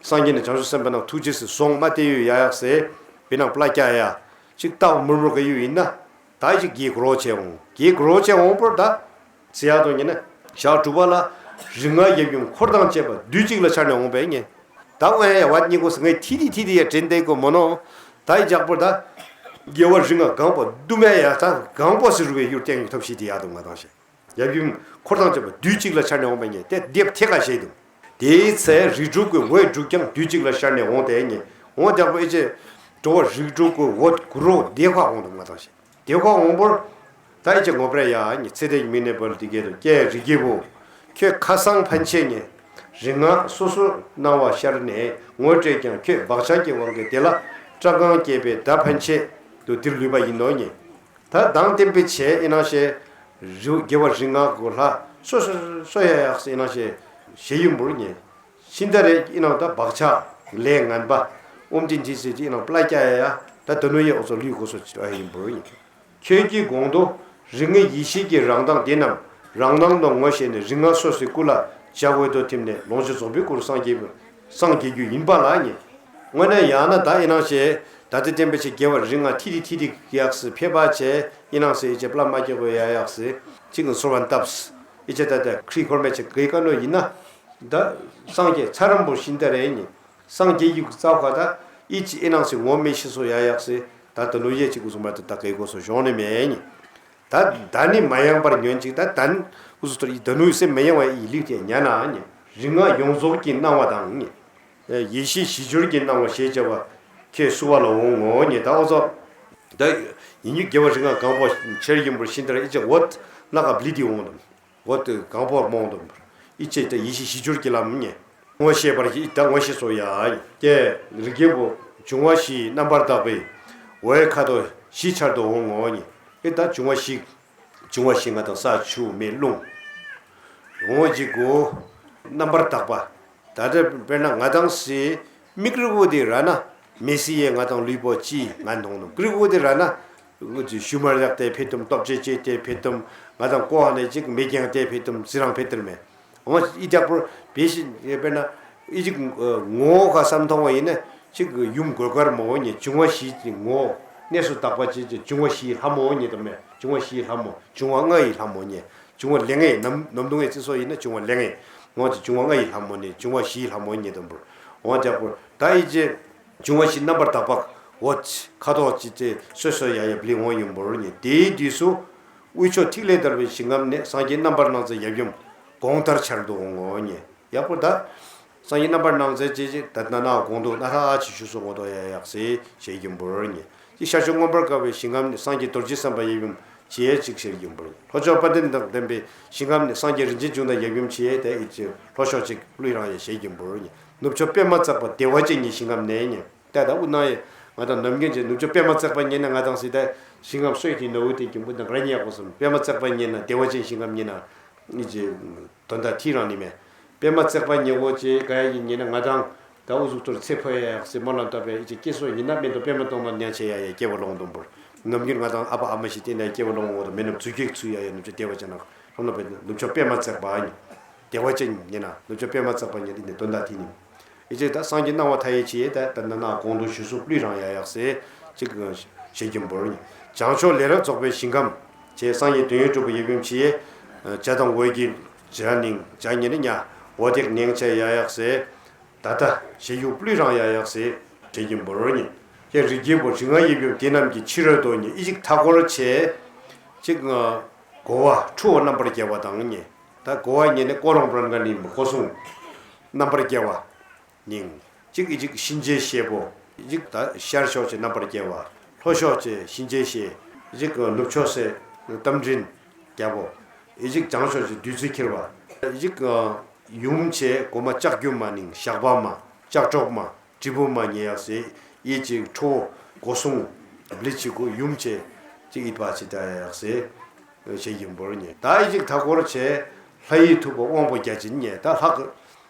སངས་རྒྱས་ནས་བྱང་ཆུབ་སེམས་དཔའ་ནང་ཐུགས་རྗེས་སུ་སོང་མ་དེ་ཡོད་ཡ་ཡག་སེ་བི་ནང་པླ་སྐྱ་ཡ་ཅིག་ལྟ་བ་མུར་མུར་ག་ཡོད་ཡིན་ན་ད་ཨི་ཅིག་གི་གྲོགས་བྱེད་འོང་གི་གྲོགས་བྱེད་འོང་པོར་ད་ ཟེར་ཡག་དང་ཉིན་ན་ཞག་དྲུག་པ་ལ་རིགས་ལྔ་ཡབ་ཡུམ་འཁོར་དང་བཅས་པ་དུས་གཅིག་ལ་འཆར་ནས་འོངས་པས་ཉེ། ད་ཨོ་ཡ་ཡ་བ་གཉིས་ཀོ་སི་ངས་ཐི་ཐི་ཐི་ཐི་ཡ་དྲན་དེ་གོ་མོ་ནོ། ད་ཡི་ཇག་པོ་ད་རྒྱལ་བ་རིགས་ལྔ་གང་པོ་དུ་མེ་ཡ་ད་གང་པོ་སི་རུ་བའི་ཡུལ་སྟེང་ཐོབ་ཤི་དི་ཡ་དང་ང་དང་ཞེ། ཡབ་ཡུམ་འཁོར་དང་བཅས་པ་དུས་གཅིག་ལ་འཆར་ནས་འོངས་པ་ཉེ་དེ་སྡེབ་ཐེ་ཀ་ཞེ་དུ། དེའི་ཚེ་རིགས་དྲུག་གི་འོད་དྲུག་ཀྱང་དུས་གཅིག་ལ་ཤར་ནས་འོང་སྟེ་ཉེ། འོང་རྒྱག་པ་ཨེ་ཅེ། འགྲོ་བ་རིགས་དྲུག་གི་འོད་གུ་རོ་དེ་ཁ་འོང་དུ་ང་དང་ཞེ། དེ་ཁ་འོང་པོར། ད་ཨེ་ཅེ་ངོ་པྲ་ཡ་ཉེ་ཚེ་དེ་མི་གནས་པར་འདི་སྐད་དུ་ཀྱེ་རིགས་ཀྱི་བུ། ཁྱོད་ཁ་སང་ཕན་ཆད་ཉེ། རིགས་ལྔ་སོ་སོ་སྣང་བ་ཤར་ནས་ངོ་སྤྲད་ཀྱང་ཁྱོད་བག་ཆགས་ཀྱི་དབང་གིས་དེ་ལ་སྐྲག་སྒང་སྐྱེས་པའི་ད་ཕན་ཆད་དུ་དེར་ལུས་པ་ཡིན་ནོ་ཉེ། ད་དང་བསྟན་པའི་ཆེད་ཨི་ནང་ཞེ། རི་རྒྱལ་བ་རིགས་ལྔ་གོ་ལྷ་སོ་སོ་སོ་ཡ་ཡག་སི་ཨི་ནང་ཞེ། ཞེ་ཡུམ་བུར་ཉེ། ཤིན་ཏ་རེ་ཨི་ནང་ད་བག་ཆགས་ལས་ངན་པ། ཨོམ་ཏིན་ཏི་སི་ཅི་ཨི་ནང་པླ་ཀྱ་ཡ་ཡ། ད་དོ་ནུ་ཡེ་ཨོ་སོ་ལུས་གོ་སོ་ཅི་ཨ་ཡུམ་བུར་ཉེ། ཁྱོད་ཀྱི་གོང་དུ་རིགས་ལྔའི་ཡེ་ཤེས་ཀྱི་རང་མདངས་དེ་རྣམས་རང་སྣང་དུ་ངོ་ཤེས་ནས་རིགས་ལྔ་སོ་སོའི་སྐུ་ལ་བྱ་འོད་དུ་ཐིམ་ནས་ལོངས་སྤྱོད་རྫོགས་པའི་སྐུར་སངས་རྒྱས་པ། སངས་རྒྱས་རྒྱུ་ཡིན་པ་ལ་ཉེ། དངོས་གནས་ཡང་ན་ད་ཨི་ནང་ཞེ། ད་ལྟའི་བསྟན་པའི་ཆེད་རྒྱལ་བ་རིགས་ལྔ་ཐི་ཐི་ཐི་ཐི་ཡག་སི་ཕེབས་པ་ཆེ་ཨི་ནང་ཞེ་ཨི་ཅེ་པླ་མ་རྒྱལ་བོ་ཡ་ཡག་སི་གཅིག་གི་ཚོར་བ་བཏབས། ཨི་ཅེ་ད་ལྟ་ཁྲི་འཁོར་མེད་ཆེ་གེ་ཀ་ནོ་ཡིན་ན། ད་སངས་རྒྱས་ཚ་རམ་བུ་ཤིན་ཏ་རེ་ཉེ། སངས་རྒྱས་ཡུག་རྩ་བ་ད་ཨི་ཅི་ཨི་ནང་ཞེ་ངོ་མི་ཤི་སོ་ཡ་ཡག་སི་ད་ད་ལོ་ཡེ་གཅིག་གུ་སོ་མ་ད་ད་གེ་གོ་སོ་གཞོང་ནི་མེ་ཉེ། ད་ད་ནི་མ་ཡང་པར་ཉོན་ཅིག་ད་དན་ཨུ་ཟུ་ཐོར་ཡི་ད་ནུ་སེ་མ་ཡང་བ་ཡི་ལིག་དེ་ཉ་ན་ཉེ། རིགས་ལྔ་ཡོངས་རྫོགས་ཀྱི་སྣང་བ་དང་ཉེ། ཡེ་ཤེས་བཞི་སྦྱོར་གྱི་སྣང་བ་ཞེས་བྱ་བ་ཁྱེད་བསུ་བ་ལ་འོང་ངོ་ཉེ་ད་ཨོ་ཙོ། ད་ཡིན་ཉུ་རྒྱལ་བ་རིགས་ལྔ་གང་པོ་ཆེར་ཡིན་པར་ཤིན་ཏ་ར་ཨི་ཅེ་འོད་ལ་ཀ་བླི་དི་འོང་དང་། འོ་དེ་གང་པོར་རྨོངས་དང་། ཨི་ཅེ་དེ་ཡེ་ཤེས་བཞི་སྦྱོར་གྱི་ལམ་ཉེ། ངོ་ཤེས་པར་ཞི་ད་ངོ་ཤེས་སོ་ཡ། ཀྱེ་རིགས་ཀྱི་བུ། འབྱུང་བ་བཞིའི་རྣམ་པར་དག་པའི། འོད་ཁ་དོག་བཞི་འཆར་དུ་འོང་ངོ་ཉེ། ཨི་ད་འབྱུང་བ་བཞི། འབྱུང་བ་བཞི་ང་དང་ས་ཆུ་མེ་རླུང་། འོང་ཅིག་གོ། རྣམ་པར་དག་པ། ད་ལྟ་དཔེར་ན་ང་དང་སི་མིག་རི་བོ་དེ་ར་ན་མེ་སི་ཡེ་ང་དང་ལུས་པོ་ཅི་ང་མཐོང་ནོ་གི་རི་བོ་དེ་ར་ན་ཞུ་མར་ཡག་དེ་ཕེ་ཏུམ་སྟོབས་ཆེ་ཆེ་དེ་ཕེ་ཏུམ་ང་དང་ཀོ་ཧ་ནེ་ཅིག་མེ་རྐྱང་དེ་ཕེ་ཏུམ་ཟི་རང་ཕེ་ཏུར་མེ་འོ་ཨི་རྒྱག་པོར་བེ་ཤི་ཡེ་དཔེར་ན་ཨི་ཅིག་ངོ་ག་བསམ་མཐོང་བ་ཡིན་ན་ཅིག་ཡུམ་གོས་དཀར་མོ་ཉེ་འབྱུང་བ་བཞི་ཅིག་ངོ་གནས་སུ་དག་པ་ཅིག་ཅིག་འབྱུང་བ་བཞིའི་ལྷ་མོ་ཉེ་དུ་མེ་འབྱུང་བ་བཞིའི་ལྷ་མོ་འབྱུང་བ་ལྔ་ཡི་ལྷ་མོ་ཉེ། འབྱུང་བ་ལེ་ལྔའི་ནམ་ནམ་དུང་ངེ་ཚེ་སྲོག་ཡིན་ན་འབྱུང་བ་ལེ་ལྔའི་ངོ་ཅི་འབྱུང་བ་ལྔ་ཡི་ལྷ་མོ་ནི་འབྱུང་བ་བཞི་ཡི་ལྷ་མོ་ཉེ་དམ་པོར་འོང་རྒྱག་པོ་ད་ཨི་ཅེ། འབྱུང་བ་བཞི་རྣམ་པར་དག་པ་འོ་ཅི་ཁ་དོག་ཅི་ཅེ་སོ་སོ་ཡ་ཡ་བླི་འོང་ཡིན་པོར་ཉེ་དེའི་དུས་སུ། དབུས་ཕྱོགས་ཐིག་ལེ་བརྡལ་བའི་ཞིང་ཁམས་ནས་སངས་རྒྱས་རྣམ་པར་སྣང་མཛད་ཡབ་ཡུམ་དགོངས་ལྟར་འཆར་དུ་འོང་ངོ་ཉེ་ཡག་པོ་ད། སངས་རྒྱས་རྣམ་པར་སྣང་མཛད་ཅེས་ཅིག་ད་ན་ན་དགོངས་འདུག་ན་ཧ་ཨ་ཅི་ཞུ་སོ་ངོ་དོ་ཡ་ཡག་སེ་ཞེས་ཡིན་པོར་ཉེ། ཅིག་ཤར་ཕྱོགས་མངོན་པར་དགའ་བའི་ཞིང་ཁམས་ནི་སངས་རྒྱས་རྡོ་རྗེ་སེམས་དཔའ་ཡབ་ཡུམ་ཅེས་ཅིག་ཟེར་ཡིན་པོར་ཉེ། ལྷོ་ཕྱོགས་དཔལ་ལྡན་དང་ལྡན་པའི་ཞིང་ཁམས་ནི་སངས་རྒྱས་རིན་ཆེན་འབྱུང་ལྡན་ཡབ་ཡུམ་ཅེས་དེ་ཨི་ཅི་ལྷོ་ཕྱོགས་ཅིག་ཀླུ་རང་ཡ་ཞེས་ཡིན་པོར་ཉེ། ནུབ་ཕྱོགས་པདྨ་བརྩེགས་པ་བདེ་བ་ཅན་གྱི་ཞིང་ཁམས་ནས་ཉེ། ད་ད་དབུ་ནང་ཡ་ང་དང་ནམ་རྒྱུན་ཅིག་ནུབ་ཕྱོགས་པདྨ་བརྩེགས་པ་ཉེ་ན་ང་དང་སི་ད་ཞིང་ཁམས་སོས་ཏེ་ནོ་བུ་དེ་གྱིན་པུ་དང་ར་ཉེ་ཡག་པོ་སམ་པདྨ་བརྩེགས་པ་ཉེ་ན་བདེ་བ་ཅན་ཞིང་ཁམས་ཉེ་ན་ཨི་ཅི། དོན་དག་ཐིག་རང་ནི་མེད། པདྨ་བརྩེགས་པ་ཉེ་བོ་ཅེས་ག་ཡ་ཡིན་ཉེ་ན་ང་དང་ད་འུ་ཟུག་ཐོར་ཚེ་འཕོ་ཡ་ཡག་སེ་མ་ལ་ལྟ་བའི་ཨི་ཅི་སྐྱེ་སོ་ཡིན་ན་མེད་དོ་པདྨ་སྟོང་ལ་ཉ་ཆེ་ཡ་ཡ་སྐྱེ་བ་ལོང་དུམ་བུར། ནམ་རྒྱུན་ང་དང་ཨ་ཕ་ཨ་མ་ཞིག་བསྟེན་ན་སྐྱེ་བ་ལོང་འོ་དོ་མེད་ནམ་ཚུལ་སྐྱེས་ཚུལ་ཡ་ཡ་ནུབ་ཆ་བདེ་བ་ཅན་ན་ཧམ་ན་པའི་ནུབ་ཕྱོགས་པདྨ་བརྩེགས་པ་ཉེ། བདེ་བ་ཅན་ཉེ་ན་ནུབ་ཕྱོགས་པདྨ་བརྩེགས་པ་ཉེ་འདི་ནི་དོན་དག་ཐིག་ནི། ཨི་ཅི་ད་སངས་རྒྱས་སྣང་བ་མཐའ་ཡས་ཆེ་ད་ད་ན་ན་གོང་དུ་ཞུ་སུ་ཀླུ་རང་ཡ་ཡག་སེ་ཅིག་ཞེས་ཀྱི་འབོར་ཉེ། བྱང་ཕྱོགས་ལས་རབ་རྫོགས་པའི་ཞིང་ཁམས་ཅེས་སངས་རྒྱས་དོན་ཡོད་གྲུབ་པའི་ཡབ་ཡུམ་ཆེ། བྱ་དང་འོད་ཀྱི་བྱ་ནིང་བྱ་ཉེ་ནི་ཉ། འོ་དེག་ནེང་ཆ་ཡ་ཡག་སེ། ད་ད་ཞེས་ཡུག་ཀླུ་རང་ཡ་ཡག་སེ་ཞེས་ཀྱི་འབོར་ཉེ། ཁྱེད་རིགས་ཀྱི་བུ་རིགས་ལྔ་ཡབ་ཡུམ་དེ་རྣམས་ཀྱི་ཕྱི་རོལ་དུ་ཉེ་ཨི་ཅིག་མཐའ་སྐོར་ཆེ། ཅིག་གོ་བ་ཁྲོ་བོ་རྣམ་པར་རྒྱལ་བ་དང་ཉེ། ད་གོ་བ་ཉེ་ནི་ཀོ་རོང་པྲན་ག་ནི་སྒོ་སྲུང་། རྣམ་པར་རྒྱལ་བ། ནིང་། གཅིག་གིས་གཅིག་གཤིན་རྗེའི་གཤེད་པོ། གཅིག་ད་ཤར་ཕྱོགས་ཀྱི་རྣམ་པར་རྒྱལ་བ། ལྷོ་ཕྱོགས་ཀྱི་གཤིན་རྗེའི་གཤེད། གཅིག་ནུབ་ཕྱོགས་སེ་རྟ་མགྲིན་རྒྱལ་པོ། གཅིག་བྱང་ཕྱོགས་ཀྱི་བདུད་རྩི་འཁྱིལ་བ། གཅིག་ཡུམ་ཆེ་གོ་མ་ལྕགས་ཀྱུ་མ་ནིང་ཞགས་པ་མ་ལྕགས་སྒྲོག་མ་དྲིལ་བུ་མ་ཉེ་ཡག་སེ་ཡིད་ཅིག་ཁྲོ་བོ་སྒོ་སྲུང་བླི་ཆི་གོ་ཡུམ་ཆེ་གཅིག་ཡིད་པ་ཆི་ད་ཡག་སེ། ཞེས་ཡིན་པོར་ཉེ། ད་ཨི་ཅིག་མཐའ་སྐོར་ཆེ། ལྷ་ཡི་ཐུབ་པ་དབང་པོ་བརྒྱ་བྱིན་ཉེ། ད་ལྷ་གི་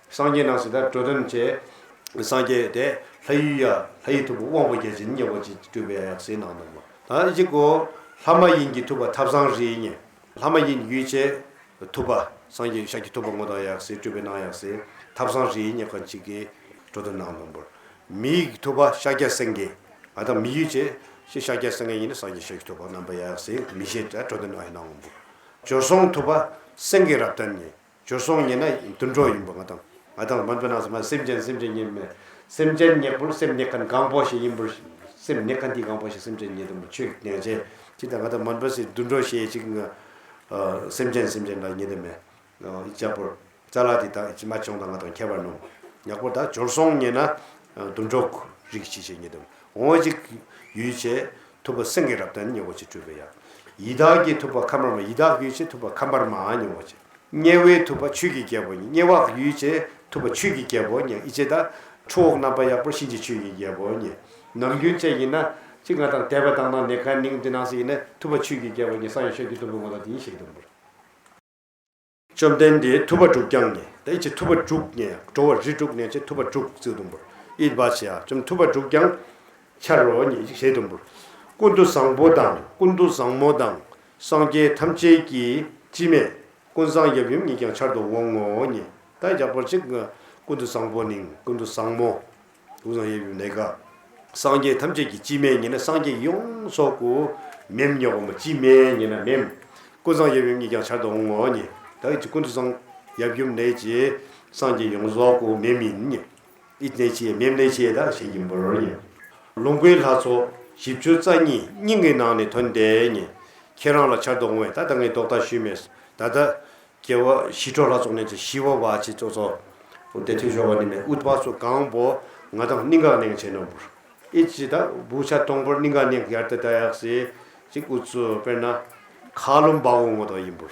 སངས་རྒྱས་ནང་སྲིད་ད་འགྲོ་དོན་ཆེ། སངས་རྒྱས་དེ་ལྷ་ཡི་ཡ་ལྷ་ཡི་ཐུབ་པ་དབང་པོ་བརྒྱ་བྱིན་ཉེ་བོ་ཅིག་སྤྲུལ་པའི་ཡག་སེ་ནང་དུ་མོ། ད་ཨི་ཅིག་གོ་ལྷ་མ་ཡིན་གྱི་ཐུབ་པ་ཐབ་ཚང་རི་ཉེ། ལྷ་མ་ཡིན་ཡུལ་ཆེ། ཐུབ་པ་སངས་རྒྱས་ཤཱཀྱ་ཐུབ་པ་ངོ་ད་ཡག་སེ་སྤྲུལ་པའི་ནང་ཡག་སེ་ཐབ་ཚང་རི་ཉེ་ཁོན་ཅིག་གི་འགྲོ་དོན་ནང་དུ་མོ། མི་ཡི་ཐུབ་པ་ཤཱཀྱ་སེང་གེ། ང་དང་མི་ཡུལ་ཆེ། ཤི་ཤཱཀྱ་སེང་གེ་ཡིན་ན་སངས་རྒྱས་ཤཱཀྱ་ཐུབ་པ་རྣམ་པ་ཡག་སེ་མི་ཤེས་ད་འགྲོ་དོན་ཨ་ཡི་ནང་འོང་བུ། སྦྱོར་སོང་ཐུབ་པ་ སེང་གེ་རབ་བརྟན་ཉིད། སྦྱོར་སོང་ཉིད་ན་དུད་འགྲོ་ཡིན་པ། ང་དང་ང་དང་མ་འདོད་ན་སེམས་ཅན་སེམས་ཅན་ཉིད་མེད། སེམས་ཅན་ཉེག་པོ་སེམས་ཉེག་མཁན་གང་པོ་ཞིག་ཡིན་པར། སེམས་ཉེག་མཁན་དེ་གང་པོ་ཞིག་སེམས་ཅན་ཉིད་དུ་མ་ཆོས་ཉན་བྱས་ཅི་ད་ང་དང་མ་འདོད་སེ་དུད་འགྲོ་ཞེས་ཅིག་སེམས་ཅན་སེམས་ཅན་ལ་ཉིད་དུ་མེད། ཨི་ཅག་པོར་ཅ་ལག་དེ་དག་ཅི་མ་བྱུང་དང་ང་དང་ཁྱད་པར་ནོ། ཉག་པོ་ད་སྦྱོར་སོང་ཉེ་ན་དུད་འགྲོ་རིགས་ཅི་བྱེད་ཉེ་དུ་འོང་ཅིག་ཡུལ་བྱེད་ཐུབ་པ་སེང་གེ་རབ་བརྟན་ཉེ་བོ་ཅིག་སྤྲུལ་པ་ཡ། ཡི་དྭགས་ཀྱི་ཐུབ་པ་ཁམས་པར་མ། ཡི་དྭགས་ཡུལ་བྱེད་ཐུབ་པ་ཁམས་པར་མ་ཉེ་བོ་ཅིག་དམྱལ་བའི་ཐུབ་པ་ཆོས་ཀྱི་རྒྱལ་པོ་ཉེ། དམྱལ་བ་ཡུལ་བྱེད་ཐུབ་པ་ཆོས་ཀྱི་རྒྱལ་པོ་ཉེ། ཨི་ཅེ་ད་ཁྲོ་བོ་རྣམ་པ་ཡག་པོ་གཤིན་རྗེ་ཆོས་ཀྱི་རྒྱལ་པོ་ཉེ། ནམ་རྒྱུན་བྱས་ཡིན་ན་ཅིག་ང་དང་དད་པ་དང་ནང་ནས་ཁ་ནིང་དེ་ནང་སྲིད་ཡིན་ན་ཐུབ་པ་ཆོས་ཀྱི་རྒྱལ་པོ་ཉེ། ས་ཡོན་ཤོད་ཀྱི་དུམ་བུ་ངོ་ལ་དེ་ཡིན་ཞིག་དུམ་བུར། བཅོམ་ལྡན་འདས་ཐུབ་པ་དྲུག་ཀྱང་ཉེ། ད་ཨི་ཅི་ཐུབ་པ་དྲུག་ཉེ། འགྲོ་བ་རིགས་དྲུག་ཉེ་ཅེ་ཐུབ་པ་དྲུག་བརྩི་དུམ་བུར། ཨིད་པ་ཆེ་ཡ་བཅོམ་ཐུབ་པ་དྲུག་ཀྱང་འཆར་རོ་ཉེ་ཅིག་ཞེས་དུམ་བུར། ཀུན་ཏུ་བཟང་པོ་དང་ཀུན་ཏུ་བཟང་མོ་དང་སངས་རྒྱས་ཐམས་ཅད་ཀྱི་སྤྱི་མེས་ཀུན་བཟང་ཡབ་ཡུམ་ཉིད་ཀྱང་འཆར་དུ་འོང་ངོ་ཉེ། ད་རྒྱག་པར་ཅིག་ཀུན་ཏུ་བཟང་པོ་ནིང་ཀུན་ཏུ་བཟང་མོ། ཀུན་བཟང་ཡབ་ཡུམ་ནས་ག་སངས་རྒྱས་ཐམས་ཅད་ཀྱི་སྤྱི་མེས་ཉིད་ནི་སངས་རྒྱས་ཡོངས་སོག་གུ་མེམ་ཉོག་མོ་སྤྱི་མེས་ཉིད་ན་མེམ། ཀུན་བཟང་ཡབ་ཡུམ་ཉིད་ཀྱང་འཆར་དུ་འོང་ངོ་ཉེ། ད་ཨི་ཅི་ཀུན་ཏུ་བཟང་ཡབ་ཡུམ་ནས་ཀྱི་སངས་རྒྱས་ཡོངས་སོག་གུ་མེམ་ཡིན་ཉེ། ཨི་ནས་ཀྱི་མེམ་ནས་ཀྱི་ད་ཞེས་ཡིན་པར་ཉེ། ལོངས་སྐུའི་ལྷ་ཚོགས་བཞི་བཅུ་རྩ་གཉིས་སྙིང་གི་ནང་ནས་ཐོན་ཏེ་ཉེ། ཁྱེད་རང་ལ་འཆར་དུ་འོང་བས། ད་ད་ངས་ལྡོག་ལྟ་ཞུས་མེད། ད་ལྟ་རྒྱལ་བ་ཞི་ཁྲོ་ལྷ་ཚོགས་ནས་ཀྱི་ཞི་བ་བ་ཅི་ཙོག་ཙོག་དེ་ཐུན་ཤོར་བ་ནི་མེད། ཨུཏྤ་སོ་གང་པོ་ང་དང་སྙིང་ག་གནས་བྱས་ནོར་བུར། ཨི་ཅི་ད་བུ་ཆ་སྟོང་པོར་སྙིང་ག་གནས་ཡར་ཏེ་ད་ཡག་སི་ཅིག་ཨུ་ཚུ་དཔེར་ན་མཁའ་རླུང་འབའ་འོང་ངོ་དོ་ཡིན་པུར།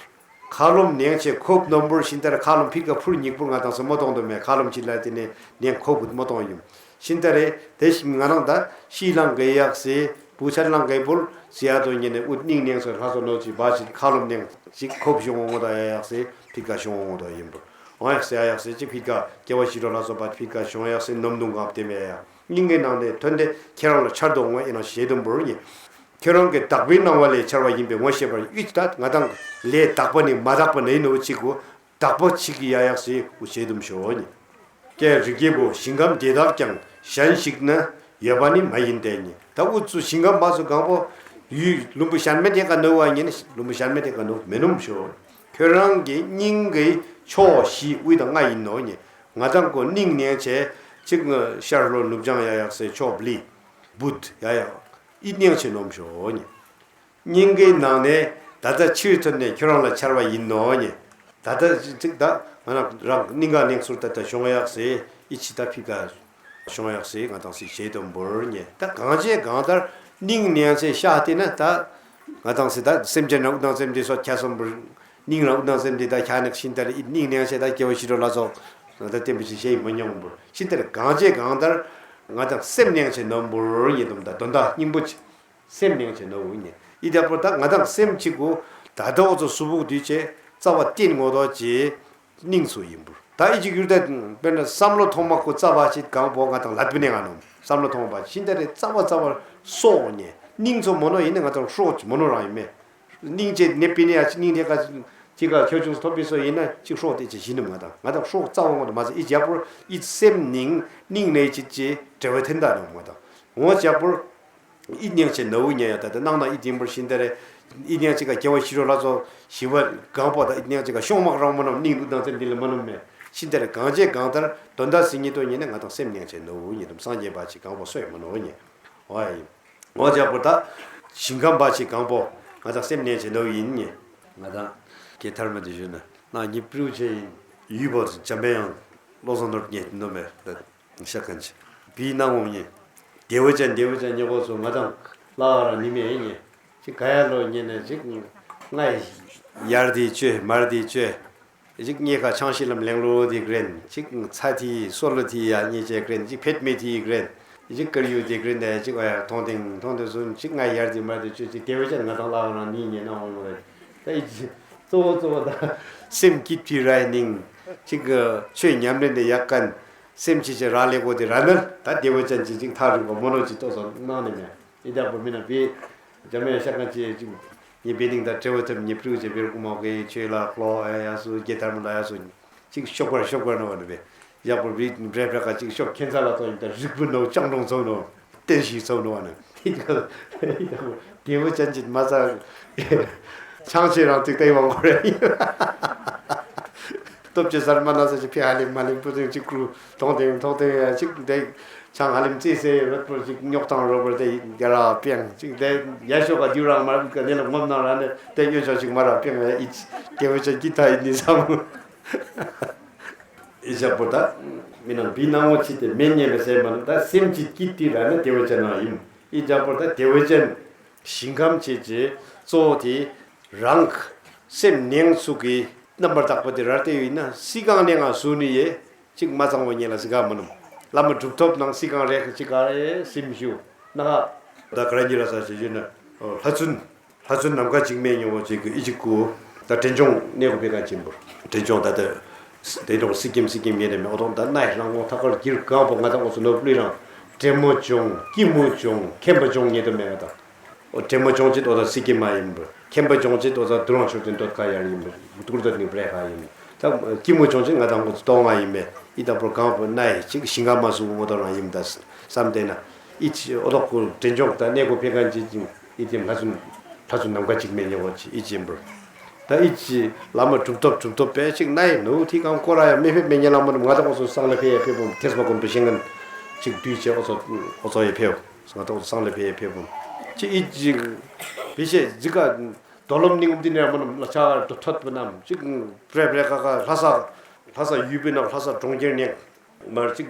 མཁའ་རླུང་ནས་ཆེ་ཁོབ་ནོར་བུར་ཤིན་ཏར་མཁའ་རླུང་ཕིར་ཀ་ཕུར་ཉིག་པུར་ང་དང་སོ་མོ་གཏོང་དུ་མེད། མཁའ་རླུང་ཅི་ལ་དེ་ནས་ནས་ཁོབ་མོ་གཏོང་ཡིན། ཤིན་ཏ་རེ་དེ་བཞིན་ང་རང་ད་ཤི་ལང་གེ་ཡག་སེ་བུ་ཆ་ལང་གེ་བུལ་ཟེ་ཡ་དོ་ཉིན་ནས་ཨུ་སྙིང་ནས་སོ་ལྷ་སོ་ནོ་ཅི་བ་ཞིག་མཁའ་རླུང་ནས་ཅིག་ཁོབ་བྱུང་འོང་དོ་ཡ་ཡག་སེ་ཕིར་ཀ་བྱུང་འོང་དོ་ཡིན་པུར། འོང་ཡག་སེ་ཡ་ཡག་སེ་ཅི་ཕིར་ཀ་སྐྱེ་བ་ཤི་རོ་ལྷ་སོ་བ་ཕིར་ཀ་བྱུང་ཡག་སེ་ནོམ་དུང་ངབ་དེ་མེ་ཡ་སྙིང་གི་ནང་ནས་ཐོན་ཏེ་ཁྱེད་རང་ལ་འཆར་དུ་འོང་བ་ཡིན་ན་ཞེ་དུམ་བུར་ཉིན། ཁྱེད་རང་གི་དག་པའི་སྣང་བ་ལས་འཆར་བ་ཡིན་པས་ངོ་ཤེས་པར་ཡིད་ད་ང་དང་ལས་དག་པ་ནི་མ་དག་པ་ནི་ནོ་ཅིག་གུ་དག་པོ་ཆིག་གི་ཡ་ཡག་སེ་ཞེ་དུམ་ཞོ་ཉེ། ཀྱེ་རིགས་ཀྱི་བུ་ཞིང་ཁམས་དེ་དག་ཀྱང་གཞན་ཞིག་ན་ཡོད་པ་ནི་མ་ཡིན་ཏེ་ཉེ། ད་ཨུ་ཚུ་ཞིང་ཁམས་མ་སུ་གང་པོ་ཡུལ་ལུམ་བུ་གཞན་མེད་དེ་ཀ་ནོ་བ་ཉེ་ནི་ལུམ་བུ་གཞན་མེད་དེ་ཀ་ནོ་མེ་ནུམ་ཞོ། ཁྱོད་རང་གི་སྙིང་གི་ཕྱོགས་བཞི་དབུས་དང་ལྔ་ཡིན་ནོ་ཉེ། ང་དང་གོ་སྙིང་ནས་ཆེ་ཅིག་ཤར་ལྷོ་ནུབ་བྱང་ཡ་ཡག་སེ་ཕྱོགས་བླི་བུད་ཡ་ཡག་ཨི་སྙིང་ཆེ་ནོམ་ཞོ་ཉེ། སྙིང་གི་ནང་ནས་ད་ལྟ་ཕྱིར་ཐོན་ནས་ཁྱོད་རང་ལ་འཆར་བ་ཡིན་ནོ་ཉེ། ད་ལྟ་ཅིག་ད་ང་རང་རང་སྙིང་ག་གནས་ཚུལ་ད་ལྟ་བྱུང་ཡག་སེ་ཨི་ཆི་ད་ཕི་ཀ་བྱུང་ཡག་སེ་ང་དང་སི་བྱེད་དུ་འབུར་ཉེ། ད་གང་བྱེད་གང་ལྟར་སྙིང་ནས་ཚེ་ཤ་སྟེ་ན་ད་ང་དང་སི་ད་སེམས་ཅན་རང་དང་སེམས་ཅན་སོགས་ཁྱ་སོམ་བུར་སྙིང་རང་དང་སེམས་ཅན་ད་ཁྱ་ནག་ཤིན་ཏ་རེ་ཨི་སྙིང་ནས་ཚེ་ད་སྐྱེ་བ་ཤི་རོ་ལ་སོགས་ང་ད་བསྟན་པ་ཞིག་བྱེད་མི་མྱོང་འབུར་ཤིན་ཏ་རེ་གང་བྱེད་གང་ལྟར་ང་དང་སེམས་ནས་ཚེ་ནོམ་འབུར་ཉེ་དུམ་ད་དོན་དག་སྙིང་པོ་ཆེ། སེམས་ནང་བྱས་ནོ་འུ་ཉེ། ཨི་དེ་པོ་ད་ང་དང་སེམས་གཅིག་གུ་ད་ལྟ་འོ་ཚོ་སུ་བུག་དུས་ཆེ་རྩ་བ་བརྟེན་ངོ་དོ་ཅེ་སྙིང་སུ་ཡིན་པུར། ད་ཨི་ཅིག་ཡུར་ད་དཔེར་ན་བསམ་བློ་ཐོག་མ་གུ་རྩ་བ་ཅིག་གང་པོ་ང་དང་ལབ་པི་ནས་ང་ནོམ་བསམ་བློ་ཐོག་མ་པ་ཤིན་ཏ་རེ་རྩ་བ་རྩ་བ་སོག་ཉེ་སྙིང་ཚོ་མོ་ནོ་ཡིན་ན་ང་དང་ཧྲོག་ཅི་མོ་ནོ་རང་ཡིན་མེ། སྙིང་ཅེ་ནེ་པི་ནེ་ཡ་ཅི་སྙིང་དེ་ཀ་ཅི་ཀ་ཁྱོད་ཅུང་ཐོབ་པི་སོ་ཡིན་ན་ཅིག་ཧྲོག་དེ་ཅི་ཞིན་ནམ་ང་དང་ང་དང་ཧྲོག་རྩ་བ་ངོ་དོ་མ་ཟེ་ཨི་ཇག་པུར་ཨི་སེམས་ནིང་སྙིང་ནས་ཅི་ཅི་འབྲེལ་བ་འཐེན་ད་ནོམ་ང་དང་ངོ་ཇག་པུར། ཨི་སྙིང་ཆེ་ནོ་འུ་ཉེ་ཡ་ད་ད་སྣང་ན་ཨི་དིང་པུར་ཤིན་ཏ་རེ། ཨི་སྙིང་ཅིག་ག་སྐྱེ་བ་ཤི་རོ་ལ་སོགས་ཞི་བ་གང་པོ་ད་ཨི་སྙིང་ཅིག་ག་ཤོང་མག་རང་མ་ནོམ་སྙིང་དུ་དང་སེམས་འདི་ལ་མ་ནོམ་མེ། ཤིན་ཏ་རེ་གང་བྱེད་གང་ལྟར་དོན་དག་སྲིད་ཉིད་དོ་ཉེ་ནས་ང་དང་སེམས་སྙིང་ཆེ་ནོ་འུ་ཉེ་དུམ་སངས་རྒྱས་པ་ཅིག་གང་པོ་སོས་མ་ནོ་འུ་ཉེ། འོ་ཡ་ཡིན། འོ་ཇག་པོ་ད། ཞིང་ཁམས་པ་ཅིག་གང་པོ་ང་དང་སེམས་སྙིང་ཆེ་ནོ་འུ་ཡིན་ཉེ། ང་དང་ཀྱེ་ཐར་མ་དེ་ཞུ་ན་ན་ཉི་པྲུ་ཆེ་ཡིན། ཡུལ་པོ་འཇམ་པའི་དབྱངས་བློ་བཟང་ནོར་བུ་ཉེ་ནོ་མེ་ད། ཤ་ཁན་ཆེ། བི་ནང་འོང་ཉེ། དེ་བོ་ཅན་དེ་བོ་ཅན་ཉེ་གོ་སོ་ང་དང་ལ་ར་ནི་མེ་ཉེ། ཅི་ག་ཡ་ལོ་ཉེ་ན་ཅིག་ང་ཡར་དེ་ཅོས་མར་དེ་ཅོས། ཅིག་ཉེ་ཁ་ཆང་ཤི་ལམ་ལེང་ལོ་དེ་ག་རེན། ཅིག་ཚ་དེ་སོ་ལོ་དེ་ཡ་ཉེ་ཅེ་ག་རེན། ཅིག་ཕེད་མེ་དེ་ག་རེན། ཅིག་དཀར་ཡུལ་དེ་ག་རེན་ད་ཅིག་ཨ་ཡ་མཐོང་དེང་མཐོང་དེ་སོ་ཅིག་ང་ཡར་དེ་མར་དེ་ཅོས་ཅིག་དེ་བོ་ཅན་ང་དང་ལ་ར་ནི་ཉེ་ན་འོང་ལོ་རེ། ད་ཡི་གཙོ་བོ་གཙོ་བོ་ད་སེམས་སྐྱིད་པའི་ར་ནིང་། ཅིག་ཆོས་ཉམས་ལེན་དེ་ཡག་གན། སེམས་ཅི་ཅི་ར་ལེགས་པོ་དེ་ར་ནལ་ད་བདེ་བོ་ཅན་ཅི་ཅིག་ཐག་རིང་པོ་མོ་ནོ་ཅི་ཏོ་སོ་གནང་ནས་མེད། ཨི་ད་པོ་མི་ན་བི་ཇ་མེ་ཤ་ཁན་ཅི་ཅིག་ཉི་བི་ནིང་ད་བྲེ་བོ་ཐབ་ཉི་པྲུ་ཅི་བེར་ཀུ་མོ་གི་ཆོས་ལ་ལོ་ཨ་ཡ་སུ་རྒྱལ་ཐར་མ་ལ་ཡ་སུ་ཅིག་ཤོག་པར་ཤོག་པར་ནོ་བ་ནི་བེ་ཡག་པོ་བི་བྲེ་བྲེ་ཀ་ཅིག་ཤོག་ཁན་ཚ་ལ་ཏོ་ཡིན་ད་རིག་པུ་ནོ་ཅང་རོང་ཚོ་ནོ། བསྟན་བཤིག་ཚོགས་འགྲོ་བ་ནི། དེ་ལྟ་བུ་དེ་བོ་ཅན་གྱི་མ་རྩ། ཆང་ཆེ་རང་ཏིག་ཏའི་མང་པོ་རེད། སྟོབས་ཆེ་སར་མ་ན་ས་ཅིག་ཕི་ཧ་ལེ་མ་ལེ་པུ་ཏིང་ཅིག་ཀྲུ་ཐོང་ཏེང་ཐོང་ཏེང་ཡ་ཅིག་འདེ་ཆང་ཧ་ལེ་ཙི་སེ་རོད་པོ་ཅིག་ཉོག་དང་རོ་པོ་དེ་ཡ་ར་པེང་ཅིག་དེ་ཡ་ཤོ་ག་དུ་རང་མ་ར་ཀ་ནེ་ལ་ངོམ་ན་ར་ནེ་དེ་ཡོ་ཤོ་ཅིག་མ་ར་པེང་ཡ་ཨིད་ཀེ་བེ་ཅ་ཀི་ཐ་ཨིད་ནི་སམ། ཨི་ཇག་པོ་ད་མི་ནང་བི་ནང་ངོ་ཆི་དེ་མེ་ཉེ་མེ་སེ་མ་ནོ་ད་སེམས་ཅིག་ཀི་ཏི་ར་ནེ་དེ་བེ་ཅ་ན་ཡིན། ཨི་ཇག་པོ་ད་དེ་བེ་ཅན་ཞིང་ཁམས་ཆེ་ཆེ་གཙོ་བོ་དེ་རང་སེམས་ནེང་ཚུགས་ཀྱི་རྣམ་པར་དག་པ་དེ་རར་ཏེ་ཡོད་ན་སི་ཀང་ནེ་ང་སུ་ནི་ཡེ་ཅིག་མ་གཙང་བོ་ཉེ་ལ་སི་ཀ་མ་ནུམ། བླ་མ་གྲུབ་ཐོབ་ནང་སི་ཀང་རེ་ཁ་ཅིག་ག་རེ་སིམ་ཞུ་ན་ཧ་ད་ག་ར་ཉི་ར་ས་ཞེ་ཞུ་ན་ལྷ་ཚུན་ལྷ་ཚུན་ནམ་མཁའ་གཅིག་མེད་ཉོ་བོ་ཅིག་གི་ཨི་ཅིག་གུ་ད་དྲན་ཆུང་གནས་གོ་ཕེ་ཀ་ཅིམ་པོ་དྲན་ཆུང་ད་ད་དེ་དྲུང་སི་ཀིམ་སི་ཀིམ་ཉེ་དེ་མེ་ཨོ་ཐོང་ད་ནའི་ལང་ངོ་ཐ་ཀར་གྱིར་གང་པོ་ང་ད་ཨོ་སོ་ནོ་པླི་རང་དྲན་མོ་ཅུང་ཀི་མོ་ཅུང་མཁན་པ་ཅུང་ཉེ་དུ་མེ་ང་ད། ཨོ་དྲན་མོ་ཅུང་ཅིག་ཨོ་ད་སི་ཀིམ་མ་ཡིན་པོ་མཁན་པ་ཅུང་ཅིག་ཨོ་ད་དུ་རང་ཆུར་དེ་འདོད་ཁ་ཡར་ཡིན་པོ་དུར་འདོད་ནི་པྲེ་ཁ་ཡིན་ད་ཀི་མོ་ཅུང་ཅིག་ང་ད་ཨོ་ཏོང་ང་ཡིན་མེ་ཨི་ད་པོ་གང་པོ་ནའི་ཅིག་ཤིང་ག་མ་སུ་ཨོ་ད་རང་ཡིན་ད་བསམ་དེ་ན་ཨི་ཅི་ཨོ་ད་ཁུ་དྲན་ཆུང་ད་གནས་གོ་ཕེ་ཀ་ཅིག་ཅིག་ཨི་ཅི་ལྷ་ཚུན་ལྷ་ཚུན་ནམ་མཁའ་གཅིག་མེད་ཉེ་བོ་ཅིག་ཨི་ཅིམ་པོ། ད་ཨི་ཅི་བླ་མ་གྲུབ་ཐོབ་གྲུབ་ཐོབ་པས་ཅིག་ན་ཡི་ནུ་ཐི་གང་ཀོ་ར་ཡ་མེ་ཕེབས་མེ་ཉེ་ལ་མ་ནུ་ང་ད་ཨོ་སོ་སང་ལ་ཕེ་ཡ་ཕེབས་བུམ་ཐེས་མ་ཀུན་པ་ཤེས་ངན་ཅིག་དུས་ཆེ་ཨོ་སོ་ཨོ་སོ་ཡ་ཕེབས་ང་ད་ཨོ་སོ་སང་ལ་ཕེ་ཡ་ཕེབས་བུམ་ཅི་ཨི་ཅི་བི་ཤེ་ཟི་ཀ་རྡོ་ལོམ་ནིང་འུབ་དི་ནེ་མ་ནུ་ལ་ཆ་ག་དོ་ཐོད་པ་ནམ་ཅིག་པྲེ་པྲེ་ཀ་ཀ་ལྷ་ས་ལྷ་ས་ཡུལ་པི་ནང་ལྷ་ས་གྲོང་ཁྱེར་ནེ་མར་ཅིག་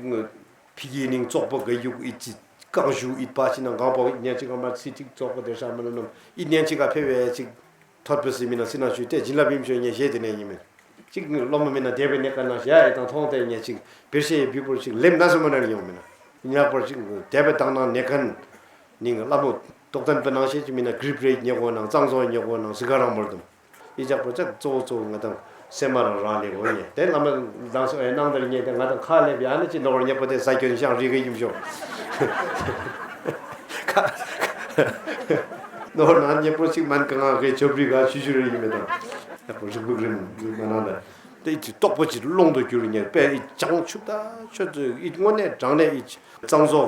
ཕི་གི་ནིང་བཙོག་པོ་ག་ཡུག་ཨི་ཅི་ཀང་ཞུ་ཨི་པ་ཅི་ནང་གང་པོ་ཨི་ཉན་ཅིག་ག་མར་ཚི་ཅིག་བཙོག་པོ་དེ་ཤ་མ་ནུ་ནམ་ཨི་ཉན་ཅིག་ག་ཕེབས་བས་ཅིག་ཐོད་པའི་སི་མི་ན་སི་ན་ཞུས་ཏེ་བྱིན་རླབས་ཡིན་ཞུ་ཉེ་ཞེས་དེ་ནས་ཡིན་མིན། གཅིག་ནི་སློབ་མ་མི་ན་དེ་བས་ནས་ཀ་ན་ཞེ་ཨེ་དང་མཐོང་སྟེ་ཉེ་གཅིག་བེར་ཤེས་ཡི་བུས་པོར་གཅིག་ལེམ་ན་སོ་མ་ནར་ཡོང་མིན། ཉག་པར་གཅིག་དེ་བས་དང་ནང་ནས་ཀན་ནིང་སླ་མོ་རྟོགས་ལྡན་པའི་ནང་ཞེས་ཀྱི་མི་ན་གྲིབ་རེ་ཉེ་གོ་ནང་གཙང་བཟོ་ཉེ་གོ་ནང་སི་ག་རང་མར་དུམ། ཨི་ཅག་པོ་ཅག་གཙོ་བོ་གཙོ་བོ་ང་དང་སེམས་མ་རང་རང་ལས་གོ་ཉེ་དེ་བླ་མ་དང་སོ་ཨེ་ནང་དར་ཉེ་དེ་ང་དང་ཁ་ལེབ་ཡ་ནི་ཅི་ནོར་ཉེ་པོ་དེ་ས་ཁྱོན་ཤང་རི་གེ་ཡིན་ཤོག་ནོར་ནང་ཉེ་པོ་ཅིག་མན་གང་ང་གེ་ཆོབ་རི་ག་ཆུ་ཆུ་རི་ཡིན་མེད་དང་ཡག་པོ་རིག་པུག་རིམ་རིག་མ་ནང་ལ་དེ་ཅི་རྟོགས་པོ་ཅི་ཀློང་དུ་གྱུར་ཉེ་པས་ཨི་བྱང་ཆུབ་ད་ཆོས་ཚུལ་ཨི་དངོས་གནས་དྲང་གནས་ཨི་གཙང་བཟོ་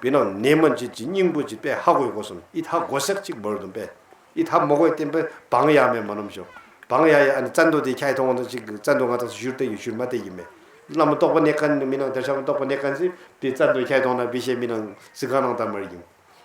བི་ནང་ནེ་མན་ཅི་ཅི་སྙིང་པོ་ཅི་པས་ཧ་གོ་གོ་སོང་ཨི་ཧ་གོ་སེག་ཅིག་བོར་དུ་པས། ཨི་ཐ་མོ་གོའི་བསྟན་པའི་བང་ཡ་མེ་མ་ནོམ་ཤོག་བང་ཡ་ཡ་ཨ་ནི་བཙན་དོ་དེ་ཁྱའི་ཐོང་དོ་ཅིག་བཙན་དོ་ང་དང་ཞུར་དེ་ཡོད་ཞུར་མ་དེ་ཡིན་མེ། བླ་མ་རྟོགས་པ་གནས་ཁན་མི་ནང་དེར་ཤམ་རྟོགས་པ་གནས་ཁན་ཟི་དེ་བཙན་དོ་ཁྱའི་ཐོང་ན་བི་ཤེ་མི་ནང་སི་ཁ་ནང་ད་མར་ཡིན།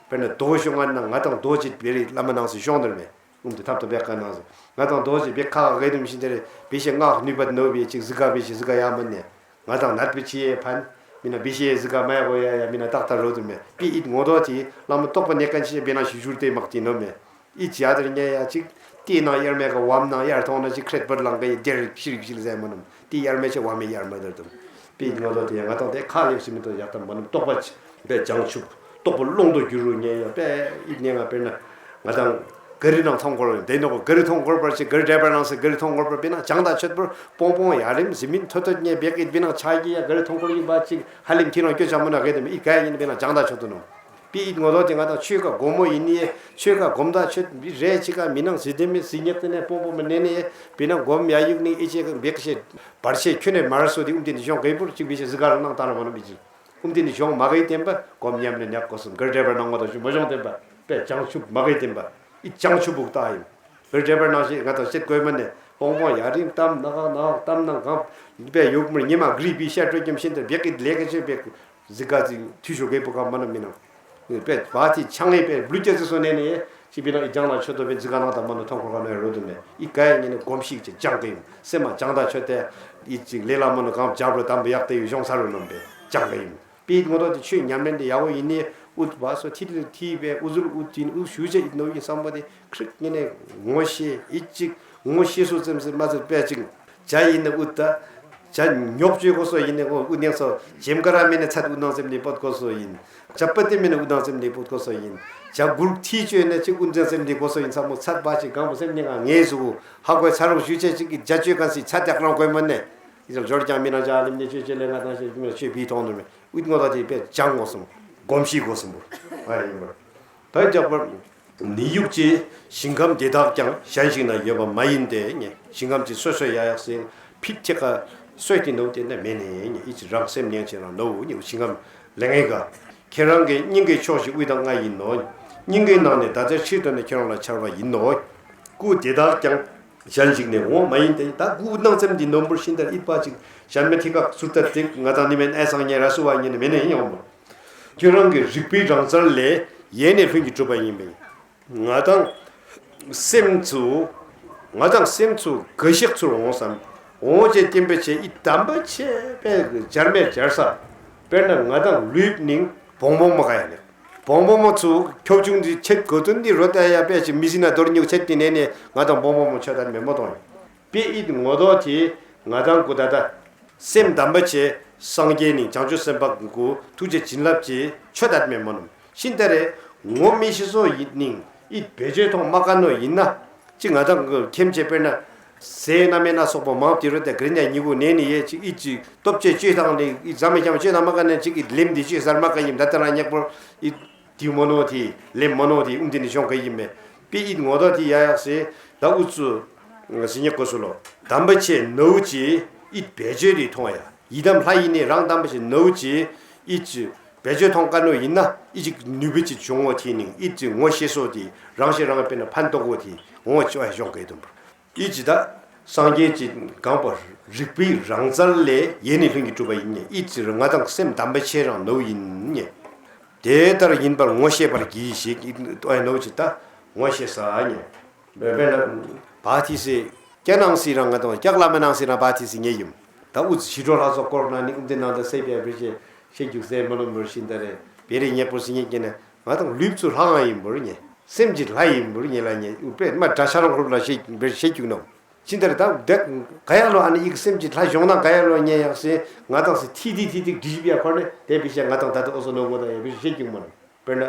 དཔེར་ན་རྡོ་ཤོང་ང་ན་ང་དང་རྡོ་ཅིག་བེ་རི་བླ་མ་ནང་སི་ཤོང་དེར་མེ། ཨུམ་དེ་ཐབ་ཏུ་བེ་ཁ་ནང་སི་ང་དང་རྡོ་ཅིག་བེ་ཁ་ག་གེ་དུམ་ཤིན་དེར་བི་ཤེ་ངག་ནུས་པ་ནོ་བི་ཅིག་སི་ཁ་བི་ཤེ་སི་ཁ་ཡ་མ་ནེ། ང་དང་ནད་པའི་ཆེ་ཡེ་ཕན། མི་ན་བི་ཤེ་ཟི་ག་མ་ཡ་གོ་ཡ་ཡ་མི་ན་ཏག་ཏག་རོ་དུ་མེ། པི་ཨིད་ངོ་དོ་ཏི་བླ་མ་རྟོགས་པ་གནས་ཁན་ཆེ་བེ་ན་ཞུ་ཞུར་ཏེ་མག་ཏི་ནོ་མེ། ཨི་ཅི་ཡ་དར་ཉེ་ཡ་ཅིག་ཏི་ནང་ཡར་མེ་ག་བམ་ནང་ཡར་ཐོང་ན་ཅིག་ཁྲེད་པར་ལང་ག་ཡི་དེར་ཤིར་ཤིར་ཟེ་མ་ནམ་ཏི་ཡར་མེ་ཆེ་བམ་མེ་ཡར་མ་དར་དུ། པི་ཨིད་ངོ་དོ་ཏི་ཡ་ང་དང་དེ་ཁ་ལེབ་སི་མི་དོ་ཡག་ཏམ་མ་ནམ་རྟོགས་པ་ཆེ་བེ་བྱང་ཆུབ་རྟོགས་པ་ཀློང་དུ་གྱུར་རུ་ཉེ་ཡ་པེ་ཨིད་ཉེ་ང་དཔེར་ན་ང་དང་ག་རི་ནང་ཐོང་འཁོར་དེ་ནོ་ག་རི་ཐོང་འཁོར་པར་ཆེ་ག་རི་ཌེ་བར་ནང་སི་ག་རི་ཐོང་འཁོར་པར་པེ་ན་བྱང་དང་ཆོད་པར་པོང་པོང་ཡ་རིམ་ཟི་མིན་ཐོད་ཐོད་ཉེ་བེ་ཨིད་བི་ནང་ཆ་གི་ཡ་ག་རི་ཐོང་འཁོར་ཡིན་པ་ཅིག་ཧ་ལེམ་ཁྱི་རང་སྐྱོ་ཆ་མོ་ན་གེ་དེ་མི་ཨི་ག་ཡིན་པེ་ན་བྱང་དང་ཆོད་དུ་ནོ། པི་ཨིད་ངོ་དོ་དེ་ང་དང་ཆོས་ཀ་སྒོ་མོ་ཡིན་ནི་ཆོས་ཀ་སྒོམ་དང་ཆོས་རེ་ཅིག་ག་མི་ནང་ཟི་དེ་མི་ཟི་ཉེག་དེ་ནས་པོ་པོ་མི་ནེ་ནེ་པི་ནང་སྒོམ་ཡ་ཡུག་ནི་ཨི་ཅེ་ག་བེག་ཤེ་བར་ཤེ་ཁྱོད་ནས་མར་སོ་དེ་ཨུམ་དེ་ནི་ཤོང་གེ་པུར་ཅིག་བི་ཤེ་ཟི་ག་རང་ནང་ཏང་ར་མ་ནོ་མི་ཅིག་ཨུམ་དེ་ནི་ཤོང་མ་གེ་དེན་པ་སྒོམ་ཉམས་ནས་ཉག་གོ་སོང་ག་རེ་འདྲེ་བར་ནང་ངོ་དང་ཞུ་མ་ཤོང་དེན་པ་པས་བྱང་ཆུབ་མ་གེ་དེན་པ་ཨི་བྱང་ཆུབ་བུག་ཏ་ཡིན། བེ་ཌེ་བར་ནང་ཞིག་ང་དང་བཤད་དགོས་མ་ནས་པོང་པོང་ཡ་རིང་གཏམ་ནག་ནག་གཏམ་ནང་གང་བེ་ཡོག་མར་ཉི་མ་གི་རི་བི་ཤ་སྤྲོད་ཀྱམ་ཤིན་ཏུ་བེག་གི་ལས་ཀ་ཆེ་བེག་ཟི་ག་ཙི་ཐུ་ཤོ་གེ་པུ་ཀ་མ་ན་མི་ནང་བེ་བ་ཏི་ཆང་ངེ་བེ་བླུ་ཀྱ་ཙི་སོ་ནས་ནས་ཅི་བི་ནང་ཨི་ཅང་ལ་ཆོད་དོ་བེ་ཟི་ག་ནང་དང་མ་ནོ་ཐོང་ཁོ་ག་ནོ་རོ་དུ་མེ་ཨི་ག་ཡ་ཉེ་ནས་གོམས་ཤིག་ཅི་ཅང་གི་ཡིན་སེམས་མ་ཅང་ད་ཆོད་དེ་ཨི་ཅིག་ལས་ལ་མ་ནོ་གང་བྱ་བྲོ་དམ་བུ་ཡག་དེ་ཡུ་ཤོང་ས་རུ་ནོམ་བེ་ཅང་གི་ཡིན། པི་ངོ་ཐོག་དེ་ཆོས་ཉམས་ལེན་དེ་ཡག་པོ་ཡིན་ནི་ཨུད་བ་སོ་ཐི་ལི་ཐི་བས་ཨུ་ཟུར་ཨུད་ཅིན་ཨུ་ཞུ་ཅེ་ཨིད་ནོ་ཡིན་བསམ་པ་དེ་ཁྲིག་ངེ་ནས་ངོ་ཤེས་ཨིད་ཅིག་ངོ་ཤེས་སོ་ཙམ་ཟེར་མ་ཟེར་པས་ཅིག་བྱ་ཡིན་ན་ཨུད་ད་བྱ་ཉོག་བཅོས་གོ་སོ་ཡིན་ནས་ཨུ་ཨུད་ནས་སོ་ཇེམ་ཀ་ར་མེ་ནས་ཚད་ཨུད་ནང་ཙམ་ནས་པོད་གོ་སོ་ཡིན། བྱ་པ་དེ་མེ་ནས་ཨུད་ནང་ཙམ་ནས་པོད་གོ་སོ་ཡིན། བྱ་གུར་ཐི་བཅོས་ནས་ཅིག་ཨུད་ནང་ཙམ་ནས་གོ་སོ་ཡིན་བསམ་མོ་ཚད་པ་ཅིག་གང་པོ་སེམས་ནས་ང་ངེས་སུ་ཧ་གོ་ཚ་རོགས་ཞུ་ཅེ་ཅིག་གི་བྱ་བཅོས་གང་སྲིད་ཚད་ཡག་རང་གོ་མ་ནས། ཨི་ཟེར་འབྱོར་ཀྱང་མི་ན་ཅག་ལིམ་ནས་ཆོས་ཆེ་ལས་ང་དང་ཞེས་མི་ཆོས་བིས་མཐོང་དུ་མེད། ཨུད་ངོ་ད་དེ་པས་ཅང་ངོ་སོང་། གོམས་གཤིས་གོ་སོང་པོ། ཨ་ཡིན་པར། ད་རྒྱག་པར། ནི་ཡུག་ཅེས་ཞིང་ཁམས་དེ་དག་ཀྱང་གཞན་ཞིག་ན་ཡོད་པ་མ་ཡིན་ཏེ་ཉེ། ཞིང་ཁམས་ཀྱི་སོ་སོ་ཡ་ཡག་སེང་ཕིབ་ཐེ་ཀ་སོས་ཏེ་ནོ་དེ་ནས་མེད་ནས་ཉེ། ཨི་ཅི་རང་སེམས་ཉན་ཆེ་རང་ནོ་ཉེ་ཞིང་ཁམས་ལས་ངེས་ག་ཁྱེད་རང་གི་སྙིང་གའི་ཕྱོགས་ཤིག་དབུས་དང་ལྔ་ཡིན་ནོ། སྙིང་གའི་ནང་ནས་ད་ལྟའི་ཕྱིར་དོན་ནི་ཁྱེད་རང་ལ་འཆར་བ་ཡིན་ནོ། སྐུ་དེ་དག་ཀྱང་གཞན་ཞིག་ནས་འོང་མ་ཡིན་ཏེ། ད་སྐུ་སྣང་ཚད་འདི་ནོར་བུར་ཤིན་ཏུ་ཡིད་འཕགས་ཤིང་། གཞན་མི་ཐི་ག་ཚུར་ལྟར་དེ་ང་དང་ནི་མེན་ཨེ་སང་ཉེ་ར་སུ་བ་ཉེ་ནི་མེ་ནས་ཡོང་མོ། ཁྱོད་རང་གི་རིག་པའི་རང་རྩལ་ལས་ཡེ་ནས་ལྷུན་གྱིས་གྲུབ་པ་ཡིན་པས། ང་དང་སེམས་ཚུ་ང་དང་སེམས་ཚུ་ག་ཤེད་ཚུར་འོང་བསམ། འོང་བྱས་བསྟན་པའི་ཆེ་ཡིད་དམ་པ་ཆེ་པས་སྦྱར་མེད་སྦྱར་ས། དཔེར་ན་ང་དང་ལུས་ནིང་བོང་བོ་མོ་ག་ཡ་ལེ། བོང་བོ་མོ་ཚུ་ཁྱོ་ཆུང་འདི་ཆེད་གོ་དོན་འདི་རོ་ཏ་ཡ་པས་ཆེ་མི་སྲིད་ན་རྡོར་ཉུག་ཆེད་དེ་ནས་ནས་ང་དང་བོང་བོ་མོ་ཆོད་དད་མེད་མོ་དང་། པེ་ཨིད་ངོ་ཏོ་དེ་ང་དང་གུ་ད་ད། སེམས་དམ་པ་ཆེ་སངས་རྒྱས་ནི་བྱང་ཆུབ་སེམས་དཔའ་གུ་ཐུགས་རྗེ་བྱིན་རླབས་ཀྱི་ཆོད་དད་མེད་མོ་ནམ་ཤིན་ཏ་རེ། ངོ་མི་ཤེས་སོ་ཡིན་ནིང་ཨིད་བེད་སྤྱོད་ཐོང་མ་ཀ་ནོ་ཡིན་ན། ཅི་ང་དང་གུ་ཁྱེམ་ཆེ་དཔེར་ན། ཟས་སྣ་མེད་སྣ་ཚོགས་པ་མང་དེ་རུ་དེ་གི་རིན་ཡ་ཉི་གུ་ནས་ནི་ཡེ་ཅིག་ཨིད་ཅིག་སྟོབས་ཆེ་བཅོས་དང་ནི་ཨིད་ཟ་མི་ཤམ་བཅོས་དང་མ་ཀ་ནས་ཅིག་ཨིད་ལེམ་འདི་བཅོས་ཟར་མ་ཀ་ཡིན་ད་ལྟ་རང་ཉག་པོ་ཨིད། དེའུ་མོ་ནོ་དེ་ལེམ་མོ་ནོ་དེ་ཨུམ་དེ་ནི་ཤོང་ག་ཡིན་མེ། པེ་ཨིད་ངོ་ཏོ་དེ་ཡ་ཡག་སེ་ད་ཨུ་ཚུ་ཟི་ཉེ་གོ་སུ་ལོ། དམ་པ་ཆེ་ནོ་ཅི་ཨིད་བེད་སྤྱོད་དེ་ཐོང་ཡ། ཡི་དམ་ལྷ་ཡིན་ནི་རང་དམ་པ་ཆེ་ནོ་ཅི་ཨིད་ཅི་བེད་སྤྱོད་ཐོང་ཀ་ནོ་ཡིན་ན་ཨིད་ཅིག་ནུས་པའི་ཅིག་བྱུང་ངོ་དེ་ནིང་ཨིད་ཅི་ངོ་ཤེས་སོ་དེ་རང་ཤེས་རང་དཔེར་ན་ཕན་ཐོགས་གོ་དེ་ངོ་ཅི་བ་ཤོང་ག་ཡིན་དུམ་པར། ཨི་ཇི་ད་སངས་རྒྱས་ཀྱི་གང་པོ་རིག་པའི་རང་རྩལ་ལས་ཡེ་ནས་ལྷུན་གྱིས་གྲུབ་པ་ཡིན་ཉེ། ཨི་ཇི་རུ་ང་དང་སེམས་དམ་པ་ཆེ་རང་ནོ་ཡིན་ཉེ། དེ་ལྟར་ཡིན་པར་ངོ་ཤེས་པར་གྱིས་ཤིག་ཨི་ནོ་ཅི་ད་ངོ་ཤེས་ས་ཉེ། བེ་བེ་ན་བ་ཐི་སེ་སྐྱ་ནང་སི་རང་ང་དང་སྐྱག་ལ་མ་ནང་སི་རང་བ་ཐི་སེ་ཉེ་ཡིན། ད་ཨུ་ཙི་ཞི་ཁྲོ་ལྷ་ཚོགས་སྐོར་ན་ནི་ཨུ་འདི་ནང་ད་སེ་བེ་བེ་ཤེ་ཤེ་རྒྱུག་སེ་མ་ལོ་མུར་ཤིན་ད་རེ་བེ་རེ་ཉེ་པོ་སི་ཉེ་སྐྱེ་ན། ང་དང་ལུས་ཚུ་ལྷ་ཡང་ཡིན་པོར་ཉེ། སེམས་ཀྱི་ལྷ་ཡིན་པོར་ཉེ་ལ་ཉེ། དཔེ་མ་དགྲ་ཤ་རང་ཁུར་ལ་ཤེས་བེར་ཤེས་བཅུག་ནོ། ཕྱིན་ལྟར་ད་བདག་ག་ཡ་ལོ་ཨ་ནི་ཡིག་སེམས་ཀྱི་ལྷ་གཞུང་ན་ག་ཡ་ལོ་ཉེ་ཡག་སེ་ང་དང་སེ་ཐི་ཐི་ཐི་ཐི་འདྲི་ཞིབ་ཡ་ཁོ་ནས་དེ་བི་ཤ་ང་དང་ད་ལྟ་ཨོ་སོ་ནོ་མོ་དང་ཡ་བི་ཤེས་བཅུག་མ་ནོ། དཔེར་ན་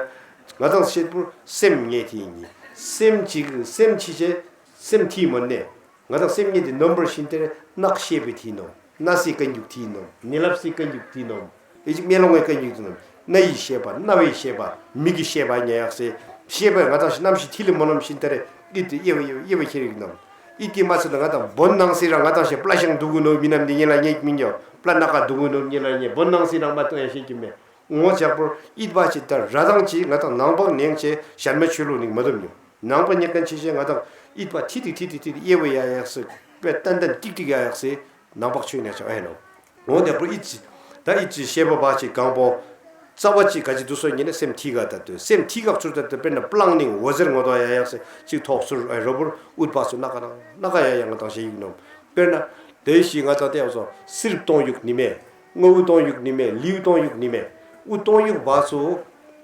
ང་དང་ཤེས་པོར་སེམས་ཉེ་ཐི་ཉེ། སེམས་ཀྱི་སེམས་ཆི་ཆེ་སེམས་ཐི་མོ་ནེ། ང་དང་སེམས་ཉིད་དེ་ནོམ་པར་ཤིན་ཏེ་རེ་གནག་ཤེས་པའི་ཐིག་ནོམ། སྣ་སི་ཀ་འཇུག་ཐིག་ནོམ། ནི་ལབ་སི་ཀ་འཇུག་ཐིག་ནོམ། ཨེ་ཅིག་མེ་ལོང་བའི་ཀ་འཇུག་ཐིག་ནོམ། སྣ་ཡི་ཤེས་པ་རྣ་བའི་ཤེས་པ་མིག་གི་ཤེས་པ་ཉེ་ཡག་སེ། ཤེས་པ་ང་དང་ཤི་རྣམ་ཤི་ཐིག་ལེ་མོ་ནོམ་ཤིན་ཏེ་རེ་ཨི་ཏི་ཨེ་བ་ཨེ་བ་ཨེ་བ་ཁྱེར་ཡིག་ནོམ། ཨི་ཏི་མ་ཚད་ང་དང་བོན་ནང་སི་ར་ང་དང་ཤེ་པླ་ཤང་འདུག་གུ་ནོ་མི་ནམ་འདི་ཉེ་ལ་ཉེ་མི་ཉོ། པླ་ནག་ཀ་འདུག་གུ་ནོ་ཉེ་ལ་ཉེ་བོན་ནང་སི་ར་མ་ཏོ་ཡ་ཤེས་ཀྱི་མེ། ངོ་ཅག་པོར་ཨིད་པ་ཅི་ལྟར་ར་དང་ཅི་ང་དང་ནང་པ་ནེང་ཆེ་ཞན་མ་ཆོས་ལུགས་ནིང་མ་དུམ་ཉོ། ནང་པ་ཉེ་ཀན་ཆེ་ཆེ་ང་དང་ཨིད་པ་ཐི་ཐི་ཐི་ཐི་ཐི་ཨེ་བ་ཡ་ཡག་སེ་པེ་ཏན་ཏན་ཏིག་ཏིག་ཡ་ཡག་སེ་ནང་པ་ཆོས་ནེ་ཆ་ཨེ་ནོ། ངོ་དེ་པོ་ཨིད་ཅི་ད་ཨིད་ཅི་ཤེས་པ་བ་ཅི་གང་པོ་རྩ་བ་ཅི་ག་ཅི་དུ་སོ་ཉེ་ནེ་སེམས་ཐི་ག་ད་དུ་སེམས་ཐི་ག་ཚུར་ད་དུ་པེ་ན་པླང་ནིང་འོ་ཟེར་ངོ་དོ་ཡ་ཡག་སེ་ཅིག་ཐོག་ཚུར་ཨེ་རོ་པུར་ཨུད་པ་སུ་ན་ཀ་ན་ན་ཀ་ཡ་ཡ་ང་དང་ཤེས་ཡིག་ནོ། དཔེར་ན། དེ་བཞིན་ང་ཚོ་ལྟས་སོ་སིར་གཏོང་ཡུག་ནི་མེ། དངོས་པོ་གཏོང་ཡུག་ནི་མེ་ལིའུ་གཏོང་ཡུག་ནི་མེ། ཨུ་གཏོང་ཡུག་བ་སོ།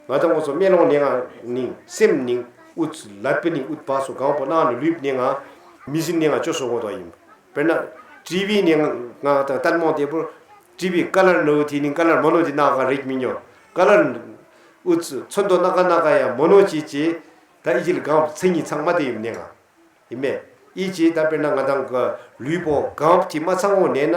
ང་ཚོ་ང་ཚོ་སྨེ་ལོང་ནེ་ང་ནིང་སེམས་ནིང་ཨུ་ལད་པེ་ནིང་ཨུ་བ་སོ་གང་པོ་ནང་ནི་ལུས་ནེ་ང་མི་སྲིན་ནེ་ང་ཅོ་སོ་ངོ་དོ་ཡིན། དཔེར་ན་ཏི་བི་ནེ་ང་ང་ད་ལྟད་མོ་དེ་པོ་ཏི་བི་ཀ་ལར་ནོ་དེ་ནིང་ཀ་ལར་མོ་ནོ་དེ་ནང་ང་རེག་མི་ཉོ། ཀ་ལར་ཨུ་ཚོན་མདོག་སྣ་ཁ་སྣ་ཁ་ཡ་མོ་ནོ་ཅི་ཅི་ད་ཨི་ཅི་ལ་གང་མཚན་ཉིད་ཚང་མ་དེ་ཡིན་ནེ་ང་། ཡིན་མེད། ཨི་ཅི་ད་དཔེར་ན་ང་དང་གི་ལུས་པོ་གང་ཐི་མ་ཚང་བོ་ནས་ན།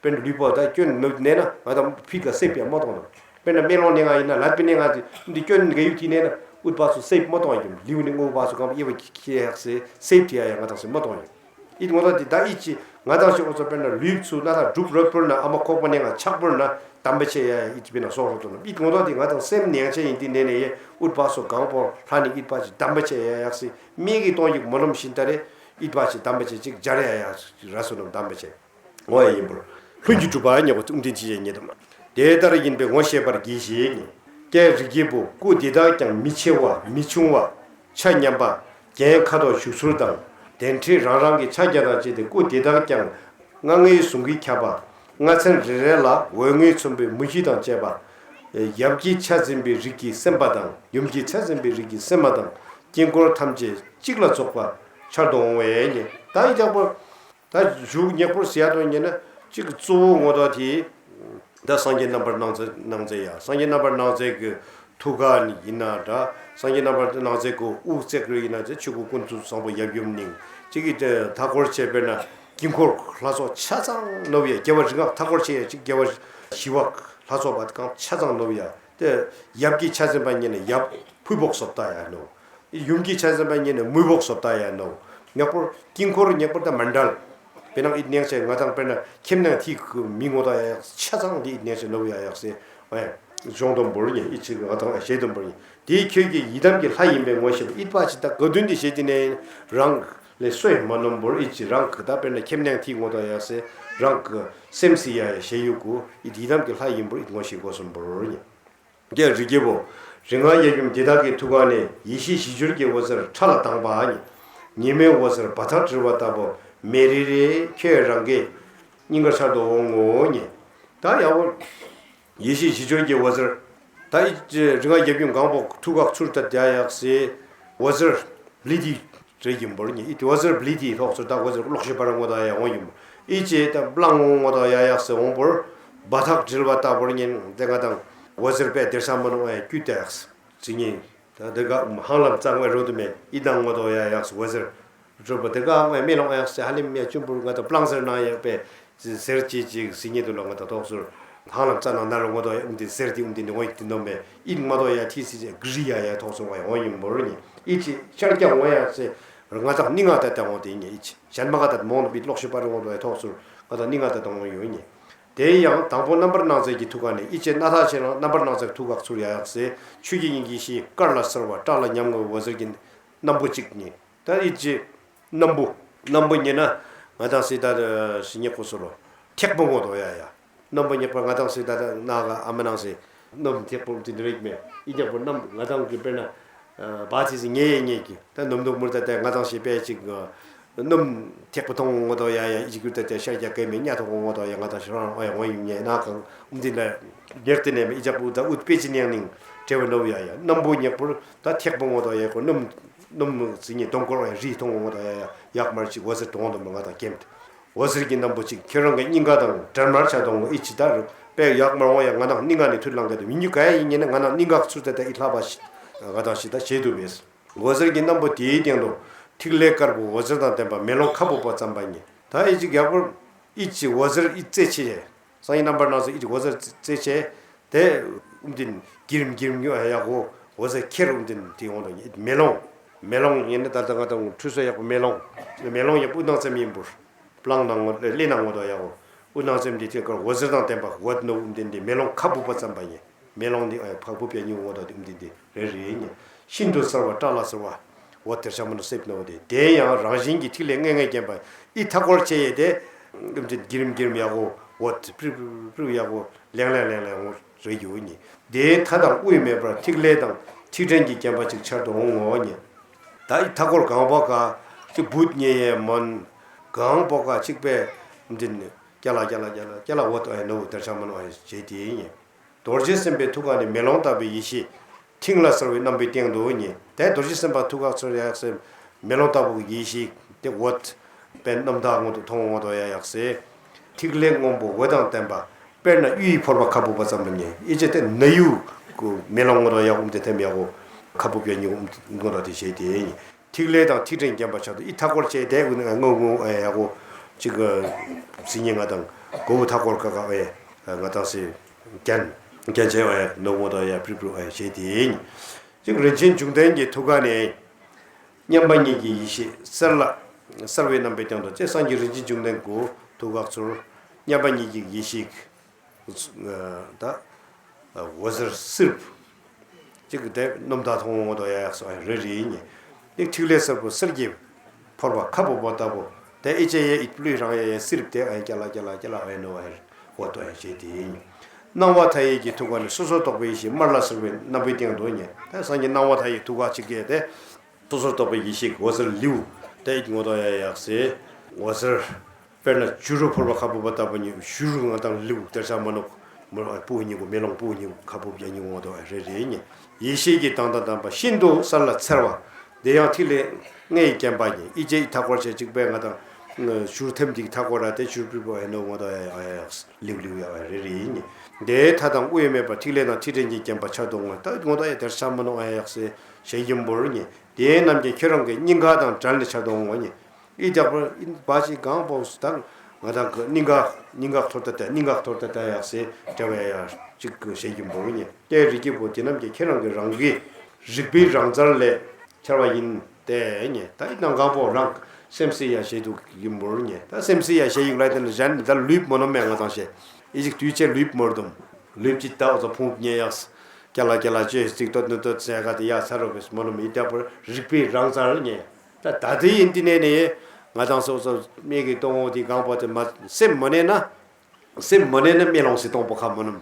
དཔེར་ན་ལུས་པོ་ད་སྐྱོན་ནུབ་ནས་ན་ང་དང་ཕི་ག་སེབ་ཡ་མ་གཏོང་ནོ། དཔེར་ན་སྨེ་ལོང་ནས་ང་ཡིན་ན་ལད་པི་ནས་ང་དེ་འདི་སྐྱོན་ག་ཡུག་ཐི་ནས་ན་ཨུད་པ་སུ་སེབ་མ་གཏོང་ཡིན་ལིའུ་ནི་ངོ་བ་སུ་གང་ཨེ་བ་ཁྱེ་ཧག་སེ་སེབ་ཐི་ཡ་ཡ་ང་དང་སེ་མ་གཏོང་ཡིན། ཨི་ངོ་ད་དེ་ད་ཨི་ཅི་ང་དང་ཤི་ཨོ་ཚོ་དཔེར་ན་ལུས་ཚུ་ན་ད་སྒྲུབ་རོད་པུར་ན་ཨ་མ་ཁོག་པ་ནས་ང་ཆག་པུར་ན་དམ་པ་ཆེ་ཡ་ཡ་ཨི་ཅི་པེ་ན་སོག་རོ་ཏོ་ན་ཨི་ངོ་ད་དེ་ང་དང་སེམས་ནེང་ཆེ་ཡིན་དེ་ནས་ནས་ཡེ་ཨུད་པ་སོ་གང་པོ་ལྷ་ནི་ཨིད་པ་ཅི་དམ་པ་ཆེ་ཡ་ཡག་སེ། མིག་གིས་གཏོང་ཡིག་མོ་ནོམ་ཤིན་ཏ་རེ། ཨིད་པ་ཅི་དམ་པ་ཆེ་ཅིག་སྦྱར་ཡ་ཡ་ར་སོ་ནོམ་དམ་པ་ཆེ། ངོ་ཡ་ཡིན་པར། ལྷུན་གྱིས་གྲུབ་པ་ཉེ་བ་ཏུང་ཏིན་ཅི་ཡ་ཉེ་དམ། དེ་ལྟར་ཡིན་པའི་ངོ་ཤེས་པར་གྱིས་ཤིག་ཀྱེ་རིགས་ཀྱི་བུ་སྐུ་འདི་དག་ཀྱང་མི་ཆེ་བ་མི་ཆུང་བ། ཆ་མཉམ་པ། རྒྱན་ཁ་དོག་བཞུགས་ཚུལ་དང་། གདན་ཁྲི་རང་རང་གི་ཕྱག་རྒྱ་དང་བཅས་ཏེ་སྐུ་འདི་དག་ཀྱང་། རྔ་རྔའི་ཟུང་གིས་ཁྱབ་པ། རྔ་ཚན་རེ་རེ་ལ་འོད་རྔས་མཚོན་པའི་མུ་བཞི་དང་བཅས་པ། ཡབ་ཀྱི་ཆ་འཛིན་པའི་རིགས་ཀྱི་སེམས་དཔའ་དང་ཡུམ་གྱི་ཆ་འཛིན་པའི་རིགས་ཀྱི་སེམས་མ་དང་དཀྱིལ་འཁོར་ཐམས་ཅད་གཅིག་ལ་རྫོགས་པ་འཆར་དུ་འོང་བས་ཉེ། ད་ཡི་དྭགས་པོ། ད་བཞུགས་ཉེ་པོར་ཟེར་ཡ་དོ་ཉེ་ན་གཅིག་གཙོ་བོ་ངོ་ཐོག་དེ། ད་སངས་རྒྱས་རྣམ་པར་སྣང་མཛད་སྣང་མཛད་ཡ་སངས་རྒྱས་རྣམ་པར་སྣང་མཛད་ཀྱི་ཐུགས་ཀ་ནི་ཡིན་ན་འདྲ། སངས་རྒྱས་རྣམ་པར་སྣང་མཛད་ཀྱི་དབུ་བརྩེགས་རུ་ཡིན་ན་ཆོས་སྐུ་ཀུན་ཏུ་བཟང་པོ་ཡབ་ཡུམ་སྙིང་གཅིག་གིས་མཐའ་སྐོར་བྱས་པས་ན་དཀྱིལ་འཁོར་ལྷ་ཚོགས་ཆ་ཚང་ནོར་བ་ཡ། རྒྱལ་བ་རིགས་ལྔ་མཐའ་སྐོར་བྱས་ཡ་གཅིག་རྒྱལ་བ་ཞི་བ་ལྷ་ཚོགས་པ་གང་ཆ་ཚང་ནོར་བ་ཡ། དེ་ཡབ་ཀྱི་ཆ་ཚང་པ་ཉིད་ནི་ཡབ་ཕུས་བོག་སོབ་ཏ་ཡ་ནོ། ཡུམ་གྱི་ཆ་ཚང་པ་ཉིད་ནི་མུས་བོག་སོབ་ཏ་ཡ་ནོ། ཉག་པོར་དཀྱིལ་འཁོར་ཉག་པོར་ད་མཎྜལ། དཔེར་ན་ཨིད་ནེང་ཆེ་ང་དང་དཔེར་ན་ཁྱིམ་ནང་ཐིག་མི་ངོ་ད་ཡ་ཡག་ཆ་ཚང་འདི་ཨིད་ནེང་ཆེ་ནོ་ཡ་ཡག་སེ། གཞུང་དུམ་བུར་ཉེ་ཨིད་ཆེ་ང་དང་ཞེ་དུམ་བུར་ཉེ། དེའི་ཁྱོད་ཀྱི་ཡི་དམ་གྱི་ལྷ་ཡིན་པའི་ངོ་ཤེས་པ་ཨིད་པ་ཅི་ད་ག་དུན་འདི་ཞེས་ཏེ་ནས་རང་། ལས་སོ་ཡི་མ་ནོམ་བོར་ཨི་ཅི་རང་གི་ད་དཔེར་ན་ཁེམ་ནང་ཐིག་ངོ་ཏོ་ཡ་སེ་རང་གི་སེམས་སི་ཡ་ཡ་ཞེ་ཡུ་གུ་ཨི་དི་དམ་གི་ལྷ་ཡིན་བོར་ཨི་ངོ་ཤེས་གོ་སོམ་བོར་ཉེ། རྒྱལ་རིགས་རྒྱལ་པོ། རིགས་ལྔ་ཡབ་ཡུམ་འདི་དག་གི་ཐུགས་ཀ་ནས་ཡེ་ཤེས་བཞི་སྦྱོར་གྱི་འོད་ཟེར་ཕྲ་ལ་དྭངས་པ་ཉི་ཉི་མའི་འོད་ཟེར་བ་ཐག་བྲིལ་བ་ལྟ་བུ་མེ་རེ་རེ་ཁྱོད་རང་གི་སྙིང་གར་འཆར་དུ་འོང་ངོ་ཉེ། ད་ཡག་པོ། ཡེ་ཤེས་བཞི་སྦྱོར་གྱི་འོད་ཟེར། ད་ཨི་ཅི་རིགས་ལྔ་ཡབ་ཡུམ་གང་པོ་ཐུགས་ཁ་ཚུར་ད་རྒྱ་ཡག་སེ་འོད་ཟེར་ལི་དི་རེ་ཡིན་བོར་ཉེ། ཨི་དི་འོད་ཟེར་ལི་དི་ཐོག་ཚུར་ད་འོད་ཟེར་གློག་ཤུགས་པ་ར་ངོ་ད་ཡ་འོང་ཡིན་བོར་ཨི་ཅི་ད་པླང་འོང་ངོ་ད་ཡ་ཡག་སེ་འོང་བོར་བ་ཐག་བྲིལ་བ་ལྟ་བོར་ཉེ་དེ་ང་དང་འོད་ཟེར་པའི་སྡེར་ས་མ་ནོ་ཨེ་ཀྱུ་ཏེགས་ཟི་ཉེ། ད་དེ་ག་ཧང་ལམ་གཙང་བའི་རོ་དུ་མེ་ཨི་དང་ངོ་ད་ཡ་ཡག་སེ་འོད་ཟེར། གྲུབ་པ་དེ་ག་ང་མེ་ལོང་ཡག་སེ་ཧ་ལམ་ཡ་ཆུན་པོར་ང་དང་པླང་ཟེར་ནང་ཡག་པའི་ཟེར་ཅི་ཅིག་ཟིན་ཉེ་དུ་ལོ་ང་དང་ཐོག་ཟུར་ཧང་ལམ་རྩ་ནང་ན་རུ་ངོ་དོ་ཡ་ཨུམ་དེ་ཟེར་དེ་ཨུམ་དེ་ནི་ངོ་ཡིག་དེ་ནོ་མེ་ཨིན་མ་དོ་ཡ་ཐི་སི་ཅེ་གི་རི་ཡ་ཡ་ཐོག་ཟུར་ང་ཡ་ངོ་ཡིན་མོ་རུ་ཉེ་ཨི་ཅི་ཤར་རྒྱ་ངོ་ཡག་སེ་ང་དང་སྙིང་ང་ད་ལྟ་ངོ་དེ་ཉེ་ཨི་ཅི་ཞན་མ་ག་ད་མོང་ལ་བི་གློག་ཤུ་པ་རུ་ངོ་དོ་ཡ་ཐོག་ཟུར་ང་དང་སྙིང་ང་ད་ལྟ་ངོ་ཡོད་ཉེ། དེ་ཡང་དང་པོ་རྣམ་པར་སྣང་མཛད་ཀྱི་ཐུགས་ཀ་ནས་ཨི་ཅི་སྣ་ཐག་ཆེ་རང་རྣམ་པར་སྣང་མཛད་ཐུགས་ཁ་ཚུར་ཡ་ཡག་སེ་ཆོས་ཀྱི་དབྱིངས་ཀྱི་ཤེས་དཀར་ལ་གསལ་བ་བཀྲག་ལ་ཉམས་ངོ་འོད་ཟེར་གྱི་སྣམ་བུ་གཅིག་ཉེ། ད་ཨི་ཅི། སྣམ་བུ། སྣམ་བུ་ཉེ་ན། ང་དང་སི་ད་ཞི་ཉེ་ཁོ་སོ་ལོ། ཐེག་པོ་ངོ་དོ་ཡ་ཡ། སྣམ་བུ་ཉེག་པ་ང་དང་སི་ད་ད་ན་ག་ཨ་མ་ནང་སི། སྣམ་ཐེག་པོ་དེ་འདི་རིག་མེ། ཨི་ཉེག་པོ་སྣམ་ང་དང་གི་དཔེར་ན། བ་ཚི་སི་ཉེ་ཡེ་ཉེ་གི། ད་ནུམ་ནུག་མུར་ད་ད་ང་དང་སི་པེ་ཅིག་སྣམ་ཐེག་པོ་ཐོང་ངོ་དོ་ཡ་ཡ་ཨི་ཅི་གུར་ད་ད་ཤར་རྒྱ་གེ་མེ་ཉ་ཐོང་ངོ་དོ་ཡ་ང་དང་སི་རང་ཨ་ཡ་ངོ་ཡིན་ཉེ་ན་གང་ཨུམ་དི་ན། རྒྱག་དེ་ནས་མེ་ཨི་ཅག་པུ་ད་ཨུད་པེ་ཅི་ཉེ་ནིང་བྲེ་བ་ནོ་ཡ་ཡ་སྣམ་བུ་ཉེག་པོར་ད་ཐེག་པོ་ངོ་དོ་ཡ་ཁོ་སྣམ། སྣུམ་ཟི་ཉི་སྟོང་སྐོར་བའི་རི་མཐོང་ངོ་དང་ཡ་ཡག་མར་ཅིག་འོད་ཟེར་གྲོང་དུ་མ་ང་དང་སྐེམ། འོད་ཟེར་གྱི་སྣམ་བུ་གཅིག་ཁྱེད་རང་གི་སྙིང་ག་དང་འབྲལ་མར་ཆ་དོང་ངོ་ཨི་ཅི་ད་རུ་དཔེ་ཡག་མར་འོང་ཡ་ང་དང་སྙིང་ག་ནས་ཐུར་ལང་ག་དུ་མི་ཉུ་ག་ཡ་ཡིན་ཉེ་ན་ང་དང་སྙིང་ག་ཚུར་ད་ད་ཨི་ལྷ་བ་ཞི་ང་དང་ཞི་ད་ཞེ་དུ་བས། འོད་ཟེར་གྱི་སྣམ་བུ་དེའི་སྟེང་དུ་ཐིག་ལེ་དཀར་པོ་འོད་ཟེར་དང་ལྡན་པ་མེ་ལོང་ཁ་སྦུབ་པ་ཙམ་པ་ཉེ་ད་ཨི་ཅི་ཡག་པོར་ཨི་ཅི་འོད་ཟེར་ཨི་རྩེ་ཆེ་ཡ། སང་ཉིན་རྣམ་པར་སྣང་མཛད་ཨི་ཅི་འོད་ཟེར་རྩེ་ཆེ། དེ་ཨུམ་དིན་གྱིར་མ་གྱིར་མ་ཉོ་ཡ་ཡག་གོ། འོད་ཟེར་ཁྱེར་ཨུམ་དིན་དེ་འོང་དོ་མེ་ལོང་། མེ་ལོང་ཡིན་ན་ད་ལྟ་ང་དང་ཁྲུས་གསོལ་ཡག་པོ་མེ་ལོང་། མེ་ལོང་ཡག་པོ་སྣང་ཙམ་ཡིན་པོར། པླང་ནང་ངོ་ལེ་ནང་ངོ་དོ་ཡག་གོ། ཨུ་སྣང་ཙམ་དེ་ཐོས་ཀར་འོད་ཟེར་དང་ལྡན་པ་འོད་ནོ་ཨུམ་དིན་དེ་མེ་ལོང་ཁ་སྦུབ་པ་ཙམ་པ་ཡིན། མེ་ལོང་འདི་ཨ་ཕག་པོ་པའི་སྙིང་འོ་དོ་དེ་འདི་འདི་རེ་རེ་ཉེ། ཤིན་ཏུ་གསལ་བ་བཀྲག་ལ་གསལ་བ། འོ་དེར་ཤ་མ་ནོ་སེབ་ནོ་དེ་དེ་ཡང་རང་བཞིན་གྱི་ཐིག་ལེ་ལྔས་ལྔས་བརྒྱན་པ་ཨི་མཐའ་སྐོར་ཆེ་ཡེ་དེ། ཨུམ་དེ་གྱིར་མ་གྱིར་མ་ཡག་གོ། འོ་དེ་པྲིབ་པྲིབ་པྲིབ་ཡག་གོ། ལེང་ལེང་ལེང་ལེང་འོ་རེ་ཡོ་ཉེ། དེའི་མཐའ་དང་དབུས་མེད་པར་ཐིག་ལེ་དང་ཐིག་ཕྲན་གྱིས་བརྒྱན་པ་ཅིག་འཆར་དུ་འོང་ངོ་ཉེ། ད་ཨི་མཐའ་སྐོར་གང་པོ་ཀ་ཅིག་བུད་ཉེ་ཡེ་མོན། གང་པོ་ཀ་ཅིག་པའི་འདི་ནི་ཀྱ་ལ་ཀྱ་ལ་ཀྱ་ལ་ཀྱ་ལ་འོ་དོ་ཨེ་ནོ་དེར་ཤ་མ་ནོ་ཨེ་བྱེད་དེ་ཉེ། རྡོ་རྗེ་སེམས་དཔའི་ཐུགས་ཀ་ནས་མེ་ལོང་ལྟ་བུའི་ཡེ་ཤེས། ཐིག་ལ་གསལ་བའི་རྣམ་པའི་སྟེང་དུ་ཉེ། དེ་རྡོ་རྗེ་སེམས་དཔའ་ཐུགས་ཀ་ཚུར་ཡག་སེ་མེ་ལོང་ལྟ་བུའི་ཡེ་ཤེས་དེ་འོད་པའི་རྣམ་དག་ངོ་དུ་མཐོང་ངོ་དོ་ཡ་ཡག་སེ། ཐིག་ལེ་སྔོན་པོ་འོད་དང་ལྡན་པ། དཔེར་ན་གཡུ་ཡི་ཕོར་པ་ཁ་སྦུབ་པ་ཙམ་པ་ཉེ། ཨི་ཅེ་དེ་ན་ཡུ་གུ་མེ་ལོང་ངོ་དོ་ཡག་ཨུམ་དེ་ཐེམ་ཡག་གོ། ཁ་སྦུབ་ཡ་ཉེ་ངོ་དོ་དེ་བྱེད་དེ་ཉེ། ཐིག་ལེ་དང་ཐིག་ཕྲན་བརྒྱན་པ་ཆགས་འདུག་ཨི་མཐའ་སྐོར་བཅས་དེ་ཀུན་ནས་ངོ་ངོ་ཨེ་ཡག་གོ། ཅིག་གི་སི་ཉེ་ང་དང་མགོ་བོ་མཐའ་སྐོར་ཀ་ཀ་ཨེ་ང་དང་སི་རྒྱན་རྒྱན་ཆེ་ཨེ་ནོ་ངོ་དོ་ཡ་པྲིབ་པྲིབ་ཨེ་བྱེད་དེ་ཉེ། ཅིག་རིན་ཆེན་འབྱུང་ལྡན་གྱི་ཐུགས་ཀ་ནས་མཉམ་པ་ཉིད་ཀྱི་ཡེ་ཤེས་གསལ་ལ་གསལ་བའི་རྣམ་པའི་སྟེང་དུ་ཅེས་སངས་རྒྱས་རིན་ཆེན་འབྱུང་ལྡན་གྱི་ཐུགས་ཀ་ཚུར་མཉམ་པ་ཉིད་ཀྱི་ཡེ་ཤེས། ད་འོད་ཟེར་སེར་པོ་ཅིག་གི་དེ་སྣུམ་དག་མཐོང་ངོ་དོ་ཡ་ཡག་སོ་རེ་རེ་ཡིན་ནི། དེ་ཐིག་ལེ་སེར་པོ་གསེར་གྱི་ཕོར་པ་ཁ་སྦུབ་པ་ལྟ་བུ་དེ་ཨི་ཅེ་ཡེ་ཨི་པླུའི་རང་ཡ་ཡ་སེར་པོ་དེ་ཨ་ཡ་ཀྱ་ལ་ཀྱ་ལ་ཀྱ་ལ་ཨ་ཡ་ནོ་ཨ་ཡ་འོ་དོ་ཨ་ཡ་བྱེད་དེ་ཡིན། སྣང་བ་མཐའ་ཡས་ཀྱི་ཐུགས་ཀ་ནས་སོ་སོར་རྟོག་པའི་ཡེ་ཤེས་དམར་ལ་གསལ་བའི་རྣམ་པའི་སྟེང་དུ་ཉེ། དེ་སངས་རྒྱས་སྣང་བ་མཐའ་ཡས་ཐུགས་ཀ་གཅིག་གིས་དེ། སོ་སོར་རྟོག་པའི་ཡེ་ཤེས་འོད་ཟེར་ལེའུ་དེ་ངོ་དོ་ཡ་ཡག་སེ། འོད་ཟེར། དཔེར་ན་བྱུ་རུ་ཕོར་པ་ཁ་སྦུབ་པ་ལྟ་བུ་ཉིད་བྱུ་རུ་ང་དང་ལེའུ་དེར་ཤ་མ་ནོ། མོ་སྤུ་གཉིས་གུ་མེ་ལོང་སྤུ་གཉིས་གུ་ཁ་སྦུབ་ཡ་གཉིས་ངོ་དོ་རེ་རེ་ཉེ། ཡེ་ཤེས་ཀྱི་མདངས་དང་ལྡན་པ་ཤིན་ཏུ་གསལ་ལ་འཚེར་བ། དེ་ཡང་ཐིག་ལེ་ལྔས་བརྒྱན་པ་ཉིད་ཨི་ཅེ་ཨི་མཐའ་སྐོར་བྱས་གཅིག་པས་ང་དང་། བྱུ་རུ་ཐེམ་གཅིག་མཐའ་སྐོར་ར་དེ་བྱུ་རུ་པྲིབ་པྲིབ་ཨེ་ནོ་ངོ་དོ་ཡ་ཡག་ལེའུ་ལེའུ་ཡ་རེ་རེ་ཡིན་ཉེ། དེའི་མཐའ་དང་དབུས་མེད་པར་ཐིག་ལེ་དང་ཐིག་ཕྲན་གྱིས་བརྒྱན་པ་ཆགས་འདུག་ངོ་ད་ངོ་དོ་ཡ་དེར་ཤ་མ་ནོ་ཨ་ཡ་ཡག་སེ། ཞལ་གྱི་འབུར་ཉེ། དེའི་རྣམ་རྒྱལ་ཁྱེད་རང་གི་སྙིང་ག་དང་བྲལ་ནས་ཆ་དོ་ངོ་ཉེ། ཨི་རྒྱག་པར་ཨིན་བ་ཞིག་གང་པོ་སུ་དང་ང་དང་གི་སྙིང་ག་སྙིང་ག་ཐོར་ཏེ་ཏེ་སྙིང་ག་ཐོར་ཏེ་ཏེ་ཡག་སེ་བྲལ་བའི་ཡ་གཅིག་གི་ཞལ་གྱི་འབུར་ཉེ། དེའི་རིགས་ཀྱི་བུ་དེ་རྣམས་ཀྱིས་ཁྱེད་རང་གི་རང་གི་རིག་པའི་རང་རྩལ་ལས་འཆར་བ་ཡིན་ཏེ་ཉེ། ད་ཨི་དང་གང་པོ་རང་སེམས་སི་ཡ་ཞེ་དུ་གི་འབུར་ཉེ། ད་སེམས་སི་ཡ་ཞེ་ཡིག་ལ་དེ་ནི་གཞན་ད་ལུས་མོ་ནོ་མེ་ང་དང་ཞེ་ཨི་ཞིག་དུས་ཆེ་ལུས་མོར་དུམ་ལུས་ཀྱི་ད་འོ་ཚོ་ཕུང་ཉེ་ཡག་སེ་ཀྱ་ལ་ཀྱ་ལ་ཅེ་ཅིག་ཏོ་ནུ་ཏོ་ཚེ་ག་དེ་ཡ་ཚ་རོ་བེ་སི་མོ་ནོ་མེ་ཨི་ད་པར་རིག་པའི་རང་རྩལ་ཉེ། ད་ད་ལྟ་ཡིན་དེ་ནས་ནས་ང་དང་སོ་སོ་མིག་གིས་སྟོང་འོ་དེ་གང་པོ་དེ་མ་སེམས་མ་གནས་ན། སེམས་མ་གནས་ན་དམེ་ལོང་སི་སྟོང་པོ་ཁ་མ་ནུམ།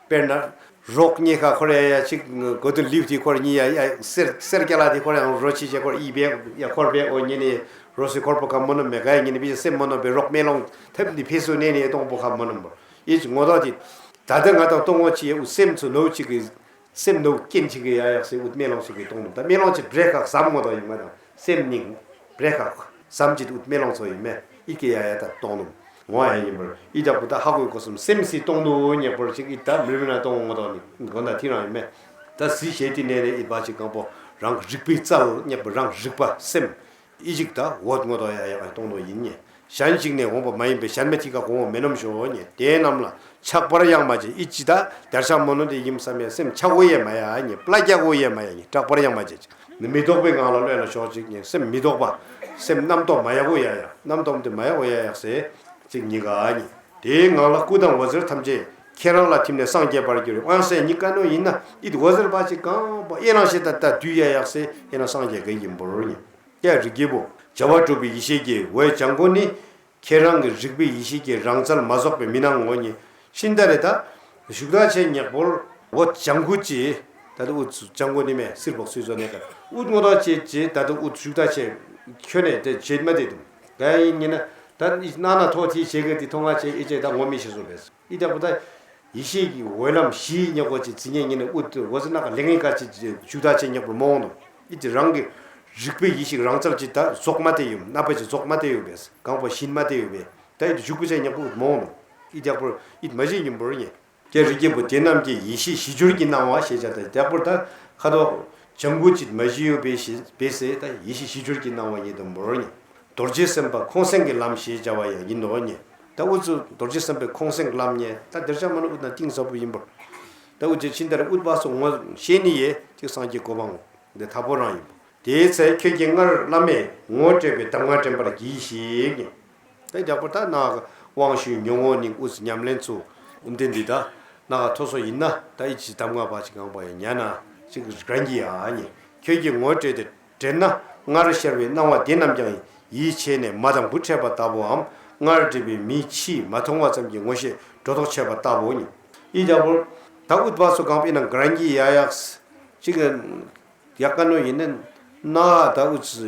དཔེར་ན། རོགས་གཉིས་ཀ་ཁོ་ར་ཡ་ཅིག་གོ་དུ་ལིབ་དེ་ཁོར་གཉིས་ཡ་ཡ་སེར་སེར་སྐྱ་ལ་དེ་ཁོར་ཡང་རོ་ཆི་ཆེ་ཁོར་ཨི་བེ་ཡ་ཁོར་བེ་འོ་ཉེ་ནས་རོ་སི་ཁོར་པོ་ཁ་མ་ནུམ་མེ་ག་ཡ་ཉེ་ནས་བི་སེམས་མ་ནུམ་པའི་རོགས་དམེ་ལོང་ཐེབས་འདི་ཕེ་སུ་གནས་ནས་སྟོང་པོ་ཁ་མ་ནུམ་པོ་ཨི་ཅི་ངོ་ཐོག་དེ། ད་ལྟ་ང་དང་སྟོང་འོ་ཆི་ཡ་འུ་སེམས་ཚུ་ནོ་ཅིག་གི་སེམས་ནོ་སྐྱེན་ཅིག་གི་ཡ་ཡག་སེ་འུ་དམེ་ལོང་ཅིག་གི་སྟོང་ནུམ། ད་དམེ་ལོང་ཅི་བྲེ་ཁག་ཟམ་ངོ་ཐོག་ཡིན་མ་དང་སེམས་ནིང་བྲེ་ཁག་ཟམ་ཅིག་འུ་དམེ་ལོང་ཚོ་ཡིན་མེ་ཨི་ཀེ་ཡ་ཡ་ད་སྟོང་ནུམ། ངོ་ཡ་ཡིན་པར་ཨི་ད་བུ་ད་ཧ་གོའི་གོ་སུམ་སེམས་སི་སྟོང་དུ་ཉེ་པར་ཅིག་ཨི་ད་མི་རིགས་ན་སྟོང་ངོ་ཐོག་ནི་གོ་ད་ཐི་རང་ཡིན་མེ། ད་སི་ཞེ་ཏི་ནས་ནས་ཨི་བ་ཅིག་གང་པོ་རང་རིག་པའི་རྩལ་ཉེ་པར་རང་རིག་པ་སེམས། ཨི་ཅིག་ད་འོད་ངོ་ཐོག་ཡ་ཡ་ཨ་སྟོང་དུ་ཡིན་ཉེ། གཞན་ཞིག་ནས་འོངས་པ་མ་ཡིན་པའི་གཞན་མ་ཐི་ཀ་གོ་འོང་མེ་ནམ་ཞོ་ཉེ། དེ་རྣམས་ལ་ཆགས་པར་ཡང་མ་བྱེད་ཨི་ཅི་ད་དར་ཤ་མོ་ནོ་དེ་ཡིན་བསམ་ཡ་སེམས་ཆགས་འོ་ཡ་མ་ཡ་ཉེ་པླ་རྒྱག་འོ་ཡ་མ་ཡ་ཉེ་སྐྲག་པར་ཡང་མ་བྱེད་ཅིག་མི་རྟོག་པའི་ངང་ལ་བློས་ལ་ཞོག་ཅིག་ཉེ་སེམས་མི་རྟོག་པ། སེམས་རྣམ་རྟོག་མ་ཡག་འོ་ཡ་ཡ་རྣམ་རྟོག་དེ་མ་ཡག་འོ་ཡ་ཡག་སེ། ཅིག་ཉི་ག་ཉི། དེའི་ངང་ལ་སྐུ་དང་འོད་ཟེར་ཐམས་ཅད་ཁྱེད་རང་ལ་ཐིམ་ནས་སངས་རྒྱས་པར་གྱུར། དབང་སའི་ཉི་ཀ་ནོ་ཡིན་ན་ཨི་འོད་ཟེར་པ་ཅིག་གང་པོ་ཨེ་རང་ཤེས་ད་ད་དུས་ཡ་ཡག་སེ་ཨེ་རང་སངས་རྒྱས་ག་ཡིན་པོར་ཉི། ཀྱ་རིགས་ཀྱི་བུ། བྱ་བ་གྲུབ་པའི་ཡེ་ཤེས་ཀྱི་འོད་ལྗང་གུ་ནི། ཁྱེད་རང་གི་རིག་པའི་ཡེ་ཤེས་ཀྱི་རང་རྩལ་མ་རྫོགས་པའི་མི་སྣང་ངོ་ཉི། ཤིན་ཏ་རེ་ད། བཞུགས་ཐག་ཆེ་ཉག་པོར་འོད་ལྗང་གུ་ཅི། ད་དུ་འུ་ཚུ་ལྗང་གུ་ནི་མེ་སིར་བོག་སུས་བཟོ་ནས་ཀ་འུ་ངོ་ཐག་ཆེ་ཅི་ད་དུ་འུ་བཞུགས་ཐག་ཆེ། ཁྱོད་ནས་དེ་བྱེད་མ་དེ་དུ། ག་ཡིན་ཉི་ན། ད་ནི་ན་ན་ཐོག་ཐི་བྱེད་གི་དེ་ཐོག་ང་ཆེ་ཨི་ཅེ་ད་ངོ་མི་ཤེས་བཟོ་བས། ཨི་ད་པོ་ད། ཡེ་ཤེས་ཀྱི་འོད་ལམ་བཞིའི་ཉག་པོ་ཅི་ཙི་ཉེ་ཉི་ན་འུ་དུ་འོ་ཟི་ན་ཀ་ལེ་ངེ་ཀ་ཅི་ཅི་བཞུགས་ཐག་ཆེ་ཉག་པོར་མོང་དུ། ཨི་ཅེ་རང་གི་རིག་པའི་ཡེ་ཤེས་རང་རྩལ་ཅི་ད་རྫོགས་མ་དེ་ཡོད་ན་པ་ཅི་རྫོགས་མ་དེ་ཡོད་བས། གང་པོ་ཤིན་མ་དེ་ཡོད་བས། ད་ཨི་དུ་བཞུགས་པ་ཆེ་ཉག་པོ་མོང་དུ། ཨི་ད་པོར་ཨི་མ་ཤེས་ཉིན་པོར་ཉེ། ཀྱེ་རིགས་ཀྱི་བུ་དེ་རྣམས་ཀྱི་ཡེ་ཤེས་ཞི་གྱུར་གྱི་སྣང་བ་ཞེས་བྱ་སྟེ་དེ་པོར་ད་ཁ་དོག་ལྗང་གུ་ཅིག་མ་ཞི་ཡོད་པའི་ཞེས་པའི་སེ་ད་ཡེ་ཤེས་ཞི་གྱུར་གྱི་སྣང་བ་ཡིན་དུ་འབོར་ཉེ། རྡོ་རྗེ་སེམས་དཔའ་ཁོང་སེང་གི་ལམ་ཞེས་བྱ་བ་ཡང་ཡིན་ནོ་ཉེ། ད་འུ་ཚུ་རྡོ་རྗེ་སེམས་དཔའི་ཁོང་སེང་གི་ལམ་ཉེ་ད་དེར་ཆ་མ་ནུ་འུ་ན་གཏིང་ཟབ་པོ་ཡིན་པོར། ད་འུ་ཚུ་ཕྱིན་དར་འུ་པ་སོ་ངོ་ཤེས་ནི་ཡེ་ཅིག་སངས་རྒྱས་གོ་འཕང་འོང་། འདི་ཐ་པོ་རང་ཡིན་པོ། དེའི་ཚེ་ཁྱོད་ཀྱིས་སྔར་བླ་མས་ངོ་སྤྲད་པའི་གདམས་ངག་དྲན་པར་གྱིས་ཤིག་ཉེ། ད་རྒྱག་པོ་ད་ན་དབང་ཞུས་མྱོང་ངོ་ནི་དབུས་ཉམས་ལེན་ཚུ་འུམ་དེ་འདི་ད་ན་ཐོ་སོ་ཡིན་ན་ད་ཨི་ཅི་གདམས་ངག་པ་ཅིག་ངང་པ་ཡང་ཉན་ན་ཅིག་གང་གི་ཡ་ཉེ། ཁྱོད་ཀྱིས་ངོ་སྤྲད་དེ་དྲན་ན་སྔར་ཤར་བའི་སྣང་བ་དེ་རྣམས་ཀྱང་ཡིད་ཆེས་ནས་མ་དང་བུ་འཕྲད་པ་ལྟ་བུའམ་སྔར་བྲིས་པའི་མིའི་ཕྱིས་མ་མཐོང་བ་ཙམ་གྱིས་ངོ་ཤེས་སྒྲོ་འདོགས་ཆད་པ་ལྟ་བུ་ཉེ། ཨི་རྒྱག་པོ་ད་འུད་པ་སོ་གང་པ་ཨི་ན་གང་གི་ཡ་ཡག་ཅིག་ཡག་ག་ནོ་ཡིན་ནན། ན་ད་འུ་ཚུ་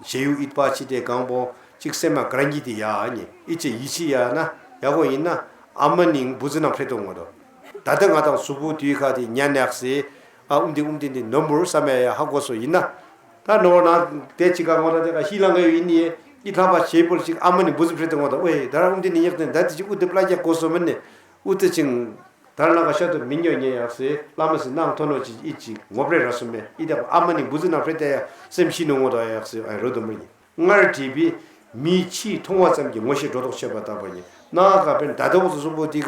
ཞེ་ཡུ་ཨིད་པ་ཅི་དེ་གང་པོ་ཅིག་སེམས་མ་ག་རང་གི་དེ་ཡ་ཉེ་ཨི་ཅེ་ཡི་ཆི་ཡ་ན་ཡག་གོ་ཡིན་ན་ཨ་མ་ནིང་བུ་ཟི་ནང་ཕེ་ཏོ་ངོ་དོ། ད་ལྟ་ང་དང་སུ་བུ་དུས་ཁ་དེ་ཉན་ཡག་སེ་ཨ་འུམ་དེ་འུམ་དེ་འདི་ནོར་འབུར་བསམ་ཡ་ཡ་ཧ་གོ་སོ་ཡིན་ན། ད་ནོར་ན་དེ་ཅི་ག་ངོ་ན་དེ་ག་ཤི་ལང་ག་ཡོད་ཡིན་ནི་ཡེ་ཨི་ཐ་པ་ཆེ་པོ་ཅིག་ཨ་མ་ནིང་བུ་ཟི་ཕེ་ཏོ་ངོ་དོ་ཨོ་ཡེ་ད་ར་འུམ་དེ་ནི་ཡག་དེ་ད་དེ་ཅིག་འུ་དེ་པླ་རྒྱག་གོ་སོ་མིན་ནི་འུ་དེ་ཅིང་། དར་ལ་ཁ་ཤ་དུ་མི་ཉོ་ཉེ་ཡག་སེ་བླ་མ་སི་ནང་ཐོ་ནོ་ཅི་ཨི་ཅི་ངོ་པྲེ་ར་སུ་མེ་ཨི་ད་ཨ་མ་ནི་བུ་ཟི་ནང་ཕྲེ་ཏེ་ཡ་སེམས་ཤི་ནོ་ངོ་དོ་ཡག་སེ་ཨ་རོ་དུ་མི་ཉེ། སྔར་བྲིས་པའི་མིའི་ཕྱིས་མཐོང་བ་ཙམ་གྱིས་ངོ་ཤེས་སྒྲོ་འདོགས་ཆད་པ་ལྟ་བུ་ཉེ། ན་ག་པེན་ད་ད་འོ་སོ་སོ་པོ་དི་ག་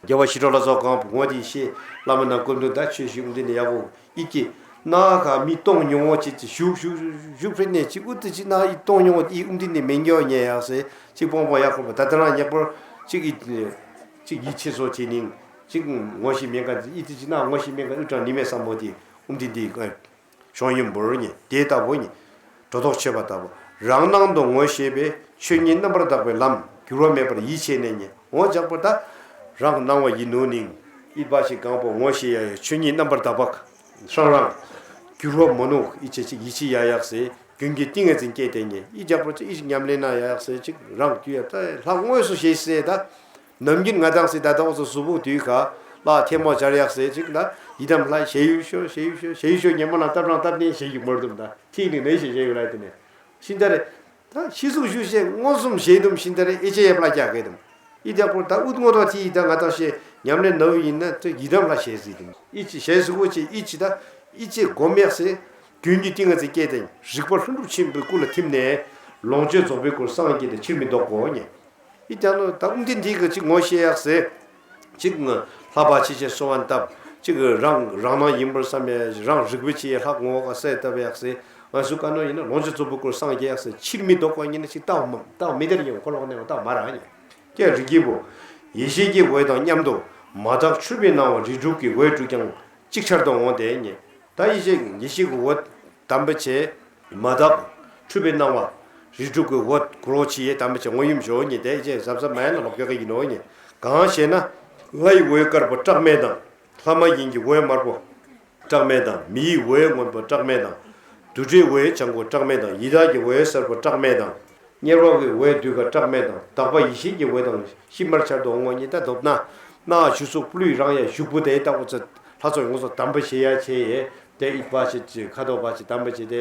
རྒྱལ་བ་ཞི་ཁྲོ་ལ་སོགས་གང་བུ་ངོ་དེ་ཤེས་བླ་མ་ནང་སྐུ་མདུན་ད་ཆོས་ཤིག་འདི་ནི་ཡག་གོ་ཨི་ཀི། ན་ག་མི་གཏོང་ཉོ་ངོ་ཅི་ཅི་ཞུག་ཞུག་ཞུག་ཕྲེ་ནེ་ཅི་འུ་དི་ཅི་ན་ཨི་གཏོང་ཉོ་ངོ་ཨི་འུ་འདི་ནི་མི་ཉོ་ཉེ་ཡག་སེ་ཅི་པོང་པོ་ཡག་གོ་པ་ད་ད་རང་ཉག་པོ་ཅི་ཨི། ཅིག་ཡིད་ཆེས་སོ་བྱེད་ནིང་། ཅིག་ངོ་ཤེས་མེད་མཁན་ཨི་ཏི་ཅི་ན་ངོ་ཤེས་མེད་མཁན་ཨུ་ཀྲང་ནི་མེད་བསམ་མོ་དེ་ཨུམ་དི་འདི་ཤོང་ཡིན་འབོར་ཉེ་དེ་ལྟ་བུ་ཉེ། སྒྲོ་འདོགས་ཆད་པ་ལྟ་བུ། རང་སྣང་དུ་ངོ་ཤེས་པའི་ཆོས་ཉིད་རྣམ་པར་དག་པའི་ལམ་འགྱུར་བ་མེད་པར་ཡིད་ཆེས་ནས་ཉེ་འོ་ཇག་པོ་ད། རང་སྣང་བ་ཡིན་ནོ་ནིང་། ཨི་པ་ཞིག་གང་པོ་ངོ་ཤེས་ཡ་ཡ་ཆོས་ཉིད་རྣམ་པར་དག་པ། ཧྲང་རང་། འགྱུར་བ་མ་ནུག་ཨི་ཆེ་ཅིག་ཡིད་ཆེས་ཡ་ཡག་སེ། རྒྱུན་གྱི་ཏིང་ངེ་འཛིན་སྐྱེས་ཏེ་ཉེ་ཨི་རྒྱག་པོ་ཅི་ཨི་ཞིག་ཉམས་ལེན་ན་ཡག་སེ་ཅིག་རང་རྒྱུ་ཡ་ད་ལྷག་དངོས་སུ་ཤེས་སེ་ད། ནམ་རྒྱུན་ང་དང་སི་ད་ད་འོ་སོ་སུ་བུ་དུས་ཁ་ལ་ཐེ་མོ་སྦྱར་ཡག་སེ་ཅིག་ད་ཡི་དམ་ལྷ་ཞེ་ཡུ་ཤོ་ཞེ་ཡུ་ཤོ་ཞེ་ཡུ་ཤོ་ཉེ་མོ་ན་སྟབས་རང་སྟབས་ནས་ཞེ་ཡུ་མོར་དུམ་ད་ཐིག་ནི་ནས་ཞེ་ཞེ་ཡུ་ལ་དེ་ནས་ཤིན་ད་རེ་ད་ཤི་སུག་ཤུ་ཞེ་མངོན་སུམ་ཞེ་དུམ་ཤིན་ད་རེ་ཨེ་ཅེ་ཡེ་པླ་རྒྱག་གེ་དུམ་ཨི་རྒྱག་པོ་ད་ཨུད་ངོ་ཐོ་ཐི་ཡི་ད་ང་དང་ཞེ་ཉམས་ལེན་ནོ་ཡིན་ན་ད་ཡི་དམ་ལྷ་ཞེ་སི་དུམ་ཨི་ཅི་ཞེ་སུ་གོ་ཅི་ཨི་ཅི་ད་ཨི་ཅེ་གོ་མེག་སེ་རྒྱུན་གྱི་ཏིང་ངེ་འཛིན་སྐྱེས་ཏེ་རིག་པ་ལྷུན་གྲུབ་ཆེན་པོའི་སྐུ་ལ་ཐིམ་ནས་ལོངས་སྤྱོད་རྫོགས་པའི་སྐུར་སངས་རྒྱས་ཏེ་ཕྱིར་མི་ལྡོག་གོ་ཉེ། ཨི་ཅང་ལོ་ད་ཨུམ་ཏི་འདི་གི་ཅིག་ངོ་ཤེས་ཡག་སེ། ཅིག་ལྷ་པ་ཆེ་ཆེ་སོ་བན་སྟབས། ཅིག་རང་རང་སྣང་ཡིན་པར་བསམ་ཡ་རང་རིག་པའི་ཆེ་ལྷག་ངོ་ག་སེ་སྟབས་ཡག་སེ། ང་སུ་ཀ་ནོ་ཡིན་ན་ལོངས་སྤྱོད་རྫོགས་པའི་སྐུར་སངས་རྒྱས་ཡག་སེ་ཕྱིར་མི་ལྡོག་པ་ཡིན་ན་ཅིག་ལྟ་བ་མ་ལྟ་བ་མི་དེར་ཡིན་ཁོ་ལོག་ནས་ལྟ་བ་མ་ར་ཉེ། ཀྱེ་རིགས་ཀྱི་བུ། ཡེ་ཤེས་ཀྱི་འོད་དང་མཉམ་དུ་མ་དག་འཁྲུལ་པའི་སྣང་བ་རིགས་དྲུག་གི་འོད་དྲུག་ཀྱང་ཅིག་ཆར་དུ་འོང་སྟེ་ཉེ། ད་ཡེ་ཤེས་ཡེ་ཤེས་ཀྱི་འོད་དམ་པ་ཆེ། མ་དག་ འཁྲུལ་པའི་སྣང་བ། རིགས་དྲུག་གི་འོད་འཁོར་བ་ཆུ་ཡི་དམ་པ་ཆེ་སྔོན་ཡུམ་ཞོ་ཉིད་དེ་ཅེས་ཟབ་ཟབ་མ་ཡན་ལ་ལོག་སྐྱོ་གི་ཡིན་ནོ་ཉིད། གང་ཞེ་ན། ལྷའི་འོད་དཀར་པོ་བཀྲག་མེད་དང་། ལྷ་མ་ཡིན་གྱི་འོད་དམར་པོ་བཀྲག་མེད་དང་། མིའི་འོད་སྔོན་པོ་བཀྲག་མེད་དང་། དུད་འགྲོའི་འོད་ལྗང་གུ་བཀྲག་མེད་དང་། ཡི་དྭགས་ཀྱི་འོད་སེར་པོ་བཀྲག་མེད་དང་། དམྱལ་བ་གི་འོད་དུད་ཁ་བཀྲག་མེད་དང་། དག་པ་ཡེ་ཤེས་ཀྱི་འོད་དང་ཤི་མར་འཆར་དུ་འོང་བ་ཉིད་ད་འདོད་ན། ན་ཞུ་སོགས་པུ་ལུས་རང་ཡ་ཞུག་པུ་དེ་ལྟ་བུ་ཚོ་ལྷ་ཚོགས་ཡོངས་སུ་དམ་པ་བྱེད་ཡ་ཆེ་ཡེ་དེ་ཨིད་པ་ཆེ་ཅི་ཁ་དོག་པ་ཆེ་དམ་པ་ཆེ་དེ་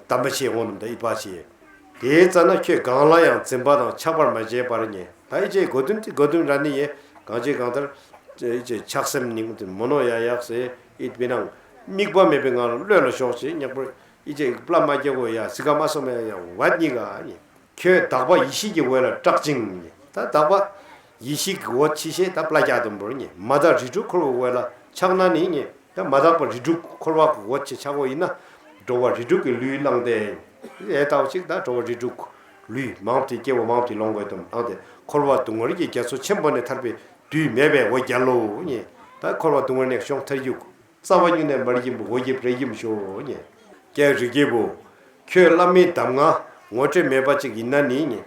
དམ་པ་ཆེ་འོང་ནམ་ད་ཨིད་པ་ཆེ་ཡེ། དེའི་རྩ་ན་ཁྱོད་གང་ལ་ཡང་འཛིན་པ་དང་ཆགས་པར་མ་བྱས་པར་ཉེ། ད་ཨི་ཅེ་གོ་དོན་ཏི་གོ་དོན་ར་ནི་ཡེ་གང་ཅེ་གང་ལྟར་ཨི་ཅེ་ཆགས་སེམས་ནི་དེ་མོ་ནོ་ཡ་ཡག་སེ་ཨིད་པི་ནང་དམིགས་པ་མེད་པའི་ངང་ལ་བློས་ལ་ཞོག་ཅེ་ཉག་པར་ཨི་ཅེ་བླ་མ་རྒྱལ་གོ་ཡ་སི་ཀ་མ་སོ་མ་ཡ་ཡ་བད་ཉི་ག་ཉེ། ཁྱོད་དག་པ་ཡེ་ཤེས་ཀྱི་འོད་ལ་སྐྲག་ཅིང་། ད་དག་པ་ཡེ་ཤེས་ཀྱི་འོད་ཆེ་ཤེས་ད་པླ་རྒྱ་དུམ་བུར་ཉེ། མ་དག་རིགས་དྲུག་འཁོར་བའི་འོད་ལ་ཆགས་ན་ནི་ཉེ། ད་མ་དག་པ་རིགས་དྲུག་འཁོར་བ་གི་འོད་ཆེ་ཆགས་འོ་ཡིན་ན། འགྲོ་བ་རིགས་དྲུག་གི་ལུས་བླངས་ཏེ། ཨེ་ལྟ་བ་ཅིག་ད་འགྲོ་བ་རིགས་དྲུག་ལུས་མང་དེ་སྐྱེ་བ་མང་དེ་ལོངས་དགོས་དུམ་བླངས་ཏེ་འཁོར་བ་སྡུག་བསྔལ་གྱི་རྒྱ་མཚོ་ཆེན་པོ་ནས་ཐར་པའི་དུས་མེད་པའི་འོད་རྒྱལ་ལོ་ཉེ། ད་འཁོར་བ་སྡུག་བསྔལ་ནས་བྱུང་ཐར་རྒྱུ། རྩ་བ་ཉིད་ནས་མར་ཡིན་པ་འོ་ཡིབ་རེ་ཡིན་ཤོ་ཉེ། ཀྱེ་རིགས་ཀྱི་བུ། ཁྱོད་བླ་མའི་གདམས་ངག་ངོ་སྤྲོད་མེད་པ་ཅིག་ཡིན་ན་ནི་ཉེ།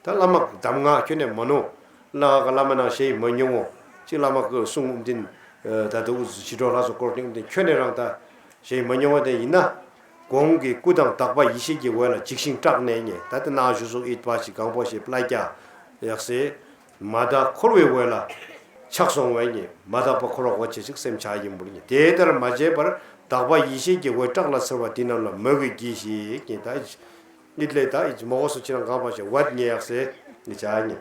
ད་བླ་མ་གདམས་ངག་ཁྱོད་ནས་མ་ནོ། ལ་ག་བླ་མ་ནང་ཞེ་ཡི་མ་མྱོང་ངོ་། ཅིག་བླ་མ་གི་གསུང་འདིན། ད་དུ་ཞི་ཁྲོ་ལྷ་སོགས་སྐོར་ནས་འདིན་ཁྱོད་ནས་རང་ད་ཞེ་ཡི་མ་མྱོང་བ་དེ་ཡིན་ན། གོང་གི་སྐུ་དང་དག་པ་ཡེ་ཤེས་ཀྱི་འོད་ལ་འཇིགས་ཤིང་སྐྲག་ནས་ཉེ། ད་དེ་ནང་ཞུ་སོགས་ཨིད་པ་ཞིག་གང་པོ་ཞེས་བླ་རྒྱ་ཡག་སེ། མ་དག་འཁོར་བའི་འོད་ལ་ཆགས་སོང་བས་ཉེ། མ་དག་པ་འཁོར་བ་འོད་ཆེ་ཞིག་སེམས་ཆགས་ཡིན་པུར་ཉེ། དེ་ལྟར་མ་བྱས་པར་དག་པ་ཡེ་ཤེས་ཀྱི་འོད་སྐྲག་ལ་འཚེར་བ་དེ་རྣམས་ལ་མོས་གུས་གྱིས་ཤིག་ཉེ། ད་ཨིད་ལས་ད་ཨིད་མོ་གོ་སོ་ཁྱེད་རང་གང་པ་ཞེས་འོད་ཉེ་ཡག་སེ་ཉེ་བྱ་ཉེ།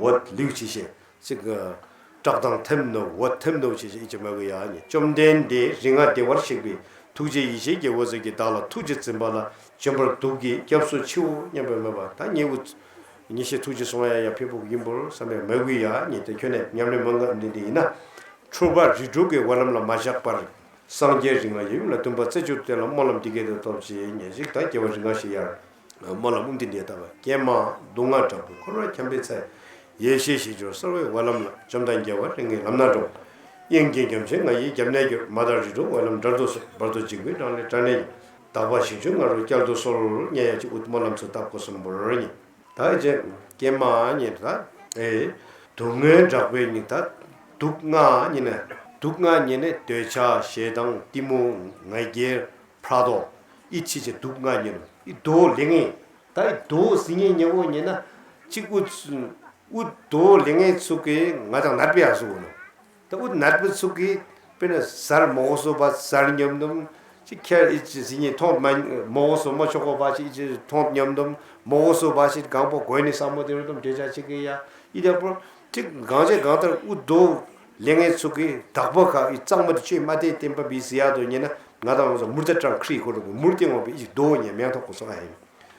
འོད་ལུས་ཆེ་ཤེས་ཅིག་སྐྲག་དང་ཐེམ་ནོ་འོད་ཐེམ་ནོ་ཆེ་ཤེས་ཨིད་ཅེ་མོས་གུས་ཡག་ཉེ། བཅོམ་ལྡན་འདས་རིགས་ལྔ་བདེ་བར་གཤེགས་པའི་ཐུགས་རྗེ་ཡེ་ཤེས་ཀྱི་འོད་ཟེར་གྱིས་བདག་ལ་ཐུགས་རྗེ་འཛིན་པ་ལ་བྱོན་པར་འདུག་གི་སྐྱབས་སུ་མཆིའོ་སྙམ་པའི་མོས་པ་ད་ཉེ་འུ། ཉེ་ཤེས་ཐུགས་རྗེ་སོང་ཡ་ཡ་ཕེ་ཕུག་ཡིན་པོར་བསམ་པའི་མོས་གུས་ཡ་ཉེ་དེ་ཁྱོད་ནས་ཉམས་ལེན་མང་ག་འདི་འདི་ཡིན་ན། འཁྲུལ་པ་རིགས་དྲུག་གི་འོད་ལམ་ལ་མ་བཞག་པར། སངས་རྒྱས་རིགས་ལྔ་ཡབ་ཡུམ་ལ་སྟོན་པ་རྩེ་གཅིག་ཏུ་བསྟེན་ལ་སྨོན་ལམ་འདི་སྐད་དུ་ཐོབ་ཅེས་ཉེ་ཞིག་ད་རྒྱལ་བ་རིགས་ལྔ་ཞེས་ཡར། སྨོན་ལམ་འུ་འདི་འདི་ལྟ་བ་ཀྱེ་མ་སྡུག་བསྔལ་དྲག་པོའི་འཁོར་བར་འཁྱམས་པའི་ཚེ། ཡེ་ཤེས་ཞི་ཁྲོ་གསལ་བའི་འོད་ལམ་ལ། བཅོམ་ལྡན་རྒྱལ་བ་རིགས་ལྔའི་ལམ་སྣ་དྲོངས། དབྱིངས་ཀྱི་ཉམས་ཆེན་ང་ཡི་རྒྱབ་ནས་གྱུར། མ་དག་རིགས་དྲུག་འོད་ལམ་བྲལ་དུ་གསོལ། བར་དུ་འཇིགས་པའི་སྒྲ་ལས་བྲལ་ནས་ཀྱང་། དག་པ་ཞིང་བཅུ་ང་རུ་བསྐྱར་དུ་གསོལ། སྙན་ཡང་ཅིག་འུ་སྨོན་ལམ་ཚུ་བཏབ་དགོས་སམ་བོར་ཉིད། ད་ཅེ་ཀྱེ་མ་ཉིད་ད་ཨེ་སྡུག་བསྔལ་དྲག་པོའི་ཉིད་ད་སྡུག་བསྔལ་ཉིད་ནས་སྡུག་བསྔལ་ཉིད་ནས་འདོད་ཆགས་ཞེ་སྡང་གཏི་མུག་ང་རྒྱལ་ཕྲག་དོག་ཨི་ཆི་ཆི་སྡུག་བསྔལ་ཉིད་ནས་ཨི་དོ་ལེ་ངེ་ད་ཨི་དོ་ཟི་ངེ་ཉེ་བོ་ཉེ་ན་ཅིག་འུ་འུ་དོ་ལེ་ངེ་ཚུག་གི་ང་དང་ནར་པེ་ཡ་སུ་ནོ། ད་འུ་ནར་པེ་ཚུག་གི་དཔེར་ན་ཟར་མོ་གོ་སོ་པ་ཟར་ཉོམ་དུམ་ཅིག་ཁྱེར་ཨི་ཅི་ཟི་ངེ་ཐོང་མ་མོ་གོ་སོ་མ་ཆོག་གོ་པ་ཅིག་ཨི་ཅི་ཐོང་ཉོམ་དུམ་མོ་གོ་སོ་པ་ཅིག་གང་པོ་གོས་ནི་ས་མོ་དེ་རུ་དུམ་དེ་ཅག་ཅིག་གི་ཡ་ཨི་དེ་པོ་ཅིག་གང་ཅེ་གང་ལྟར་འུ་དོ་ལེ་ངེ་ཚུག་གི་དག་པོ་ཁ་ཨི་གཙང་མ་དེ་ཆོས་མ་དེ་བསྟན་པ་བི་ཟི་ཡ་དོ་ཉེ་ན་ང་དང་འོ་ཟ་མུར་ད་ཀྲང་ཁྲི་ཁོ་རུ་མུར་དེ་ངོ་བི་ཨི་དོ་ཉེ་མེང་ཐོག་གོ་སོ་ཨ་ཧེ།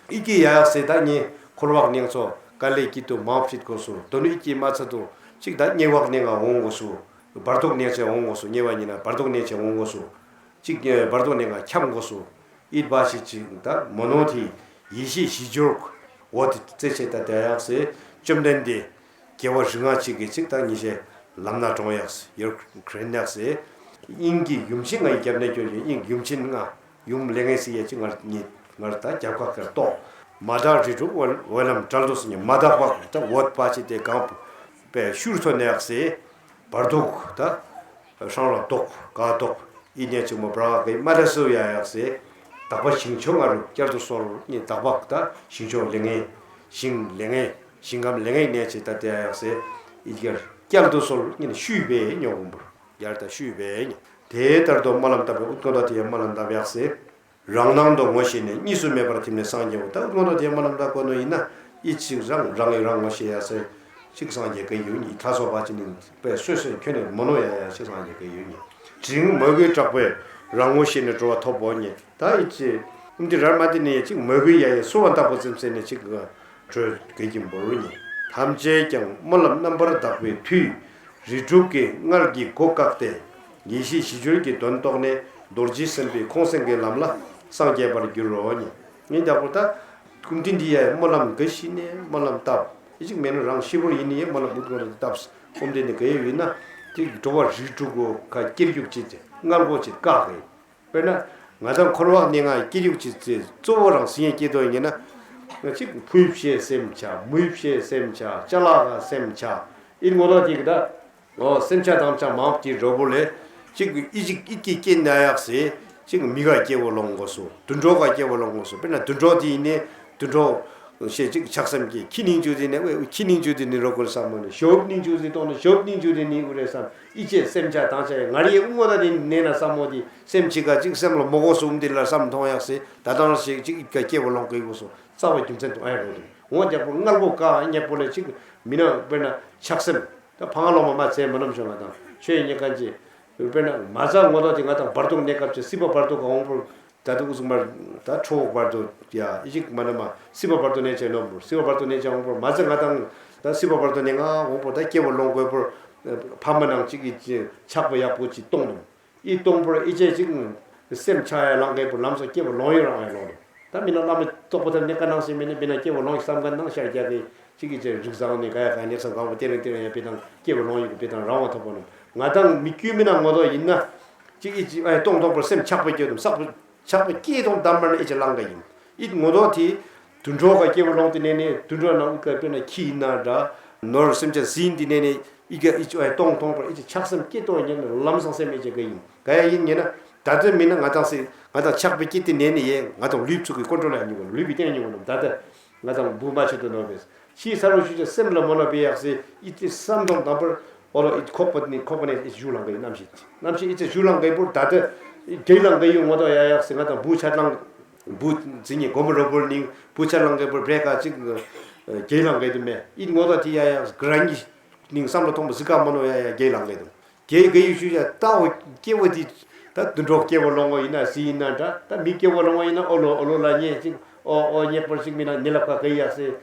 ཨི་ཀི་ཡ་ཡག་སེ་ད་ཉེ་འཁོར་བག་ཉེང་ཚོ་དཀའ་ལས་སྐྱིད་སྡུག་མང་ཕྱིད་དགོས་སུ་དོ་ནུ་ཨི་ཀི་མ་ཚ་དུ་ཅིག་ད་ཉེ་བག་ཉེང་ང་འོང་དགོས་སུ་བར་དོག་ཉེང་ཚེ་འོང་དགོས་སུ་ཉེ་བ་ཉེ་ན་བར་དོག་ཉེང་ཚེ་འོང་དགོས་སུ་ཅིག་བར་དོག་ཉེང་ང་འཁྱམ་དགོས་སུ་ཨིད་བ་ཞིག་ཅིག་ད་མོ་ནོ་དེ་ཡེ་ཤེས་ཞི་སྦྱོར་འོ་དེ་རྩེ་ཆེ་ད་དེ་ཡག་སེ་བཅོམ་ལྡན་འདས་རྒྱལ་བ་རིགས་ལྔ་ཅིག་གི་ཅིག་ད་ཉེ་ཤེས་ལམ་སྣ་དྲོངས་ཡག་སེ་ཡོར་གྲོན་ཡག་སེ་དབྱིངས་ཀྱི་ཡུམ་ཆེན་ལྔ་ཡི་རྒྱབ་ནས་སྐྱོར་ཞིང་དབྱིངས་ཡུམ་ཆེན་ལྔ། ཡུམ་ལེ་ངེ་སི་ཡེ་ཅི་ངར་ཉིད་ངར་ད་རྒྱབ་ཁ་ཁར་གཏོགས། མ་དག་རིགས་དྲུག་འོད་འོད་ལམ་བྲལ་དུ་སོང་ཉིད་མ་དག་པ་ད་འོད་པ་ཅི་དེ་གང་པའི་ཤུར་ཐོན་ནས་ཡག་སེ། བར་དོག་ད་ཧྲང་ལ་དོག་ག་དོག་ཨི་ཉེ་ཅིག་མོ་བྲ་གི་མ་དག་སུ་ཡ་ཡག་སེ། དག་པ་ཞིང་མཆོག་ང་རུ་བསྐྱར་དུ་གསོལ་ཉིད་དག་པ་ད་ཞིང་མཆོག་ལེ་ངེ་ཞིང་ལེ་ངེ་ཞིང་ཁམས་ལེ་ངེ་ཉེ་ཅིག་ད་དེ་ཡ་ཡག་སེ། ཨི་ཀར་བསྐྱར་དུ་གསོལ་ཉིད་ཤུས་པའི་ཉོ་གུམ་བུར། ཡར་ད་ཤུས་པས་ཉེ། དེ་ལྟར་དུ་སྨོན་ལམ་བཏབ་པའི་དབུ་མཐོ་ད་དེ་ཡང་སྨོན་ལམ་བཏབ་ཡག་སེ། རང་སྣང་དུ་ངོ་ཤེས་ནས་གཉིས་སུ་མེད་པར་ཐིམ་ནས་སངས་རྒྱས་པ་ད་དབུ་མཐོ་ད་དེ་ཡང་སྨོན་ལམ་བཏབ་དགོས་ནོ་ཡིན་ན་ཨི་ཅིག་རང་རང་གིས་རང་ངོ་ཤེས་ཡག་སེ། ཅིག་སངས་རྒྱས་ཀྱི་ཡུལ་ཉིད་ལྷ་སོགས་པ་ཅི་ནི་པས་སོས་སོས་ཁྱོད་ནས་མོ་ནོ་ཡ་ཡ་ཅིག་སངས་རྒྱས་ཀྱི་ཡུལ་ཉིད། དྲིན་མོས་གུས་དྲག་པོས་རང་ངོ་ཤེས་ནས་གྲོལ་བ་ཐོབ་བོ་ཉེ། ད་ཨི་ཅི་ཨུམ་དི་རར་མ་དི་ནི་ཡ་ཅིག་མོས་གུས་ཡ་ཡ་སོ་བ་ལྟ་བུ་ཙམ་སེ་ནས་ཅིག་གྲོལ་དགོས་ཀྱིན་པོ་རུ་ཉེ། ཐམས་ཅད་ཀྱང་སྨོན་ལམ་རྣམ་པར་དག་པའི་མཐུས། རིགས་དྲུག་གི་མངལ་གྱི་སྒོ་བཀག་སྟེ། ཡེ་ཤེས་ཞི་སྦྱོར་གྱི་དོན་རྟོགས་ནས་རྡོ་རྗེ་སེམས་དཔའི་ཁོང་སེང་གི་ལམ་ལ་སངས་རྒྱས་པར་འགྱུར་རོ་ཉེ། ངས་བདག་པོ་ད་ཀུན་དྲིན་འདི་ཡ་སྨོན་ལམ་ག་ཤི་ནས་སྨོན་ལམ་བཏབ་ཨི་ཅིག་མེད་ན་རང་ཤི་བོར་ཡིན་ནི་ཡ་སྨོན་ལམ་བུད་དགོས་རེད་བཏབ་ཀུན་དྲིན་འདི་ག་ཡ་ཡིན་ན་དེ་འགྲོ་བ་རིགས་དྲུག་གོ་ཁ་སྐྱེར་རྒྱུག་ཅིག་མངལ་སྒོ་ཅིག་བཀག་གི་དཔེར་ན། ང་དང་འཁོར་བ་ནས་ང་སྐྱེ་ཡུག་ཅི་ཚེ་གཙོ་བོ་རང་སྲིད་ཡན་སྐྱེ་དོ་ཡིན་ན། ང་གཅིག་ཕུལ་བྱེད་སེམས་ཆགས། མུལ་བྱེད་སེམས་ཆགས། ཅ་ལག་ག་སེམས་ཆགས། ཨིན་ངོ་ལོག་དེ་གི་ད། ཨོ་སེམས་ཆགས་དང་ཆགས་མང་པོ་དེ་རོ་པོ་ལས། གཅིག་ཨི་གཅིག་ཨི་སྐྱེ་སྐྱེ་ན་ཡག་སེ། གཅིག་མི་ག་སྐྱེ་བོ་ལོང་དགོས་སོ། དུད་འགྲོ་ག་སྐྱེ་བོ་ལོང་དགོས་སོ། དཔེར་ན་དུད་འགྲོ་དེ་ཡིན་ནས་དུད་འགྲོ། ཞེས་གཅིག་ཆགས་སེམས་སྐྱེ། ཁྱི་ནིང་ཅུ་དེ་ནས་ཨེ་ཁྱི་ནིང་ཅུ་དེ་ནི་རོ་ཀོལ་བསམ་མོ་ནི་ཞོབ་ནིང་ཅུ་དེ་གཏོང་ནི་ཞོབ་ནིང་ཅུ་དེ་ནི་ཨུ་རེ་བསམ། ཨི་ཅེ་སེམས་ཆགས་དང་ཆགས་ཡ་ང་རེ་ཨུ་ངོ་ད་དེ་ནས་ན་བསམ་མོ་དེ་སེམས་ཅི་ག་གཅིག་སེམས་ལ་མོ་གོ་སུམ་དེ་ལ་བསམ་མཐོང་ཡག་སེ། ད་དང་ཞིག་གཅིག་ཨི་ཀ་སྐྱེ་བོ་ལོང་གི་གོ་སོ། རྩ་བ་རྒྱུ་མཚན་དུ་ཨེ་རོ་དུ་འོང་རྒྱག་པོ་མངལ་སྒོ་ཀ་སྙེག་པོ་ལས་གཅིག་མི་ན་དཔེར་ན་ཆགས་སེམས། ད་ཕ་ང་ལོ་མ་མ་ཚེ་མ་ནམ་ཤོ་ང་དང་ཆོས་ཉེ་གན་ཅི། དཔེར་ན་མ་ཚ་ངོ་ཐོག་དེ་ང་དང་བར་དུ་གནས་སྐབས་ཀྱི་སྲིད་པ་བར་དུ་ག་འོང་པོར། ད་དུ་ཨུ་ཚུགས་མར་ད་ཁྲོ་བོ་བར་དུ་ཡ་ཨི་ཅིག་མ་ན་མ་སྲིད་པ་བར་དུ་གནས་ཆེན་ནོམ་པོར། སྲིད་པ་བར་དུ་གནས་ཆེན་འོང་པོར་མ་ཚ་ང་དང་ད་སྲིད་པ་བར་དུ་གནས་ང་འོང་པོར་ད་སྐྱེ་བོ་ལོང་དགོས་པོར། ཕ་མ་ནང་གཅིག་གི་ཆགས་པ་ཡག་པོ་ཅིག་གཏོང་ནོམ། ཨི་གཏོང་པོར་ཨི་ཅེ་ཅིག་སེམས་ཆགས་ཡ་ལང་གས་པོ་ལམ་སོགས་སྐྱེ་བོ་ལོང་ཡོད་རང་ཡ་ལོང་ནོམ། ད་མི་ན་བླ་མའི་རྟོགས་པ་ཐབས་ནི་ཀ་ནང་སེ་མི་ནི་མི་ན་སྐྱེ་བོ་ལོང་ཡི་བསམ་ག་ནང་ཤར་རྒྱག་གི་གཅིག་གི་ཅེ་རིགས་བཟང་ནི་ག་ཡ་ག་ཉེར་སང་གང་བ་དེ་རིང་དེ་རིང་ཡ་པི་དང་སྐྱེ་བོ་ལོང་ཡི་གི་པི་དང་རང་བ་ཐོབ་པོ་ནོམ། ང་དང་མི་རྒྱུད་མི་ན་ངོ་ཐོག་ཡིན་ན། གཅིག་ཨི་ཅི་ཨེ་གཏོང་གཏོང་པོར་སེམས་ཆགས་པ་སྐྱེ་དུམ་བསགས་པ་ཆགས་པ་སྐྱེ་དང་དམ་པར་ནི་ཨི་ཅི་ལང་ག་ཡིན། ཨི་ངོ་ཐོག་དེ་དུད་འགྲོ་ག་སྐྱེ་བོ་ལོང་དེ་ནས་ནས་དུད་འགྲོ་ནང་ཨི་ཀ་དཔེར་ན་ཁྱི་ཡིན་ན་འདྲ། ནོར་སེམས་ཅན་ཟིན་དེ་ནས་ནས་ཨི་ཀ་ཨི་ཅི་ཨེ་གཏོང་གཏོང་པོར་ཨི་ཅི་ཆགས་སེམས་སྐྱེ་དོ་ཉན་ལམ་སང་སེམས་ཨི་ཅི་ག་ཡིན་ག་ཡ་ཡིན་ཉན་ན། ད་དུ་མི་ན་ང་དང་སེ་ང་དང་ཆགས་པ་སྐྱེ་དེ་ནས་ནས་ཡེ་ང་དང་ལུས་ཚུགས་ཀྱི་ཀོན་ཊོལ་ཡ་ཉུང་གོ་ལུས་པའི་སྟེང་ཉུང་གོ་ནོམ་ད་ད། ང་དང་བུ་མ་ཆེ་དུ་ནོར་བས། ཤི་ས་རུ་ཤུ་ཅེ་སེམས་ལ་མོ་ན་བེ་ཡག་སེ་ཨི་ཏི་བསམ་དོང་དང་པར་ཨོ་ལོ་ཨི་ཁོག་པ་ནི་ཁོག་པ་ནས་ཨི་ཞུ་ལང་གི་རྣམ་ཤེས་རྣམ་ཤེས་ཨི་ཅེ་ཞུ་ལང་གི་པུར་ད་ལྟ་རྒྱལ་ལང་གི་ཡུ་ངོ་ཏོ་ཡ་ཡག་སེ་ང་དང་བུ་ཆ་ལང་བུ་ཛི་ཉི་གོ་མོ་རོ་པུར་ནིང་བུ་ཆ་ལང་གི་པུར་བེ་ཀ་ཅིག་རྒྱལ་ལང་གི་དུ་མེ་ཨི་ངོ་ཏོ་དི་ཡ་ཡག་གི་ར་ཉི་ནིང་བསམ་བློ་ཐོང་པ་ཟི་ཀ་མ་ནོ་ཡ་ཡ་རྒྱལ་ལང་གི་དུ། རྒྱལ་ག་ཡུལ་ཤུལ་ཡ་ལྟ་འོ་སྐྱེ་བོ་དེ་ད་དུད་འགྲོ་སྐྱེ་བོ་ལོང་བོ་ཡིན་ན་སི་ཡིན་ན་འདྲ། ད་མི་སྐྱེ་བོ་ལོང་བོ་ཡིན་ན་ཨོ་ལོ་ཨོ་ལོ་ལ་ཉེ་ཅིག་ཨོ་ཨོ་ཉེ་པར་ཞིག་མིན་ན་ཉེ་ལ་ཁ་ག་ཡ་སེ་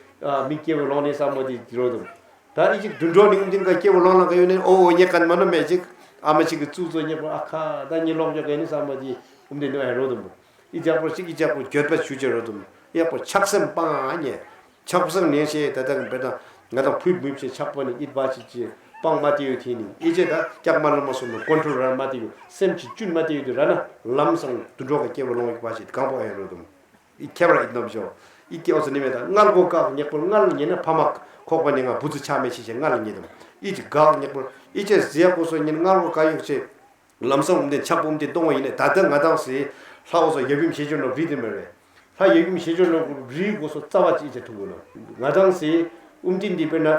མི་སྐྱེ་བོ་ལོང་ནས་བསམ་བློ་དེ་རོ་དུམ། ད་ཨི་ཅིག་དུད་འགྲོ་ནི་ཀུན་མཐུན་ག་སྐྱེ་བོ་ལོང་ལ་ག་ཡོད་ནས་ཨོ་ཨོ་ཉེ་ཀན་མ་ནོ་མེ་ཅིག་ཨ་མ་ཅིག་གི་ཙུ་ཙོ་ཉེ་པོ་ཨ་ཁ་ད་ཉེ་ལོག་ཅོ་ག་ནི་བསམ་བློ་དེ་ཀུན་མཐུན་ནི་ཨ་རོ་དུམ་པོ། ཨི་ཅག་པོ་གཅིག་ཨི་ཅག་པོ་འགྱོད་པ་ཞུ་ཅེ་རོ་དུམ། ཡག་པོ་ཆགས་སེམས་སྤང་ཨ་ཉེ། ཆགས་སེམས་ཉེ་ཤེས་ད་ལྟ་བེ་ད་ང་དང་ཕུད་མུད་ཆེ་ཆགས་པོ་ནི་ཨིད་བ་ཅི་ཅི་སྤང་མ་དེ་ཡོད་དེ་ནི་ཨི་ཅེ་ད་སྐྱག་མ་ལ་མ་སོང་ནོ་ཀོན་ཊོལ་ར་མ་དེ་ཡོད་སེམས་ཀྱི་ཅུན་མ་དེ་ཡོད་དུ་ར་ན་ལམ་སང་དུད་འགྲོ་ག་སྐྱེ་བོ་ལོང་ཡིག་བ་ཅི་གང་པོ་ཨེ་རོ་དུམ། ཨི་ཁྱེ་བ་ར་ཨིད་ནོ་བྱོ། ཨི་ཀྱེ་ཨོ་ཙི་ནི་མེ་ད་མངལ་སྒོ་བཀག་ཉེག་པོ་མངལ་ཉེ་ན་ཕ་མ་ཁོག་པ་ནི་ང་བུ་ཚུ་ཆ་མེ་ཤི་ཤེ་མངལ་ཉེ་དུམ། ཨི་ཅི་བཀག་ཉེག་པོ་ཨི་ཅེ་ཟེ་ཡག་པོ་སོ་ཉིན་མངལ་སྒོ་བཀག་ཡོད་ཅེ། ལམ་སང་འོང་དེ་ཆགས་པོ་འོང་དེ་གཏོང་བ་ཡིན་ནས་ད་ལྟ་ང་དང་སི་ལྷ་འོ་སོ་ཡབ་ཡུམ་ཞེས་བརྗོད་ནོ་རི་དེ་མེ་རེད། ལྷ་ཡབ་ཡུམ་ཞེས་བརྗོད་ནོ་རི་གོ་སོ་རྩ་བ་ཅི་ཅེ་ཐུག་གོ་ནོ། ང་དང་སི་ཨུམ་ཏིན་འདི་དཔེར་ན་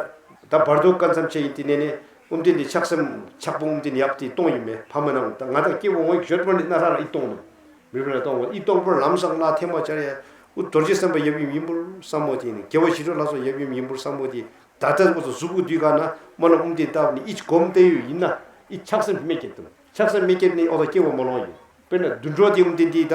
ད་བར་དོ་ཀ་མཚམས་ཆེ་ཡིན་དེ་ནས་ནས་ཨུམ་ཏིན་འདི་ཆགས་སེམས་ཆགས་པོ་ཨུམ་ཏིན་ཡབ་དེ་གཏོང་ཡིན་མེ་ཕ་མ་ནང་ད་ང་དང་སྐྱེ་བོ་འོང་ཡིག་ཞོད་པོ་འདི་ན་ལྷ་ར་ཨི་གཏོང་ནོ། མི་དཔེར་ན་གཏོང་བ་ཨི་གཏོང་པོར་ལམ་སང་ལ་ཐེ་མ་ཆར་ཡ་ཨུ་རྡོ་རྗེ་སེམས་དཔའ་ཡབ་ཡུམ་ཡིན་པོར་བསམ་མོ་དེ་ནི་རྒྱལ་བ་ཞི་ཁྲོ་ལྷ་སོ་ཡབ་ཡུམ་ཡིན་པོར་བསམ་མོ་དེ། ད་ལྟ་འུ་ཚོ་གཟུགས་པོ་དུས་ག་ན་མ་ན་ཨུམ་དེ་བཏབ་ནི་ཨི་ཅི་གོམ་དེ་ཡོད་ཡིན་ན་ཨི་ཆགས་སེམས་མི་སྐྱེད་དུ། ཆགས་སེམས་མི་སྐྱེད་ནི་ཨོ་ད་སྐྱེ་བོ་མ་ལོང་ཡིན། དཔེར་ན་དུད་འགྲོ་དེ་ཨུམ་དེ་འདི་ད་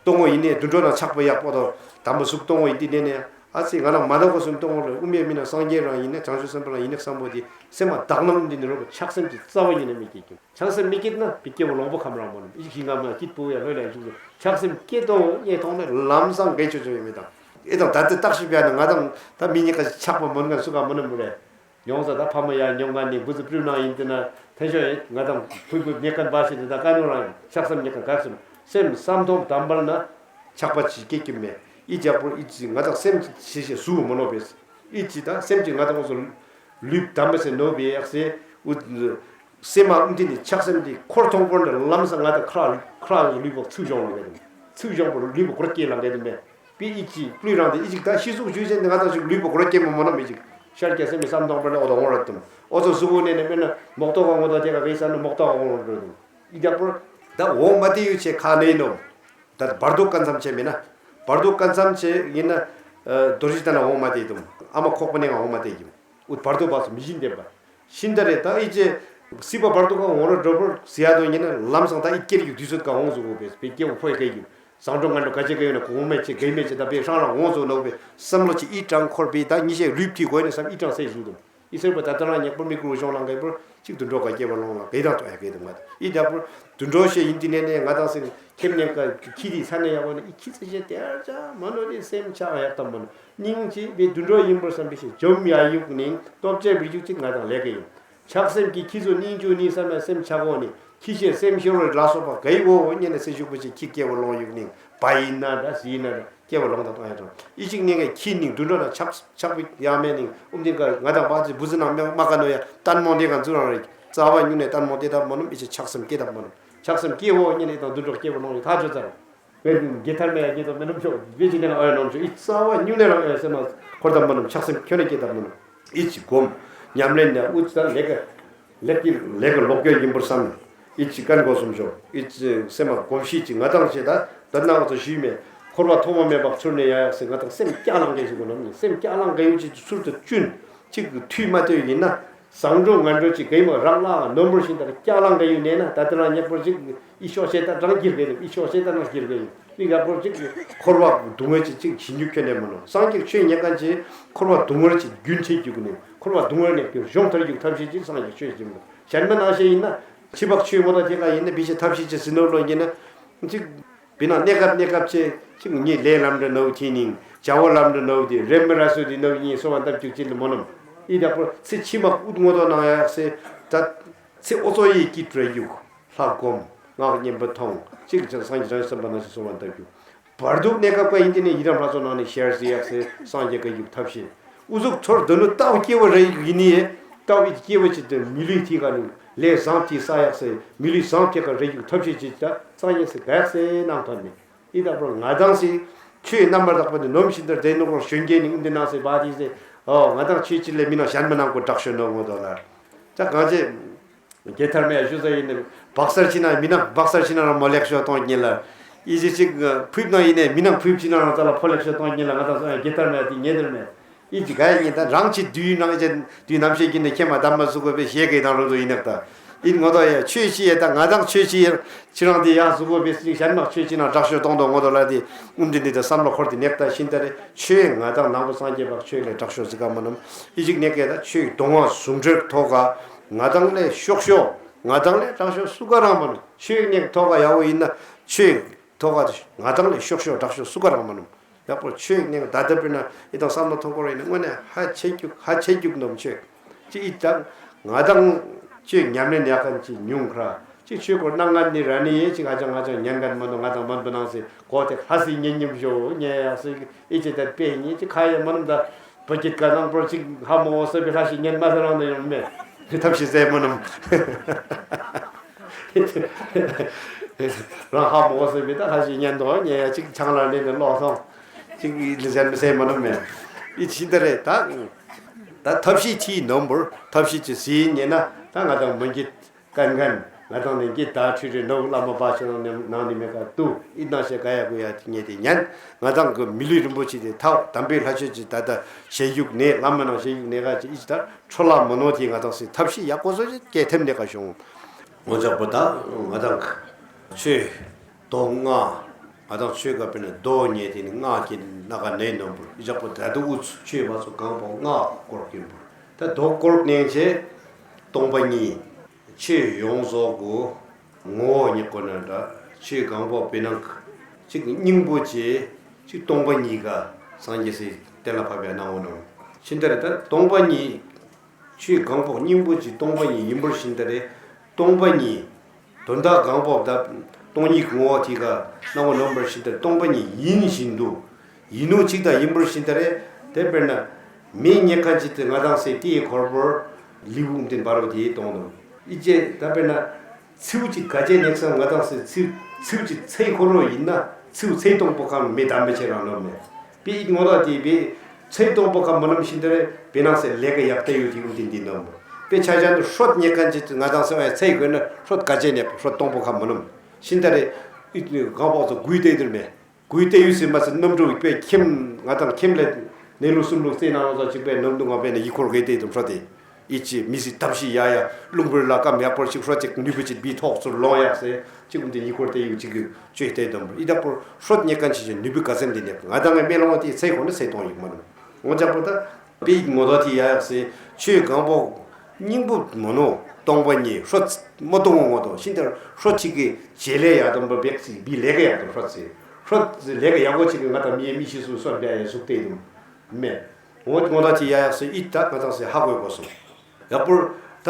གཏོང་བ་ཡིན་ནས་དུད་འགྲོ་ན་ཆགས་པ་ཡག་པོ་དང་དམ་པ་གཟུགས་གཏོང་བ་ཡིན་དེ་ནས་ནས་ཨ་ཙི་ང་ན་མ་ན་གོ་སུམ་གཏོང་བ་ལ་ཨུམ་ཡ་མི་ན་སངས་རྒྱས་རང་ཡིན་ན་བྱང་ཆུབ་སེམས་དཔའ་རང་ཡིན་ན་བསམ་པོ་དེ་སེམས་མ་དག་ནམ་འདི་ནི་རོ་ཆགས་སེམས་ཀྱི་རྩ་བ་ཡིན་ན་མི་སྐྱེད་ཀྱང་། ཆགས་སེམས་མི་སྐྱེད་ན་བི་སྐྱེ་བོ་ལོང་པོ་ཁམ་རང་མོ་ནམ་ཨི་ཞིག་ང་མ་སྐྱིད་པོ་ཡ་ལྷོད་ལ་འཇུག་ཆགས་སེམས་སྐྱེད་དོ་ངས་མཐོང་མེད་ལམ་སང་འགལ་ཆོག་ཆོག་ཡོད་མེད་དང་ཨེ་དང་ད་ལྟ་བརྟག་ཞིབ་ཡ་ན་ང་དང་ད་མི་གཉིས་ཀ་ཆགས་པ་མོན་ང་སུ་ག་མོ་ནམ་མོ་རེད། ཡོང་ས་ད་ཕ་མ་ཡ་ཉོ་ང་ནི་འབུ་ཚུ་སྤྲུལ་ནང་ཡིན་དེ་ན་ཐན་ཤོ་ཡིན་ང་དང་ཕུལ་ཕུལ་ཉེ་ཁན་བ་ཞིག་དེ་ད་ཀ་ནོ་རང་ཡིན་ཆགས་སེམས་ཉེ་ཁན་ག་སེམས་སེམས་བསམ་མཐོང་དམ་པར་ན་ཆགས་པ་ཅི་སྐྱེད་ཀྱི་མེད་ཨི་རྒྱག་པོ་ཨི་ཅི་ང་དང་སེམས་ཤེས་ཤེས་སུ་མོ་ནོ་བེས་ཨི་ཅི་ད་སེམས་ཀྱི་ང་དང་འོ་སོ་ལུས་དམ་པ་སེ་ནོ་བེ་ཡག་སེ་ཨུ། སེམས་མ་ཨུམ་ཏི་ནི་ཆགས་སེམས་དེ་འཁོར་མཐོང་པོ་འདྲ་ལམ་སང་ང་དང་ཁྲག་ཁྲག་ལུས་པོ་ཚུགས་སྦྱོང་ལ་གས་དུ། ཚུགས་སྦྱོང་པོ་ལུས་པོ་སྐོར་སྐྱེས་ལ་གས་དུ་མེད། པི་ཨི་ཅི་ཀླུ་རང་དེ་ཨི་ཅིག་ད་ཤི་གཟུགས་ཞུས་ཅན་དེ་ང་དང་ཞིག་ལུས་པོ་སྐོར་སྐྱེས་མོ་མོ་ན་མི་ཅིག་ཤར་སྐྱ་སེམས་མི་བསམ་མཐོང་པོ་འདྲ་འོ་དང་འོང་ར་དུམ། ཨོ་ཚོ་གཟུགས་པོ་ནས་ནས་དཔེར་ན་མོག་ཏོག་ག་འོང་དང་དེ་ག་གས་ས་ནི་མོག་ཏོག་ག་འོང་ར་དུམ། ཨི་རྒྱག་པོ་ད་འོང་མ་དེ་ཡོད་ཆེ་ཁ་ནས་ནོ། ད་བར་དོ་ཀ་མཚམས་ཆེ་མིན་ན། བར་དོ་ཀ་མཚམས་ཆེ་ཡིན་ན། རྡོ་རྗེ་ལྟ་ན་འོང་མ་དེ་དུམ། ཨ་མ་ཁོག་པ་ནས་ང་འོང་མ་དེ་ཡིན། འུ་བར་དོ་བ་སུ་མི་བཞིན་ལྡན་པ། ཤིན་ཏ་རེ་ད་ཨི་ཅེ། སྲིད་པ་བར་དོ་ཀ་འོང་ར་འགྲོ་བར་ཟེ་ཡ་དོ་ཡིན་ན་ལམ་སང་ད་ཨི་སྐྱེར་ཡུག་དུས་ཚོད་ཀ་འོང་ཟུག་གོ་བས་པའི་སྐྱེ་བོ་ཕོ་ཡི་ཀ་ཡུག་བཟང་འགྲོ་ངན་འགྲོ་ག་ཅེ་ཀ་ཡོད་ན་གོང་མེད་ཅེ་གེ་མེད་ཅེ་ད་པའི་ཧྲང་རང་འོང་ཟུག་ནོ་བས་བསམ་བློ་ཅི་ཨི་གྲང་འཁོར་པའི་ད་ཉི་ཤེས་ལུས་ཐིག་གོ་ཡིན་ན་བསམ་ཨི་གྲང་སེ་ཟུག་དུམ། ཨི་སེར་པ་ད་ལྟ་རང་ཉེག་པོ་མི་ཀུ་གཞུང་ལང་གའི་པོར་གཅིག་དུད་འགྲོ་ག་སྐྱེ་བ་ལོང་ལ་གའི་དང་ཐོག་ཡ་གའི་དང་མ་དང་ཨི་ད་པོར་དུད་འགྲོ་ཞེས་ཡིན་དེ་ནས་ནས་ང་དང་སེམས་ཁྱེམ་ནས་ཀ་ཁྱི་དེ་ས་ནས་ཡག་པོ་ནི་ཨི་ཁྱི་ཚེ་ཞེས་དེར་ཅག་མ་ནོ་དེ་སེམས་ཆགས་ཡག་དང་མ་ནོ་སྙིང་རྗེ་བའི་དུད་འགྲོ་ཡིན་པར་བསམ་པའི་ཞེས་འཇོམས་ཡ་ཡུག་ནི་སྟོབས་ཆེ་བའི་ཡུག་ཅིག་ང་དང་ལས་ཀ་ཡིན། ཆགས་སེམས་ཀྱི་ཁྱི་ཚོ་སྙིང་རྒྱུ་ནི་བསམ་ཡ་སེམས་ཆག་འོང་ནི་ཁྱི་ཤེས་སེམས་ཤོར་བའི་ལ་སོགས་པ་ག་ཡི་འོ་འོ་ཉན་ནས་སེ་ཤུག་པོ་ཆེ་ཁྱི་སྐྱེ་བོ་ལོང་ཡུག་ནིང་བ་ཡིན་ན་འདྲ་ཟི་ཡིན་ན་འདྲ་སྐྱེ་བོ་ལོང་དང་གཏོང་ཡ་དང་ཨི་ཅིག་ནིང་གི་ཁྱི་ནིང་དུད་འགྲོ་ལ་ཆགས་ཆགས་པའི་ཡ་མེད་ནིང་ཨུམ་དེ་ག་ང་དང་བ་ཚི་བུ་ཚི་ནང་མ་ག་ནོ་ཡ་ལྟད་མོ་འདི་ག་འཛུ་རང་རེད། རྩ་བ་ཉུང་ནས་ལྟད་མོ་དེ་ལྟ་མོ་ནོམ་ཨི་ཅིག་ཆགས་སེམས་སྐྱེ་ལྟ་མོ་ནོམ་ཆགས་སེམས་སྐྱེ་འོ་ཉན་ནས་དང་དུད་འགྲོ་སྐྱེ་བོ་ལོང་ཡུག་ཐག་ཆོད་ཚར། བས་དགེ་ཐར་མེད་ཡ་དགེ་དང་མེད་ནམ་ཤོག་བས་ཅི་ནས་ལ་ཨོ་ཡ་ནོམ་ཤོག་ཨི་རྩ་བ་ཉུང་ནས་ལ་ཨོ་ཡ་སེམས་མ་འཁོར་དང་མ་ནོམ་ཆགས་སེམས་ཁྱོན་ནས་སྐྱེ་དང་མ་ནོམ་ཨི་ཅི་སྒོམ་ཉམས་ལེན་ནས་ཨུ་ཅི་དང་ལས་ཀ་ལས་ཀྱི་ལས་ཀ་ལོག་སྐྱོན་ཡིན་པར་བསམ། ཨི་ཅི་ཀན་གོ་སོམ་ཤོག་ཨི་ཅི་སེམས་མ་གོམས་གཤིས་ཅི་ང་དང་ཞེ་ད་ད་ན་འོ་ཚོ་ཞུས་མེད་འཁོར་བ་ཐོག་མ་མེད་པ་ཚུར་ནས་ཡ་ཡག་སེ་ང་དང་སེམས་སྐྱག་ལང་གི་ཞིག་གོ་ནོམ་ནི་སེམས་སྐྱག་ལང་གི་ཡུ་ཅི་ཚུར་དུ་བཅུན་ཅིག་གི་མཐུས་མ་ལྟོས་ཡིན་ན། བཟང་འགྲོ་ངན་འགྲོ་ཅིག་གི་མ་རག་ལ་ནོར་འབུར་ཞིག་དང་སྐྱག་ལང་གི་ཡུལ་ནས་ན་ད་ལྟ་རང་ཉག་པོ་ཅིག་ཨི་ཤོག་ཤེ་ད་རང་སྒྱིར་གི་ཡོད་ཨི་ཤོག་ཤེ་ད་རང་སྒྱིར་གི་ཡོད་ཨི་ཡག་པོ་ཅིག་འཁོར་བ་སྡུག་བསྔལ་ཅིག་ཅིག་ཞི་འཇུག་ཁྱོན་ནས་མ་ནོ་སངས་རྒྱས་ཆོས་ཉན་མཁན་ཅིག་འཁོར་བ་སྡུག་བསྔལ་ཅིག་རྒྱུན་ཆད་རྒྱུག་ནས་འཁོར་བ་སྡུག་བསྔལ་ནས་རྒྱུན་གཞོང་ཐར་རྒྱུག་ཐབས་ཤེས་ཅིག་སངས་རྒྱས་ཆོས་ཅིག་མ་གཞན་མ་ནང་བཞིན་ཡིན་ན་ཕྱི་པག་ཆོས་མོ་ད་དེ་ག་ཡིན་ན་བི་ཤེ་ཐབས་ཤེས་ཅིག་ཟིན་ནོ་ལོ་ཡིན་ན་ཅིག་བི་ན་གནས་སྐབས་གནས་སྐབས་ཆེ་གཅིག་ངའི་ལས་ལམ་འདྲ་ནོ་ཐིན་ནིང་བྱ་བ་ལམ་འདྲ་ནོ་དེ་རེམ་མི་ར་སོ་དེ་ནོ་ཡིན་སོ་བ་འདབ་རྒྱུག་ཅིག་ལ་མོ་ནམ་ཨི་ད་པོ་ཚེ་ཕྱི་མ་ཨུད་ངོ་ཏོ་ནང་ཡག་སེ་ད་ཚེ་ཨོ་ཚོ་ཡི་སྐྱིད་འགྲོ་རྒྱུག་ལྷ་སྒོམ་ངག་སྙན་པ་ཐོང་གཅིག་ཅང་སངས་རྒྱས་རང་བསམ་པ་ནང་བཞིན་སོ་བ་འདབ་རྒྱུག་བར་དུ་གནས་སྐབས་ཀ་ཡིན་དེ་ནི་ཡི་རང་ལྷ་ཚོ་ནང་ནས་ཤེར་སི་ཡག་སེ་སངས་རྒྱས་ཀ་རྒྱུག་ཐབས་ཤེས། ཨུ་ཟུག་ཚོར་འདོད་ནུ་ཏའོ་སྐྱེ་བ་རེ་ཡིན་ནི་ཡེ། ཏའོ་ཨི་སྐྱེ་བ་ཅི་ཏེ་མི་ལུས་ཐི་ག་ནི་ལས་བཟང་ཐི་ས་ཡག་སེ་མི་ལུས་བཟང་ཐི་ག་རེ་ཡུག་ཐབས་ཤེས་ཅི་ཏ་སངས་རྒྱས་སི་ག་ཡག་སེ་ནང་ཐོན་ནི། ཨི་ད་པོ་ང་དང་སི་ཆོས་རྣམ་པར་དག་པ་ནི་ནོམ་ཤིན་ཏུ་དེ་ནུ་གོ་གཞོན་སྐྱེས་ནི་ཨུ་འདི་ནང་སི་བ་ཐི་སེ་ཨོ་ང་དང་ཆོས་ཅི་ལས་མི་ནང་གཞན་མི་ནང་གོ་དྲག་ཤོས་ནོ་ངོ་དོ་ལ། ད་གང་ཅི། རྒྱལ་ཐར་མའི་ཞུ་ས་ཡིན་ནི་བག་སར་ཕྱིན་ན་མི་ནག་བག་སར་ཕྱིན་ན་རང་མོ་ལེགས་ཤོས་གཏོང་ཉིན་ལ། ཨི་ཟི་ཅིག་ཕུབ་ན་ཡིན་ནི་མི་ནག་ཕུབ་ཕྱིན་ན་རང་ཙ་ལ་ཕོ་ལེགས་ཤོས་གཏོང་ཉིན་ལ་ང་དང་སོང་ཡང་རྒྱལ་ཐར་མའི་དེ་ཉེ་དེར་མེད། ཨི་ཅི་ག་ཡ་ཉིན་ད་རང་ཅི་དུས་ནང་ཅི་དུས་ནམ་ཤེས་ཀྱི་ནི་ཁྱེད་མ་དམ་མ་ཟུག་གོ་བའི་ཞེས་ཀྱི་དང་རོ་དོ་ཡིན་ནག་ད། ཨི་ངོ་དོ་ཡ་ཆོས་ཤི་ཡ་ད་ང་དང་ཆོས་ཤི་ཡ་ཁྱེད་རང་དེ་ཡང་ཟུག་གོ་བའི་ཅིག་གཞན་མ་ཆོས་ཤི་ན་དྲག་ཤོས་གཏོང་དོ་ངོ་དོ་ལ་དེ་ཨུམ་དེ་འདི་ད་བསམ་བློ་འཁོར་དེ་ནེག་ད་ཤིན་ད་རེ་ཆོས་ང་དང་ནང་པ་སངས་རྒྱས་པ་ཆོས་ལས་དྲག་ཤོས་ཟི་ག་མ་ནམ་ཨི་ཅིག་ནེག་གེ་ད་ཆོས་གདོང་བ་ཟུང་འབྲེལ་ཐོག་ག་ང་དང་ལས་ཤོག་ཤོག་ང་དང་ལས་དྲག་ཤོས་སུ་ག་རང་མ་ནོ། ཆོས་ནས་ཐོག་ག་ཡག་པོ་ཡིན་ན་ཆོས་ཐོག་ག་ང་དང་ལས་ཤོག་ཤོག་དྲག་ཤོས་སུ་ག་རང་མ་ནོ། ཡག་པོ་ཆོས་ནས་ད་ལྟ་དཔེར་ན་ཨི་དང་བསམ་བློ་ཐོང་སྐོར་ཡིན་ན་དངོས་གནས་ཧ་ཆེ་རྒྱུག་ཧ་ཆེ་རྒྱུག་ནོམ་ཆོས་ཅི་ཨི་དང་ང་དང་ཆོས་ཉམས་ལེན་ཡག་གན་ཅི་ཉུང་ཁྲ་ཅི་ཆོས་སྐོར་གནང་ང་ནི་ར་ནི་ཡེ་ཅི་ང་ཅང་ང་ཅང་ཉན་གན་མ་ནོ། ང་དང་མ་འདུ་ནང་སི་གོ་དེ་ཧ་སི་ཉན་ཉམ་ཞོ་ཉེ་ཡག་སི་ཨི་ཅི་ད་དཔེ་ཉེ་ཅི་ཁ་ཡེ་མ་ནོམ་ད། བུ་སྐྱིད་ཀ་ནང་པོར་ཅིག་ཧ་མོ་འོ་སོ་བི་ཧྲ་ཞིག་ཉན་མ་ས་རང་ནས་ཡོང་མེད། ཐབས་ཤེས་ཟད་མོ་ནམ། རང་ཧ་མོ་འོ་སོ་བི་ད་ཧ་ཞིག་ཉན་དོ་ཉན་ཡ་ཅིག་ཆང་ལ་ལེན་ནས་ལོག་སོང་། ཅིག་ལི་ཟན་མི་ཟད་མོ་ནམ་མེད། ཨི་ཕྱི་ད་རེད་ད། ད་ཐབས་ཤེས་ཐིའི་ནོམ་པོར་ཐབས་ཤེས་ཅི་ཟིན་ཉན་ན་ད་ང་དང་མོན་གྱི། ཀན་ཀན། ང་དང་ནི་འགྱེད་ད་ཁྲི་རི་ནོ་བླ་མ་པ་ཆེ་ནང་ནི་ནང་ནི་མེ་ཀ་ཏུ་ཨི་ནང་ཞེ་ག་ཡ་གུ་ཡ་ཏི་ཉེ་ཏི་ཉན། ང་དང་གི་མི་ལུས་རིན་པོ་ཆེ་དེ་ཐའོ་དམ་པའི་ལྷ་ཆོས་ཀྱི་ད་ལྟ་ཞེ་ཡུག་ནས་བླ་མ་ནང་ཞེ་ཡུག་ནས་ག་ཅི་ཨི་ཅི་ད་འཕྲོ་ལ་མོ་ནོ་དེ་ང་དང་སི་ཐབས་ཤེས་ཡག་པོ་བཟོ་ཅི་སྐད་ཐེམ་ནས་ག་བྱུང་། ངོ་ཅག་པོ་ད་ང་དང་གི་ཆོས་དོ་ལྔ། ང་དང་ཆོས་ག་པེ་ནས་དོ་ཉེ་དེ་ནི་ལྔ་སྐྱེ་ན་ག་ནས་ནོམ་པོ་ཨི་ཅག་པོ་ད་དུ་ཨུ་ཚུ་ཆོས་མ་ཚོ་གང་པོ་ལྔ་སྐོར་གྱིན་པོ་ད་དོ་སྐོར་ནས་ཆེ་སྟོང་པ་ཉིད། ཆོས་ཡོངས་རྫོགས་ཀྱི་ངོ་བོ་ཉིད་ཁོ་ན་འདྲ། ཆོས་གང་པོ་བེ་ནང་གཅིག་སྙིང་པོ་ཆེ་གཅིག་སྟོང་པ་ཉིད་ཀ་སངས་རྒྱས་སི་གཏན་ལ་ཕབ་པའི་སྣང་བ་ནང་ཕྱིན་ད་རེ་ད་སྟོང་པ་ཉིད། ཆོས་གང་པོ་སྙིང་པོ་ཆེ་སྟོང་པ་ཉིད་ཡིན་པར་ཕྱིན་ད་རེ་སྟོང་པ་ཉིད། དོན་དག་གང་པོ་ད་སྟོང་ཉིད་ཀྱི་ངོ་བོ་དེ་ཀ་སྣང་བ་ནོམ་པར་ཕྱིན་ད་རེ་སྟོང་པ་ཉིད་ཡིན་བཞིན་དུ། ཡིན་ནོ་གཅིག་དང་ཡིན་པར་ཕྱིན་ད་རེ། དེ་དཔེར་ན། མེ་ཉེ་ཁ་ཅིག་ཏུ་ང་དང་སེ་ཏི་ཡི་འཁོར་པོར་ལི་བུང་སྟེ་འབར་བ་དེའི་དོང་དུ། ཨི་ཅེ་ད་དཔེར་ན། ཚིའུ་ཅིག་ག་ཅེ་ནེག་སམ་ང་དང་སེ་ཚིའུ་ཚིའུ་ཅིག་ཚེ་འཁོར་རོ་ཡིན་ན་ཚིའུ་ཚེ་སྟོང་པོ་ཁམ་མེ་དམ་པའི་ཆེ་རང་ལོ་མེ། པི་ཨི་ངོ་ལ་དེ་པི་ཚེ་སྟོང་པོ་ཁམ་མ་ནམ་ཕྱིན་ད་རེ་པི་ནང་སེ་ལས་ཀ་ཡག་ཏེ་ཡོད་དེ་ཡོད་དེ་འདི་ནམ། པི་ཆ་ཅན་དུ་ཧྲོད་ཉེ་ཁ་ཅིག་ང་དང་སེ་བའི་ཚེ་དགོས་ན་ཧྲོད་ག་ཅེ་ནེག་ཧྲོད་སྟོང་པོ་ཁམ་མ་ནམ་ཕྱིན་ད་རེ། ཨི་གང་པོ་ཚོ་དགུའི་ཏེ་དུར་མེ། གུས་བཏེགས་ཡོད་ཟེར་མ་ཟེར་གནམ་གྲུ་བའི་ཁྱིམ་ང་དང་ཁྱིམ་ལས་ནས་ལུག་གསུམ་ལུག་རྩེ་ནང་ལོ་ཚོ་གཅིག་པའི་ནམ་དུ་ང་པའི་ནས་ཡིད་འཁོར་གེ་བཏེགས་དུ་འཕྲོ་སྟེ། ཨི་ཅི་མི་སྲིད་ཐབས་ཤེས་ཡ་ཡ་རླུང་བུར་ལ་སྐམ་ཡག་པོར་ཅིག་ཧྲོ་ཅིག་ནུས་པ་ཅིག་བི་ཐོག་ཚུར་ལོང་ཡག་སེ་ཅིག་འདི་ཡིད་འཁོར་བཏེགས་ཡོད་ཅིག་གི་བཅོས་བཏེགས་དུ་འཕྲོ་ཨི་དག་པོར་ཧྲོ་ཉེ་ཀན་ཅི་ཅི་ནུས་པའི་ག་ཚན་འདི་ནས་ང་དང་ངའི་མེ་ལོང་བ་དེའི་ཚེ་གོ་ནས་ཚེ་གཏོང་ཡིག་མ་ནུ་ངོ་ཅག་པོ་ད། པའི་ངོ་ཐོག་དེ་ཡ་ཡག་སེ་ཆོས་གང་པོ་སྙིང་པོ་མོ་ནོ་སྟོང་པ་ཉིད་ཧྲོ་མོ་སྟོང་ངོ་ཐོག་ཤིན་ཏུ་ཧྲོ་ཅིག་གི་བྱེད་ལས་ཡ་དམ་པ་བེག་སི་བི་ལས་ཀ་ཡག་དུ་ཧྲོ་ཚེ་ཧྲོ་ལས་ཀ་ཡག་པོ་ཅིག་གི་ང་དང་མི་ཡེ་མི་ཤི་སུ་སོར་བྱ་ཡ་གཟུགས་ཏེ་དུ་མེ་ངོ་ངོ་ཐོག་དེ་ཡ་ཡག་སེ་ཨི་ད་ང་དང་སེ་ཧ་གོ་གོ་སོང་ཡག་པོར། ད་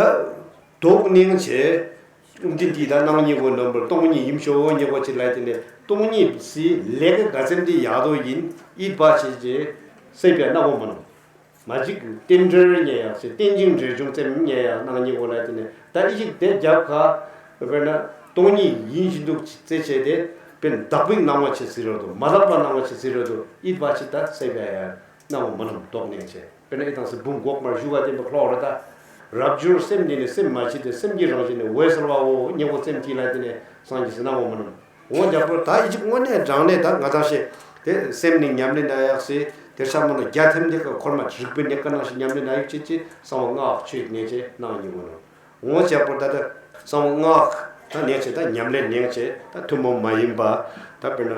དོགས་གནང་བྱས། ཨུམ་ཏིན་ཏི་ད་སྣང་གཉིས་པོ་ནམ་བར་སྟོང་ཉིད་ཡིན་ཤོག་ཉེ་པོ་ཅིག་ལ་དེ་ནས་སྟོང་ཉིད་སི་ལས་ཀ་ག་ཚད་འདི་ཡག་དོ་ཡིན་ཨིད་པ་བྱེད་ཅེས་སེམས་པའི་སྣང་བ་མ་ནོར། མ་གཅིག་རྟེན་འབྲེལ་ཉེ་ཡག་སེ་རྟེན་ཅིང་འབྲེལ་འབྱུང་ཙམ་ཉེ་ཡག་སྣང་གཉིས་པོ་ལ་དེ་ནས་ད་ཨི་ཞིག་དེ་རྒྱབ་ཁ་དཔེར་ན་སྟོང་ཉིད་ཡིན་བཞིན་འདུག་རྩེ་བྱས་ཏེ་དཔེར་ན་བདག་པོའི་སྣང་བ་ཆེ་ཟེར་རོ་དོ་མ་བདག་པ་སྣང་བ་ཆེ་ཟེར་རོ་དོ་ཨིད་པ་ཅིག་ད་སེམས་པའི་སྣང་བ་མ་ནོར་དོགས་གནང་བྱས། དཔེར་ན་ཨི་དང་སི་བུམ་འགོག་མར་བཞུགས་པ་བསྟན་པ་ཁློག་རེ་ད། རབ་འབྱོར་སེམས་འདི་ནི་སེམས་མ་མཆིས་ཏེ་སེམས་ཀྱི་རང་བཞིན་ནི་འོད་གསལ་བའོ་ཉེ་བོ་སེམས་ཀྱི་ལ་དེ་ནས་སངས་རྒྱས་སི་སྣང་བ་མ་ནོར། འོ་རྒྱག་པོ་ད་ཨི་ཅིག་དངོས་གནས་དྲང་གནས་ད་ང་ཚང་ཤེས་དེ་སེམས་ནི་ཉམས་ལེན་ན་ཡག་སེ་དེར་ཤ་མོ་ནོ་རྒྱ་ཐེམ་དེ་ཀ་འཁོར་མ་རིག་པའི་གནས་ཀ་ནང་ཞིག་ཉམས་ལེན་ན་ཡག་ཅེས་ཅེས་གསང་བ་སྔགས་ཆོས་ནས་ཅེས་སྣང་ཉེ་བོ་ནོར། འོ་ཅག་པོ་ད་ལྟ་གསང་བ་སྔགས་ད་ནས་བྱེད་ད་ཉམས་ལེན་ནས་བྱེད་ད་ཐུན་མོང་མ་ཡིན་པ་ད་དཔེར་ན་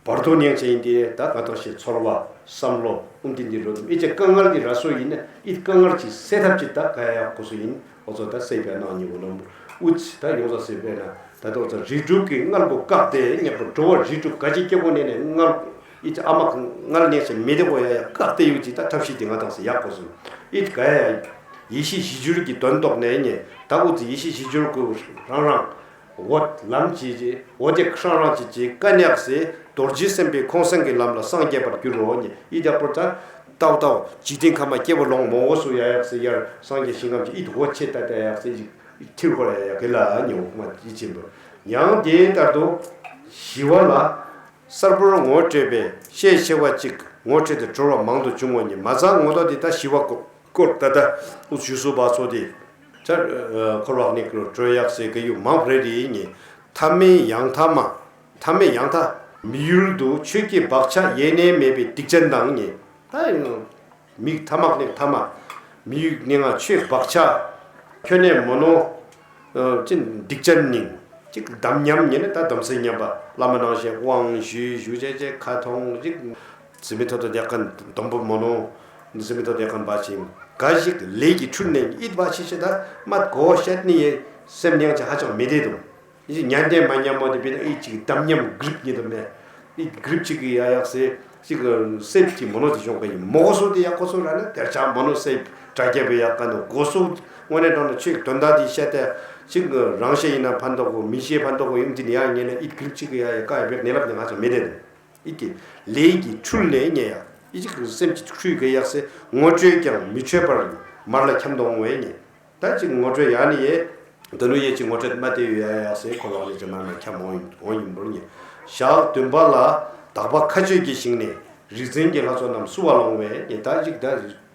བར་དོ་ནས་བྱེད་ཡིན་ཏེ་ད་ག་དོག་ཞེས་ཚོར་བ་བསམ་བློ་ཨུམ་ཏིན་ཏིན་རོ་ཨི་ཅེ་དཀའ་ངལ་གྱི་ར་སོ་ཡིན་ན་ཨི་དཀའ་ངལ་གྱི་སེལ་ཐབས་ཅིག་ད་ག་ཡ་གོ་སོ་ཡིན་འོ་ཚོ་ད་སེལ་བའི་སྣང་ཉེ་བོ་ལམ་ཨུ་ཙི་ད་ཡོང་ས་སེལ་བས་ན་ད་ལྟ་འོ་ཚོ་རིགས་དྲུག་གི་མངལ་སྒོ་བཀག་སྟེ་ཉག་པོ་འགྲོ་བ་རིགས་དྲུག་ག་ཅིག་སྐྱེ་བོ་ནས་ནས་མངལ་ཨི་ཅེ་ཨ་མ་མངལ་ནས་བྱེད་མི་དེ་གོ་ཡ་ཡ་བཀག་སྟེ་ཡོད་ཅིག་ད་ཐབས་ཤེས་དེ་ང་དང་སེ་ཡག་གོ་སོ་ཨི་ག་ཡ་ཡ། ཡེ་ཤེས་གཞི་འགྱུར་གྱི་དོན་རྟོགས་ནས་ཉེ། ད་འུ་ཚོ་ཡེ་ཤེས་གཞི་འགྱུར་ཀུན་རང་རང་། འོ་ལམ་གྱིས་འོ་དེ་ཧྲང་རང་གྱིས་ཀྱི་ཀ་ནེག་སེ་རྡོ་རྗེ་སེམས་དཔའི་ཁོང་སེང་གི་ལམ་ལ་སངས་རྒྱས་པར་འགྱུར་རོ་ཉེ། ཨི་དག་པོ་ད་ཏའོ་ཏའོ་འཇིག་རྟེན་ཁམས་སྐྱེ་བོ་ལོང་མོ་འོ་སུ་ཡ་ཡག་སེ་ཡར་སངས་རྒྱས་ཞིང་ཁམས་ཀྱི་ཨི་དུ་འོ་ཆེ་ད་ད་ཡག་སེ་ཡིག་ཐིར་ཁོ་ལ་ཡ་ཡག་གི་ལ་ཉེ་འོ་མ་ཡི་ཆེན་པོ། ཡང་དེ་ལྟར་དུ་ཞི་བ་ལ། གསལ་པོར་ངོ་སྤྲོད་པའི་ཤས་ཆེ་བ་གཅིག་ངོ་སྤྲོད་དུ་གྲོལ་བ་མང་དུ་བྱུང་བ་ཉིད་མ་ཚང་ངོ་ཐོག་དེ་ལྟ་ཞི་བ་སྐོར་སྐོར་ད་ལྟ་འུ་ཞུ་སོ་བ་ཚོ་དེ་ཆར་འཁོར་བ་ནི་གྲོལ་ཡག་སའི་ག་ཡུ་མང་རེ་རེ་ཉིད་ཐ་མའི་ཡང་ཐ་མ་ཐ་མའི་ཡང་ཐ་མི་ཡུལ་དུ་ཆོས་ཀྱི་བག་ཆགས་ཡེ་ནས་མེད་པའི་སྡིག་ཅན་དང་ཉིད་ད་ཡང་། མིག་ཐ་མག་ནི་ཐ་མ། མི་ཡུལ་ནི་ང་ཆོས་བག་ཆགས། ཁྱོད་ནས་མོ་ནོ། ཅི་སྡིག་ཅན་ནིང་། ཅིག་དམ་ཉམས་ཉེ་ནི་ད་དམ་སེལ་ཉམས་པ་བླ་མ་ནང་བཞིན་དབང་ཞུས་ཞུ་བྱས་བྱས་ཁ་ཐོང་ཅིག་ཟི་མི་ཐོ་ཐོ་དེ་ཁན་སྡོང་པོ་མོ་ནོ། ཟི་མི་ཐོ་དེ་ཁན་པ་ཅིང་ག་ཞིག་ལས་ཀྱི་འཁྲུལ་ནས་ཨིད་པ་ཤི་ཤི་ད་མ་གོ་བཤད་ནི་ཡེ་སེམས་ཉང་ཆ་ཧ་ཅང་མི་བདེ་དོ། ཉན་ཏེ་མ་ཉན་མོ་དེ་བི་ན་ཨི་ཅིག་དམ་ཉམས་གྲིབ་ཉེ་དུ་མེ། ཨི་གྲིབ་ཅིག་གི་ཡ་ཡག་སེ་ཅིག་སེབ་ཀྱི་མོ་ནོ་དེ་ཤོང་ག་ཡིན་མོ་གོ་སོ་དེ་ཡག་གོ་སོ་ར་ན་དེར་ཆ་མོ་ནོ་སེབ་དྲ་རྒྱ་བི་ཡག་ག་ནོ་གོ་སོ་དངོས་གནས་དྲང་ན་ཆོས་དོན་དག་དེ་བཤད་དེ་ཅིག་རང་བཤད་ཡིན་ན་ཕན་ཐོགས་གོ་མི་བཤད་ཕན་ཐོགས་གོ་ཡིན་དེ་ནི་ཡ་ཉེ་ན་ཨི་གྲིབ་ཅིག་གི་ཡ་ཡ་ཀ་ཡ་བེག་ནེ་ལབ་ནི་ང་ཚོ་མེ་དེ་དུ་ཨི་ཀི་ལེ་ཡི་འཁྲུལ་ལས་ཉེ་ཡ་ཨི་ཅིག་སེམས་ཀྱི་འཁྲུལ་གི་ཡག་སེ་ངོ་སྤྲོད་ཀྱང་མི་ཆོད་པར་མར་ལ་འཁྱམ་དོ་འོང་བས་ཉེ། ད་ཅིག་ངོ་སྤྲོད་ཡག་ནི་ཡེ། དོ་ནུ་ཡེ་ཅིག་ངོ་སྤྲོད་མ་དེ་ཡོད་ཡ་ཡག་སེ་ཁོ་ལོག་ནི་ཅི་མ་མ་ཁྱབ་འོང་འོང་ཡིན་པོར་ཉེ། ཞག་བདུན་པ་ལ་དག་པ་མཁའ་སྤྱོད་ཀྱི་ཞིང་ནས་རིག་འཛིན་གྱི་ལྷ་ཚོགས་རྣམས་བསུ་བ་ལོང་བས་ཉེ། ད་ཅིག་ད་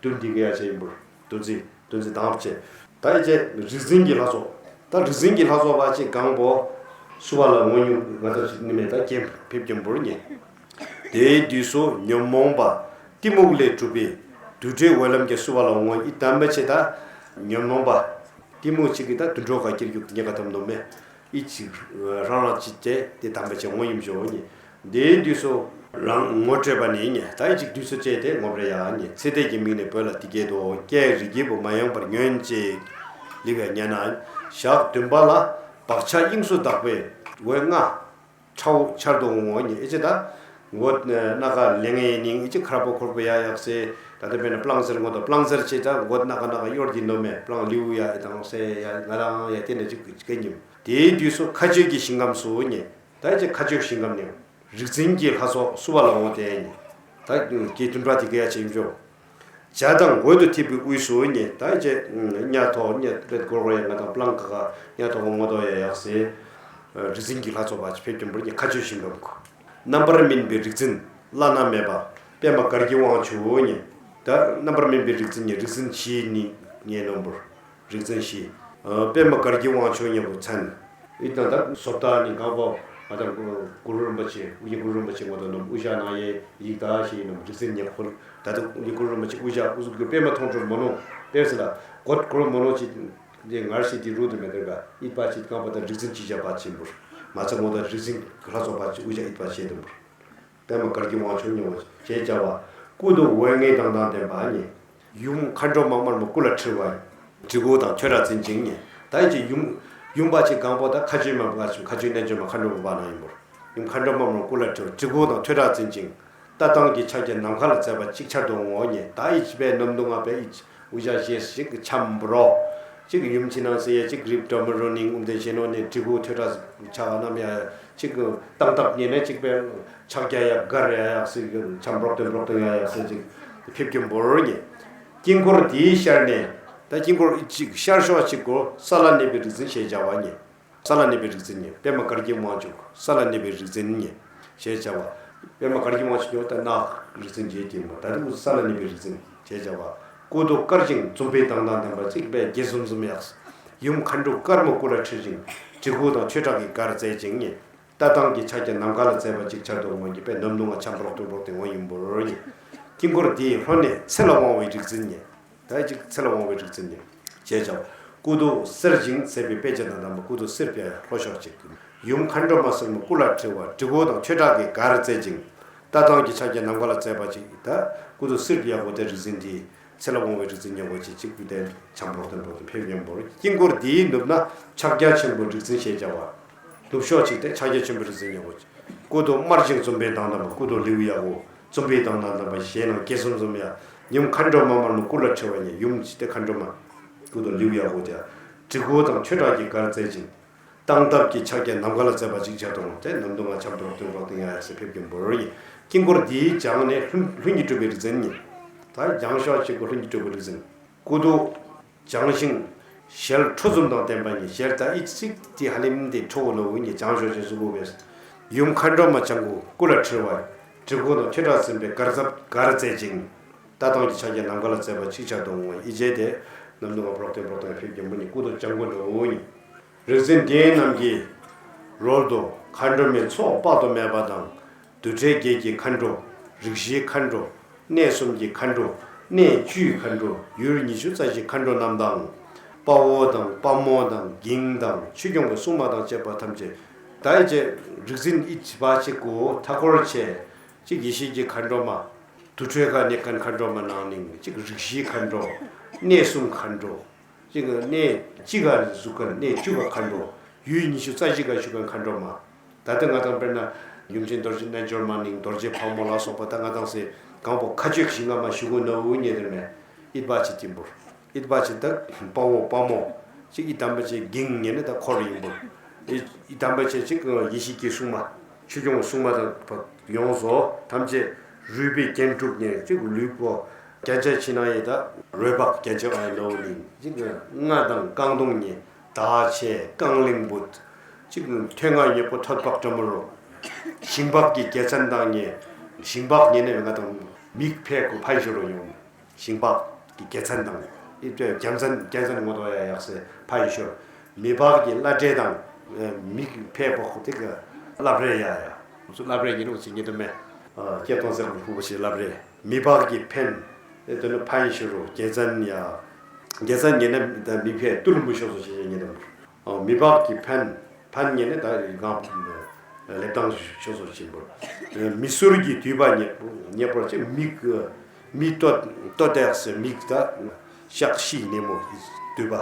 བདུན་འདི་གི་ཡ་ཆེ་ཡིན་པོར་བདུན་ཚིགས་བདུན་ཚིགས་དང་བཅས། ད་ཡེ་ཅེ་རིག་འཛིན་གྱི་ལྷ་ཚོགས། ད་རིག་འཛིན་གྱི་ལྷ་ཚོགས་པ་ཅིག་གང་པོ་བསུ་བ་ལ་འོང་ཡིན་ང་ད་ཅིག་ནི་མེད་ད་རྐྱེན་ཕེབས་ཀྱིན་པོར་ཉེ། དེའི་དུས་སུ་ཉོན་མོངས་པ་གཏི་མུག་ལས་གྲུབ་པའི་དུད་འགྲོའི་འོད་ལམ་གྱི་བསུ་བ་ལ་འོང་ཡི་དམ་པ་ཆེ་ད་ཉོན་མོངས་པ་གཏི་མུག་ཅིག་གིས་ད་དུད་འགྲོ་ག་ཁྱེར་རྒྱུག་ཉེ་ག་དམ་ནོ་མེ་ཨི་ཅིག་རང་རང་ཅིག་དེ་དེ་དམ་པ་ཆེ་འོང་ཡིན་ཞོ་ཉེ། དེའི་དུས་སུ་རང་ངོ་སྤྲོད་པ་ནི་ཉེ་ད་ཨི་ཅིག་དུས་སུ་བཅད་དེ་ངོ་སྤྲོད་ཡ་ཉེ་ཚེ་འདས་ཀྱི་མིང་ནས་བོད་ལ་དེ་སྐད་དུ་ཀྱེ་རིགས་ཀྱི་བུ་མ་ཡེངས་པར་ཉོན་ཅིག་ལི་བའི་ཉན་ན་ཞག་བདུན་པ་ལ་བག་ཆགས་དབྱིངས་སུ་དག་པའི་འོད་ལྔ། ཁྲའོ་ཆར་དུ་འོང་ངོ་ཉེ་ཨི་ཅི་ད། ངོ་སྣ་ཁ་ལེ་ངེ་ནིང་ཨི་ཅི་ཁར་པོ་ཁོར་པོ་ཡ་ཡག་སེ། ད་ལྟ་བས་ན་པླང་ཟེར་ངོ་ད་པླང་ཟེར་ཆེ་ད་ངོ་སྣ་ཁ་སྣ་ཁ་གཡོར་གྱི་ནོ་མེ་པླང་ལིའུ་ཡ་ཨི་དང་སེ་ཡ་ང་རང་ཡ་དེ་ནས་ཅིག་ཅིག་ཉིམ། དེའི་དུས་སུ་མཁའ་སྤྱོད་ཀྱི་ཞིང་ཁམས་སུ་ཉེ། ད་ཨི་ཅི་མཁའ་སྤྱོད་ཞིང་ཁམས་ནས་རིག་འཛིན་གྱི་ལྷ་ཚོགས་བསུ་བ་ལ་འོང་དེ་ཉེ། ད་ཀྱེ་དུན་པྲ་དེ་ག་ཡ་ཆེ་ཡིན་ཅོ། བྱ་དང་འོད་དུ་ཐིབས་པའི་དབུས་སུ་ཉེ་ད་ཅེ་གཉའ་ཐོག་ཉེ་ཏེ་གོར་བ་ཡ་ང་དང་པླང་ཀ་ཀ་གཉའ་ཐོག་ངོ་ཐོག་ཡ་ཡག་སེ། རིག་འཛིན་གྱི་ལྷ་ཚོགས་པ་ཕེབས་ཀྱིན་པོར་ཉེ་མཁའ་སྤྱོད་ཞིང་ཁམས་ཁུ། རྣམ་པར་སྨིན་པའི་རིག་འཛིན་བླ་ན་མེད་པ་པདྨ་གར་གྱི་དབང་ཕྱུག་ཉེ། ད་རྣམ་པར་སྨིན་པའི་རིག་འཛིན་ཉེ་རིག་འཛིན་བཞི་ནི་ཉེ་ནོམ་པོར། རིག་འཛིན་བཞི། ཨ་པདྨ་གར་གྱི་དབང་ཕྱུག་ཉེ་བོ་མཚན། ཨི་དང་ད་བཟོ་ལྟ་ནི་གང་པོ་ང་དང་གུ་རུ་རིན་པོ་ཆེ་དབུ་རྒྱན་གུ་རུ་རིན་པོ་ཆེ་ངོ་དང་ནམ་དབུ་ཞྭ་ནང་ཡེ་ཡིག་ད་ཞེས་ནམ་རིག་འཛིན་ཉེ་འཁོར་ད་དུ་དབུ་རྒྱན་གུ་རུ་རིན་པོ་ཆེ་དབུ་ཞྭ་དབུ་གཟུགས་ཀྱི་པདྨ་མཐོང་གྲོལ་མོ་ནོ་པས་ལ་གོད་གུ་རུ་མོ་ནོ་ཅི་དེ་ངར་ཞིག་དེ་རུ་དུ་མེ་དེར་ག་ཨིད་པ་ཅིག་གང་པོ་ད་རིག་འཛིན་ཅི་བྱ་བ་ཆེན་པོར་མ་ཚད་ངོ་དང་རིག་འཛིན་ལྷ་ཚོགས་པ་ཅིག་དབུ་ཞྭ་ཨིད་པ་ཆེ་དུ་མོར། པདྨ་གར་གྱི་དབང་ཕྱུག་ཉེ་བོ་ཞེས་བྱ་བ། སྐུ་གདུང་འོད་ལྔའི་མདངས་དང་ལྡན་པ་ཉེ། ཡུམ་མཁའ་འགྲོ་མ་དམར་མོ་སྐུ་ལ་འཁྲིལ་བ། གྲི་གུག་དང་ཐོད་རག་འཛིན་ཅིང་ཉེ། ད་ཡིན་གྱི་ཡུམ། ཡུམ་པ་ཅིག་གང་པོ་ད་མཁའ་སྤྱོད་མ་པ་ཆུ་མཁའ་སྤྱོད་རྣལ་འབྱོར་མ་མཁའ་འགྲོ་མ་པ་ནང་ཡིན་པོར། ཡུམ་མཁའ་འགྲོ་མ་དམར་མོ་སྐུ་ལ་འཁྲིལ་བ་གྲི་གུག་དང་ཐོད་རག་འཛིན་ཅིང་། ལྟ་སྟངས་ཀྱི་ཕྱག་རྒྱ་ནམ་མཁའ་ལ་མཛད་པ་ཅིག་ཆར་དུ་འོང་ངོ་ཉེ། ད་ཡིན་གྱི་པའི་ནམ་དུ་ང་པའི་ཡིད་དབུ་ཞྭ་ཞེས་ཤིག་འཁྱམས་པོ་རོ། གཅིག་ཡུམ་ཕྱི་ནང་གསལ་ཡ་གཅིག་རིབ་འདྲ་མི་རུ་ནིང་ཨུམ་དེ་བྱས་ནོ་ནས་གྲི་གུ་ཐོད་ཁྲག་ཆགས་རྣམས་ཡ་གཅིག་གཏང་ཐབས་ཉེ་ནས་གཅིག་པའི་ཕྱག་རྒྱ་ཡ་གར་ཡ་ཡག་སི་ཆམ་འབྲོག་སྟོན་འབྲོག་སྟོན་ཡ་ཡག་སི་གཅིག་ཕེབས་ཀྱི་འབོར་ཉེ། དཀྱིལ་འཁོར་དེའི་ཤར་ནས་ད་དཀྱིལ་འཁོར་གཅིག་ཤར་ཕྱོགས་གཅིག་གོ་ས་ལ་གནས་པའི་རིག་འཛིན་ཞེས་བྱ་བ་ཉེ། ས་ལ་གནས་པའི་རིག་འཛིན་ཉེ། པདྨ་གར་གྱི་དབང་ཕྱུག་ས་ལ་གནས་པའི་རིག་འཛིན་ཉེ། ཞེས་བྱ་བ། པདྨ་གར་གྱི་དབང་ཕྱུག་ཉོ་ད་ནག་རིག་འཛིན་བྱེད་ཀྱི་མ་ད་དུ་ས་ལ་གནས་པའི་རིག་འཛིན་ཞེས་བྱ་བ། སྐུ་མདོག་དཀར་ཞིང་འཛུམ་པའི་མདངས་དང་ལྡན་པ་གཅིག་པའི་དགྱེས་གསུམ་གསུམ་ཡག་ཡུམ་མཁའ་འགྲོ་དཀར་མོ་སྐུ་ལ་འཁྲིལ་ཞིང་གྲི་གུ་དང་ཆོས་གྲགས་ཀྱིས་གར་མཛད་ཅིང་ཉེ། ལྟ་སྟངས་ཀྱི་ཕྱག་རྒྱ་ནམ་མཁའ་ལ་མཛད་པ་གཅིག་ཆར་དུ་འོང་གི་པའི་ནམ་དུང་ང་ཆམ་འབྲོག་ཏུ་འབྲོག་སྟེ་འོང་ཡིན་པོ་རོ་ཉེ། དཀྱིལ་འཁོར་དེའི་ལྷོ་ནས་ཚེ་ལ་དབང་བའི་རིག་འཛིན་ཉེ། ད་ཅིག་ཚེ་ལ་དབང་བའི་རིག་འཛིན་ནི། ཞེས་བྱ་བ། སྐུ་མདོག་སེར་ཞིང་མཛེས་པའི་དཔེ་བྱད་དང་ལྡན་པ་སྐུ་མདོག་སེར་པའི་ལྷོ་ཕྱོགས་གཅིག་སྟེ། ཡུམ་མཁའ་འགྲོ་མ་སེར་མོ་སྐུ་ལ་འཁྲིལ་བ་གྲི་གུ་དང་ཆོས་གྲགས་ཀྱིས་གར་མཛད་ཅིང་། ལྟ་སྟངས་ཀྱི་ཕྱག་རྒྱ་ནམ་མཁའ་ལ་མཛད་པ་གཅིག་ད་སྐུ་མདོག་སེར་པའི་ཡག་པོ་དེ་རིག་འཛིན་དེ་ཚེ་ལ་དབང་བའི་རིག་འཛིན་ཉེ་བོ་གཅིག་གཅིག་པུ་དེ་ཆམ་འབྲོག་སྟོན་འབྲོག་ཏུ་ཕེབས་ཡོན་པོར་དཀྱིལ་འཁོར་དེའི་ནུབ་ན་ཕྱག་རྒྱ་ཆེན་པོ་རིག་འཛིན་ཞེས་བྱ་བ། ནུབ་ཕྱོགས་གཅིག་སྟེ་ཕྱག་རྒྱ་ཆེན་པོའི་རིག་འཛིན་ཉེ་བོ་གཅིག་སྐུ་མདོག་དམར་ཞིང་འཛུམ་པའི་མདངས་ལྡན་པ་སྐུ་མདོག་ལེའུ་ཡག་པོ། བཙུན་པའི་དང་ནང་ལྡན་པ་ཞེས་ནང་དགྱེས་གསུམ་གསུམ་ཡ། ཡུམ་མཁའ་འགྲོ་མ་དམར་མོ་སྐུ་ལ་འཁྲིལ་བ་ཉེ་ཡུམ་ཇི་སྟེ་མཁའ་འགྲོ་མ། སྐུ་མདོག་ལེའུ་ཡག་པོ་བྱ། གྲི་གུ་དང་ཆོས་གྲགས་ཀྱིས་གར་མཛད་ཅིང་། སྟངས་སྟབས་ཀྱི་ཕྱག་རྒྱ་ནམ་མཁའ་ལ་མཛད་པ་ཅིག་བྱ་དང་དེ་ནམ་དུ་ང་ཆམ་འབྲོག་སྟོན་འབྲོག་སྟེ་ཡ་ཡ་སེ་ཕེབས་ཀྱི་འབོར་ཡིན། དཀྱིལ་འཁོར་འདིའི་བྱང་ནས་ལྷུན་ལྷུན་གྱིས་གྲུབ་པའི་རིག་འཛིན་ཉེ། ད་བྱང་ཕྱོགས་གཅིག་གོ་ལྷུན་གྱིས་གྲུབ་པའི་རིག་འཛིན། སྐུ་མདོག་བྱང་ཞིང་ཞལ་ཁྲོ་འཛུམ་དང་ལྡན་པ་ཉིད། ཞལ་ད་ཨི་ཚིག་དེ་ཧ་ལམ་དེ་ཁྲོ་བོ་ནོ་བོ་ཉིད་བྱང་ཞོ་ཞིང་གཟུགས་པོ་བས། ཡུམ་མཁའ་འགྲོ་མ་བྱང་གུ་སྐུ་ལ་འཁྲིལ་བ། གྲི་གུ་དང་ཆོས་གྲགས་ཟིན་པའི་གར་ཟབ་གར་མཛད་ཅིང་། ལྟ་སྟངས་ཀྱི་ཕྱག་རྒྱ་ནམ་མཁའ་ལ་མཛད་པ་ཅིག་ཆར་དུ་འོང་བ་ཨི་རྗེ་དེ། ནམ་དུ་ང་འབྲོག་སྟེ་འབྲོག་སྟེ་ཕེབས་ཀྱི་མུ་ནི་སྐུ་མདོག་ལྗང་གུ་ནོ་བོ་ཉིད། རིག་འཛིན་དེ་རྣམས་ཀྱི་རོལ་དུ་མཁའ་འགྲོ་མའི་ཚོགས་དཔག་ཏུ་མེད་པ་དང་། རྡུལ་ཕྲན་བརྒྱད་ཀྱི་མཁའ་འགྲོ། རིགས་བཞིའི་མཁའ་འགྲོ། གནས་གསུམ་གྱི་མཁའ་འགྲོ། གནས་བཅུའི་མཁའ་འགྲོ། ཡུལ་ཉི་ཤུ་རྩ་བཞིའི་མཁའ་འགྲོ་རྣམས་དང་། དཔའ་བོ་དང་དཔའ་མོ་དང་འགྱིང་དང་ཆོས་སྐྱོང་གི་སྲུང་མ་དང་བཅས་པ་ཐམས་ཅད། ད་ཅེ་རིག་འཛིན་ཨི་ཅི་པ་ཅིག་གོ་མཐའ་འཁོར་ཆེ། གཅིག་ཡེ་ཤེས་ཀྱི་མཁའ་འགྲོ་མ། དུར་ཁྲོད་ཁ་གནས་མཁན་མཁའ་འགྲོ་མ་ནང་ནིང་གཅིག་རིགས་བཞིའི་མཁའ་འགྲོ། གནས་གསུམ་མཁའ་འགྲོ། གཅིག་གནས་གཅིག་ག་བཞུགས་མཁན་གནས་བཅུ་ག་མཁའ་འགྲོ། ཡུལ་ཉི་ཤུ་རྩ་བཞི་ག་བཞུགས་མཁན་མཁའ་འགྲོ་མ། ད་ལྟ་ང་དང་དཔེར་ན་ཡུམ་ཆེན་རྡོ་རྗེ་རྣལ་འབྱོར་མ་ནིང་རྡོ་རྗེ་ཕག་མོ་ལ་སོགས་པ་ད་ང་དང་སེ་གང་པོ་ཁ་ཆོས་ཤིང་ང་མ་ཞུ་གོ་ནོ་འུ་ཉེ་དེ་མེ་ཨིད་པ་ཆེ་ཅིམ་པོར། ཨིད་པ་ཆེ་ད་དཔའ་བོ་དཔའ་མོ། གཅིག་ཨི་དམ་པ་ཆེ་འགྱིང་ཉེ་ནི་ད་འཁོར་ཡིན་པོར། ཨི་ཨི་དམ་པ་ཆེ་གཅིག་ཡེ་ཤེས་ཀྱི་སྲུང་མ། ཆོས་སྐྱོང་སྲུང་མ་དང་ཡོངས་སུ་ཐམས་ཅད་རུས་པའི་རྒྱན་དྲུག་ཉེ་གཅིག་ལུས་པོ་རྒྱན་ཆ་ཕྱི་ནང་ཡི་ད་རོལ་པ་རྒྱན་ཆ་ཨ་ཡི་ནོ་ནི་གཅིག་རྔ་དང་རྐང་དུང་ཉེ་ད་ཆེ་རྐང་གླིང་བུད། གཅིག་ཐོད་རྔ་ཉེ་པོ་ཐོད་པགས་ཀྲ་མོ་རོ། ཞིང་པགས་ཀྱི་རྒྱལ་མཚན་དང་ཉེ། ཞིང་པགས་ཉེ་ནས་ང་དང་མིག་ཕེ་ཁུ་ཕན་ཤོ་རོ་ཡོང་། ཞིང་པགས་ཀྱི་རྒྱལ་མཚན་དང་། ཨི་ཏྲེ་རྒྱལ་མཚན་རྒྱལ་མཚན་ངོ་ཏོ་ཡ་ཡག་སེ་ཕན་ཤོ། མི་པགས་ཀྱི་བླ་བྲེ་དང་། མིག་ཕེ་པོ་ཁུ་ཏིག་བླ་བྲེ་ཡ་ཡ། སུ་བླ་བྲེ་ཉེ་རུ་ཅི་ཉེ་དུ་མེ། སྐྱེ་སྟོང་ཟེར་ཁུ་ཕུ་ཤི་བླ་བྲེ། མི་པགས་ཀྱི་ཕན། ཨེ་དོ་ནི་ཕན་ཤོ་རོ་རྒྱལ་མཚན་ཡ། རྒྱལ་མཚན་ཉེ་ན་མི་ཕེ་ཏུ་ལུ་མུ་ཤོ་སོ་ཤི་ཉེ་དུ་མེ། མི་པགས་ཀྱི་ཕན། ཕན་ཉེ་ནི་ད་རིག་གང་ལེབ་དང་ཆོས་སོ་ཆེན་པོ། མི་སུར་གྱི་དུད་པ་ཉེ་ཉེ་པོར་ཆེ་མིག་མི་ལྟོ་ལྟོ་ཏེག་སེ་མིག་ད་ཤག་ཤི་ནེ་མོ་དུད་པ།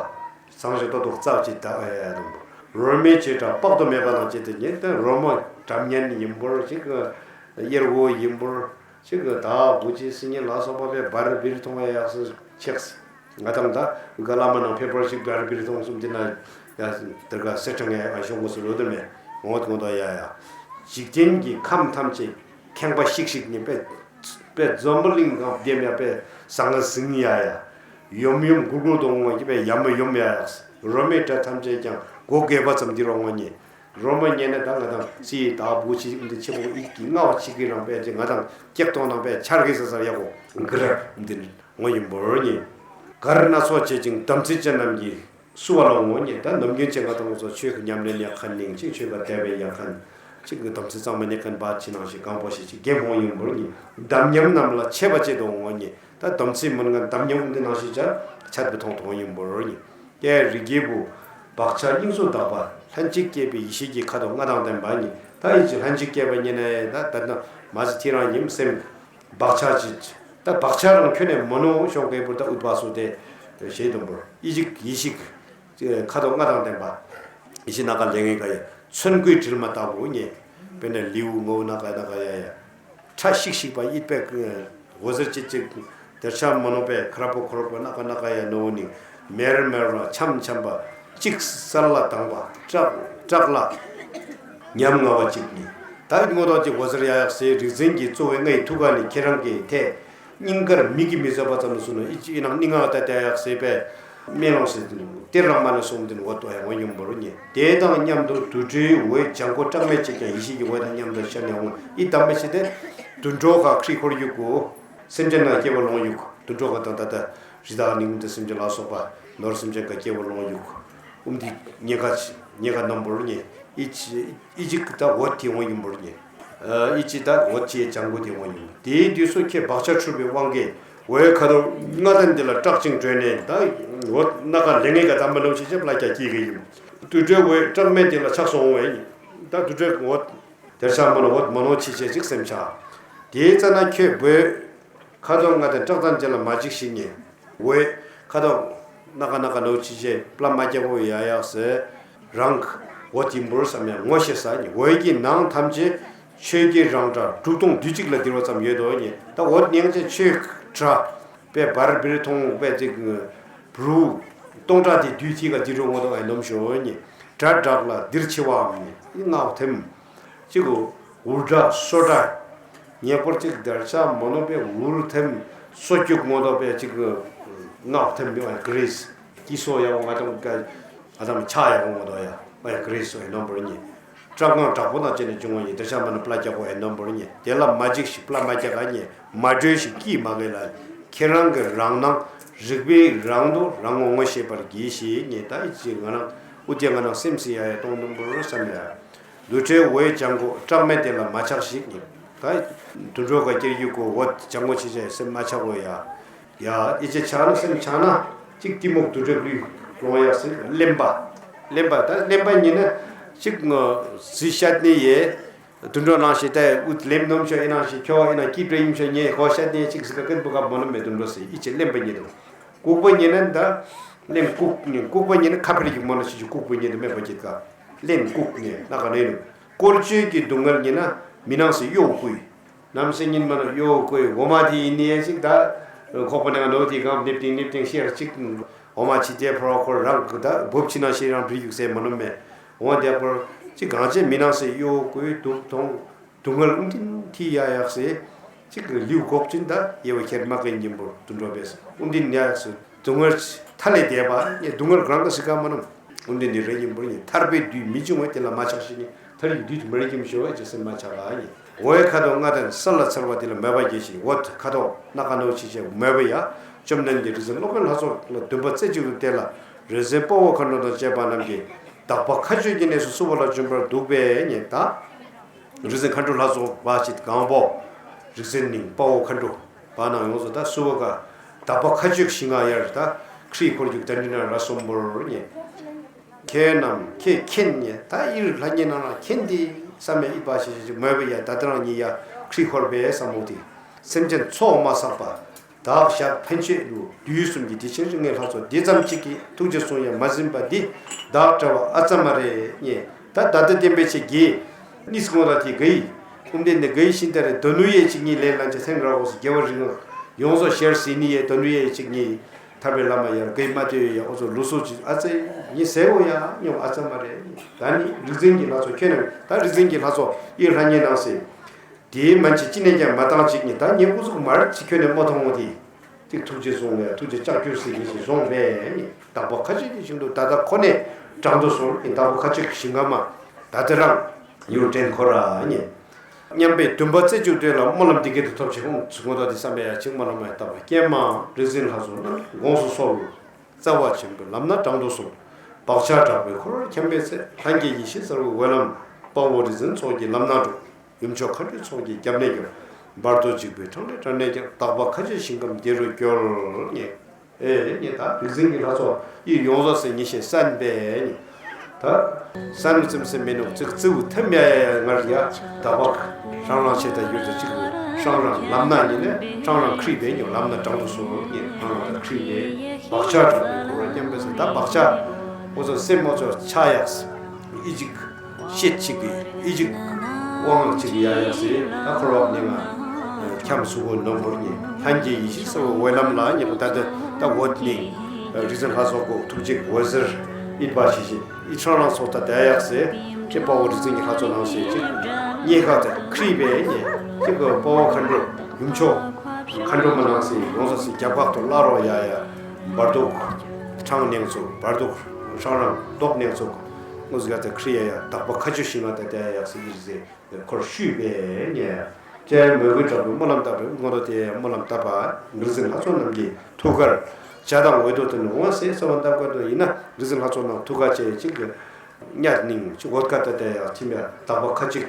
སང་ཞོ་ཏོ་ཏོ་རྩ་ཅི་ད་ཨ་ཡ་ཡ་དང་པོ། རོལ་མོའི་བྱེ་བྲག་དཔག་ཏུ་མེད་པ་དང་བཅས་ཏེ་ཉེ་ད་རོལ་མོ་གྲམ་ཉན་ཡིན་པོར་ཅིག་གཡེར་བོ་ཡིན་པོར། ཅིག་གི་ད་བུ་ཅི་སི་ཉིན་ལ་སོགས་པ་པའི་བར་བིར་མཐོང་བའི་ཡག་སུ་ཆེགས། ང་དང་ད་ག་བླ་མ་ནང་ཕེབས་པར་ཞིག་བར་བིར་མཐོང་གསུམ་དེ་ན་ཡ་དེར་ག་སེ་ཁྲང་ཡ་ཨ་ཤོང་གོ་སུ་ལོ་དུ་མེ་འོང་དུ་ད་ཡ་ཡ། འཇིག་རྟེན་གྱི་ཁམས་ཐམས་ཅད་ཁེངས་པ་ཤིག་ཤིག་ནི་པེ་པེ་འཛམ་བུ་གླིང་གང་བདེམ་ཡ་པེ་ཟང་ཟིང་ཡ་ཡ། ཡོམ་ཡོམ་གུར་གུར་དུ་འོང་བ་ཀྱི་པེ་ཡ་མ་ཡོམ་ཡ་ཡ། རོ་མེ་དྲ་ཐམས་ཅད་ཀྱང་སྒོ་རྒས་པ་ཙམ་འདི་རོ་ངོ་ཉེ། རོ་མ་ཉེ་ན་ད་ང་དང་སི་ད་བུ་ཆི་འདི་ཆེ་བོ་ཨིག་གི་ང་བ་ཆི་གི་རང་པས་ཅི་ང་དང་སྐྱེག་གཏོང་ནང་པས་ཆར་གི་ས་སར་ཡག་གོ་གི་ར་འདི་ངོ་ཡིན་པོར་ཉེ། གར་སྣ་ཚོགས་བྱེད་ཅིང་དམ་ཚིག་ཅན་རྣམས་ཀྱིས་བསུ་བ་ལ་ངོ་ཉེ། ད་ནམ་རྒྱུན་ཆེ་ང་དང་ཚོ་ཆོས་ཀྱི་ཉམས་ལེན་ཡག་ཁན་ནིང་ཅིག་ཆོས་ཀ་དད་པའི་ཡག་ཁན་ཅིག་གི་དམ་ཚིག་གཙང་མ་ནི་ཁན་པ་ཆི་ནང་ཞིག་གང་པོ་ཞིག་ཅིག་གེ་མོ་ཡིན་པོར་ཉེ། དམ་ཉམས་རྣམས་ལ་ཆེ་བ་ཆེ་དོ་ངོ་ཉེ། ད་དམ་ཚིག་མུན་ངན་དམ་ཉམས་འདི་ནང་ཞིག་ཆ་ཆད་པའི་མཐོང་དོ་ཡིན་པོར་ཉེ། ཀྱེ་རིགས་ཀྱི་བུ། བག་ཆགས་དབྱིངས་སུ་དག་པ་ལྷན་ཅིག་སྐྱེས་པའི་ཡེ་ཤེས་ཀྱི་ཁ་དོག་ལྔ་དང་ལྡན་པ་ཉིད། ད་ཡིད་ཀྱི་ལྷན་ཅིག་སྐྱེས་པ་ཉིད་ནས་ད་ད་ད་མ་ཟི་ཐི་རང་ཉིད་སེམས་བག་ཆགས་ཀྱི་ད་བག་ཆགས་རང་ཁྱོན་ནས་མོ་ནོ་ཤོང་སྐད་པོ་ད་ཨུཏྤ་སུ་དེ་ཞེས་དུམ་པོར་ཡིད་ཀྱི་ཡེ་ཤེས་ཁ་དོག་ལྔ་དང་ལྡན་པ། ཡེ་ཤེས་ནག་ལས་ངན་ག་ཡེ་མཚོན་སྐུའི་དྲིལ་མ་ལྟ་བུ་ཉེ། དཔེར་ན་ལེའུ་ངོ་བོ་ནག་ནག་ཡ་ཡ། ཁྲ་ཤིག་ཤིག་པ་ཡིད་པའི་འོད་ཟེར་ཅིག་ཅིག་དེར་ཆ་མ་ནོ་པའི་ཁ་ར་པོ་ཁོ་ར་པོ་ནག་ནག་ཡ་ནོ་ནི། མེར་མེར་བ་འཆམ་འཆམ་པ་གཅིག་གསལ་ལ་དྭངས་པ་སྐྲག་སྐྲག་ལ་ཉམ་ང་བ་གཅིག་ནི། ད་ངོ་ཐོག་གཅིག་འོད་ཟེར་ཡག་ཡག་ཟེར་རིག་འཛིན་གྱི་གཙོ་བོའི་ལྔ་ཡི་ཐུགས་ཀ་ནས་ཁྱེད་རང་གི་ཐད་སྙིང་གར་མིག་གིས་མི་བཟོད་པ་ཙམ་ལ་སོང་ན་ཨི་ཅི་ཨི་ནང་སྙིང་ང་ད་ལྟ་ཡག་ཟེར་པས་སྨོན་ལམ་ཟེར་དུ་གཏེར་རང་མ་ནས་སོང་དུ་འོད་དོ་ཡང་འོད་ཡོང་བར་ཉེ། དེ་དང་མཉམ་དུ་དུར་ཁྲོད་འོད་ལྗང་གུ་སྐྲག་མེད་ཅིག་ཀྱང་ཡེ་ཤེས་ཀྱི་འོད་དང་མཉམ་དུ་ཤར་ནས་འོང་ཨི་དམ་པའི་ཆེད་དུ་དུད་འགྲོ་ཁ་ཁྲིད་འཁོར་ཡུག་གོ། སེམས་ཅན་ལ་སྐྱེ་བ་ལོང་ཡུག་དུད་འགྲོ་ཁ་དང་ད་ལྟ་རི་དྭགས་ནི་འདི་སེམས་ཅན་ལ་སོགས་པ་ནོར་སེམས་ཅན་ཁ་སྐྱེ་བ་ལོང་ཡུག་ཨུམ་དི་ཉེ་ཁ་ཉེ་ཁ་རྣམ་པོར་ཉེ་ཨི་ཅི་ཨི་ཅི་ད་འོད་དེ་འོང་ཡིན་པར་ཉེ། ཨི་ཅི་ད་འོད་ཅེས་ལྗང་གུ་དེ་འོང་ཡིན། དེའི་དུས་སུ་ཁྱེད་བག་ཆགས་འཁྲུལ་པའི་དབང་གིས། འོད་ཁ་དོག་ལྔ་ལྡན་འདི་ལ་སྐྲག་ཅིང་བྲོས་ནས་ད་འོད་སྣ་ཁ་ལེ་ངེ་ག་དམ་པ་ལོ་ཞེས་བྱ་བླ་རྒྱ་སྐྱེ་གི་ཡིན། དུར་ཁྲོད་འོད་སྐྲག་མེད་འདི་ལ་ཆགས་སོང་བས་ད་དུར་ཁྲོད་འོད་དེར་ཆགས་མ་ནོ་འོད་མ་ནོ་ཆེ་ཆེ་ཅིག་སེམས་ཆགས། དེའི་རྩ་ན་ཁྱོད་འོད་ཁ་དོག་ལྔ་ལྡན་སྐྲག་དང་འདི་ལ་མ་འཇིགས་ཤིག་ཉེ། འོད་ཁ་དོག་སྣ་ཁ་སྣ་ཁ་ལོ་ཆེ་ཆེ་བླ་མ་རྒྱ་བོ་ཡ་ཡག་ཟེར། རང་འོད་ཡིན་པོར་བསམ་ཡང་ངོ་ཤེས་ས་ཉེ། འོད་ཀྱི་ནང་ཐམས་ཅད་ཆོས་ཀྱི་རང་སྒྲ་དྲུག་སྟོང་དུས་གཅིག་ལ་ལྡིར་བ་ཙམ་ཡོད་དོ་ཉེ། ད་འོད་ཉེང་ཅན་ཆོས་སྒྲ་པའི་བར་བིར་མཐོང་བས་ཅིག་བུ་སྟོང་ཕྲག་དེ་དུས་གཅིག་ག་ལྡིར་རོ་ངོ་དོ་ཨེ་ནོམ་ཞོ་ཉེ། སྒྲ་བསྒྲགས་ལ་ལྡིར་ཆེ་བའམ་ཉེ་སྔགས་ཐེམ། གཅིག་གོ། འུར་སྒྲ་སོ་སྒྲ། ཉེ་པོར་གཅིག་བརྡར་ཆ་མོ་ནོ་པའི་འུར་ཐེམ། སོ་རྒྱུག་ངོ་དོ་པའི་གཅིག་གོ། སྔགས་ཐེམ་ཡོང་བའི་གི་རེས། ཀྱི་སོ་ཡག་ང་དང་ཀ་ཨ་དམ་ཆ་ཡག་ངོ་དོ་ཡ་བའི་གི་རེས་སོ་ཡི་ནོམ་པོར་ཉེ། སྐྲག་དངངས་དྲག་པོ་དང་བཅས་ནས་འབྱུང་བ་ཡི་བརྡར་ཆ་མ་ནོ་པླ་རྒྱག་གོ་ཡི་ནོམ་པོར་ཉེ། དེ་ལ་མ་འཇིགས་ཤིག་པླ་མ་རྒྱག་ག་ཉེ། མ་བྲོས་ཤིག་ཀྱིས་མ་གས་ལ། ཁྱེད་རང་གི་རང་སྣང་རིག་པའི་རང་དུ་རང་ངོ་ངོ་ཤེས་པར་གྱིས་ཤིག་ཉེ། ད་ཡི་ཅི་ང་རང་ཨུ་ཏེ་ང་རང་སེམས་སི་ཡ་ཡ་གཏོང་ནོམ་པོར་བསམ་ཡ། དུར་ཁྲོད་འོད་ལྗང་གུ་སྐྲག་མེད་དེ་ལ་མ་ཆགས་ཤིག་ཉེ། ད་དུད་འགྲོ་ག་སྐྱེར་གྱི་གོ་འོད་ལྗང་གུ་ཆེ་ཆེ་སེམས་མ་ཆགས་གོ་ཡ། ཡ་ཨི་ཅེ་ཆགས་ན་སེམས་ཆགས་ན་གཅིག་གཏི་མུག་དུར་ཁྲོད་ལུས་ལོང་ཡག་སེ་གླེན་པ། གླེན་པ་ད་གླེན་པ་ཉིན་ན་གཅིག་ཟི་ཤད་ནི་ཡེ། དུད་འགྲོ་ནང་ཞིག་ཏེ་ཨུད་ལེམ་ནོམ་ཤོ་ཨི་ནང་ཞིག་ཁྱོ་ཨི་ནང་སྐྱིད་འགྲོ་ཡིན་ཤོ་ཉེ་གོ་ཤད་ནི་གཅིག་ཟི་ཀ་ཀན་པུ་ཀ་མོ་ནོ་མེ་དུད་འགྲོ་སེ་ཨི་ཅེ་གླེན་པ་ཉིན་དུ། ལྐུགས་པ་ཉིན་ན་ད་གླེན་ལྐུགས་ཉིན་ལྐུགས་པ་ཉིན་ན་ཁ་ཕིར་གྱི་མོ་ནོ་ཞིག་ཅིག་ལྐུགས་པ་ཉིན་དུ་མེ་པ་ཅིག་ཀ་གླེན་ལྐུགས་ཉིན་ན་ག་ནས་ནུ། བཀོལ་སྤྱོད་ཀྱི་སྡུག་བསྔལ་ཉིན་ན་མི་ནང་སེ་གཡོ་བཀོལ། ནམ་སེ་ཉིན་མ་ན་གཡོ་བཀོལ་འོ་མ་དེ་ཡིན་ནི་ཡ་ཅིག་ད། ཁོག་པ་ནང་ནོ་དེ་གང་ནིབ་ཏིང་ནིབ་ཏིང་ཤེར་ཅིག་འོ་མ་ཅི་དེ་ཕོར་ཁོར་རང་གི་ད་བུབ་ཅི་ན་ཤེ་རང་བྲིས་ཡུག་སེ་མ་ནོ་མེ། འོ་དེ་ཕོར་ཅིག་གང་ཅེ་མི་ནང་སེ་གཡོ་བཀོལ་དུག་ཐོང་། སྡུག་བསྔལ་ཨུམ་ཏིན་ཐི་ཡ་ཡག་སེ། གཅིག་གི་ལིའུ་གོག་ཅིན་ད་ཡེ་བ་ཁྱེར་མ་ཀེན་ཉིན་པོར་དུད་འགྲོ་བས་ཨུམ་ཏིན་ཡ་ཡག་སེ་སྡུག་བསྔལ་མཐའ་ལས་འདས་པ་ཉེ་སྡུག་བསྔལ་རང་གི་སི་ཀ་མ་ནམ་ཨུམ་ཏིན་ནི་རེ་ཉིན་པོར་ཉེ་ཐར་པའི་དུས་མི་འབྱུང་བས་དེ་ལ་མ་ཆགས་ཤིང་ཉེ་ཐར་ཡི་དུས་མ་རེ་ཉིན་ཞེ་བ་ཅེ་སེམས་མ་ཆགས་ཨ་ཉེ་འོའི་ཁ་དོག་ལྔ་དང་ས་ལ་འཚེར་བ་དེ་ལ་མོས་པ་རྒྱས་ཤིང་འོ་ཁ་དོག་སྣ་ཁ་ནོ་ཆེ་ཆེ་མོས་པ་ཡ་བཅོམ་ལྡན་འདས་རིག་འཛིན་སློབ་དཔོན་ལྷ་ཚོགས་ལ་འདུན་པ་རྩེ་གཅིག་ཏུ་གཏད་ལ་རིག་འཛིན་དཔའ་བོ་མཁའ་འགྲོ་དང་བཅས་པ་རྣམས་ཀྱིས་དག་པ་མཁའ་སྤྱོད་ཀྱི་གནས་སུ་བསུ་བ་ལ་བྱོན་པར་འདུག་པས་ཉེ་ད། རིག་འཛིན་མཁའ་འགྲོ་ལྷ་ཚོགས་པ་ཅིག་གང་པོ། རིག་འཛིན་ནི་དཔའ་བོ་མཁའ་འགྲོ་པ་ནང་ཡོངས་སུ་ད་སུ་བ་ཀ་དག་པ་མཁའ་སྤྱོད་ཞིང་ང་ཡར་ད་ཁྲི་འཁོར་རྒྱུག་དན་འདྲི་ན་ར་སོམ་བོར་ཉེ། ཁྱེད་རྣམས་ཁྱེད་མཁྱེན་ཉེ་ད་ཡིར་ལྷ་ཉེ་ནང་ལ་མཁྱེན་ཏེ་བསམ་ཡ་ཡིད་པ་ཞེ་ཞེ་ཅིག་མོས་པ་ཡ་ད་ད་རང་ཉེ་ཡ་ཁྲི་འཁོར་པའི་བསམ་བློ་དེ་སེམས་ཅན་ཚོགས་མ་བསགས་པ། བདག་ཞག་ཕན་ཆད་ལུ་དུས་གསུམ་གྱི་བདེ་ཆེན་རིགས་ལྔའི་ལྷ་ཚོགས་འདི་ཙམ་གཅིག་གིས་ཐུགས་རྗེ་གསུང་ཡང་མ་ཟིན་པ་འདི་བདག་བཀྲ་བ་ཨ་ཙམ་མ་རེ་ཉེ། ད་ད་ལྟ་བསྟན་པའི་ཆེད་ཀྱི་ནིས་ངོ་ད་དེ་ག་ཡི་ཀུམ་ལྡན་འདི་ག་ཡི་ཤིན་ཏ་རེ་དོ་ནུ་ཡེ་གཅིག་གཉིས་ལས་ལན་ཅེ་སེང་ར་འོ་སི་རྒྱལ་བ་རིགས་ལྔ་ཡོངས་སུ་ཞལ་གཟིགས་ནི་ཡེ་དོ་ནུ་ཡེ་གཅིག་གཉིས་ཐར་པའི་བླ་མ་ཡར་ག་ཡི་མ་ལྟོས་ཡེ་འོ་ཚོ་ལུ་སུ་ཅིག་ཨ་ཙེ་ཉི་ཟེ་འོ་ཡ་ཉོ་ཨ་ཙམ་མ་རེ། ད་ནི་རིག་འཛིན་གྱི་ལྷ་ཚོགས་ཁྱོད་རྣམས་ད་རིག་འཛིན་གྱི་ལྷ་ཚོགས་ཡི་ལྷ་ཉེ་ནང་སེ། དེའི་མན་ཆད་ཅི་ནས་ཀྱང་མ་བཏང་ཅིག་ཉིད་ད་ཉེ་སྐུ་གཟུགས་མར་ཅིག་ཁྱོད་ནས་མ་མཐོང་བ་དེ། ཅིག་ཐུགས་རྗེ་བཟུང་བས་ཐུགས་རྗེ་ལྕགས་ཀྱུ་ཟེར་གྱིན་ཞིག་བཟུང་བས་ཉིད་དག་པ་མཁའ་སྤྱོད་ཀྱི་ཞིང་དུ་ད་ལྟ་ཁོ་ནས་དྲང་དུ་སོང་ཉིད་དག་པ་མཁའ་སྤྱོད་ཀྱི་ཞིང་ཁམས་མ་ད་ལྟ་རང་ཡུལ་དྲན་ཁོ་ར་ཉིད། མཉམ་པའི་འདུན་པ་རྩེ་གཅིག་ཏུ་ལ་སྨོན་ལམ་འདི་སྐད་དུ་ཐོབ་ཅིག་ཁོང་ཚུ་ངོ་ཐོག་དེ་བསམ་པའི་ཡ་ཅིག་སྨོན་ལམ་མ་ཡ་བཏབ་པ་ཀྱེ་མ་རིག་འཛིན་ལྷ་ཚོགས་རྣམས་དགོངས་སུ་གསོལ། རྩ་བ་ཆེན་པོའི་ལམ་སྣ་དྲང་དུ་སོང་། བག་ཆགས་དྲག་པོའི་འཁོར་བར་འཁྱམས་པའི་ཚེ། ལྷན་སྐྱེས་ཡེ་ཤེས་གསལ་བའི་འོད་ལམ། དཔའ་བོ་རིག་འཛིན་ཚོགས་ཀྱི་ལམ་སྣ་དྲོངས། ཡུམ་མཆོག་མཁའ་འགྲོའི་ཚོགས་ཀྱི་རྒྱབ་ནས་རྒྱབ། བར་དོ་འཇིགས་པའི་འཕྲང་སྒྲས་དྲངས་ནས་ཀྱང་། དག་པ་མཁའ་སྤྱོད་ཞིང་ཁམས་བདེ་རུ་སྐྱོལ། ཉེ། ཨེ་ཉེ་ད་རིག་འཛིན་གྱི་ལྷ་ཚོགས་ཡིད་ཡོངས་རྫོགས་སེ་ཉེ་ཤེས་སན་པས་ཉེ། ད་སན་ཙིམ་སེ་མི་ནུག་ཙིག་ཙིའུ་ཐེམ་ཡ་ཡ་ཡ་ངར་ཡ་ད་བག་རང་རང་ཆེ་ད་ཡུལ་དུ་གཅིག་རང་རང་ལམ་སྣ་ཉེ་ནས་རང་རང་ཁྲིད་པས་ཉོ་ལམ་སྣ་དྲང་དུ་སོང་ཉེ་རང་རང་ཁྲིད་པས་བག་ཆགས་དྲག་པོའི་འཁོར་བར་འཁྱམས་པས་སེ་ད་བག་ཆགས་འོ་ཚོ་སེམས་འོ་ཚོ་ཆ་ཡག་ཨི་ཅིག་ཤེད་ཅིག་གི་ཨི་ཅིག་དབང་ཅིག་ཡ་ཡ་སེ་ད་འཁོར་བ་ནི་ང་འཁྱམས་སུ་གོ་ནོམ་བོར་ཉེ་ལྷན་སྐྱེས་ཡེ་ཤེས་གསལ་བའི་འོད་ལམ་ལ་ཉེ་པོ་ད་ད་ད་འོད་ནི་ རིག་འཛིན་ལྷ་ཚོགས་སྐུ་ཐུགས་རྗེ་འོད་ཟེར་ཨིད་པ་ཞིག་ཅིག་ཨི་ཁྲང་རང་ཚོགས་ད་དད་ཡག་སེ་ཅིག་དཔའ་བོ་རིག་འཛིན་གྱི་ལྷ་ཚོགས་ནང་སེ་ཅིག་རྙེད་ཁ་ད་ཁྲིད་པའི་ཉེ་ཅིག་གི་དཔའ་བོ་མཁའ་འགྲོ་ཡུམ་མཆོག་མཁའ་འགྲོ་མ་ནང་སེ་ཡོངས་སུ་སེ་རྒྱབ་ཁ་ཐོག་བླ་རོགས་ཡ་ཡ་བར་དུ་ཁྲང་ནེང་ཚོགས་བར་དུ་ཧྲང་རང་རྡོག་ནེང་ཚོགས་དངོས་སུ་ག་ད་ཁྲིད་ཡ་ཡ་དག་པ་མཁའ་སྤྱོད་ཞིང་ལ་ད་དད་ཡག་སེ་ཨིར་ཟེ། འཁོར་བཤུས་པས་ཉེ། ཅེས་མོས་གུས་དྲག་པོས་སྨོན་ལམ་བཏབ་པས་དབུ་མདོ་དེ་སྨོན་ལམ་བཏབ་པ་རིག་འཛིན་ལྷ་ཚོགས་རྣམས་ཀྱི་ཐུགས་ཀར་བྱ་དང་འོད་དུ་དོན་འོང་སེ་གསོལ་བ་བཏབ་དགོས་དོ་ཡིན་ན་རིག་འཛིན་ལྷ་ཚོགས་རྣམས་ཐུགས་ཀ་བཅས་ཅིག་གི་གཉའ་ནིང་ཅིག་འོད་ཀ་ཏ་དེ་ཡང་ཁྱིམ་ཡ་དག་པ་ཁ་ཅིག་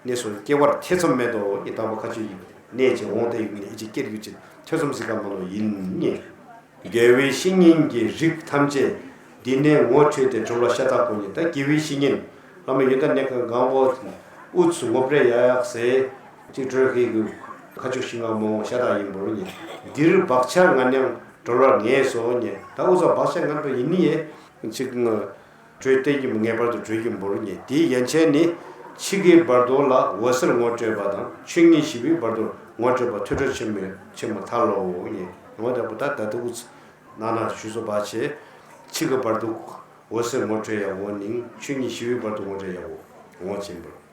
གནས་སུ་སྐྱེ་བར་ཐེ་ཚོམ་མེད་དོ་ཡི་དག་པ་ཁ་ཅིག་ཡིན་གནས་ཅིག་འོང་དེ་ཡིན་ཨི་ཅིག་སྐྱེར་ཡུ་ཅིག་ཐེ་ཚོམ་ཟིག་ག་མ་ལོ་ཡིན་ཉེ། དགེ་བའི་བཤེས་གཉེན་གྱི་རིགས་ཐམས་ཅད་འདི་ནས་ངོ་འཕྲོད་དེ་གྲོལ་བ་ཤ་སྟག་པོ་ཉིད་ད་དགེ་བའི་བཤེས་གཉེན་བླ་མ་ཡོན་ཏན་གནས་ཁང་གང་བོ་དབུས་སུ་ངོ་སྤྲད་ཡ་ཡག་སེ་ཅིག་གྲོལ་ཁའི་གི་ཁ་ཆུ་ཤིང་ང་མོ་ཤ་སྟག་ཡིན་པོ་ཉིད་འདིར་བག་ཆགས་ངན་ཡང་གྲོལ་བར་ངེས་སོ་ཉིད་ད་དབུས་སུ་བག་ཆགས་ངན་པ་ཡིན་ནི་ཡེ་ཅིག་ང་གྲོལ་བསྟན་གྱི་ངེས་པར་དུ་གྲོལ་གྱི་འབོར་ཉེ་དེའི་ཡན་ཆད་ནི་ཕྱི་གི་བར་དོ་ལ་འོད་གསལ་ངོ་སྤྲོད་པ་དང་ཆོས་ཉིད་ཞི་བའི་བར་དོར་ངོ་སྤྲོད་པ་ཐོས་གྲོལ་ཆེན་མོའི་ཆེན་མོ་ཐར་ལོ་ཉེ་ངོ་དེ་པོ་ད་ད་དུ་ཨུ་ཚུ་ན་ན་ཞུ་སོ་བ་ཆེ་ཕྱི་གི་བར་དོ་འོད་གསལ་ངོ་སྤྲོད་ཡ་འོ་ནིང་ཆོས་ཉིད་ཞི་བའི་བར་དོ་ངོ་སྤྲོད་ཡ་འོ་ངོ་ཆེན་པོར།